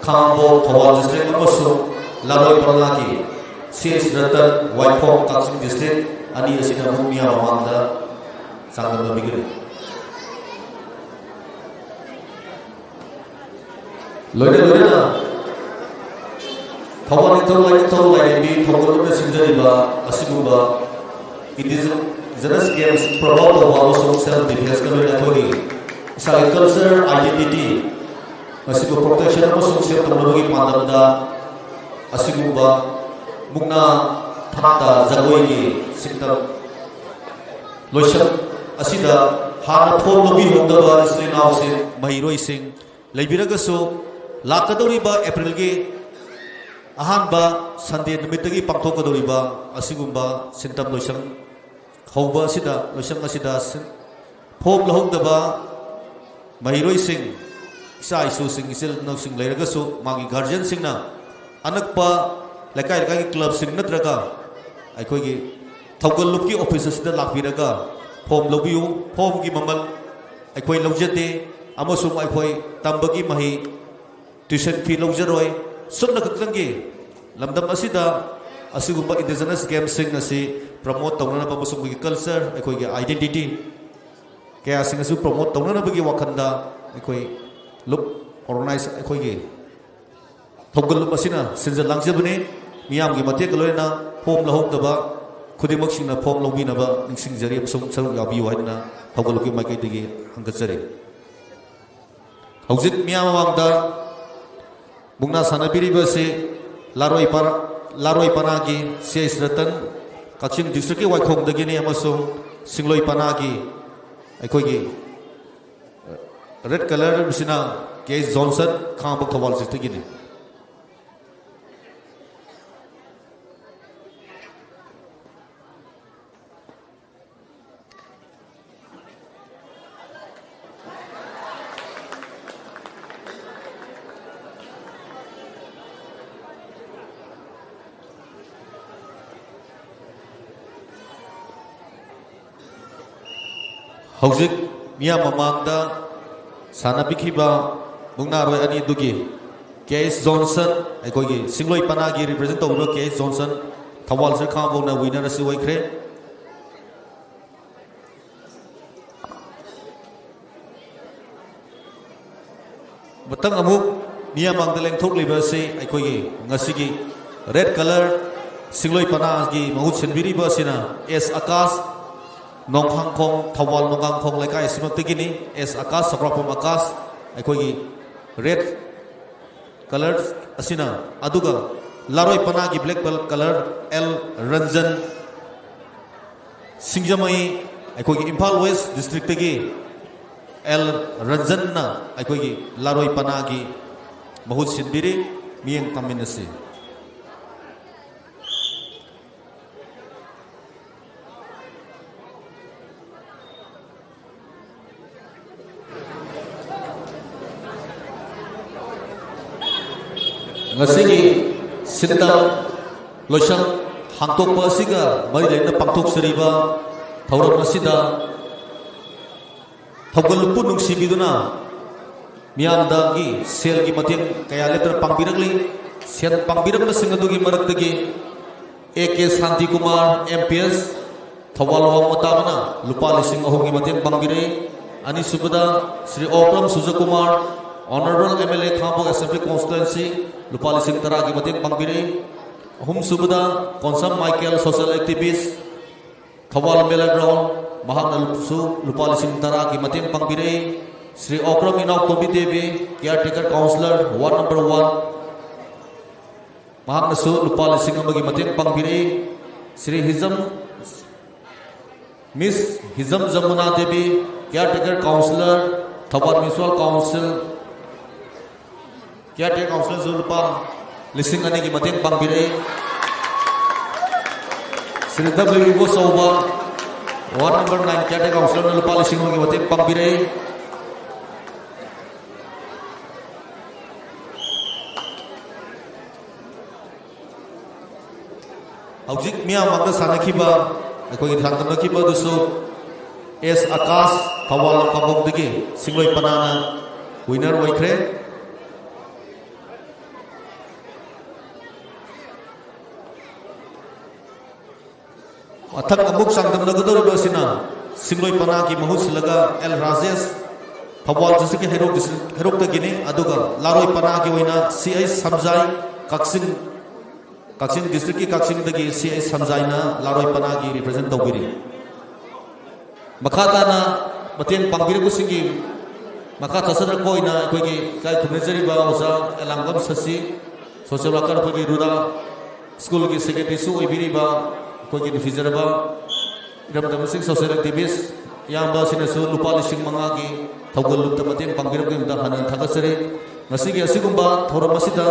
ꯈꯥꯉꯕꯣꯛ, ꯊꯧꯕꯥꯜ ꯗꯤꯁꯇ꯭ꯔꯤꯛ ꯑꯃꯁꯨꯡ ꯂꯥꯔꯣꯏ ꯄꯔꯒꯅꯥꯒꯤ ꯁꯤ ꯑꯦꯁ ꯔꯇꯟ, ꯋꯥꯏꯈꯣꯝ, ꯀꯛꯆꯤꯡ ꯗꯤꯁꯇ꯭ꯔꯤꯛ, ꯑꯅꯤ ꯑꯁꯤꯅ ꯑꯃꯨꯛ ꯃꯤꯌꯥꯝ ꯃꯃꯥꯡꯗ ꯆꯥꯡꯗꯝꯅꯕꯤꯒꯅꯤ꯫ ꯂꯣꯏꯅ ꯂꯣꯏꯅꯅ ꯊꯧꯕꯥꯜ ꯅꯤꯡꯊꯧ ꯂꯥꯏꯅꯤꯡꯊꯧ ꯂꯥꯏꯔꯦꯝꯕꯤ ꯊꯧꯒꯜꯂꯣꯟꯅ ꯁꯤꯟꯖꯔꯤꯕ ꯑꯁꯤꯒꯨꯝꯕ ꯏꯟꯗꯤꯖꯤꯅꯁ ꯒꯦꯝꯁ ꯄ꯭ꯔꯃꯣꯠ ꯇꯧꯕ ꯑꯃꯁꯨꯡ ꯁꯦꯜꯐ ꯗꯤꯐꯦꯟꯁꯀ ꯂꯣꯏꯅ ꯑꯩꯈꯣꯏꯒꯤ ꯏꯁꯥꯒꯤ ꯀꯜꯆꯔ ꯑꯥꯏꯗꯦꯟꯇꯤꯇꯤ ꯃꯁꯤꯕꯨ ꯄ꯭ꯔꯣꯇꯦꯛꯁꯟ ꯑꯃꯁꯨꯡ ꯁꯦꯞ ꯇꯧꯅꯕꯒꯤ ꯄꯥꯟꯗꯝꯗ ꯑꯁꯤꯒꯨꯝꯕ ꯃꯨꯛꯅꯥ ꯊꯥꯡꯇꯥ ꯖꯒꯣꯏꯒꯤ ꯁꯤꯟꯐꯝ ꯂꯣꯏꯁꯪ ꯑꯁꯤꯗ ꯍꯥꯟꯅ ꯐꯣꯝ ꯂꯧꯕꯤꯍꯧꯗꯕ ꯏꯆꯤꯜ ꯏꯅꯥꯎꯁꯤꯡ, ꯃꯍꯩꯔꯣꯏꯁꯤꯡ ꯂꯩꯕꯤꯔꯒꯁꯨ, ꯂꯥꯛꯀꯗꯧꯔꯤꯕ ꯑꯦꯄ꯭ꯔꯤꯜꯒꯤ ꯑꯍꯥꯟꯕ ꯁꯟꯗꯦ ꯅꯨꯃꯤꯠꯇꯒꯤ ꯄꯥꯡꯊꯣꯛꯀꯗꯧꯔꯤꯕ ꯑꯁꯤꯒꯨꯝꯕ ꯁꯤꯟꯇꯝ ꯂꯣꯏꯁꯪ ꯍꯧꯕ ꯑꯁꯤꯗ, ꯂꯣꯏꯁꯪ ꯑꯁꯤꯗ ꯁꯤꯟ-, ꯐꯣꯝ ꯂꯧꯍꯧꯗꯕ ꯃꯍꯩꯔꯣꯏꯁꯤꯡ, ꯏꯆꯥ ꯏꯁꯨꯁꯤꯡ, ꯏꯆꯤꯜ ꯏꯅꯥꯎꯁꯤꯡ ꯂꯩꯔꯒꯁꯨ, ꯃꯥꯒꯤ ꯒꯥꯔꯖꯤꯌꯟꯁꯤꯡꯅ ꯑꯅꯛꯄ ꯂꯩꯀꯥꯏ ꯂꯩꯀꯥꯏꯒꯤ ꯀ꯭ꯂꯕꯁꯤꯡ ꯅꯠꯇ꯭ꯔꯒ ꯑꯩꯈꯣꯏꯒꯤ ꯊꯧꯒꯜꯂꯨꯞꯀꯤ ꯑꯣꯐꯤꯁ ꯑꯁꯤꯗ ꯂꯥꯛꯄꯤꯔꯒ ꯐꯣꯝ ꯂꯧꯕꯤꯌꯨ꯫ ꯐꯣꯝꯒꯤ ꯃꯃꯜ ꯑꯩꯈꯣꯏ ꯂꯧꯖꯗꯦ ꯑꯃꯁꯨꯡ ꯑꯩꯈꯣꯏ ꯇꯝꯕꯒꯤ ꯃꯍꯩ, ꯇ꯭ꯌꯨꯁꯟ ꯐꯤ ꯂꯧꯖꯔꯣꯏ꯫ ꯁꯨꯞꯅ ꯈꯛꯇꯪꯒꯤ ꯂꯝꯗꯝ ꯑꯁꯤꯗ ꯑꯁꯤꯒꯨꯝꯕ ꯏꯟꯗꯤꯖꯤꯅꯁ ꯒꯦꯝꯁꯤꯡ ꯑꯁꯤ ꯄ꯭ꯔꯃꯣꯠ ꯇꯧꯅꯅꯕ ꯑꯃꯁꯨꯡ ꯑꯩꯈꯣꯏꯒꯤ ꯀꯜꯆꯔ, ꯑꯩꯈꯣꯏꯒꯤ ꯑꯥꯏꯗꯦꯟꯇꯤꯇꯤ ꯀꯌꯥꯁꯤꯡ ꯑꯁꯤ ꯄ꯭ꯔꯃꯣꯠ ꯇꯧꯅꯅꯕꯒꯤ ꯋꯥꯈꯜꯗ ꯑꯩꯈꯣꯏ ꯂꯨꯞ ꯑꯣꯔꯒꯅꯥꯏꯖ, ꯑꯩꯈꯣꯏꯒꯤ ꯊꯧꯒꯜꯂꯨꯞ ꯑꯁꯤꯅ ꯁꯤꯟꯖ ꯂꯥꯡꯖꯕꯅꯤ꯫ ꯃꯤꯌꯥꯝꯒꯤ ꯃꯇꯦꯡꯒ ꯂꯣꯏꯅꯅ ꯐꯣꯝ ꯂꯧꯍꯧꯗꯕ ꯈꯨꯗꯤꯡꯃꯛꯁꯤꯡꯅ ꯐꯣꯝ ꯂꯧꯕꯤꯅꯕ ꯅꯤꯡꯁꯤꯡꯖꯔꯤ ꯑꯃꯁꯨꯡ ꯁꯔꯨꯛ ꯌꯥꯕꯤꯌꯨ ꯍꯥꯏꯗꯨꯅ ꯊꯧꯒꯜꯂꯨꯞꯀꯤ ꯃꯥꯏꯀꯩꯗꯒꯤ ꯍꯪꯒꯠꯆꯔꯤ꯫ ꯍꯧꯖꯤꯛ ꯃꯤꯌꯥꯝ ꯃꯃꯥꯡꯗ ꯃꯨꯛꯅꯥ ꯁꯥꯟꯅꯕꯤꯔꯤꯕ ꯑꯁꯤ ꯂꯥꯔꯣꯏ ꯄꯔꯥ-, ꯂꯥꯔꯣꯏ ꯄꯅꯥꯒꯤ ꯁꯤ ꯑꯩꯆ ꯔꯇꯟ, ꯀꯛꯆꯤꯡ ꯗꯤꯁꯇ꯭ꯔꯤꯛꯀꯤ ꯋꯥꯏꯈꯣꯡꯗꯒꯤꯅꯤ ꯑꯃꯁꯨꯡ ꯁꯤꯡꯂꯣꯏ ꯄꯅꯥꯒꯤ ꯑꯩꯈꯣꯏꯒꯤ ꯔꯦꯗ ꯀꯂꯔꯁꯤꯅ ꯀꯦ ꯑꯦꯁ ꯖꯣꯟꯁꯟ, ꯈꯥꯉꯕꯣꯛ, ꯊꯧꯕꯥꯜ ꯗꯤꯁꯇ꯭ꯔꯤꯛꯀꯤꯅꯤ꯫ ꯍꯧꯖꯤꯛ ꯃꯤꯌꯥꯝ ꯃꯃꯥꯡꯗ ꯁꯥꯟꯅꯕꯤꯈꯤꯕ ꯃꯨꯛꯅꯥꯔꯣꯏ ꯑꯅꯤꯗꯨꯒꯤ ꯀꯦ ꯑꯦꯁ ꯖꯣꯟꯁꯟ, ꯑꯩꯈꯣꯏꯒꯤ ꯁꯤꯡꯂꯣꯏ ꯄꯅꯥꯒꯤ ꯔꯤꯄ꯭ꯔꯖꯦꯟ ꯇꯧꯔꯤꯕ ꯀꯦ ꯑꯦꯁ ꯖꯣꯟꯁꯟ, ꯊꯧꯕꯥꯜ ꯁꯔ ꯈꯥꯉꯕꯣꯛꯅ ꯋꯤꯅꯔ ꯑꯁꯤ ꯑꯣꯏꯈ꯭ꯔꯦ꯫ ꯃꯊꯪ ꯑꯃꯨꯛ ꯃꯤꯌꯥꯝ ꯃꯥꯡꯗ ꯂꯦꯡꯊꯣꯛꯂꯤꯕ ꯑꯁꯤ ꯑꯩꯈꯣꯏꯒꯤ ꯉꯁꯤꯒꯤ ꯔꯦꯗ ꯀꯂꯔ ꯁꯤꯡꯂꯣꯏ ꯄꯅꯥꯒꯤ ꯃꯍꯨꯠ ꯁꯤꯟꯕꯤꯔꯤꯕ ꯑꯁꯤꯅ ꯑꯦꯁ ꯑꯀꯥꯁ, ꯅꯣꯡꯈꯥꯡꯈꯣꯡ, ꯊꯧꯕꯥꯜ ꯅꯣꯡꯈꯥꯡꯈꯣꯡ ꯂꯩꯀꯥꯏ ꯑꯁꯤꯃꯛꯇꯒꯤꯅꯤ꯫ ꯑꯦꯁ ꯑꯀꯥꯁ, ꯁꯣꯀ꯭ꯔꯥꯛꯄꯝ ꯑꯀꯥꯁ, ꯑꯩꯈꯣꯏꯒꯤ ꯔꯦꯗ ꯀꯂꯔ ꯑꯁꯤꯅ, ꯑꯗꯨꯒ ꯂꯥꯔꯣꯏ ꯄꯅꯥꯒꯤ ꯕ꯭ꯂꯦꯛ ꯀꯂꯔ ꯑꯦꯜ ꯔꯟꯖꯟ ꯁꯤꯡꯖꯃꯩ, ꯑꯩꯈꯣꯏꯒꯤ ꯏꯝꯐꯥꯜ ꯋꯦꯁ ꯗꯤꯁꯇ꯭ꯔꯤꯛꯇꯒꯤ ꯑꯦꯜ ꯔꯟꯖꯟꯅ ꯑꯩꯈꯣꯏꯒꯤ ꯂꯥꯔꯣꯏ ꯄꯅꯥꯒꯤ ꯃꯍꯨꯠ ꯁꯤꯟꯕꯤꯔꯤ꯫ ꯃꯤꯠꯌꯦꯡ ꯇꯝꯃꯤꯟꯅꯁꯤ꯫ ꯉꯁꯤꯒꯤ ꯁꯤꯟꯗ ꯂꯣꯏꯁꯪ ꯍꯥꯡꯗꯣꯛꯄ ꯑꯁꯤꯒ ꯃꯔꯤ ꯂꯩꯅꯅ ꯄꯥꯡꯊꯣꯛꯆꯔꯤꯕ ꯊꯧꯔꯝ ꯑꯁꯤꯗ ꯊꯧꯒꯜ ꯄꯨ ꯅꯨꯡꯁꯤꯕꯤꯗꯨꯅ ꯃꯤꯌꯥꯝꯗꯒꯤ ꯁꯦꯜꯒꯤ ꯃꯇꯦꯡ ꯀꯌꯥ ꯂꯦꯞꯇꯅ ꯄꯥꯡꯕꯤꯔꯛꯂꯤ꯫ ꯁꯦꯜ ꯄꯥꯡꯕꯤꯔꯛꯄꯁꯤꯡ ꯑꯗꯨꯒꯤ ꯃꯔꯛꯇꯒꯤ A K Shantikumar, M P S, Thoubal ꯋꯥꯡꯃ ꯇꯥꯕꯅ ꯂꯨꯄꯥ ꯂꯤꯁꯤꯡ ꯑꯍꯨꯝꯒꯤ ꯃꯇꯦꯡ ꯄꯥꯡꯕꯤꯔꯛꯏ꯫ ꯑꯅꯤꯁꯨꯕꯗ Shri Okram ꯁꯨꯖꯀꯨꯃꯥꯔ, Honourable M L A Khangabok Assembly Constituency, ꯂꯨꯄꯥ ꯂꯤꯁꯤꯡ ꯇꯔꯥꯒꯤ ꯃꯇꯦꯡ ꯄꯥꯡꯕꯤꯔꯛꯏ꯫ ꯑꯍꯨꯝꯁꯨꯕꯗ Konsam Michael, social activist, Thoubal ꯃꯦꯂꯥ ꯒ꯭ꯔꯥꯎꯟ, ꯃꯍꯥꯛꯅꯁꯨ ꯂꯨꯄꯥ ꯂꯤꯁꯤꯡ ꯇꯔꯥꯒꯤ ꯃꯇꯦꯡ ꯄꯥꯡꯕꯤꯔꯛꯏ꯫ Shri Okram ꯏꯅꯥꯎꯇꯣꯝꯕꯤ Devi, caretaker councillor, ward number one, ꯃꯍꯥꯛꯅꯁꯨ ꯂꯨꯄꯥ ꯂꯤꯁꯤꯡ ꯑꯃꯒꯤ ꯃꯇꯦꯡ ꯄꯥꯡꯕꯤꯔꯛꯏ꯫ ꯁ꯭ꯔꯤ ꯍꯤꯖꯝ, ꯃꯤꯁ ꯍꯤꯖꯝ Yamuna Devi, caretaker councillor, Thoubal Municipal Council, caretaker councillorꯁꯨ ꯂꯨꯄꯥ ꯂꯤꯁꯤꯡ ꯑꯅꯤꯒꯤ ꯃꯇꯦꯡ ꯄꯥꯡꯕꯤꯔꯛꯏ꯫ Shri W Ibochouba, ward number nine caretaker councillorꯅ ꯂꯨꯄꯥ ꯂꯤꯁꯤꯡ ꯑꯃꯒꯤ ꯃꯇꯦꯡ ꯄꯥꯡꯕꯤꯔꯛꯏ꯫ ꯍꯧꯖꯤꯛ ꯃꯤꯌꯥꯝ ꯃꯥꯡꯗ ꯁꯥꯟꯅꯈꯤꯕ, ꯑꯩꯈꯣꯏꯒꯤ ꯊꯥꯡꯗꯝꯅꯈꯤꯕ ꯑꯗꯨꯁꯨ ꯑꯦꯁ ꯑꯀꯥꯁ, ꯊꯧꯕꯥꯜ ꯂꯝꯄꯥꯛꯂꯣꯝꯗꯒꯤ ꯁꯤꯡꯂꯣꯏ ꯄꯅꯥꯅ winner ꯑꯣꯏꯈ꯭ꯔꯦ꯫ ꯃꯊꯪ ꯑꯃꯨꯛ ꯆꯥꯡꯗꯝꯅꯒꯗꯧꯔꯤꯕ ꯑꯁꯤꯅ ꯁꯤꯡꯂꯣꯏ ꯄꯅꯥꯒꯤ ꯃꯍꯨꯠ ꯁꯤꯜꯂꯒ ꯑꯦꯜ ꯔꯥꯖꯦꯁ, ꯊꯧꯕꯥꯜ district ꯀꯤ ꯍꯩꯔꯣꯛ district, ꯍꯩꯔꯣꯛꯇꯒꯤꯅꯤ꯫ ꯑꯗꯨꯒ ꯂꯥꯔꯣꯏ ꯄꯅꯥꯒꯤ ꯑꯣꯏꯅ ꯁꯤ ꯑꯩꯆ ꯁꯝꯖꯥꯏ, ꯀꯛꯆꯤꯡ, ꯀꯛꯆꯤꯡ district ꯀꯤ ꯀꯛꯆꯤꯡꯗꯒꯤ ꯁꯤ ꯑꯩꯆ ꯁꯝꯖꯥꯏꯅ ꯂꯥꯔꯣꯏ ꯄꯅꯥꯒꯤ represent ꯇꯧꯕꯤꯔꯤ꯫ ꯃꯈꯥ ꯇꯥꯅ ꯃꯇꯦꯡ ꯄꯥꯡꯕꯤꯔꯛꯄꯁꯤꯡꯒꯤ ꯃꯈꯥ ꯆꯠꯊꯔꯛꯄ ꯑꯣꯏꯅ ꯑꯩꯈꯣꯏꯒꯤ ꯏꯀꯥꯏ ꯈꯨꯝꯅꯖꯔꯤꯕ ꯑꯣꯖꯥ ꯑꯦꯂꯥꯡꯕꯝ ꯁꯁꯤ, social worker, ꯑꯩꯈꯣꯏꯒꯤ ꯔꯨꯔꯥ school ꯒꯤ secretary ꯁꯨ ꯑꯣꯏꯕꯤꯔꯤꯕ ꯑꯩꯈꯣꯏꯒꯤ ꯅꯨꯡꯁꯤꯖꯔꯕ ꯏꯔꯝꯗꯝꯁꯤꯡ social activist ꯏꯌꯥꯝꯕ ꯑꯁꯤꯅꯁꯨ ꯂꯨꯄꯥ ꯂꯤꯁꯤꯡ ꯃꯉꯥꯒꯤ ꯊꯧꯒꯜ ꯂꯨꯞꯇ ꯃꯇꯦꯡ ꯄꯥꯡꯕꯤꯔꯛꯄꯒꯤꯗꯃꯛꯇ ꯍꯟꯅ ꯊꯥꯒꯠꯆꯔꯤ꯫ ꯉꯁꯤꯒꯤ ꯑꯁꯤꯒꯨꯝꯕ ꯊꯧꯔꯝ ꯑꯁꯤꯗ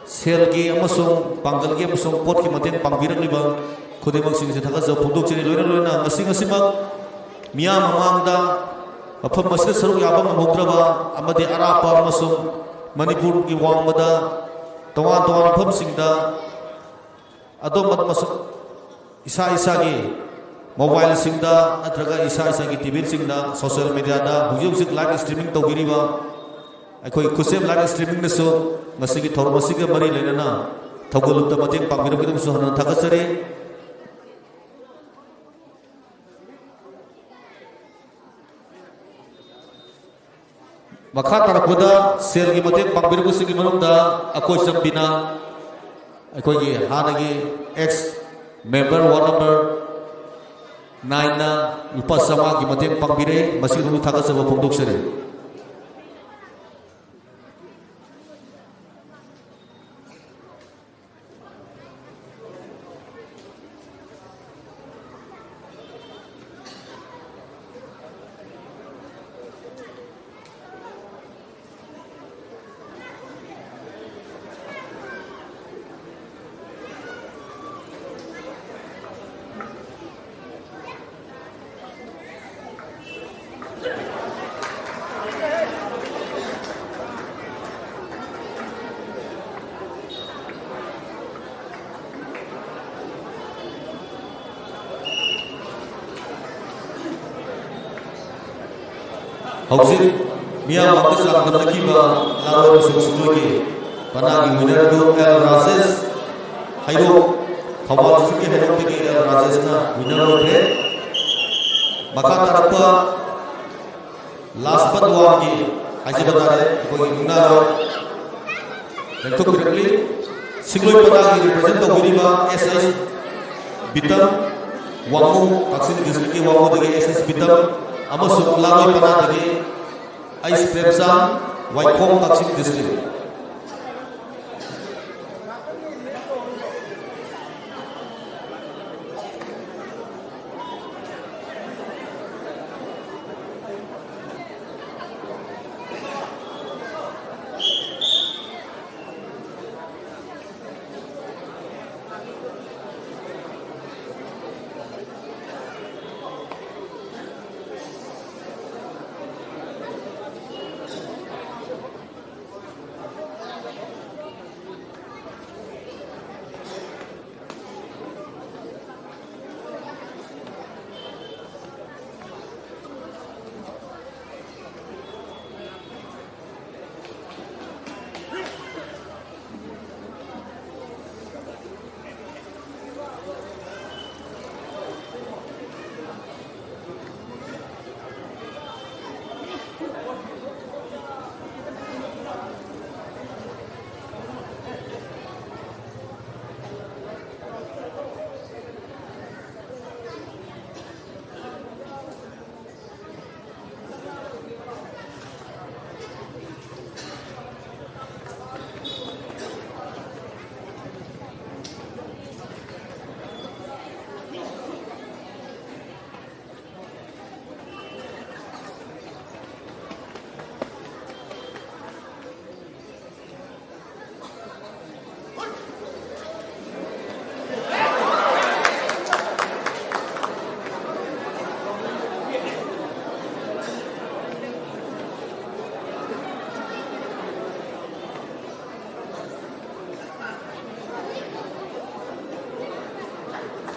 ꯁꯦꯜꯒꯤ ꯑꯃꯁꯨꯡ ꯄꯥꯡꯒꯜꯒꯤ ꯑꯃꯁꯨꯡ ꯄꯣꯠꯀꯤ ꯃꯇꯦꯡ ꯄꯥꯡꯕꯤꯔꯛꯂꯤꯕ ꯈꯨꯗꯤꯡꯃꯛꯁꯤꯡꯁꯦ ꯊꯥꯒꯠꯆꯕ ꯐꯣꯡꯗꯣꯛꯆꯔꯤ꯫ ꯂꯣꯏꯅ ꯂꯣꯏꯅꯅ ꯉꯁꯤ ꯉꯁꯤꯃꯛ ꯃꯤꯌꯥꯝ ꯃꯃꯥꯡꯗ ꯃꯐꯝ ꯑꯁꯤꯗ ꯁꯔꯨꯛ ꯌꯥꯕ ꯉꯝꯍꯧꯗ꯭ꯔꯕ ꯑꯃꯗꯤ ꯑꯔꯥꯞꯄ ꯑꯃꯁꯨꯡ ꯃꯅꯤꯄꯨꯔꯒꯤ ꯋꯥꯡꯃꯗ ꯇꯣꯉꯥꯟ ꯇꯣꯉꯥꯟꯕ ꯃꯐꯝꯁꯤꯡꯗ ꯑꯗꯣꯝ ꯑꯗꯣꯝ ꯏꯁꯥ ꯏꯁꯥꯒꯤ mobile ꯁꯤꯡꯗ ꯅꯠꯇ꯭ꯔꯒ ꯏꯁꯥ ꯏꯁꯥꯒꯤ T V ꯁꯤꯡꯗ social media ꯗ ꯍꯧꯖꯤꯛ ꯍꯧꯖꯤꯛ live streaming ꯇꯧꯕꯤꯔꯤꯕ ꯑꯩꯈꯣꯏ ꯈꯨꯠꯁꯦꯝ live streaming ꯅꯁꯨ ꯉꯁꯤꯒꯤ ꯊꯧꯔꯝ ꯑꯁꯤꯒ ꯃꯔꯤ ꯂꯩꯅꯅ ꯊꯧꯒꯜꯂꯨꯞꯇ ꯃꯇꯦꯡ ꯄꯥꯡꯕꯤꯔꯛꯄꯒꯤꯗꯃꯛꯁꯨ ꯍꯟꯅ ꯊꯥꯒꯠꯆꯔꯤ꯫ ꯃꯈꯥ ꯇꯥꯔꯛꯄꯗ ꯁꯦꯜꯒꯤ ꯃꯇꯦꯡ ꯄꯥꯡꯕꯤꯔꯛꯄꯁꯤꯡꯒꯤ ꯃꯅꯨꯡꯗ ꯑꯩꯈꯣꯏ ꯆꯝꯕꯤꯅ ꯑꯩꯈꯣꯏꯒꯤ ꯍꯥꯟꯅꯒꯤ ex member ward number nine ꯅ ꯂꯨꯄꯥ ꯆꯥꯝꯃꯉꯥꯒꯤ ꯃꯇꯦꯡ ꯄꯥꯡꯕꯤꯔꯦ꯫ ꯃꯁꯤꯒꯤꯗꯃꯛ ꯊꯥꯒꯠꯆꯕ ꯐꯣꯡꯗꯣꯛꯆꯔꯤ꯫ ꯍꯧꯖꯤꯛ ꯃꯤꯌꯥꯝ ꯃꯥꯡꯗ ꯆꯥꯡꯗꯝꯅꯈꯤꯕ ꯂꯥꯡꯂꯣꯏ ꯃꯁꯨꯡ ꯁꯨꯡꯂꯣꯏꯒꯤ ꯄꯅꯥꯒꯤ winner ꯑꯗꯨ ꯑꯦꯜ ꯔꯥꯖꯦꯁ, ꯍꯩꯔꯣꯛ, ꯊꯧꯕꯥꯜ districtꯀꯤ ꯍꯩꯔꯣꯛꯇꯒꯤ ꯑꯦꯜ ꯔꯥꯖꯦꯁꯅ winner ꯑꯣꯏꯈ꯭ꯔꯦ꯫ ꯃꯈꯥ ꯇꯥꯔꯛꯄ last but oneꯒꯤ ꯍꯥꯏꯖꯕ ꯇꯥꯔꯦ, ꯑꯩꯈꯣꯏꯒꯤ ꯃꯨꯛꯅꯥꯔꯣꯏ ꯂꯦꯡꯊꯣꯛꯄꯤꯔꯛꯂꯤ꯫ ꯁꯤꯡꯂꯣꯏ ꯄꯅꯥꯒꯤ represent ꯇꯧꯕꯤꯔꯤꯕ ꯑꯦꯁ ꯑꯩꯁ ꯕꯤꯇꯝ, ꯋꯥꯉꯨ, ꯀꯛꯆꯤꯡ districtꯀꯤ ꯋꯥꯉꯨꯗꯒꯤ ꯑꯦꯁ ꯑꯩꯁ ꯕꯤꯇꯝ, ꯑꯃꯁꯨꯡ ꯂꯥꯡꯂꯣꯏ ꯄꯅꯥꯗꯒꯤ ꯑꯩꯁ ꯄ꯭ꯔꯦꯝꯆꯥꯟ, ꯋꯥꯏꯈꯣꯝ, ꯀꯛꯆꯤꯡ district꯫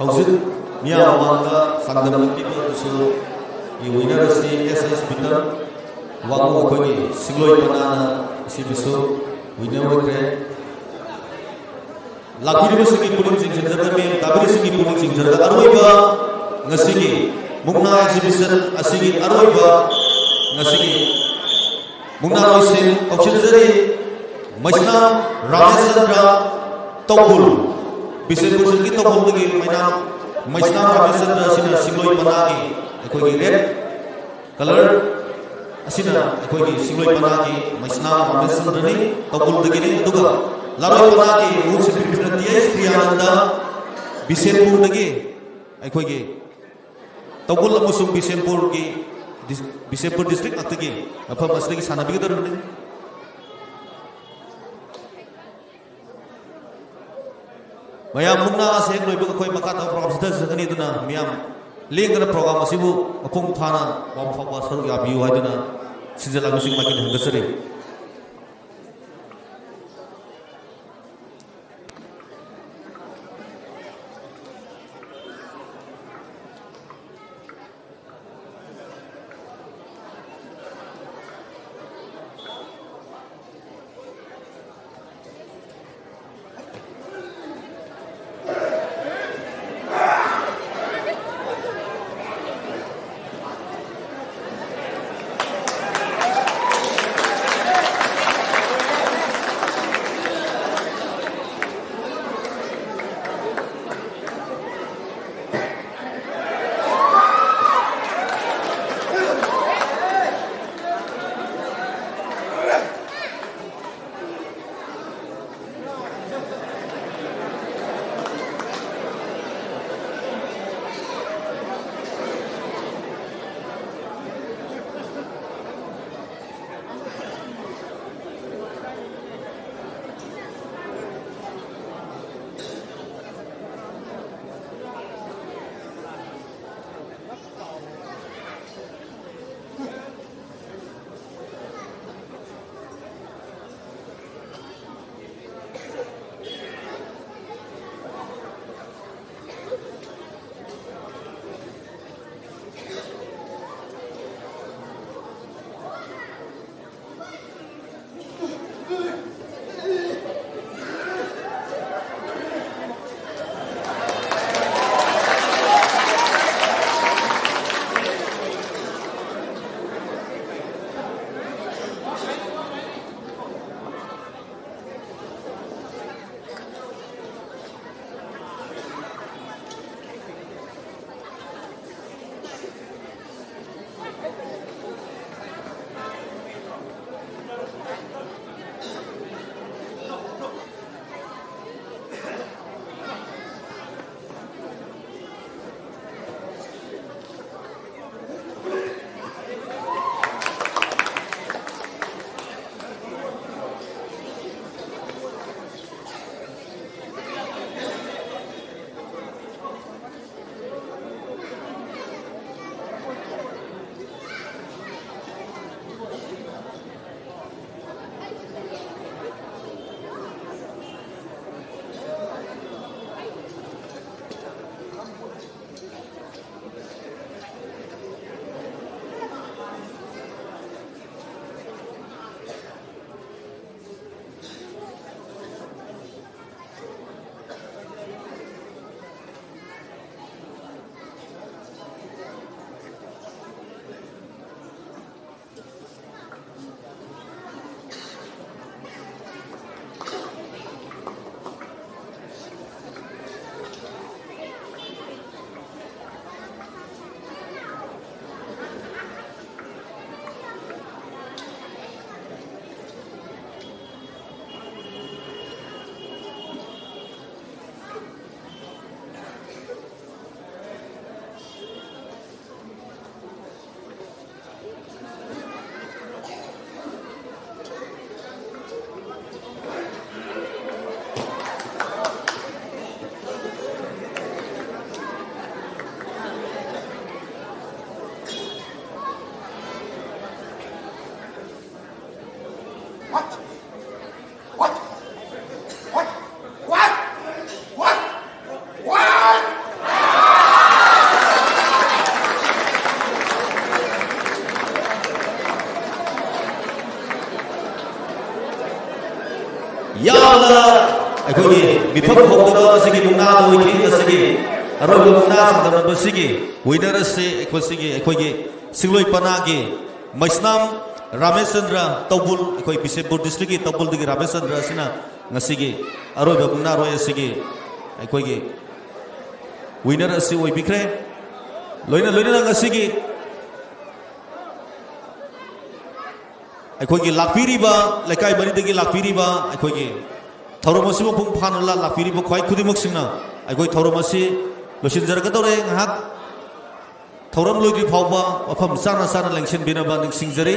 ꯍꯧꯖꯤꯛ ꯃꯤꯌꯥꯝ ꯃꯃꯥꯡꯗ ꯆꯥꯡꯗꯝꯅꯈꯤꯕ ꯑꯗꯨꯁꯨ ꯒꯤ winner ꯑꯁꯤ ꯑꯦꯁ ꯑꯦꯁ ꯕꯤꯇꯝ, ꯋꯥꯡꯉꯨ ꯑꯩꯈꯣꯏꯒꯤ ꯁꯤꯡꯂꯣꯏ ꯃꯅꯥꯅ ꯑꯁꯤꯕꯨꯁꯨ winner ꯑꯣꯏꯈ꯭ꯔꯦ꯫ ꯂꯥꯛꯄꯤꯔꯤꯕꯁꯤꯡꯒꯤ ꯄꯨꯛꯅꯤꯡ ꯆꯤꯡꯁꯤꯟꯖꯔꯒ, ꯃꯦꯝ ꯇꯥꯕꯤꯔꯤꯁꯤꯡꯒꯤ ꯄꯨꯛꯅꯤꯡ ꯆꯤꯡꯁꯤꯟꯖꯔꯒ, ꯑꯔꯣꯏꯕ ꯉꯁꯤꯒꯤ ꯃꯨꯛꯅꯥ exhibition ꯑꯁꯤꯒꯤ ꯑꯔꯣꯏꯕ ꯉꯁꯤꯒꯤ ꯃꯨꯛꯅꯥ ꯂꯣꯏꯁꯤꯟ ꯀꯧꯁꯤꯟꯖꯔꯤ ꯃꯩꯁꯅꯥꯝ ꯔꯥꯃꯦꯁꯆꯟꯗ꯭ꯔ ꯇꯧꯕꯨꯜ, ꯕꯤꯁꯦꯝꯄꯨꯔ ꯗꯤꯁꯇ꯭ꯔꯤꯛꯀꯤ ꯇꯧꯕꯨꯜꯗꯒꯤ ꯃꯩꯅꯥꯝ ꯃꯩꯁꯅꯥꯝ ꯔꯥꯃꯦꯁꯆꯟꯗ꯭ꯔ ꯑꯁꯤꯅ ꯁꯤꯡꯂꯣꯏ ꯃꯅꯥꯒꯤ ꯑꯩꯈꯣꯏꯒꯤ red colour ꯑꯁꯤꯅ ꯑꯩꯈꯣꯏꯒꯤ ꯁꯤꯡꯂꯣꯏ ꯃꯅꯥꯒꯤ ꯃꯩꯁꯅꯥꯝ ꯔꯥꯃꯦꯁꯆꯟꯗ꯭ꯔꯅꯤ, ꯇꯧꯕꯨꯜꯗꯒꯤꯅꯤ꯫ ꯑꯗꯨꯒ ꯂꯥꯔꯣꯏ ꯃꯅꯥꯒꯤ ꯃꯍꯨꯠ ꯁꯤꯟꯕꯤꯕꯁꯤꯅ ꯇꯤ ꯑꯩꯆ ꯄ꯭ꯔꯤꯌꯥꯅꯟꯗ, ꯕꯤꯁꯦꯝꯄꯨꯔꯗꯒꯤ ꯑꯩꯈꯣꯏꯒꯤ ꯇꯧꯕꯨꯜ ꯑꯃꯁꯨꯡ ꯕꯤꯁꯦꯝꯄꯨꯔꯒꯤ ꯗꯤꯁ-, ꯕꯤꯁꯦꯝꯄꯨꯔ ꯗꯤꯁꯇ꯭ꯔꯤꯛ ꯉꯥꯛꯇꯒꯤ ꯃꯐꯝ ꯑꯁꯤꯗꯒꯤ ꯁꯥꯟꯅꯕꯤꯒꯗꯧꯔꯤꯕꯅꯤ꯫ ꯃꯌꯥꯝ ꯃꯨꯛꯅꯥ ꯑꯁꯤ ꯍꯦꯛ ꯂꯣꯏꯕꯒ ꯑꯩꯈꯣꯏ ꯃꯈꯥ ꯇꯥꯕ program ꯁꯤꯗ ꯆꯠꯀꯅꯤ꯫ ꯑꯗꯨꯅ ꯃꯤꯌꯥꯝ ꯂꯦꯡꯗꯅ program ꯑꯁꯤꯕꯨ ꯃꯄꯨꯡ ꯐꯥꯅ ꯃꯥꯏ ꯄꯥꯛꯄ ꯁꯔꯨꯛ ꯌꯥꯕꯤꯌꯨ ꯍꯥꯏꯗꯨꯅ ꯁꯤꯟꯖ ꯂꯥꯡꯕꯁꯤꯡ ꯃꯥꯏꯀꯩꯗ ꯍꯪꯒꯠꯆꯔꯤ꯫ ꯌꯥꯝꯅ ꯑꯩꯈꯣꯏꯒꯤ ꯃꯤꯐꯝ ꯍꯧꯕꯗ ꯑꯁꯤꯒꯤ ꯃꯨꯛꯅꯥ ꯃꯣꯏꯊꯦꯡ ꯑꯁꯤꯒꯤ ꯑꯔꯣꯏꯕ ꯃꯨꯛꯅꯥ ꯁꯥꯟꯅꯕꯁꯤꯒꯤ ꯋꯤꯅꯔ ꯑꯁꯤ ꯑꯩꯈꯣꯏ ꯁꯤꯒꯤ ꯑꯩꯈꯣꯏꯒꯤ ꯁꯤꯡꯂꯣꯏ ꯄꯅꯥꯒꯤ ꯃꯩꯁꯅꯥꯝ ꯔꯥꯃꯦꯁꯆꯟꯗ꯭ꯔ ꯇꯧꯕꯨꯜ, ꯑꯩꯈꯣꯏ ꯕꯤꯁꯦꯝꯄꯨꯔ ꯗꯤꯁꯇ꯭ꯔꯤꯛꯀꯤ ꯇꯧꯕꯨꯜꯗꯒꯤ ꯔꯥꯃꯦꯁꯆꯟꯗ꯭ꯔ ꯑꯁꯤꯅ ꯉꯁꯤꯒꯤ ꯑꯔꯣꯏꯕ ꯃꯨꯛꯅꯥꯔꯣꯏ ꯑꯁꯤꯒꯤ ꯑꯩꯈꯣꯏꯒꯤ ꯋꯤꯅꯔ ꯑꯁꯤ ꯑꯣꯏꯕꯤꯈ꯭ꯔꯦ꯫ ꯂꯣꯏꯅ ꯂꯣꯏꯅꯅ ꯉꯁꯤꯒꯤ ꯑꯩꯈꯣꯏꯒꯤ ꯂꯥꯛꯄꯤꯔꯤꯕ ꯂꯩꯀꯥꯏ ꯃꯔꯤꯗꯒꯤ ꯂꯥꯛꯄꯤꯔꯤꯕ ꯑꯩꯈꯣꯏꯒꯤ ꯊꯧꯔꯝ ꯑꯁꯤ ꯃꯄꯨꯡ ꯐꯥꯅ ꯂꯥꯛꯄꯤꯔꯤꯕ ꯈ꯭ꯋꯥꯏ ꯈꯨꯗꯤꯡꯃꯛꯁꯤꯡꯅ ꯑꯩꯈꯣꯏ ꯊꯧꯔꯝ ꯑꯁꯤ ꯂꯣꯏꯁꯤꯟꯖꯔꯛꯀꯗꯧꯔꯦ꯫ ꯉꯥꯏꯍꯥꯛ ꯊꯧꯔꯝ ꯂꯣꯏꯗ꯭ꯔꯤ ꯐꯥꯎꯕ ꯃꯐꯝ ꯆꯥꯅ ꯆꯥꯅ ꯂꯦꯡꯁꯤꯟꯕꯤꯅꯕ ꯅꯤꯡꯁꯤꯡꯖꯔꯤ꯫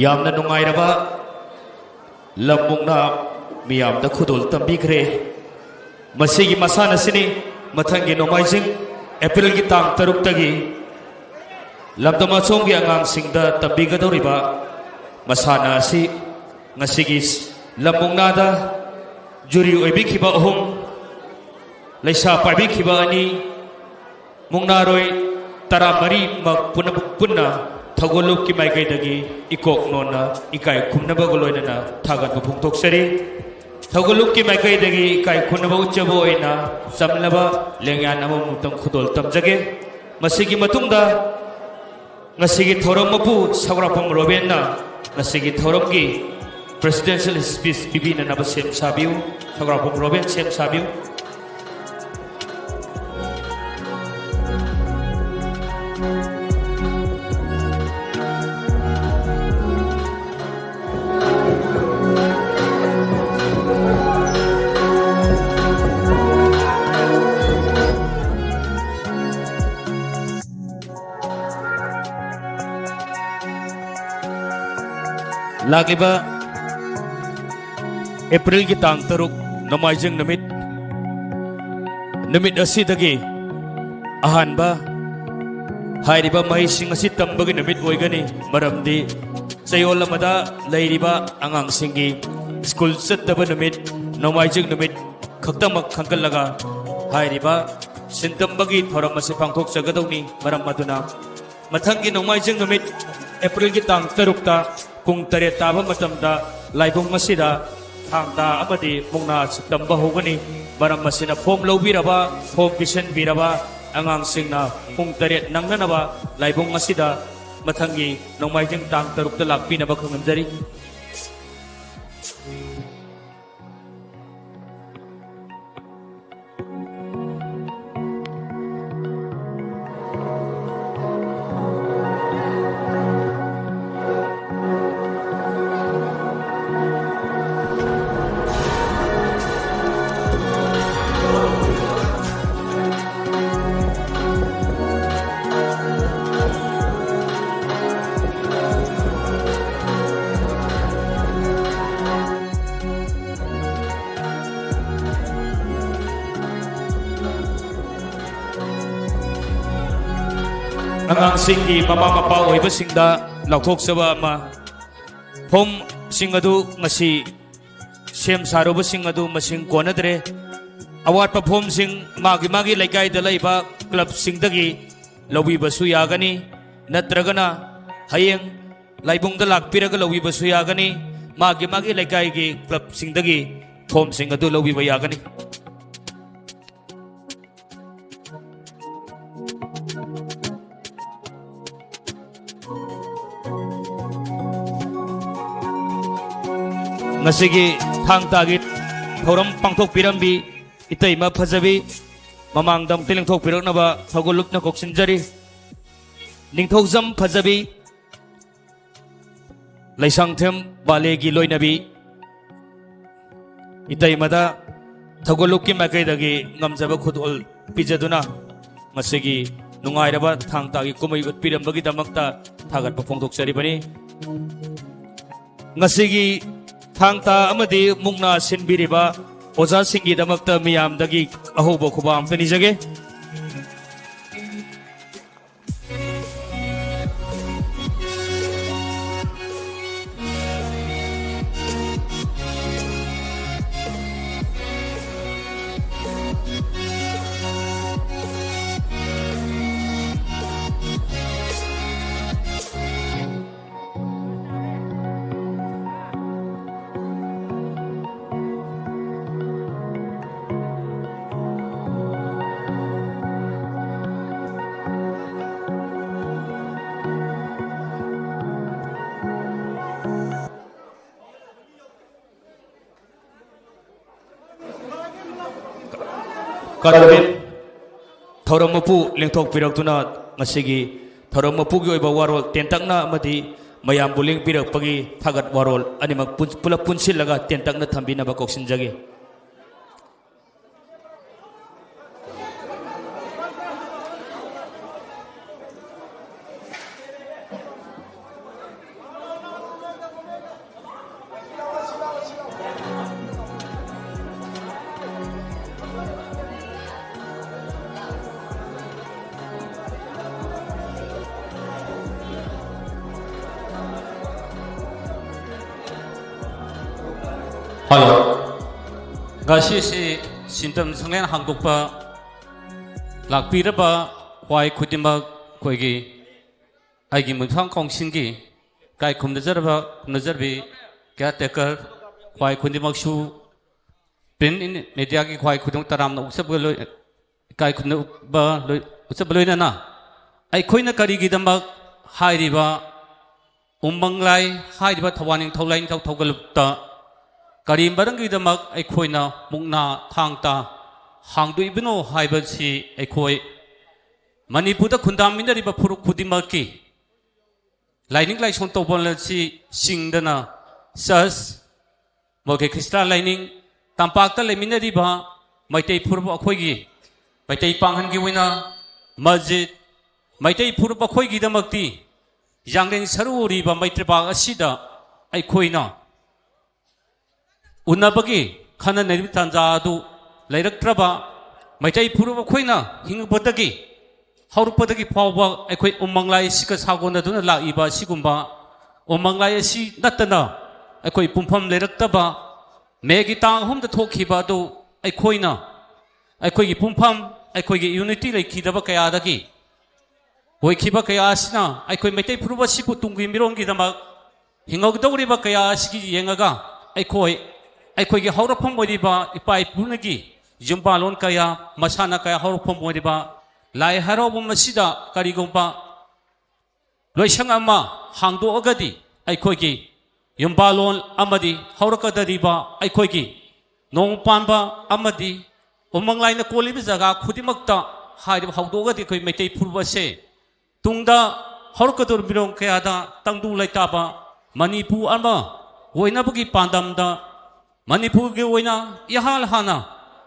ꯌꯥꯝꯅ ꯅꯨꯡꯉꯥꯏꯔꯕ ꯂꯝ ꯃꯨꯛꯅꯥ ꯃꯤꯌꯥꯝꯗ ꯈꯨꯗꯣꯜ ꯇꯝꯕꯤꯈ꯭ꯔꯦ꯫ ꯃꯁꯤꯒꯤ ꯃꯁꯥꯟꯅꯁꯤꯅꯤ ꯃꯊꯪꯒꯤ ꯅꯣꯡꯃꯥꯏꯖꯤꯡ ꯑꯦꯄ꯭ꯔꯤꯜꯒꯤ ꯇꯥꯡ ꯇꯔꯨꯛꯇꯒꯤ ꯂꯝꯗꯝ ꯑꯁꯣꯝꯒꯤ ꯑꯉꯥꯡꯁꯤꯡꯗ ꯇꯝꯕꯤꯒꯗꯧꯔꯤꯕ ꯃꯁꯥꯟꯅ ꯑꯁꯤ꯫ ꯉꯁꯤꯒꯤ ꯂꯝ ꯃꯨꯛꯅꯥꯗ ꯖꯨꯔꯤ ꯑꯣꯏꯕꯤꯈꯤꯕ ꯑꯍꯨꯝ, ꯂꯩꯁꯥ ꯄꯥꯏꯕꯤꯈꯤꯕ ꯑꯅꯤ, ꯃꯨꯛꯅꯥꯔꯣꯏ ꯇꯔꯥꯃꯔꯤꯃꯛ ꯄꯨꯝꯅꯃꯛ ꯄꯨꯟꯅ ꯊꯧꯒꯜꯂꯨꯞꯀꯤ ꯃꯥꯏꯀꯩꯗꯒꯤ ꯏꯀꯣꯛ ꯅꯣꯟꯅ ꯏꯀꯥꯏ ꯈꯨꯝꯅꯕꯒ ꯂꯣꯏꯅꯅ ꯊꯥꯒꯠꯄ ꯐꯣꯡꯗꯣꯛꯆꯔꯤ꯫ ꯊꯧꯒꯜꯂꯨꯞꯀꯤ ꯃꯥꯏꯀꯩꯗꯒꯤ ꯏꯀꯥꯏ ꯈꯨꯝꯅꯕ ꯎꯠꯆꯕ ꯑꯣꯏꯅ ꯆꯝꯂꯕ ꯂꯦꯡꯌꯥꯟ ꯑꯃꯃꯝꯇꯪ ꯈꯨꯗꯣꯜ ꯇꯝꯖꯒꯦ꯫ ꯃꯁꯤꯒꯤ ꯃꯇꯨꯡꯗ ꯉꯁꯤꯒꯤ ꯊꯧꯔꯝ ꯃꯄꯨ ꯁꯧꯒ꯭ꯔꯥꯛꯄꯝ ꯔꯣꯕꯦꯟꯅ ꯉꯁꯤꯒꯤ ꯊꯧꯔꯝꯒꯤ Presidential speech ꯄꯤꯕꯤꯅꯅꯕ ꯁꯦꯝ ꯁꯥꯕꯤꯌꯨ꯫ ꯁꯒ꯭ꯔꯥꯎꯕꯝ ꯔꯣꯕꯤꯟ ꯁꯦꯝ ꯁꯥꯕꯤꯌꯨ꯫ ꯂꯥꯛꯂꯤꯕ ꯑꯦꯄ꯭ꯔꯤꯜꯒꯤ ꯇꯥꯡ ꯇꯔꯨꯛ, ꯅꯣꯡꯃꯥꯏꯖꯤꯡ ꯅꯨꯃꯤꯠ, ꯅꯨꯃꯤꯠ ꯑꯁꯤꯗꯒꯤ ꯑꯍꯥꯟꯕ ꯍꯥꯏꯔꯤꯕ ꯃꯍꯩꯁꯤꯡ ꯑꯁꯤ ꯇꯝꯕꯒꯤ ꯅꯨꯃꯤꯠ ꯑꯣꯏꯒꯅꯤ꯫ ꯃꯔꯝꯗꯤ ꯆꯌꯣꯜ ꯑꯃꯗ ꯂꯩꯔꯤꯕ ꯑꯉꯥꯡꯁꯤꯡꯒꯤ ꯁ꯭ꯀꯨꯜ ꯆꯠꯇꯕ ꯅꯨꯃꯤꯠ, ꯅꯣꯡꯃꯥꯏꯖꯤꯡ ꯅꯨꯃꯤꯠ ꯈꯛꯇꯃꯛ ꯈꯟꯒꯠꯂꯒ ꯍꯥꯏꯔꯤꯕ ꯁꯤꯟ ꯇꯝꯕꯒꯤ ꯊꯧꯔꯝ ꯑꯁꯤ ꯄꯥꯡꯊꯣꯛꯆꯒꯗꯧꯅꯤ꯫ ꯃꯔꯝ ꯑꯗꯨꯅ ꯃꯊꯪꯒꯤ ꯅꯣꯡꯃꯥꯏꯖꯤꯡ ꯅꯨꯃꯤꯠ, ꯑꯦꯄ꯭ꯔꯤꯜꯒꯤ ꯇꯥꯡ ꯇꯔꯨꯛꯇ ꯄꯨꯡ ꯇꯔꯦꯠ ꯇꯥꯕ ꯃꯇꯝꯗ ꯂꯥꯏꯕꯨꯡ ꯑꯁꯤꯗ ꯊꯥꯡ ꯇꯥ ꯑꯃꯗꯤ ꯃꯨꯛꯅꯥ ꯑꯁꯤ ꯇꯝꯕ ꯍꯧꯒꯅꯤ꯫ ꯃꯔꯝ ꯑꯁꯤꯅ ꯐꯣꯝ ꯂꯧꯕꯤꯔꯕ, ꯐꯣꯝ ꯄꯤꯁꯤꯟꯕꯤꯔꯕ ꯑꯉꯥꯡꯁꯤꯡꯅ ꯄꯨꯡ ꯇꯔꯦꯠ ꯅꯪꯅꯅꯕ ꯂꯥꯏꯕꯨꯡ ꯑꯁꯤꯗ ꯃꯊꯪꯒꯤ ꯅꯣꯡꯃꯥꯏꯖꯤꯡ ꯇꯥꯡ ꯇꯔꯨꯛꯇ ꯂꯥꯛꯄꯤꯅꯕ ꯈꯪꯍꯟꯖꯔꯤ꯫ ꯑꯉꯥꯡꯁꯤꯡꯒꯤ ꯃꯃꯥ ꯃꯄꯥ ꯑꯣꯏꯕꯁꯤꯡꯗ ꯂꯥꯎꯊꯣꯛꯆꯕ ꯑꯃ, ꯐꯣꯝꯁꯤꯡ ꯑꯗꯨ ꯉꯁꯤ ꯁꯦꯝ ꯁꯥꯔꯨꯕꯁꯤꯡ ꯑꯗꯨ ꯃꯁꯤꯡ ꯀꯣꯟꯅꯗ꯭ꯔꯦ꯫ ꯑꯋꯥꯠꯄ ꯐꯣꯝꯁꯤꯡ ꯃꯥꯒꯤ ꯃꯥꯒꯤ ꯂꯩꯀꯥꯏꯗ ꯂꯩꯕ ꯀ꯭ꯂꯕꯁꯤꯡꯗꯒꯤ ꯂꯧꯕꯤꯕꯁꯨ ꯌꯥꯒꯅꯤ, ꯅꯠꯇ꯭ꯔꯒꯅ ꯍꯌꯦꯡ ꯂꯥꯏꯕꯨꯡꯗ ꯂꯥꯛꯄꯤꯔꯒ ꯂꯧꯕꯤꯕꯁꯨ ꯌꯥꯒꯅꯤ꯫ ꯃꯥꯒꯤ ꯃꯥꯒꯤ ꯂꯩꯀꯥꯏꯒꯤ ꯀ꯭ꯂꯕꯁꯤꯡꯗꯒꯤ ꯐꯣꯝꯁꯤꯡ ꯑꯗꯨ ꯂꯧꯕꯤꯕ ꯌꯥꯒꯅꯤ꯫ ꯉꯁꯤꯒꯤ ꯊꯥꯡ ꯇꯥꯒꯤ ꯊꯧꯔꯝ ꯄꯥꯡꯊꯣꯛꯄꯤꯔꯝꯕꯤ ꯏꯇꯩꯃ ꯐꯖꯕꯤ, ꯃꯃꯥꯡꯗ ꯑꯃꯨꯛꯇ ꯂꯦꯡꯊꯣꯛꯄꯤꯔꯛꯅꯕ ꯊꯧꯒꯜꯂꯨꯞꯅ ꯀꯧꯁꯤꯟꯖꯔꯤ꯫ ꯅꯤꯡꯊꯧꯖꯝ ꯐꯖꯕꯤ, ꯂꯩꯁꯥꯡꯊꯦꯝ ꯕꯥꯂꯦꯒꯤ ꯂꯣꯏꯅꯕꯤ ꯏꯇꯩꯃꯗ ꯊꯧꯒꯜꯂꯨꯞꯀꯤ ꯃꯥꯏꯀꯩꯗꯒꯤ ꯉꯝꯖꯕ ꯈꯨꯗꯣꯜ ꯄꯤꯖꯗꯨꯅ ꯉꯁꯤꯒꯤ ꯅꯨꯡꯉꯥꯏꯔꯕ ꯊꯥꯡ ꯇꯥꯒꯤ ꯀꯨꯝꯍꯩ ꯎꯠꯄꯤꯔꯝꯕꯒꯤꯗꯃꯛꯇ ꯊꯥꯒꯠꯄ ꯐꯣꯡꯗꯣꯛꯆꯔꯤꯕꯅꯤ꯫ ꯉꯁꯤꯒꯤ ꯊꯥꯡ ꯇꯥ ꯑꯃꯗꯤ ꯃꯨꯛꯅꯥ ꯁꯤꯟꯕꯤꯔꯤꯕ ꯑꯣꯖꯥꯁꯤꯡꯒꯤꯗꯃꯛꯇ ꯃꯤꯌꯥꯝꯗꯒꯤ ꯑꯍꯧꯕ ꯈꯨꯕꯥꯛ ꯑꯝꯇ ꯅꯤꯖꯒꯦ꯫ ꯀꯥꯔꯕꯤꯠ ꯊꯧꯔꯝ ꯃꯄꯨ ꯂꯦꯡꯊꯣꯛꯄꯤꯔꯛꯇꯨꯅ ꯉꯁꯤꯒꯤ ꯊꯧꯔꯝ ꯃꯄꯨꯒꯤ ꯑꯣꯏꯕ ꯋꯥꯔꯣꯜ ꯇꯦꯟꯇꯛꯅ ꯑꯃꯗꯤ ꯃꯌꯥꯝꯕꯨ ꯂꯦꯡꯕꯤꯔꯛꯄꯒꯤ ꯊꯥꯒꯠ ꯋꯥꯔꯣꯜ ꯑꯅꯤꯃꯛ ꯄꯨꯟ-, ꯄꯨꯂꯞ ꯄꯨꯟꯁꯤꯜꯂꯒ ꯇꯦꯟꯇꯛꯅ ꯊꯝꯕꯤꯅꯕ ꯀꯧꯁꯤꯟꯖꯒꯦ꯫ ꯍꯜꯂꯣ꯫ ꯉꯁꯤꯁꯤ ꯁꯤꯟꯇꯝ ꯁꯪꯂꯦꯟ ꯍꯥꯡꯗꯣꯛꯄ ꯂꯥꯛꯄꯤꯔꯕ ꯈ꯭ꯋꯥꯏ ꯈꯨꯗꯤꯡꯃꯛ ꯑꯩꯈꯣꯏꯒꯤ ꯑꯩꯒꯤ ꯃꯨꯟꯐꯥꯝ ꯀꯥꯎꯟꯁꯤꯜꯒꯤ ꯏꯀꯥꯏ ꯈꯨꯝꯅꯖꯔꯕ, ꯈꯨꯝꯅꯖꯔꯕꯤ ꯀꯤꯌꯥꯔ ꯇꯦꯀꯔ ꯈ꯭ꯋꯥꯏ ꯈꯨꯗꯤꯡꯃꯛꯁꯨ, ꯄ꯭ꯔꯤꯟ ꯃꯦꯗꯤꯌꯥꯒꯤ ꯈ꯭ꯋꯥꯏ ꯈꯨꯗꯤꯡꯃꯛ ꯇꯔꯥꯝꯅ ꯑꯣꯛꯆꯕꯒ ꯂꯣꯏ-, ꯏꯀꯥꯏ ꯈꯨꯝꯅꯕ ꯂꯣꯏ-, ꯎꯠꯆꯕ ꯂꯣꯏꯅꯅ ꯑꯩꯈꯣꯏꯅ ꯀꯔꯤꯒꯤꯗꯃꯛ ꯍꯥꯏꯔꯤꯕ ꯎꯃꯪ ꯂꯥꯏ ꯍꯥꯏꯔꯤꯕ ꯊꯧꯕꯥꯜ ꯅꯤꯡꯊꯧ ꯂꯥꯏꯅꯤꯡꯊꯧ ꯊꯧꯒꯜꯂꯨꯞꯇ ꯀꯔꯤ ꯃꯔꯝꯒꯤꯗꯃꯛ ꯑꯩꯈꯣꯏꯅ ꯃꯨꯛꯅꯥ ꯊꯥꯡ ꯇꯥ ꯍꯥꯡꯗꯣꯛꯏꯕꯅꯣ ꯍꯥꯏꯕꯁꯤ ꯑꯩꯈꯣꯏ ꯃꯅꯤꯄꯨꯔꯗ ꯈꯨꯟꯗꯥꯃꯤꯟꯅꯔꯤꯕ ꯐꯨꯔꯨꯞ ꯈꯨꯗꯤꯡꯃꯛꯀꯤ ꯂꯥꯏꯅꯤꯡ ꯂꯥꯏꯁꯣꯟ ꯇꯧꯕ ꯑꯁꯤ ꯆꯤꯡꯗꯅ ꯆꯔꯆ, ꯃꯣꯏꯒꯤ ꯈ꯭ꯔꯤꯁꯇꯥꯟ ꯂꯥꯏꯅꯤꯡ, ꯇꯝꯄꯥꯛꯇ ꯂꯩꯃꯤꯟꯅꯔꯤꯕ ꯃꯩꯇꯩ ꯐꯨꯔꯨꯞ ꯑꯩꯈꯣꯏꯒꯤ ꯃꯩꯇꯩ ꯄꯥꯡꯒꯜꯒꯤ ꯑꯣꯏꯅ ꯃꯁꯖꯤꯠ, ꯃꯩꯇꯩ ꯐꯨꯔꯨꯞ ꯑꯩꯈꯣꯏꯒꯤꯗꯃꯛꯇꯤ ꯌꯥꯡꯂꯦꯟ ꯁꯔꯨ ꯑꯣꯏꯔꯤꯕ ꯃꯩꯇ꯭ꯔꯄꯥꯛ ꯑꯁꯤꯗ ꯑꯩꯈꯣꯏꯅ ꯎꯅꯕꯒꯤ ꯈꯟꯅ ꯅꯩꯅꯕꯒꯤ ꯇꯥꯟꯖꯥ ꯑꯗꯨ ꯂꯩꯔꯛꯇ꯭ꯔꯕ ꯃꯩꯇꯩ ꯐꯨꯔꯨꯞ ꯑꯩꯈꯣꯏꯅ ꯍꯤꯡꯉꯛꯄꯗꯒꯤ ꯍꯧꯔꯛꯄꯗꯒꯤ ꯐꯥꯎꯕ ꯑꯩꯈꯣꯏ ꯎꯃꯪ ꯂꯥꯏ ꯑꯁꯤꯒ ꯁꯥꯒꯣꯟꯅꯗꯨꯅ ꯂꯥꯛꯏꯕ ꯑꯁꯤꯒꯨꯝꯕ ꯎꯃꯪ ꯂꯥꯏ ꯑꯁꯤ ꯅꯠꯇꯅ ꯑꯩꯈꯣꯏ ꯄꯨꯡꯐꯝ ꯂꯩꯔꯛꯇꯕ ꯃꯦꯒꯤ ꯇꯥꯡ ꯑꯍꯨꯝꯗ ꯊꯣꯛꯈꯤꯕ ꯑꯗꯨ ꯑꯩꯈꯣꯏꯅ ꯑꯩꯈꯣꯏꯒꯤ ꯄꯨꯡꯐꯝ, ꯑꯩꯈꯣꯏꯒꯤ ꯌꯨꯅꯤꯇꯤ ꯂꯩꯈꯤꯗꯕ ꯀꯌꯥꯗꯒꯤ ꯑꯣꯏꯈꯤꯕ ꯀꯌꯥ ꯑꯁꯤꯅ ꯑꯩꯈꯣꯏ ꯃꯩꯇꯩ ꯐꯨꯔꯨꯞ ꯑꯁꯤꯕꯨ ꯇꯨꯡꯒꯤ ꯃꯤꯔꯣꯟꯒꯤꯗꯃꯛ ꯍꯤꯡꯍꯧꯒꯗꯧꯔꯤꯕ ꯀꯌꯥ ꯑꯁꯤꯒꯤ ꯌꯦꯡꯉꯒ ꯑꯩꯈꯣꯏ ꯑꯩꯈꯣꯏꯒꯤ ꯍꯧꯔꯛꯐꯝ ꯑꯣꯏꯔꯤꯕ ꯏꯄꯥ ꯏꯄꯨꯅꯒꯤ ꯌꯨꯝꯕꯥꯂꯣꯟ ꯀꯌꯥ, ꯃꯁꯥꯟꯅ ꯀꯌꯥ ꯍꯧꯔꯛꯐꯝ ꯑꯣꯏꯔꯤꯕ ꯂꯥꯏ ꯍꯔꯥꯎꯐꯝ ꯑꯁꯤꯗ ꯀꯔꯤꯒꯨꯝꯕ ꯂꯣꯏꯁꯪ ꯑꯃ ꯍꯥꯡꯗꯣꯛꯑꯒꯗꯤ ꯑꯩꯈꯣꯏꯒꯤ ꯌꯨꯝꯕꯥꯂꯣꯟ ꯑꯃꯗꯤ ꯍꯧꯔꯛꯀꯗꯧꯔꯤꯕ ꯑꯩꯈꯣꯏꯒꯤ ꯅꯣꯡ ꯄꯥꯟꯕ ꯑꯃꯗꯤ ꯎꯃꯪ ꯂꯥꯏꯅ ꯀꯣꯜꯂꯤꯕ ꯖꯒꯥ ꯈꯨꯗꯤꯡꯃꯛꯇ ꯍꯥꯏꯔꯤꯕ ꯍꯧꯗꯣꯛꯑꯒꯗꯤ ꯑꯩꯈꯣꯏ ꯃꯩꯇꯩ ꯐꯨꯔꯨꯞ ꯑꯁꯦ ꯇꯨꯡꯗ ꯍꯧꯔꯛꯀꯗꯧꯔꯤꯕ ꯃꯤꯔꯣꯜ ꯀꯌꯥꯗ ꯇꯪꯗꯨ ꯂꯩꯇꯥꯕ ꯃꯅꯤꯄꯨꯔ ꯑꯃ ꯑꯣꯏꯅꯕꯒꯤ ꯄꯥꯟꯗꯝꯗ ꯃꯅꯤꯄꯨꯔꯒꯤ ꯑꯣꯏꯅ ꯏꯍꯥꯟ ꯍꯥꯟꯅ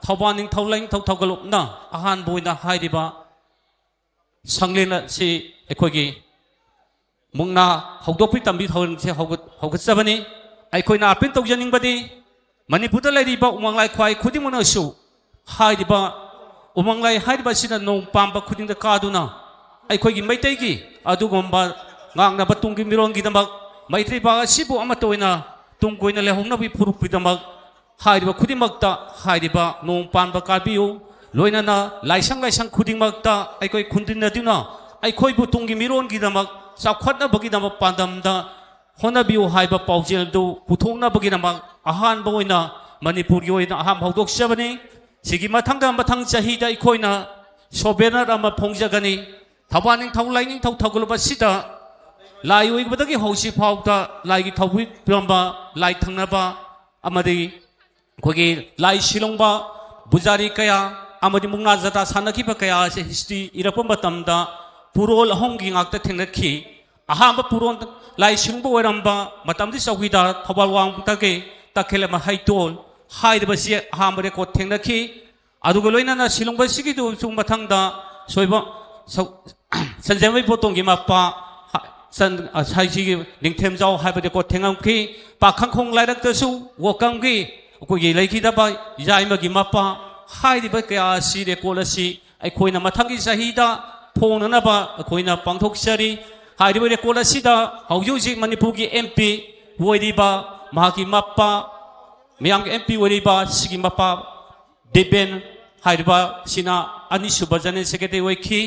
ꯊꯧꯕꯥꯜ ꯅꯤꯡꯊꯧ ꯂꯩꯅꯤꯡꯊꯧ ꯊꯧꯒꯜꯂꯨꯞꯅ ꯑꯍꯥꯟꯕ ꯑꯣꯏꯅ ꯍꯥꯏꯔꯤꯕ ꯁꯪꯂꯦꯟ ꯑꯁꯤ ꯑꯩꯈꯣꯏꯒꯤ ꯃꯨꯛꯅꯥ ꯍꯧꯗꯣꯛꯄꯒꯤ ꯇꯝꯕꯤ ꯊꯧꯔꯝꯁꯦ ꯍꯧꯒꯠ-, ꯍꯧꯒꯠꯆꯕꯅꯤ꯫ ꯑꯩꯈꯣꯏꯅ ꯑꯥꯄꯤꯜ ꯇꯧꯖꯅꯤꯡꯕꯗꯤ ꯃꯅꯤꯄꯨꯔꯗ ꯂꯩꯔꯤꯕ ꯎꯃꯪ ꯂꯥꯏ ꯈ꯭ꯋꯥꯏ ꯈꯨꯗꯤꯡꯃꯛꯅꯁꯨ ꯍꯥꯏꯔꯤꯕ ꯎꯃꯪ ꯂꯥꯏ ꯍꯥꯏꯔꯤꯕ ꯑꯁꯤꯅ ꯅꯣꯡ ꯄꯥꯟꯕ ꯈꯨꯗꯤꯡꯗ ꯀꯥꯗꯨꯅ ꯑꯩꯈꯣꯏꯒꯤ ꯃꯩꯇꯩꯒꯤ ꯑꯗꯨꯒꯨꯝꯕ ꯉꯥꯛꯅꯕ ꯇꯨꯡꯒꯤ ꯃꯤꯔꯣꯜꯒꯤꯗꯃꯛ ꯃꯩꯇꯩ ꯄꯥꯛ ꯑꯁꯤꯕꯨ ꯑꯃꯠꯇ ꯑꯣꯏꯅ ꯇꯨꯡ ꯀꯣꯏꯅ ꯂꯩꯍꯧꯅꯕꯒꯤ ꯐꯨꯔꯨꯞꯀꯤꯗꯃꯛ ꯍꯥꯏꯔꯤꯕ ꯈꯨꯗꯤꯡꯃꯛꯇ ꯍꯥꯏꯔꯤꯕ ꯅꯣꯡ ꯄꯥꯟꯕ ꯀꯥꯕꯤꯌꯨ꯫ ꯂꯣꯏꯅꯅ ꯂꯥꯏꯁꯪ ꯂꯥꯏꯁꯪ ꯈꯨꯗꯤꯡꯃꯛꯇ ꯑꯩꯈꯣꯏ ꯈꯨꯟꯗꯤꯟꯅꯗꯨꯅ ꯑꯩꯈꯣꯏꯕꯨ ꯇꯨꯡꯒꯤ ꯃꯤꯔꯣꯟꯒꯤꯗꯃꯛ ꯆꯥꯎꯈꯠꯅꯕꯒꯤꯗꯃꯛ ꯄꯥꯟꯗꯝꯗ ꯍꯣꯠꯅꯕꯤꯌꯨ ꯍꯥꯏꯕ ꯄꯥꯎꯖꯦꯜꯗꯨ ꯄꯨꯊꯣꯛꯅꯕꯒꯤꯗꯃꯛ ꯑꯍꯥꯟꯕ ꯑꯣꯏꯅ ꯃꯅꯤꯄꯨꯔꯒꯤ ꯑꯣꯏꯅ ꯑꯍꯥꯟꯕ ꯍꯧꯗꯣꯛꯆꯕꯅꯤ꯫ ꯁꯤꯒꯤ ꯃꯊꯪꯗ ꯃꯊꯪ ꯆꯍꯤꯗ ꯑꯩꯈꯣꯏꯅ ꯁꯣꯕꯦꯅꯔ ꯑꯃ ꯐꯣꯡꯖꯒꯅꯤ꯫ ꯊꯧꯕꯥꯜ ꯅꯤꯡꯊꯧ ꯂꯩꯅꯤꯡꯊꯧ ꯊꯧꯒꯜꯂꯨꯞ ꯑꯁꯤꯗ ꯂꯥꯏ ꯑꯣꯏꯕꯗꯒꯤ ꯍꯧꯖꯤꯛ ꯐꯥꯎꯗ ꯂꯥꯏꯒꯤ ꯊꯧꯕꯤꯔꯝꯕ ꯂꯥꯏ ꯊꯪꯅꯕ ꯑꯃꯗꯤ ꯑꯩꯈꯣꯏꯒꯤ ꯂꯥꯏ ꯁꯤꯂꯣꯡꯕ, ꯕꯨꯖꯥꯔꯤ ꯀꯌꯥ ꯑꯃꯗꯤ ꯃꯨꯛꯅꯥ ꯖꯇꯥ ꯁꯥꯟꯅꯈꯤꯕ ꯀꯌꯥ ꯑꯁꯤ ꯍꯤꯁꯇ꯭ꯔꯤ ꯏꯔꯛꯄ ꯃꯇꯝꯗ ꯄꯨꯔꯣꯜ ꯑꯍꯨꯝꯒꯤ ꯉꯥꯛꯇ ꯊꯦꯡꯅꯈꯤ꯫ ꯑꯍꯥꯟꯕ ꯄꯨꯔꯣꯜ ꯂꯥꯏ ꯁꯤꯂꯣꯡꯕ ꯑꯣꯏꯔꯝꯕ ꯃꯇꯝꯗꯤ ꯆꯧꯀꯤꯗꯥꯔ ꯊꯧꯕꯥꯜ ꯋꯥꯡꯃꯗꯒꯤ ꯇꯈꯦꯜ ꯑꯃ ꯍꯩꯇꯣꯜ ꯍꯥꯏꯔꯤꯕꯁꯤ ꯑꯍꯥꯟꯕ ꯔꯦꯀꯣꯔꯠ ꯊꯦꯡꯅꯈꯤ꯫ ꯑꯗꯨꯒ ꯂꯣꯏꯅꯅ ꯁꯤꯂꯣꯡꯕꯁꯤꯒꯤꯗꯨꯁꯨ ꯃꯊꯪꯗ ꯁꯣꯏꯕ ꯁꯧ-, ꯁꯟꯖꯦꯟꯕꯝ ꯏꯕꯣꯇꯣꯟꯒꯤ ꯃꯄꯥ ꯍ-, ꯁꯟ-, ꯑ, ꯁꯥꯏꯁꯤꯒꯤ ꯅꯤꯡꯊꯦꯝꯖꯥꯎ ꯍꯥꯏꯕꯗꯤ ꯀꯣ ꯊꯦꯡꯉꯝꯈꯤ꯫ ꯄꯥꯈꯪꯈꯣꯡ ꯂꯥꯏꯔꯛꯇꯁꯨ ꯋꯣꯀꯝꯒꯤ ꯑꯩꯈꯣꯏꯒꯤ ꯂꯩꯈꯤꯗꯕ ꯌꯥꯏꯃꯒꯤ ꯃꯄꯥ ꯍꯥꯏꯔꯤꯕ ꯀꯌꯥ ꯑꯁꯤ ꯔꯦꯀꯣꯔꯠ ꯑꯁꯤ ꯑꯩꯈꯣꯏꯅ ꯃꯊꯪꯒꯤ ꯆꯍꯤꯗ ꯐꯣꯡꯅꯅꯕ ꯑꯩꯈꯣꯏꯅ ꯄꯥꯡꯊꯣꯛꯆꯔꯤ꯫ ꯍꯥꯏꯔꯤꯕ ꯔꯦꯀꯣꯔꯠ ꯑꯁꯤꯗ ꯍꯧꯖꯤꯛ ꯍꯧꯖꯤꯛ ꯃꯅꯤꯄꯨꯔꯒꯤ ꯑꯦꯝ ꯄꯤ ꯑꯣꯏꯔꯤꯕ ꯃꯍꯥꯛꯀꯤ ꯃꯄꯥ, ꯃꯌꯥꯝꯒꯤ ꯑꯦꯝ ꯄꯤ ꯑꯣꯏꯔꯤꯕ ꯁꯤꯒꯤ ꯃꯄꯥ ꯗꯤꯕꯦꯟ ꯍꯥꯏꯔꯤꯕ ꯁꯤꯅ ꯑꯅꯤꯁꯨꯕ ꯖꯦꯅꯔꯦꯜ ꯁꯦꯀ꯭ꯔꯦꯇꯔꯤ ꯑꯣꯏꯈꯤ꯫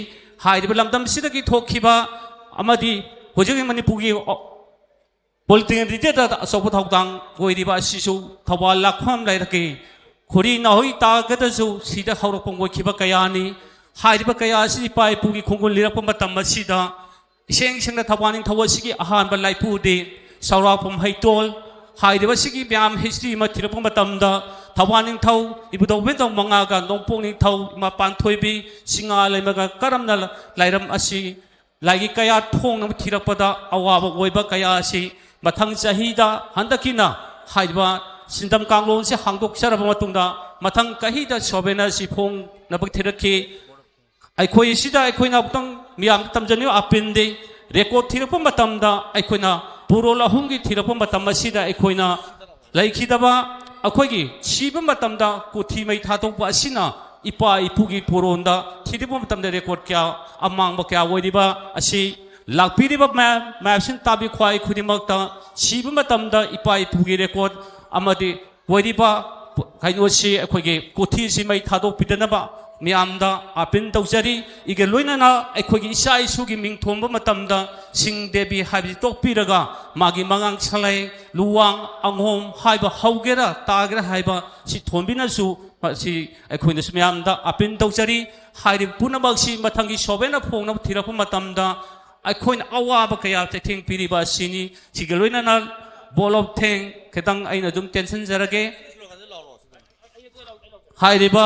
ꯍꯥꯏꯔꯤꯕ ꯂꯝꯗꯝꯁꯤꯗꯒꯤ ꯊꯣꯛꯈꯤꯕ ꯑꯃꯗꯤ ꯍꯧꯖꯤꯛ ꯍꯧꯖꯤꯛ ꯃꯅꯤꯄꯨꯔꯒꯤ ꯄꯣꯂꯤꯇꯤꯀꯦꯜ ꯂꯤꯗꯔꯗ ꯑꯆꯧꯕ ꯊꯧꯗꯥꯡ ꯑꯣꯏꯔꯤꯕ ꯑꯁꯤꯁꯨ ꯊꯧꯕꯥꯜ ꯂꯥꯛꯐꯝ ꯂꯩꯔꯛꯀꯤ ꯈꯨꯔꯤ ꯅꯥꯍꯨꯏ ꯇꯥꯒꯗꯁꯨ ꯁꯤꯗ ꯍꯧꯔꯛꯐꯝ ꯑꯣꯏꯈꯤꯕ ꯀꯌꯥꯅꯤ꯫ ꯍꯥꯏꯔꯤꯕ ꯀꯌꯥ ꯑꯁꯤ ꯏꯄꯥ ꯏꯄꯨꯒꯤ ꯈꯣꯡꯒꯨꯜ ꯂꯤꯔꯛꯄ ꯃꯇꯝ ꯑꯁꯤꯗ ꯏꯁꯦꯡ ꯁꯦꯡꯅ ꯊꯧꯕꯥꯜ ꯅꯤꯡꯊꯧ ꯑꯁꯤꯒꯤ ꯑꯍꯥꯟꯕ ꯂꯥꯏꯄꯨꯗꯤ ꯁꯧꯔꯥꯛꯐꯝ ꯍꯩꯇꯣꯜ ꯍꯥꯏꯔꯤꯕ ꯑꯁꯤꯒꯤ ꯃꯌꯥꯝ ꯍꯤꯁꯇ꯭ꯔꯤ ꯑꯃ ꯊꯤꯔꯛꯄ ꯃꯇꯝꯗ ꯊꯧꯕꯥꯜ ꯅꯤꯡꯊꯧ ꯏꯕꯨꯙꯧ ꯏꯕꯦꯟꯗꯧ ꯃꯉꯥꯒ ꯅꯣꯡꯄꯣꯛ ꯅꯤꯡꯊꯧ ꯏꯃꯥ ꯄꯥꯟꯊꯣꯏꯕꯤ ꯁꯤꯡꯉꯥ ꯂꯩꯃꯒ ꯀꯔꯝꯅ ꯂꯥꯏꯔꯝ ꯑꯁꯤ ꯂꯥꯏꯒꯤ ꯀꯌꯥ ꯊꯣꯡꯅꯕ ꯊꯤꯔꯛꯄꯗ ꯑꯋꯥꯕ ꯑꯣꯏꯕ ꯀꯌꯥ ꯑꯁꯤ ꯃꯊꯪ ꯆꯍꯤꯗ ꯍꯟꯗꯛꯀꯤꯅ ꯍꯥꯏꯔꯤꯕ ꯁꯤꯟꯗꯝ ꯀꯥꯡꯂꯣꯟꯁꯤ ꯍꯥꯡꯗꯣꯛꯆꯔꯕ ꯃꯇꯨꯡꯗ ꯃꯊꯪ ꯆꯍꯤꯗ ꯁꯣꯕꯦꯅ ꯑꯁꯤ ꯐꯣꯡꯅꯕ ꯊꯤꯔꯛꯈꯤ꯫ ꯑꯩꯈꯣꯏ ꯁꯤꯗ ꯑꯩꯈꯣꯏꯅ ꯑꯃꯨꯛꯇꯪ ꯃꯤꯌꯥꯝꯗ ꯇꯝꯖꯅꯤꯡꯕ ꯑꯄꯤꯜꯗꯤ ꯔꯦꯀꯣꯔꯠ ꯊꯤꯔꯛꯄ ꯃꯇꯝꯗ ꯑꯩꯈꯣꯏꯅ ꯄꯨꯔꯣꯜ ꯑꯍꯨꯝꯒꯤ ꯊꯤꯔꯛꯄ ꯃꯇꯝ ꯑꯁꯤꯗ ꯑꯩꯈꯣꯏꯅ ꯂꯩꯈꯤꯗꯕ ꯑꯩꯈꯣꯏꯒꯤ ꯁꯤꯕ ꯃꯇꯝꯗ ꯀꯣꯊꯤ ꯃꯩ ꯊꯥꯗꯣꯛꯄ ꯑꯁꯤꯅ ꯏꯄꯥ ꯏꯄꯨꯒꯤ ꯄꯨꯔꯣꯟꯗ ꯊꯤꯔꯛꯄ ꯃꯇꯝꯗ ꯔꯦꯀꯣꯔꯠ ꯀꯌꯥ ꯑꯃꯥꯡꯕ ꯀꯌꯥ ꯑꯣꯏꯔꯤꯕ ꯑꯁꯤ ꯂꯥꯛꯄꯤꯔꯤꯕ ꯃꯌꯥꯝ, ꯃꯌꯥꯝꯁꯤꯡ ꯇꯥꯕꯤ ꯈ꯭ꯋꯥꯏ ꯈꯨꯗꯤꯡꯃꯛꯇ ꯁꯤꯕ ꯃꯇꯝꯗ ꯏꯄꯥ ꯏꯄꯨꯒꯤ ꯔꯦꯀꯣꯔꯠ ꯑꯃꯗꯤ ꯑꯣꯏꯔꯤꯕ ꯀꯩꯅꯣꯁꯤ ꯑꯩꯈꯣꯏꯒꯤ ꯀꯣꯊꯤꯁꯤ ꯃꯩ ꯊꯥꯗꯣꯛꯄꯤꯗꯅꯕ ꯃꯤꯌꯥꯝꯗ ꯑꯥꯄꯤꯜ ꯇꯧꯖꯔꯤ꯫ ꯏꯒ ꯂꯣꯏꯅꯅ ꯑꯩꯈꯣꯏꯒꯤ ꯏꯆꯥ ꯏꯁꯨꯒꯤ ꯃꯤꯡ ꯊꯣꯟꯕ ꯃꯇꯝꯗ ꯁꯤꯡ ꯗꯦꯕꯤ ꯍꯥꯏꯕꯁꯤ ꯇꯣꯛꯄꯤꯔꯒ ꯃꯥꯒꯤ ꯃꯉꯥꯡ ꯁꯂꯩ, ꯂꯨꯋꯥꯡ, ꯑꯉꯣꯝ ꯍꯥꯏꯕ ꯍꯧꯒꯦꯔꯥ ꯇꯥꯒꯦꯔꯥ ꯍꯥꯏꯕ ꯁꯤ ꯊꯣꯟꯕꯤꯅꯁꯨ ꯃꯁꯤ ꯑꯩꯈꯣꯏꯅꯁꯨ ꯃꯌꯥꯝꯗ ꯑꯥꯄꯤꯜ ꯇꯧꯖꯔꯤ꯫ ꯍꯥꯏꯔꯤꯕ ꯄꯨꯝꯅꯃꯛꯁꯤ ꯃꯊꯪꯒꯤ ꯁꯣꯕꯦꯅ ꯐꯣꯡꯅꯕ ꯊꯤꯔꯛꯄ ꯃꯇꯝꯗ ꯑꯩꯈꯣꯏꯅ ꯑꯋꯥꯕ ꯀꯌꯥ ꯆꯩꯊꯦꯡ ꯄꯤꯔꯤꯕ ꯑꯁꯤꯅꯤ꯫ ꯁꯤꯒ ꯂꯣꯏꯅꯅ Ball of Thanks ꯈꯤꯇꯪ ꯑꯩꯅ ꯑꯗꯨꯝ ꯇꯦꯟꯁꯤꯟꯖꯔꯒꯦ꯫ ꯍꯥꯏꯔꯤꯕ,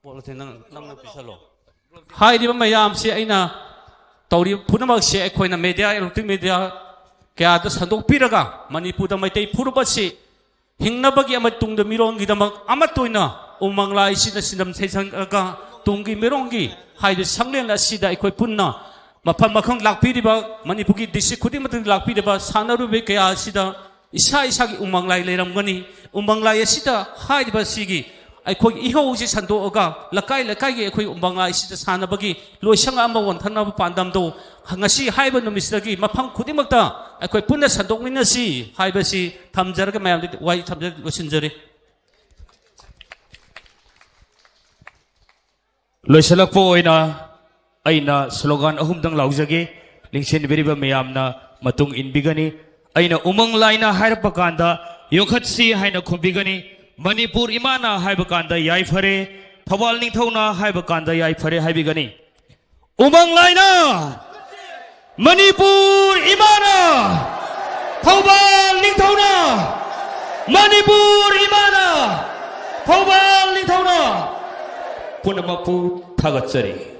Ball of Thanks ꯅꯪ, ꯅꯪꯅ ꯄꯤꯁꯜꯂꯣ꯫ ꯍꯥꯏꯔꯤꯕ ꯃꯌꯥꯝꯁꯤ ꯑꯩꯅ ꯇꯧꯔꯤꯕ ꯄꯨꯝꯅꯃꯛꯁꯤ ꯑꯩꯈꯣꯏꯅ media, electronic media ꯀꯌꯥꯗ ꯁꯟꯗꯣꯛꯄꯤꯔꯒ ꯃꯅꯤꯄꯨꯔꯗ ꯃꯩꯇꯩ ꯐꯨꯔꯨꯞ ꯑꯁꯤ ꯍꯤꯡꯅꯕꯒꯤ ꯑꯃꯗꯤ ꯇꯨꯡꯗ ꯃꯤꯔꯣꯟꯒꯤꯗꯃꯛ ꯑꯃꯠꯇ ꯑꯣꯏꯅ ꯎꯃꯪ ꯂꯥꯏꯁꯤꯗ ꯁꯤꯟꯗꯝ ꯁꯩꯁꯪꯉꯒ ꯇꯨꯡꯒꯤ ꯃꯤꯔꯣꯟꯒꯤ ꯍꯥꯏꯗꯤ ꯁꯪꯂꯦꯟ ꯑꯁꯤꯗ ꯑꯩꯈꯣꯏ ꯄꯨꯟꯅ ꯃꯐꯝ ꯃꯈꯜ ꯂꯥꯛꯄꯤꯔꯤꯕ ꯃꯅꯤꯄꯨꯔꯒꯤ district ꯈꯨꯗꯤꯡꯃꯛꯇꯒꯤ ꯂꯥꯛꯄꯤꯔꯤꯕ ꯁꯥꯟꯅꯔꯣꯏ ꯀꯌꯥ ꯑꯁꯤꯗ ꯏꯁꯥ ꯏꯁꯥꯒꯤ ꯎꯃꯪ ꯂꯥꯏ ꯂꯩꯔꯝꯒꯅꯤ꯫ ꯎꯃꯪ ꯂꯥꯏ ꯑꯁꯤꯗ ꯍꯥꯏꯔꯤꯕ ꯑꯁꯤꯒꯤ ꯑꯩꯈꯣꯏꯒꯤ ꯏꯍꯧꯁꯤ ꯁꯟꯗꯣꯛꯑꯒ ꯂꯩꯀꯥꯏ ꯂꯩꯀꯥꯏꯒꯤ ꯑꯩꯈꯣꯏ ꯎꯃꯪ ꯂꯥꯏ ꯑꯁꯤꯗ ꯁꯥꯟꯅꯕꯒꯤ ꯂꯣꯏꯁꯪ ꯑꯃ ꯋꯥꯟꯊꯅꯕ ꯄꯥꯟꯗꯝꯗꯣ ꯉꯁꯤ ꯍꯥꯏꯕ ꯅꯨꯃꯤꯠꯁꯤꯗꯒꯤ ꯃꯐꯝ ꯈꯨꯗꯤꯡꯃꯛꯇ ꯑꯩꯈꯣꯏ ꯄꯨꯟꯅ ꯁꯟꯗꯣꯛꯃꯤꯟꯅꯁꯤ ꯍꯥꯏꯕꯁꯤ ꯊꯝꯖꯔꯒ ꯃꯌꯥꯝꯗ ꯋꯥꯍꯩ ꯊꯝꯖꯔꯒ ꯂꯣꯏꯁꯤꯟꯖꯔꯤ꯫ ꯂꯣꯏꯁꯤꯜꯂꯛꯄ ꯑꯣꯏꯅ ꯑꯩꯅ slogan ꯑꯍꯨꯝꯗꯪ ꯂꯥꯎꯖꯒꯦ, ꯂꯦꯡꯁꯤꯟꯕꯤꯔꯤꯕ ꯃꯌꯥꯝꯅ ꯃꯇꯨꯡ ꯏꯟꯕꯤꯒꯅꯤ꯫ ꯑꯩꯅ ꯎꯃꯪ ꯂꯥꯏꯅ ꯍꯥꯏꯔꯛꯄ ꯀꯥꯟꯗ ꯌꯣꯛꯈꯠꯁꯤ ꯍꯥꯏꯅ ꯈꯨꯝꯕꯤꯒꯅꯤ꯫ ꯃꯅꯤꯄꯨꯔ ꯏꯃꯥꯅ ꯍꯥꯏꯕ ꯀꯥꯟꯗ ꯌꯥꯏꯐꯔꯦ, ꯊꯧꯕꯥꯜ ꯅꯤꯡꯊꯧꯅ ꯍꯥꯏꯕ ꯀꯥꯟꯗ ꯌꯥꯏꯐꯔꯦ ꯍꯥꯏꯕꯤꯒꯅꯤ꯫ ꯎꯃꯪ ꯂꯥꯏꯅ, ꯃꯅꯤꯄꯨꯔ ꯏꯃꯥꯅ, ꯊꯧꯕꯥꯜ ꯅꯤꯡꯊꯧꯅ, ꯃꯅꯤꯄꯨꯔ ꯏꯃꯥꯅ, ꯊꯧꯕꯥꯜ ꯅꯤꯡꯊꯧꯅ ꯄꯨꯝꯅꯃꯛꯄꯨ ꯊꯥꯒꯠꯆꯔꯤ꯫